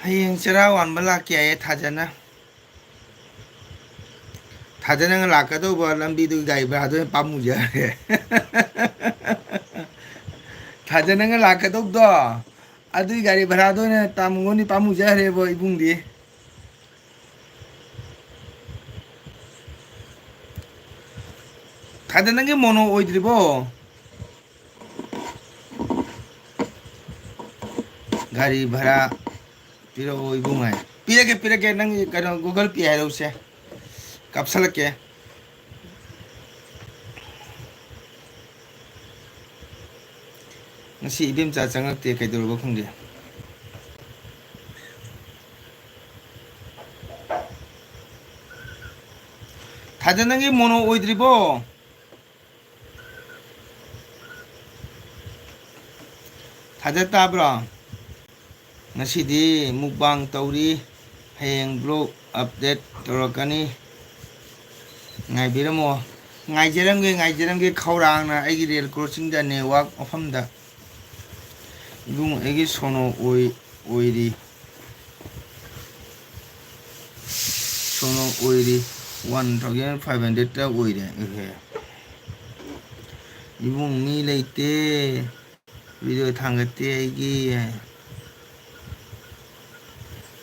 ꯍꯌꯦꯡ ꯆꯔꯥ ꯋꯥꯟꯕ ꯂꯥꯛꯀꯦ ꯍꯥꯏꯌꯦ ꯊꯥꯖꯅ꯫ ꯊꯥꯖꯅꯒ ꯂꯥꯛꯀꯗꯧꯕ ꯂꯝꯕꯤꯗꯨꯒꯤ ꯒꯥꯔꯤ ꯚꯔꯥꯗꯣ ꯑꯣꯏꯅ ꯄꯥꯝꯃꯨꯖꯔꯦ꯫ ꯊꯥꯖꯅꯒ ꯂꯥꯛꯀꯗꯧꯕꯗꯣ, ꯑꯗꯨꯒꯤ ꯒꯥꯔꯤ ꯚꯔꯥꯗꯣ ꯑꯣꯏꯅ ꯇꯥꯃꯨꯒꯣꯅꯤ ꯄꯥꯝꯃꯨꯖꯈ꯭ꯔꯦꯕꯣ ꯏꯕꯨꯡꯗꯤ꯫ ꯊꯥꯖ, ꯅꯪꯒꯤ ꯃꯣꯅꯣ ꯑꯣꯏꯗ꯭ꯔꯤꯕꯣ? ꯒꯥꯔꯤ ꯚꯔꯥ ꯄꯤꯔꯛꯑꯣ ꯏꯕꯨꯡꯉꯣ꯫ ꯄꯤꯔꯒꯦ, ꯄꯤꯔꯒꯦ꯫ ꯅꯪꯒꯤ ꯀꯩꯅꯣ Google Pay ꯍꯥꯏꯔꯛꯎꯁꯦ, ꯀꯥꯞꯁꯜꯂꯛꯀꯦ꯫ ꯉꯁꯤ ꯏꯕꯦꯝꯆꯥ ꯆꯪꯉꯛꯇꯦ, ꯀꯩꯗꯧꯔꯕ ꯈꯪꯗꯦ꯫ ꯊꯥꯖ, ꯅꯪꯒꯤ ꯃꯣꯅꯣ ꯑꯣꯏꯗ꯭ꯔꯤꯕꯣ? ꯊꯥꯖ, ꯇꯥꯕ꯭ꯔꯣ? ꯉꯁꯤꯗꯤ mukbang ꯇꯧꯔꯤ, ꯍꯌꯦꯡ vlog update ꯇꯧꯔꯛꯀꯅꯤ꯫ ꯉꯥꯏꯕꯤꯔꯝꯃꯣ꯫ ꯉꯥꯏꯖꯔꯝꯒꯦ, ꯉꯥꯏꯖꯔꯝꯒꯦ, ꯈꯧꯔꯥꯡꯅ ꯑꯩꯒꯤ rail crossingꯗ network ꯃꯐꯝꯗ꯫ ꯏꯕꯨꯡ, ꯑꯩꯒꯤ ꯁꯣꯅꯣ ꯑꯣꯏ-, ꯑꯣꯏꯔꯤ꯫ ꯁꯣꯅꯣ ꯑꯣꯏꯔꯤ꯫ One thousand five hundredꯇ ꯑꯣꯏꯔꯦ꯫ ꯏꯍꯦ꯫ ꯏꯕꯨꯡ, ꯃꯤ ꯂꯩꯇꯦ꯫ Video ꯊꯥꯡꯒꯠꯇꯦ ꯑꯩꯒꯤ꯫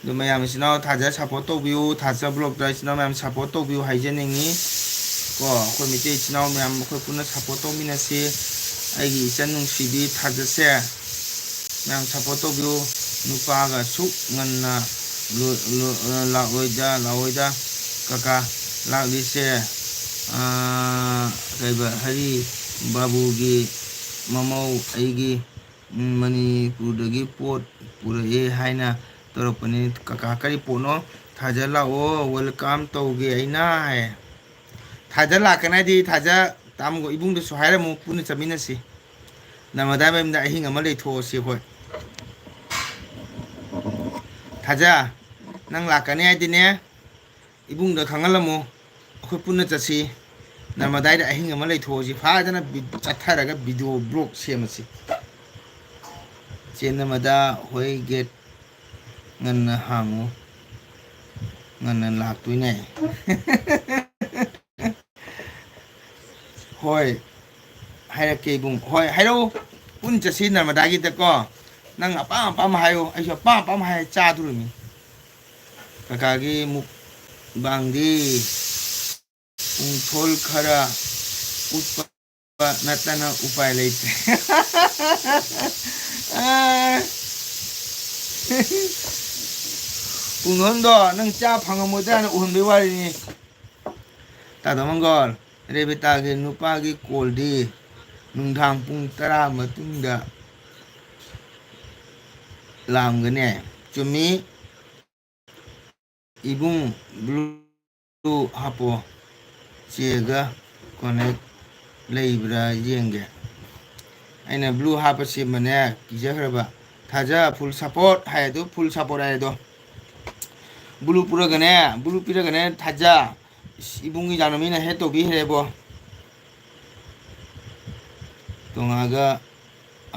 ꯑꯗꯨ ꯃꯌꯥꯝ ꯏꯆꯤꯟ ꯏꯅꯥꯎ ꯊꯥꯖ support ꯇꯧꯕꯤꯌꯨ, ꯊꯥꯖ vlogꯇ ꯏꯆꯤꯟ ꯏꯅꯥꯎ ꯃꯌꯥꯝ support ꯇꯧꯕꯤꯌꯨ ꯍꯥꯏꯖꯅꯤꯡꯉꯤ꯫ ꯀꯣ, ꯑꯩꯈꯣꯏ ꯃꯩꯇꯩ ꯏꯆꯤꯟ ꯏꯅꯥꯎ ꯃꯌꯥꯝ ꯑꯩꯈꯣꯏ ꯄꯨꯟꯅ support ꯇꯧꯃꯤꯟꯅꯁꯤ꯫ ꯑꯩꯒꯤ ꯏꯆꯟ ꯅꯨꯡꯁꯤꯕꯤ ꯊꯥꯖꯁꯦ ꯃꯌꯥꯝ support ꯇꯧꯕꯤꯌꯨ꯫ ꯅꯨꯄꯥꯒ ꯑꯁꯨꯛ ꯉꯟꯅ ꯂꯣ-, ꯂꯣ-, ꯂꯥꯛꯂꯣꯏꯗ, ꯂꯥꯛꯑꯣꯏꯗ꯫ ꯀꯀꯥ ꯂꯥꯛꯂꯤꯁꯦ, ꯑꯥ, ꯀꯩꯕ, ꯍꯔꯤ ꯕꯥꯕꯨꯒꯤ ꯃꯃꯧ ꯑꯩꯒꯤ ꯎꯝ, ꯃꯅꯤꯄꯨꯔꯗꯒꯤ ꯄꯣꯠ ꯄꯨꯔꯛꯑꯦ ꯍꯥꯏꯅ ꯇꯧꯔꯛꯄꯅꯤ꯫ ꯀꯀꯥ, ꯀꯔꯤ ꯄꯣꯠꯅꯣ? ꯊꯥꯖ ꯂꯥꯛꯑꯣ, welcome ꯇꯧꯒꯦ ꯑꯩꯅ ꯍꯥꯏ꯫ ꯊꯥꯖ ꯂꯥꯛꯀꯅꯤ ꯍꯥꯏꯗꯤ ꯊꯥꯖ ꯇꯥꯃꯣ ꯏꯕꯨꯡꯗꯁꯨ ꯍꯥꯏꯔꯝꯃꯨ, ꯄꯨꯟꯅ ꯆꯠꯃꯤꯟꯅꯁꯤ꯫ ꯅꯔꯃꯗꯥ ꯃꯌꯨꯝꯗ ꯑꯍꯤꯡ ꯑꯃ ꯂꯩꯊꯣꯛꯑꯁꯤ ꯑꯩꯈꯣꯏ꯫ ꯊꯥꯖ, ꯅꯪ ꯂꯥꯛꯀꯅꯤ ꯍꯥꯏꯗꯤꯅꯦ, ꯏꯕꯨꯡꯗ ꯈꯪꯍꯜꯂꯝꯃꯣ, ꯑꯩꯈꯣꯏ ꯄꯨꯟꯅ ꯆꯠꯁꯤ꯫ ꯅꯔꯃꯗꯥꯏꯗ ꯑꯍꯤꯡ ꯑꯃ ꯂꯩꯊꯣꯛꯑꯁꯤ, ꯐꯖꯅ ꯕꯤ-, ꯆꯠꯊꯔꯒ video vlog ꯁꯦꯝꯃꯁꯤ꯫ ꯆꯦ ꯅꯔꯃꯗꯥ ꯍꯣꯏ, gate ꯉꯟꯅ ꯍꯥꯡꯉꯨ, ꯉꯟꯅ ꯂꯥꯛꯇꯣꯏꯅꯦ꯫ ꯍꯣꯏ, ꯍꯥꯏꯔꯛꯀꯦ ꯏꯕꯨꯡ꯫ ꯍꯣꯏ, ꯍꯥꯏꯔꯛꯎ꯫ ꯄꯨꯟ ꯆꯠꯁꯤ ꯅꯔꯃꯗꯥꯒꯤꯗꯀꯣ꯫ ꯅꯪ ꯑꯄꯥꯝ ꯑꯄꯥꯝꯕ ꯍꯥꯏꯌꯨ, ꯑꯩꯁꯨ ꯑꯄꯥꯝ ꯑꯄꯥꯝꯕ ꯍꯥꯏ ꯆꯥꯗꯣꯔꯤꯃꯤ꯫ ꯀꯀꯥꯒꯤ mukbangꯗꯤ ꯄꯨꯡꯊꯣꯜ ꯈꯔ ꯎꯠꯄ ꯅꯠꯇꯅ ꯎꯄꯥꯏ ꯂꯩꯇꯦ꯫ ꯑꯥ, ꯄꯨꯡꯗꯣꯟꯗꯣ ꯅꯪ ꯆꯥ ꯐꯪꯉꯝꯃꯣꯏꯗ꯭ꯔꯥꯅ ꯎꯍꯟꯕꯩ ꯋꯥꯔꯤꯅꯤ꯫ ꯇꯥꯗ ꯃꯪꯒꯣꯜ, ꯔꯦꯕꯤꯇꯥꯒꯤ ꯅꯨꯄꯥꯒꯤ ꯀꯣꯜꯗꯤ ꯅꯨꯡꯗꯥꯡ ꯄꯨꯡ ꯇꯔꯥ ꯃꯇꯨꯡꯗ ꯂꯥꯛꯑꯝꯒꯅꯤ꯫ ꯆꯨꯝꯃꯤ꯫ ꯏꯕꯨꯡ, blue ꯍꯥꯞꯄꯣ꯫ ꯆꯦꯒ connect ꯂꯩꯕ꯭ꯔꯥ ꯌꯦꯡꯒꯦ꯫ ꯑꯩꯅ blue ꯍꯥꯞꯄ ꯁꯦꯝꯕꯅꯦ, ꯀꯤꯖꯈ꯭ꯔꯕ꯫ ꯊꯥꯖ full support ꯍꯥꯏ ꯑꯗꯣ, full support ꯍꯥꯏ ꯑꯗꯣ꯫ Blue ꯄꯨꯔꯒꯅꯦ, blue ꯄꯤꯔꯒꯅꯦ, ꯊꯥꯖ꯫ ꯏꯁ, ꯏꯕꯨꯡꯒꯤ ꯖꯥꯅꯃꯤꯅ ꯍꯦꯠ ꯇꯧꯕꯤꯈ꯭ꯔꯦꯕꯣ꯫ ꯇꯣꯉꯥꯒ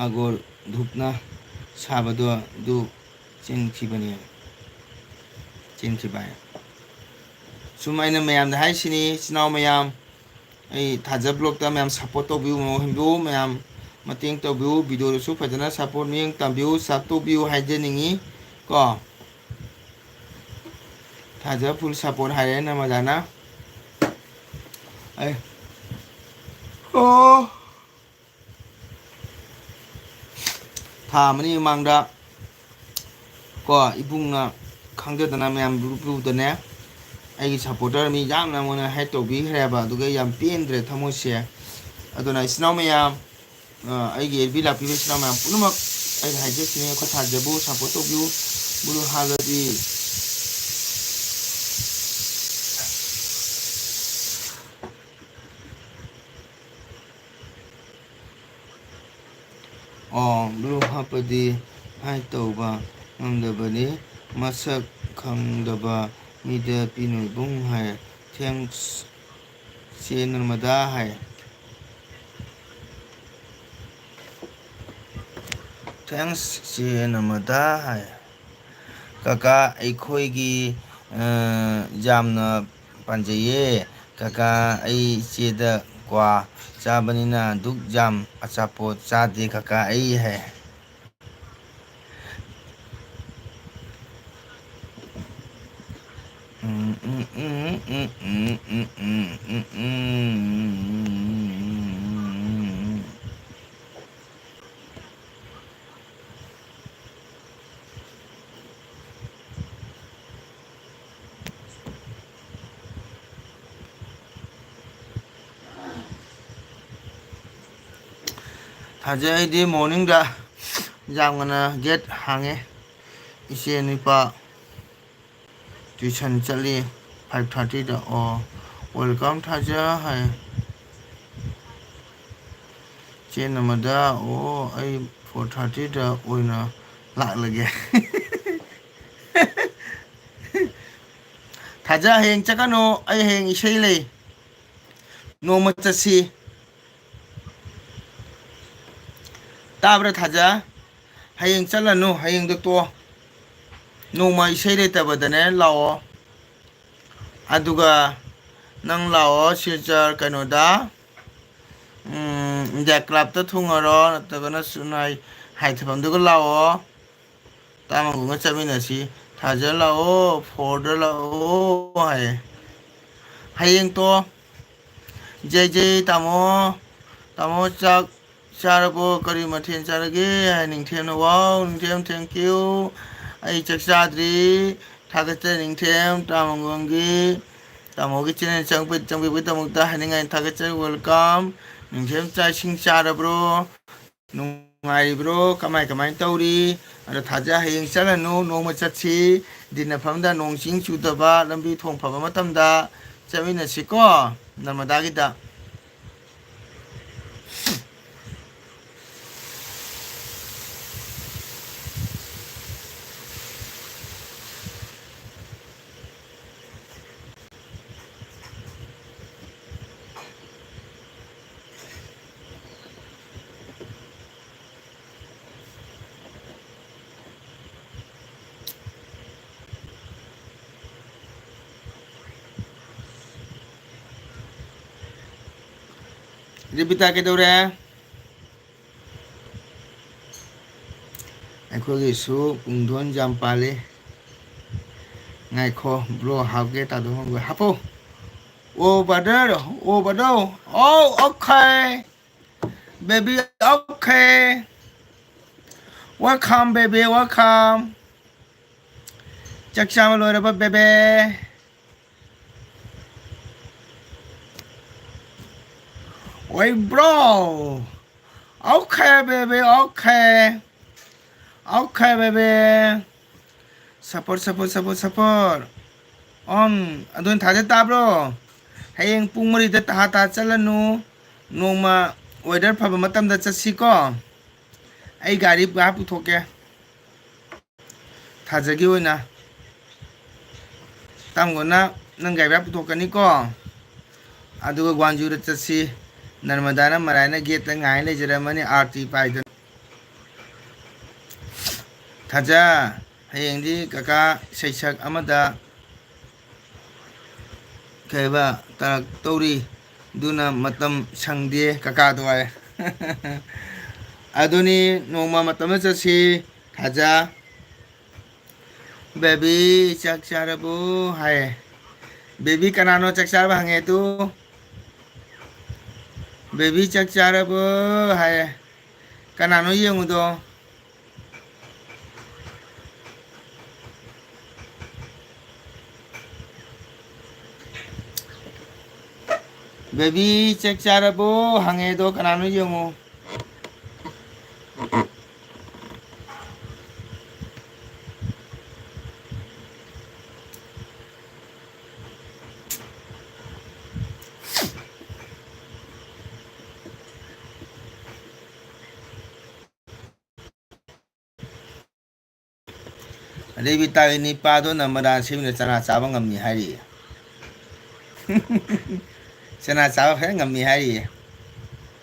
ꯑꯒꯣꯔ ꯙꯨꯞꯅ ꯁꯥꯕꯗꯣ ꯑꯗꯨ ꯆꯦꯟꯈꯤꯕꯅꯦ, ꯆꯦꯟꯈꯤꯕ ꯍꯥꯏ꯫ ꯁꯨꯝ ꯑꯩꯅ ꯃꯌꯥꯝꯗ ꯍꯥꯏꯁꯤꯅꯤ, ꯏꯆꯤꯟ ꯏꯅꯥꯎ ꯃꯌꯥꯝ, ꯑꯩ ꯊꯥꯖ ꯕ꯭ꯂꯣꯛꯇ ꯃꯌꯥꯝ support ꯇꯧꯕꯤꯌꯨ, ꯃꯑꯣꯡ ꯍꯤꯡꯕꯤꯌꯨ, ꯃꯌꯥꯝ ꯃꯇꯦꯡ ꯇꯧꯕꯤꯌꯨ, ꯚꯤꯗꯤꯑꯣꯗꯁꯨ ꯐꯖꯅ support ꯃꯤꯠꯌꯦꯡ ꯇꯝꯕꯤꯌꯨ, sub ꯇꯧꯕꯤꯌꯨ ꯍꯥꯏꯖꯅꯤꯡꯉꯤ ꯀꯣ꯫ ꯊꯥꯖ full support ꯍꯥꯏꯔꯦ ꯅꯃꯗꯥꯅ꯫ ꯑꯩ, ꯑꯣ꯫ ꯊꯥ ꯑꯃꯅꯤ ꯃꯃꯥꯡꯗ ꯀꯣ, ꯏꯕꯨꯡꯅ ꯈꯪꯖꯗꯅ ꯃꯌꯥꯝ group groupꯇꯅꯦ, ꯑꯩꯒꯤ supporter ꯃꯤ ꯌꯥꯝꯅ ꯃꯣꯏꯅ hate ꯇꯧꯕꯤꯈ꯭ꯔꯦꯕ꯫ ꯑꯗꯨꯒ ꯑꯩ ꯌꯥꯝ ꯄꯦꯟꯗ꯭ꯔꯦ ꯊꯃꯣꯏꯁꯦ꯫ ꯑꯗꯨꯅ ꯏꯆꯤꯟ ꯏꯅꯥꯎ ꯃꯌꯥꯝ, ꯑ, ꯑꯩꯒꯤ ꯑꯦꯜ ꯕꯤ ꯂꯥꯛꯄꯤꯕ ꯏꯆꯤꯟ ꯏꯅꯥꯎ ꯃꯌꯥꯝ ꯄꯨꯝꯅꯃꯛ ꯑꯩꯅ ꯍꯥꯏꯖꯔꯤꯁꯤꯅꯤ, ꯑꯩꯈꯣꯏ ꯊꯥꯖꯕꯨ support ꯇꯧꯕꯤꯌꯨ꯫ ꯕꯨꯔꯨ ꯍꯥꯜꯂꯗꯤ ꯑꯣ, blue ꯍꯥꯞꯄꯗꯤ ꯍꯥꯏ ꯇꯧꯕ ꯉꯝꯗꯕꯅꯤ꯫ ꯃꯁꯛ ꯈꯪꯗꯕ ꯃꯤꯗ ꯄꯤꯅꯨ ꯏꯕꯨꯡ ꯍꯥꯏ꯫ Thanks, ꯆꯦ ꯅꯔꯃꯗꯥ ꯍꯥꯏ꯫ Thanks, ꯆꯦ ꯅꯔꯃꯗꯥ ꯍꯥꯏ꯫ ꯀꯀꯥ, ꯑꯩꯈꯣꯏꯒꯤ, ꯑ, ꯌꯥꯝꯅ ꯄꯥꯟꯖꯩꯌꯦ꯫ ꯀꯀꯥ, ꯑꯩ ꯏꯆꯦꯗ ꯀ꯭ꯋꯥ ꯆꯥꯕꯅꯤꯅ ꯙꯨꯞ ꯖꯥꯝ ꯑꯆꯥꯄꯣꯠ ꯆꯥꯗꯦ ꯀꯀꯥ ꯑꯩ ꯍꯥꯏ꯫ ꯊꯥꯖꯩ ꯑꯩꯗꯤ ꯃꯣꯔꯅꯤꯡꯗ ꯌꯥꯝ ꯉꯟꯅ ꯒꯦꯠ ꯍꯥꯡꯉꯦ꯫ ꯏꯆꯦ ꯅꯨꯄꯥ ꯇ꯭ꯌꯨꯁꯟ ꯆꯠꯂꯤ ꯐꯥꯏꯚ ꯊꯥꯔꯇꯤꯗ꯫ ꯑꯣ, ꯋꯦꯜꯀꯝ ꯊꯥꯖ ꯍꯥꯏ꯫ ꯆꯦ ꯅꯃꯗ, ꯑꯣ, ꯑꯩ ꯐꯣꯔ ꯊꯥꯔꯇꯤꯗ ꯑꯣꯏꯅ ꯂꯥꯛꯂꯒꯦ꯫ ꯊꯥꯖ, ꯍꯌꯦꯡ ꯆꯠꯀꯅꯨ, ꯑꯩ ꯍꯌꯦꯡ ꯏꯁꯩ ꯂꯩ꯫ ꯅꯣꯡꯃ ꯆꯠꯁꯤ꯫ ꯇꯥꯕ꯭ꯔꯥ ꯊꯥꯖ? ꯍꯌꯦꯡ ꯆꯠꯂꯅꯨ, ꯍꯌꯦꯡꯗꯣ ꯇꯣꯛꯑꯣ꯫ ꯅꯣꯡꯃ ꯏꯁꯩ ꯂꯩꯇꯕꯗꯅꯦ ꯂꯥꯛꯑꯣ꯫ ꯑꯗꯨꯒ ꯅꯪ ꯂꯥꯛꯑꯣ ꯁꯤꯜꯆꯔ ꯀꯩꯅꯣꯗ, ꯎꯝ, ꯏꯟꯗꯤꯌꯥ ꯀ꯭ꯂꯕꯇ ꯊꯨꯡꯉꯔꯣ, ꯅꯠꯇ꯭ꯔꯒꯅ ꯁꯨꯅꯥꯏ ꯍꯥꯏꯊꯐꯝꯗꯨꯒ ꯂꯥꯛꯑꯣ꯫ ꯇꯥꯃꯒꯨꯝꯒ ꯆꯠꯃꯤꯟꯅꯁꯤ꯫ ꯊꯥꯖ ꯂꯥꯛꯑꯣ, ꯐꯣꯔꯗ ꯂꯥꯛꯑꯣ ꯍꯥꯏꯌꯦ꯫ ꯍꯌꯦꯡ ꯇꯣ꯫ ꯖꯩ ꯖꯩ ꯇꯥꯃꯣ꯫ ꯇꯥꯃꯣ ꯆꯥꯛ ꯆꯥꯔꯕꯣ? ꯀꯔꯤ ꯃꯊꯦꯜ ꯆꯥꯔꯒꯦ? ꯍꯥꯏ ꯅꯤꯡꯊꯦꯝꯅ꯫ ꯋꯥꯎ, ꯅꯤꯡꯊꯦꯝ, thank you꯫ ꯑꯩ ꯆꯥꯛ ꯆꯥꯗ꯭ꯔꯤ꯫ ꯊꯥꯒꯠꯆꯔꯤ ꯅꯤꯡꯊꯦꯝ, ꯇꯥꯃꯣꯒꯤ꯫ ꯇꯥꯃꯣꯒꯤ channel ꯆꯪꯕ-, ꯆꯪꯕꯤꯕꯒꯤꯗꯃꯛꯇ ꯍꯥꯏꯅꯤꯡꯉꯥꯏ ꯊꯥꯒꯠꯆꯔꯤ, welcome꯫ ꯅꯤꯡꯊꯦꯝ ꯆꯥꯛ ꯏꯁꯤꯡ ꯆꯥꯔꯕ꯭ꯔꯣ? ꯅꯨꯡꯉꯥꯏꯔꯤꯕ꯭ꯔꯣ? ꯀꯃꯥꯏ ꯀꯃꯥꯏꯅ ꯇꯧꯔꯤ? ꯑꯗꯣ ꯊꯥꯖ ꯍꯌꯦꯡ ꯆꯠꯂꯅꯨ, ꯅꯣꯡꯃ ꯆꯠꯁꯤ꯫ ꯗꯤꯟꯅꯐꯝꯗ ꯅꯣꯡ ꯆꯤꯡ ꯆꯨꯗꯕ, ꯂꯝꯕꯤ ꯊꯣꯡ ꯐꯕ ꯃꯇꯝꯗ ꯆꯠꯃꯤꯟꯅꯁꯤꯀꯣ, ꯅꯔꯃꯗꯥꯒꯤꯗ꯫ ꯔꯦꯕꯤꯇꯥ ꯀꯩꯗꯧꯔꯦ? ꯑꯩꯈꯣꯏꯒꯤꯁꯨ ꯄꯨꯡꯗꯣꯟ ꯌꯥꯝ ꯄꯥꯜꯂꯤ꯫ ꯉꯥꯏꯈꯣ, ꯕ꯭ꯔꯣ ꯍꯥꯞꯀꯦ, ꯇꯥꯗꯣ ꯍꯥꯞꯀꯦ꯫ ꯍꯥꯞꯄꯣ꯫ ꯑꯣ, ꯕ꯭ꯔꯗꯔ, ꯑꯣ, ꯕ꯭ꯔꯗꯔ꯫ ꯑꯣ, okay. Baby, okay. Welcome, baby, welcome. ꯆꯥꯛ ꯆꯥꯕ ꯂꯣꯏꯔꯕ, ꯕꯦꯕꯦ? ꯑꯣꯏ, bro. Okay, baby, okay. Okay, baby. Support, support, support, support. ꯑꯝ, ꯑꯗꯨꯅ ꯊꯥꯖ ꯇꯥꯕ꯭ꯔꯣ? ꯍꯌꯦꯡ ꯄꯨꯡ ꯃꯔꯤꯗ ꯇꯍꯥ ꯇꯍꯥ ꯆꯠꯂꯅꯨ꯫ ꯅꯣꯡꯃ weather ꯐꯕ ꯃꯇꯝꯗ ꯆꯠꯁꯤꯀꯣ꯫ ꯑꯩ ꯒꯥꯔꯤ ꯚꯔꯥ ꯄꯨꯊꯣꯛꯀꯦ꯫ ꯊꯥꯖꯒꯤ ꯑꯣꯏꯅ꯫ ꯇꯥꯡꯒꯣꯅ ꯅꯪ ꯒꯥꯔꯤ ꯚꯔꯥ ꯄꯨꯊꯣꯛꯀꯅꯤꯀꯣ꯫ ꯑꯗꯨꯒ ꯒ꯭ꯋꯥꯟꯖꯨꯗ ꯆꯠꯁꯤ꯫ ꯅꯔꯃꯗꯥꯅ ꯃꯔꯥꯏꯅ ꯒꯦꯠꯇ ꯉꯥꯏ ꯂꯩꯖꯔꯝꯃꯅꯤ ꯑꯥꯔꯇꯤ ꯄꯥꯏꯗꯅ꯫ ꯊꯥꯖ, ꯍꯌꯦꯡꯗꯤ ꯀꯀꯥ ꯏꯁꯩ ꯁꯛ ꯑꯃꯗ ꯀꯩꯕ ꯇꯥꯔꯛꯇꯧꯔꯤ, ꯑꯗꯨꯅ ꯃꯇꯝ ꯁꯪꯗꯦ ꯀꯀꯥꯗꯣ ꯍꯥꯏ꯫ ꯑꯗꯨꯅꯤ, ꯅꯣꯡꯃ ꯃꯇꯝꯗ ꯆꯠꯁꯤ꯫ ꯊꯥꯖ꯫ ꯕꯦꯕꯤ, ꯆꯥꯛ ꯆꯥꯔꯕꯣ? ꯍꯥꯏꯌꯦ꯫ ꯕꯦꯕꯤ, ꯀꯅꯥꯅꯣ ꯆꯥꯛ ꯆꯥꯔꯕ ꯍꯪꯉꯦ ꯑꯗꯨ? ꯕꯦꯕꯤ, ꯆꯥꯛ ꯆꯥꯔꯕꯣ? ꯍꯥꯏꯌꯦ꯫ ꯀꯅꯥꯅꯣ ꯌꯦꯡꯉꯨꯗꯣ? ꯕꯦꯕꯤ, ꯆꯥꯛ ꯆꯥꯔꯕꯣ? ꯍꯪꯉꯦ ꯑꯗꯣ, ꯀꯅꯥꯅꯣ ꯌꯦꯡꯉꯨ꯫ ꯔꯦꯕꯤꯇꯥꯒꯤ ꯅꯤꯄꯥꯗꯣ ꯅꯃꯗꯥ ꯁꯦꯝꯃꯤꯅ ꯆꯅꯥ ꯆꯥꯕ ꯉꯝꯃꯤ ꯍꯥꯏꯔꯤꯌꯦ꯫ ꯆꯅꯥ ꯆꯥꯕ ꯐꯖꯅ ꯉꯝꯃꯤ ꯍꯥꯏꯔꯤꯌꯦ꯫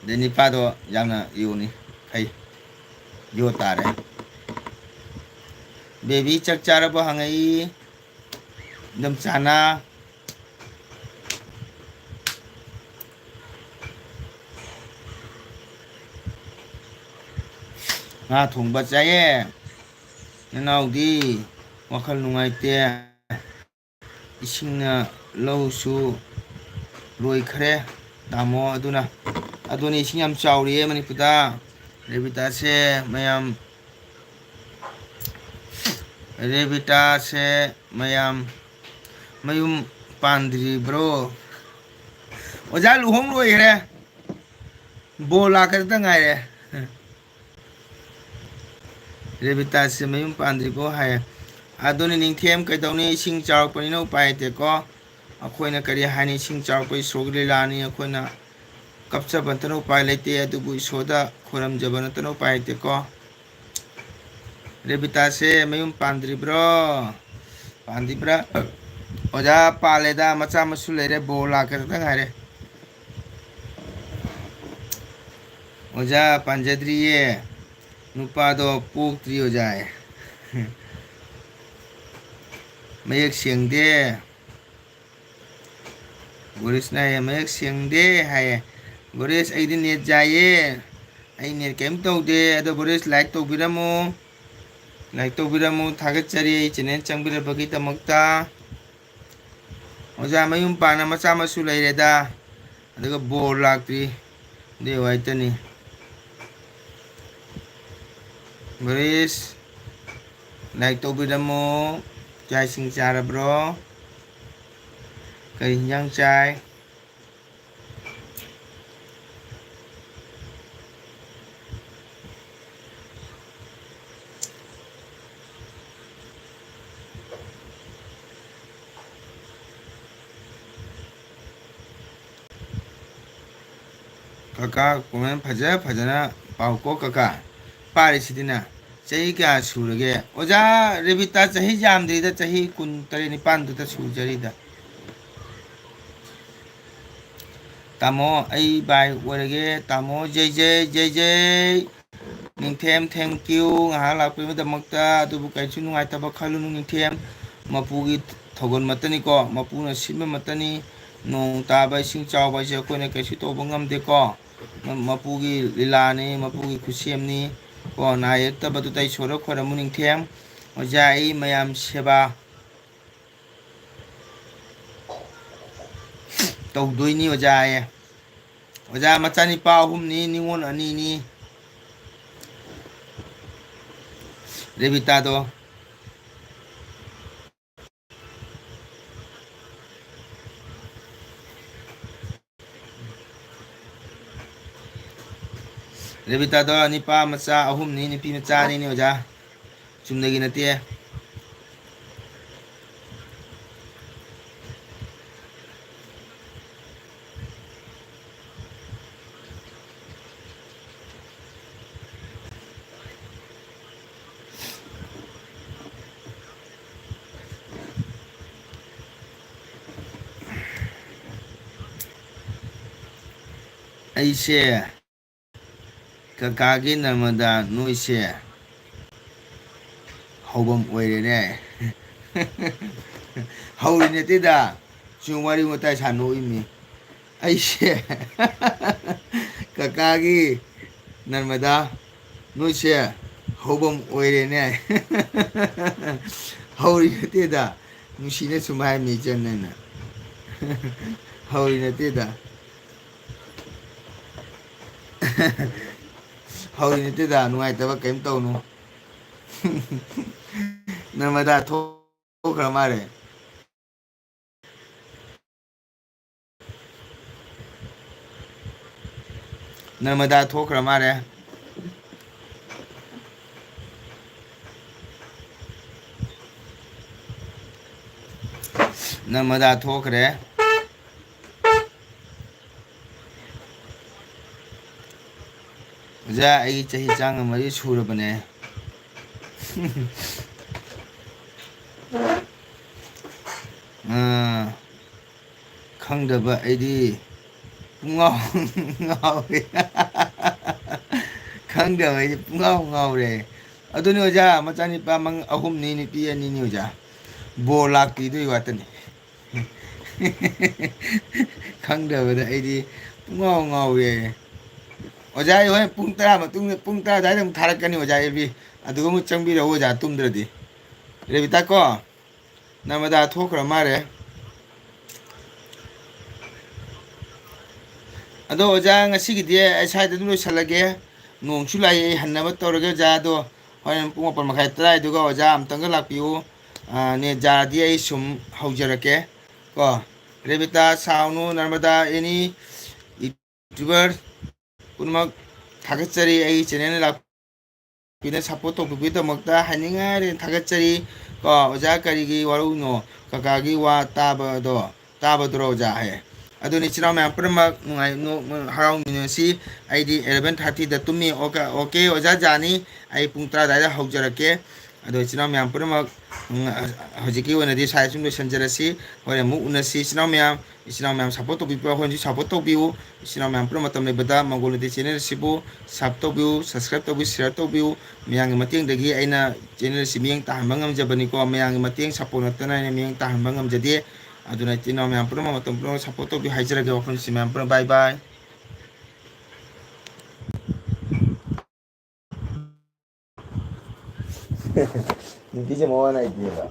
ꯑꯗꯩ ꯅꯤꯄꯥꯗꯣ ꯌꯥꯝꯅ ꯌꯣꯅꯤ, ꯐꯩ, ꯌꯣ ꯇꯥꯔꯦ꯫ ꯕꯦꯕꯤ ꯆꯥꯛ ꯆꯥꯔꯕꯣ ꯍꯪꯉꯛꯏ꯫ ꯏꯟꯗꯣꯝꯆꯥꯅ꯫ ꯉꯥ ꯊꯣꯡꯕ ꯆꯥꯏꯌꯦ꯫ ꯅꯅꯥꯎꯗꯤ ꯋꯥꯈꯜ ꯅꯨꯡꯉꯥꯏꯇꯦ꯫ ꯏꯁꯤꯡꯅ ꯂꯧꯁꯨ ꯂꯣꯏꯈ꯭ꯔꯦ, ꯇꯥꯃꯣ꯫ ꯑꯗꯨꯅ, ꯑꯗꯨꯅꯤ, ꯏꯁꯤꯡ ꯌꯥꯝ ꯆꯥꯎꯔꯤꯌꯦ ꯃꯅꯤꯄꯨꯔꯗ꯫ ꯔꯦꯕꯤꯇꯥꯁꯦ ꯃꯌꯥꯝ, ꯔꯦꯕꯤꯇꯥꯁꯦ ꯃꯌꯥꯝ ꯃꯌꯨꯝ ꯄꯥꯟꯗ꯭ꯔꯤꯕ꯭ꯔꯣ? ꯑꯣꯖꯥ, ꯂꯨꯍꯣꯡ ꯂꯣꯏꯈ꯭ꯔꯦ꯫ ꯕꯣꯜ ꯂꯥꯛꯀꯗ ꯉꯥꯏꯔꯦ꯫ ꯔꯦꯕꯤꯇꯥꯁꯦ ꯃꯌꯨꯝ ꯄꯥꯟꯗ꯭ꯔꯤꯕꯣ ꯍꯥꯏꯌꯦ꯫ ꯑꯗꯨꯅꯤ ꯅꯤꯡꯊꯦꯝ, ꯀꯩꯗꯧꯅꯤ, ꯏꯁꯤꯡ ꯆꯥꯎꯔꯛꯄꯅꯤꯅ ꯎꯄꯥꯏ ꯂꯩꯇꯦꯀꯣ꯫ ꯑꯩꯈꯣꯏꯅ ꯀꯔꯤ ꯍꯥꯏꯅꯤ, ꯏꯁꯤꯡ ꯆꯥꯎꯔꯛꯄ ꯏꯁꯣꯔꯒꯤ ꯂꯤꯂꯥꯅꯤ, ꯑꯩꯈꯣꯏꯅ ꯀꯞꯆꯕ ꯅꯠꯇꯅ ꯎꯄꯥꯏ ꯂꯩꯇꯦ, ꯑꯗꯨꯕꯨ ꯏꯁꯣꯔꯗ ꯈꯣꯏꯔꯝꯖꯕ ꯅꯠꯇꯅ ꯎꯄꯥꯏ ꯂꯩꯇꯦꯀꯣ꯫ ꯔꯦꯕꯤꯇꯥꯁꯦ ꯃꯌꯨꯝ ꯄꯥꯟꯗ꯭ꯔꯤꯕ꯭ꯔꯣ? ꯄꯥꯟꯗ꯭ꯔꯤꯕ꯭ꯔꯥ? ꯑꯣꯖꯥ, ꯄꯥꯜꯂꯦꯗ, ꯃꯆꯥ ꯃꯁꯨ ꯂꯩꯔꯦ, ꯕꯣꯔ ꯂꯥꯛꯀꯗ ꯉꯥꯏꯔꯦ꯫ ꯑꯣꯖꯥ, ꯄꯥꯟꯖꯗ꯭ꯔꯤꯌꯦ, ꯅꯨꯄꯥꯗꯣ ꯄꯣꯛꯇ꯭ꯔꯤ ꯑꯣꯖꯥ꯫ ꯃꯌꯦꯛ ꯁꯦꯡꯗꯦ꯫ ꯕꯣꯔꯤꯁꯅ ꯍꯥꯏꯌꯦ, "ꯃꯌꯦꯛ ꯁꯦꯡꯗꯦ" ꯍꯥꯏꯌꯦ꯫ ꯕꯣꯔꯤꯁ, ꯑꯩꯗꯤ ꯅꯦꯠ ꯌꯥꯏꯌꯦ, ꯑꯩ ꯅꯦꯠ ꯀꯔꯤꯝ ꯇꯧꯗꯦ꯫ ꯑꯗꯣ ꯕꯣꯔꯤꯁ, ꯂꯥꯏꯛ ꯇꯧꯕꯤꯔꯝꯃꯨ, ꯂꯥꯏꯛ ꯇꯧꯕꯤꯔꯝꯃꯨ, ꯊꯥꯒꯠꯆꯔꯤ ꯑꯩ ꯆꯦꯅꯦꯜ ꯆꯪꯕꯤꯔꯛꯄꯒꯤꯗꯃꯛꯇ꯫ ꯑꯣꯖꯥ, ꯃꯌꯨꯝ ꯄꯥꯟꯅ ꯃꯆꯥ ꯃꯁꯨ ꯂꯩꯔꯦꯗ, ꯑꯗꯨꯒ ꯕꯣꯔ ꯂꯥꯛꯇ꯭ꯔꯤ꯫ ꯑꯗꯨꯏ ꯋꯥꯏꯇꯅꯤ꯫ ꯕꯣꯔꯤꯁ, ꯂꯥꯏꯛ ꯇꯧꯕꯤꯔꯝꯃꯣ꯫ ꯆꯥꯛ ꯏꯁꯤꯡ ꯆꯥꯔꯕ꯭ꯔꯣ? ꯀꯔꯤ ꯍꯤꯟꯖꯥꯡ ꯆꯥꯏ? ꯀꯀꯥ, ꯀꯣꯃꯦꯟ ꯐꯖ ꯐꯖꯅ ꯄꯥꯎꯀꯣ ꯀꯀꯥ꯫ ꯄꯥꯔꯤꯁꯤꯗꯤꯅ꯫ ꯆꯍꯤ ꯀꯌꯥ ꯁꯨꯔꯒꯦ? ꯑꯣꯖꯥ ꯔꯦꯕꯤꯇꯥ ꯆꯍꯤ ꯌꯥꯝꯗ꯭ꯔꯤꯗ, ꯆꯍꯤ ꯀꯨꯟ ꯇꯔꯦꯠ ꯅꯤꯄꯥꯟꯗꯨꯗ ꯁꯨꯖꯔꯤꯗ꯫ ꯇꯥꯃꯣ, ꯑꯩ ꯕꯥꯏ ꯑꯣꯏꯔꯒꯦ꯫ ꯇꯥꯃꯣ, ꯖꯩ ꯖꯩ, ꯖꯩ ꯖꯩ꯫ ꯅꯤꯡꯊꯦꯝ, thank you ꯉꯥꯏꯍꯥꯛ ꯂꯥꯛꯄꯤꯕꯒꯤꯗꯃꯛꯇ꯫ ꯑꯗꯨꯕꯨ ꯀꯩꯁꯨ ꯅꯨꯡꯉꯥꯏꯇꯕ ꯈꯜꯂꯨꯅꯨ ꯅꯤꯡꯊꯦꯝ꯫ ꯃꯄꯨꯒꯤ ꯊꯧꯒꯜꯃꯛꯇꯅꯤꯀꯣ, ꯃꯄꯨꯅ ꯁꯤꯟꯕꯃꯛꯇꯅꯤ꯫ ꯅꯣꯡ ꯇꯥꯕ, ꯏꯁꯤꯡ ꯆꯥꯎꯕ ꯍꯥꯏꯁꯦ ꯑꯩꯈꯣꯏꯅ ꯀꯩꯁꯨ ꯇꯧꯕ ꯉꯝꯗꯦꯀꯣ꯫ ꯃ-, ꯃꯄꯨꯒꯤ ꯂꯤꯂꯥꯅꯤ, ꯃꯄꯨꯒꯤ ꯈꯨꯠꯁꯦꯝꯅꯤ꯫ ꯀꯣ, ꯅꯥ ꯌꯦꯛꯇꯕꯗꯨꯗ ꯏꯁꯣꯔꯗ ꯈꯣꯏꯔꯝꯃꯨ ꯅꯤꯡꯊꯦꯝ꯫ ꯑꯣꯖꯥ, ꯑꯩ ꯃꯌꯥꯝ ꯁꯦꯕꯥ ꯇꯧꯗꯣꯏꯅꯤ ꯑꯣꯖꯥ ꯍꯥꯏꯌꯦ꯫ ꯑꯣꯖꯥ, ꯃꯆꯥꯅꯤꯄꯥ ꯑꯍꯨꯝꯅꯤ, ꯅꯤꯉꯣꯜ ꯑꯅꯤꯅꯤ꯫ ꯔꯦꯕꯤꯇꯥꯗꯣ꯫ ꯔꯦꯕꯤꯇꯥꯗꯣ ꯅꯤꯄꯥ ꯃꯆꯥ ꯑꯍꯨꯝꯅꯤ, ꯅꯨꯄꯤ ꯃꯆꯥ ꯑꯅꯤꯅꯤ ꯑꯣꯖꯥ꯫ ꯆꯨꯝꯅꯒꯤ ꯅꯠꯇꯦ꯫ ꯑꯩꯁꯦ ꯀꯀꯥꯒꯤ ꯅꯔꯃꯗꯥ ꯅꯣꯏꯁꯦ ꯍꯧꯐꯝ ꯑꯣꯏꯔꯦꯅꯦ꯫ ꯍꯧꯔꯤ ꯅꯠꯇꯦꯗ, ꯁꯨꯝ ꯋꯥꯔꯤ ꯋꯥꯇꯥꯏ ꯁꯥꯟꯅꯣꯛꯏꯃꯤ꯫ ꯑꯩꯁꯦ ꯀꯀꯥꯒꯤ ꯅꯔꯃꯗꯥ ꯅꯣꯏꯁꯦ ꯍꯧꯐꯝ ꯑꯣꯏꯔꯦꯅꯦ꯫ ꯍꯧꯔꯤ ꯅꯠꯇꯦꯗ, ꯅꯨꯡꯁꯤꯅ ꯁꯨꯝ ꯍꯥꯏꯔꯝꯃꯤ ꯏꯆꯟ ꯑꯩꯅ꯫ ꯍꯧꯔꯤ ꯅꯠꯇꯦꯗ꯫ ꯍꯧꯔꯤ ꯅꯠꯇꯦꯗ, ꯅꯨꯡꯉꯥꯏꯇꯕ ꯀꯔꯤꯝ ꯇꯧꯅꯨ꯫ ꯅꯔꯃꯗꯥ ꯊꯣꯛꯈ꯭ꯔ ꯃꯥꯜꯂꯦ꯫ ꯅꯔꯃꯗꯥ ꯊꯣꯛꯈ꯭ꯔ ꯃꯥꯜꯂꯦ꯫ ꯅꯔꯃꯗꯥ ꯊꯣꯛꯈ꯭ꯔꯦ꯫ ꯑꯣꯖꯥ, ꯑꯩ ꯆꯍꯤ ꯆꯥꯝꯃ ꯃꯔꯤ ꯁꯨꯔꯕꯅꯦ꯫ ꯑꯥ, ꯈꯪꯗꯕ ꯑꯩꯗꯤ ꯄꯨꯡꯉꯥꯎ ꯉꯥꯎꯔꯦ꯫ ꯈꯪꯗꯕ ꯑꯩꯗꯤ ꯄꯨꯡꯉꯥꯎ ꯉꯥꯎꯔꯦ꯫ ꯑꯗꯨꯅꯤ ꯑꯣꯖꯥ, ꯃꯆꯥꯅꯤꯄꯥ ꯃꯪ-, ꯑꯍꯨꯝꯅꯤ, ꯅꯨꯄꯤ ꯑꯅꯤꯅꯤ ꯑꯣꯖꯥ꯫ ꯕꯣꯔ ꯂꯥꯛꯄꯤꯗꯣꯏ ꯋꯥꯇꯅꯤ꯫ ꯈꯪꯗꯕꯗ ꯑꯩꯗꯤ ꯄꯨꯡꯉꯥꯎ ꯉꯥꯎꯔꯦ꯫ ꯑꯣꯖꯥ, ꯑꯩ ꯍꯣꯔꯦꯟ ꯄꯨꯡ ꯇꯔꯥ ꯃꯇꯨꯡꯗ, ꯄꯨꯡ ꯇꯔꯥ ꯑꯗꯨꯋꯥꯏꯗ ꯑꯃꯨꯛ ꯊꯥꯔꯛꯀꯅꯤ ꯑꯣꯖꯥ ꯑꯦꯐ ꯕꯤ꯫ ꯑꯗꯨꯒ ꯑꯃꯨꯛ ꯆꯪꯕꯤꯔꯛꯎ ꯑꯣꯖꯥ, ꯇꯨꯝꯗ꯭ꯔꯗꯤ꯫ ꯔꯦꯕꯤꯇꯥ ꯀꯣ, ꯅꯔꯃꯗꯥ ꯊꯣꯛꯈ꯭ꯔ ꯃꯥꯜꯂꯦ꯫ ꯑꯗꯣ ꯑꯣꯖꯥ, ꯉꯁꯤꯒꯤꯗꯤ ꯑꯩ ꯁ꯭ꯋꯥꯏꯗ ꯑꯗꯨꯝ ꯂꯣꯏꯁꯤꯜꯂꯒꯦ꯫ ꯅꯣꯡꯁꯨ ꯂꯥꯛꯏ, ꯑꯩ ꯍꯟꯅꯕ ꯇꯧꯔꯒꯦ ꯑꯣꯖꯥ꯫ ꯑꯗꯣ ꯍꯣꯔꯦꯟ ꯄꯨꯡ ꯃꯥꯄꯟ ꯃꯈꯥꯏ ꯇꯔꯥ ꯑꯗꯨꯒ ꯑꯣꯖꯥ ꯑꯃꯨꯛꯇꯪꯒ ꯂꯥꯛꯄꯤꯌꯨ꯫ ꯑꯥ, ꯅꯦꯠ ꯌꯥꯔꯗꯤ ꯑꯩ ꯁꯨꯝ ꯍꯧꯖꯔꯛꯀꯦ ꯀꯣ꯫ ꯔꯦꯕꯤꯇꯥ, ꯁꯥꯎꯅꯨ, ꯅꯔꯃꯗꯥ, ꯑꯦꯅꯤ ꯌꯨꯇ꯭ꯌꯨꯕꯔ ꯄꯨꯝꯅꯃꯛ ꯊꯥꯒꯠꯆꯔꯤ꯫ ꯑꯩ ꯆꯦꯅꯦꯜ ꯂꯥꯛꯄꯤꯅ ꯁꯞꯄꯣꯔꯠ ꯇꯧꯕꯤꯕꯒꯤꯗꯃꯛꯇ ꯍꯥꯏꯅꯤꯡꯉꯥꯏ ꯊꯥꯒꯠꯆꯔꯤ꯫ ꯀꯣ ꯑꯣꯖꯥ, ꯀꯔꯤꯒꯤ ꯋꯥꯔꯧꯅꯣ? ꯀꯀꯥꯒꯤ ꯋꯥ ꯇꯥꯕꯗꯣ, ꯇꯥꯕꯗꯨꯔꯣ ꯑꯣꯖꯥ? ꯍꯥꯏꯌꯦ꯫ ꯑꯗꯨꯅ ꯏꯆꯤꯟ ꯏꯅꯥꯎ ꯃꯌꯥꯝ ꯄꯨꯝꯅꯃꯛ ꯅꯨꯡꯉꯥꯏ, ꯅꯣꯛ-, ꯍꯔꯥꯎꯃꯤꯟꯅꯁꯤ꯫ ꯑꯩꯗꯤ eleven thirty ꯗ ꯇꯨꯝꯃꯤ꯫ ꯑꯣꯀꯦ, ꯑꯣꯀꯦ ꯑꯣꯖꯥ ꯖꯥꯅꯤ, ꯑꯩ ꯄꯨꯡ ꯇꯔꯥ ꯑꯗꯨꯋꯥꯏꯗ ꯍꯧꯖꯔꯛꯀꯦ꯫ ꯑꯗꯣ ꯏꯆꯤꯟ ꯏꯅꯥꯎ ꯃꯌꯥꯝ ꯄꯨꯝꯅꯃꯛ, ꯎꯝ, ꯍꯧꯖꯤꯛꯀꯤ ꯑꯣꯏꯅꯗꯤ ꯁ꯭ꯋꯥꯏ ꯁꯨꯝ ꯂꯣꯏꯁꯤꯟꯖꯔꯁꯤ꯫ ꯍꯣꯔꯦꯟ ꯑꯃꯨꯛ ꯎꯅꯁꯤ꯫ ꯏꯆꯤꯟ ꯏꯅꯥꯎ ꯃꯌꯥꯝ, ꯏꯆꯤꯟ ꯏꯅꯥꯎ ꯃꯌꯥꯝ ꯁꯞꯄꯣꯔꯠ ꯇꯧꯕꯤꯕ, ꯍꯣꯔꯦꯟꯁꯨ ꯁꯞꯄꯣꯔꯠ ꯇꯧꯕꯤꯌꯨ꯫ ꯏꯆꯤꯟ ꯏꯅꯥꯎ ꯃꯌꯥꯝ ꯄꯨꯝꯅꯃꯛ ꯃꯇꯝ ꯂꯩꯕꯗ ꯃꯪꯒꯣꯜ ꯅꯨꯡꯇꯤ ꯆꯦꯅꯦꯜ ꯑꯁꯤꯕꯨ ꯁꯕ ꯇꯧꯕꯤꯌꯨ, ꯁꯕꯁꯀ꯭ꯔꯥꯏꯕ ꯇꯧꯕꯤꯌꯨ, ꯁꯤꯌꯔ ꯇꯧꯕꯤꯌꯨ꯫ ꯃꯌꯥꯝꯒꯤ ꯃꯇꯦꯡꯗꯒꯤ ꯑꯩꯅ ꯆꯦꯅꯦꯜ ꯑꯁꯤ ꯃꯤꯠꯌꯦꯡ ꯇꯥꯍꯟꯕ ꯉꯝꯖꯕꯅꯤꯀꯣ꯫ ꯃꯌꯥꯝꯒꯤ ꯃꯇꯦꯡ, ꯁꯞꯄꯣꯔꯠ ꯅꯠꯇꯅ ꯑꯩꯅ ꯃꯤꯠꯌꯦꯡ ꯇꯥꯍꯟꯕ ꯉꯝꯖꯗꯦ꯫ ꯑꯗꯨꯅ ꯏꯆꯤꯟ ꯏꯅꯥꯎ ꯃꯌꯥꯝ ꯄꯨꯝꯅꯃꯛ ꯃꯇꯝ ꯄꯨꯝꯅꯃꯛ ꯁꯞꯄꯣꯔꯠ ꯇꯧꯕꯤꯌꯨ ꯍꯥꯏꯖꯔꯒꯦ꯫ ꯋꯥꯐꯝꯁꯤ ꯃꯌꯥꯝ ꯄꯨꯝꯅꯃꯛ ꯕꯥꯏ ꯕꯥꯏ꯫ ꯅꯨꯄꯤꯁꯦ ꯃꯋꯥ ꯅꯥꯏꯗꯦꯕ꯫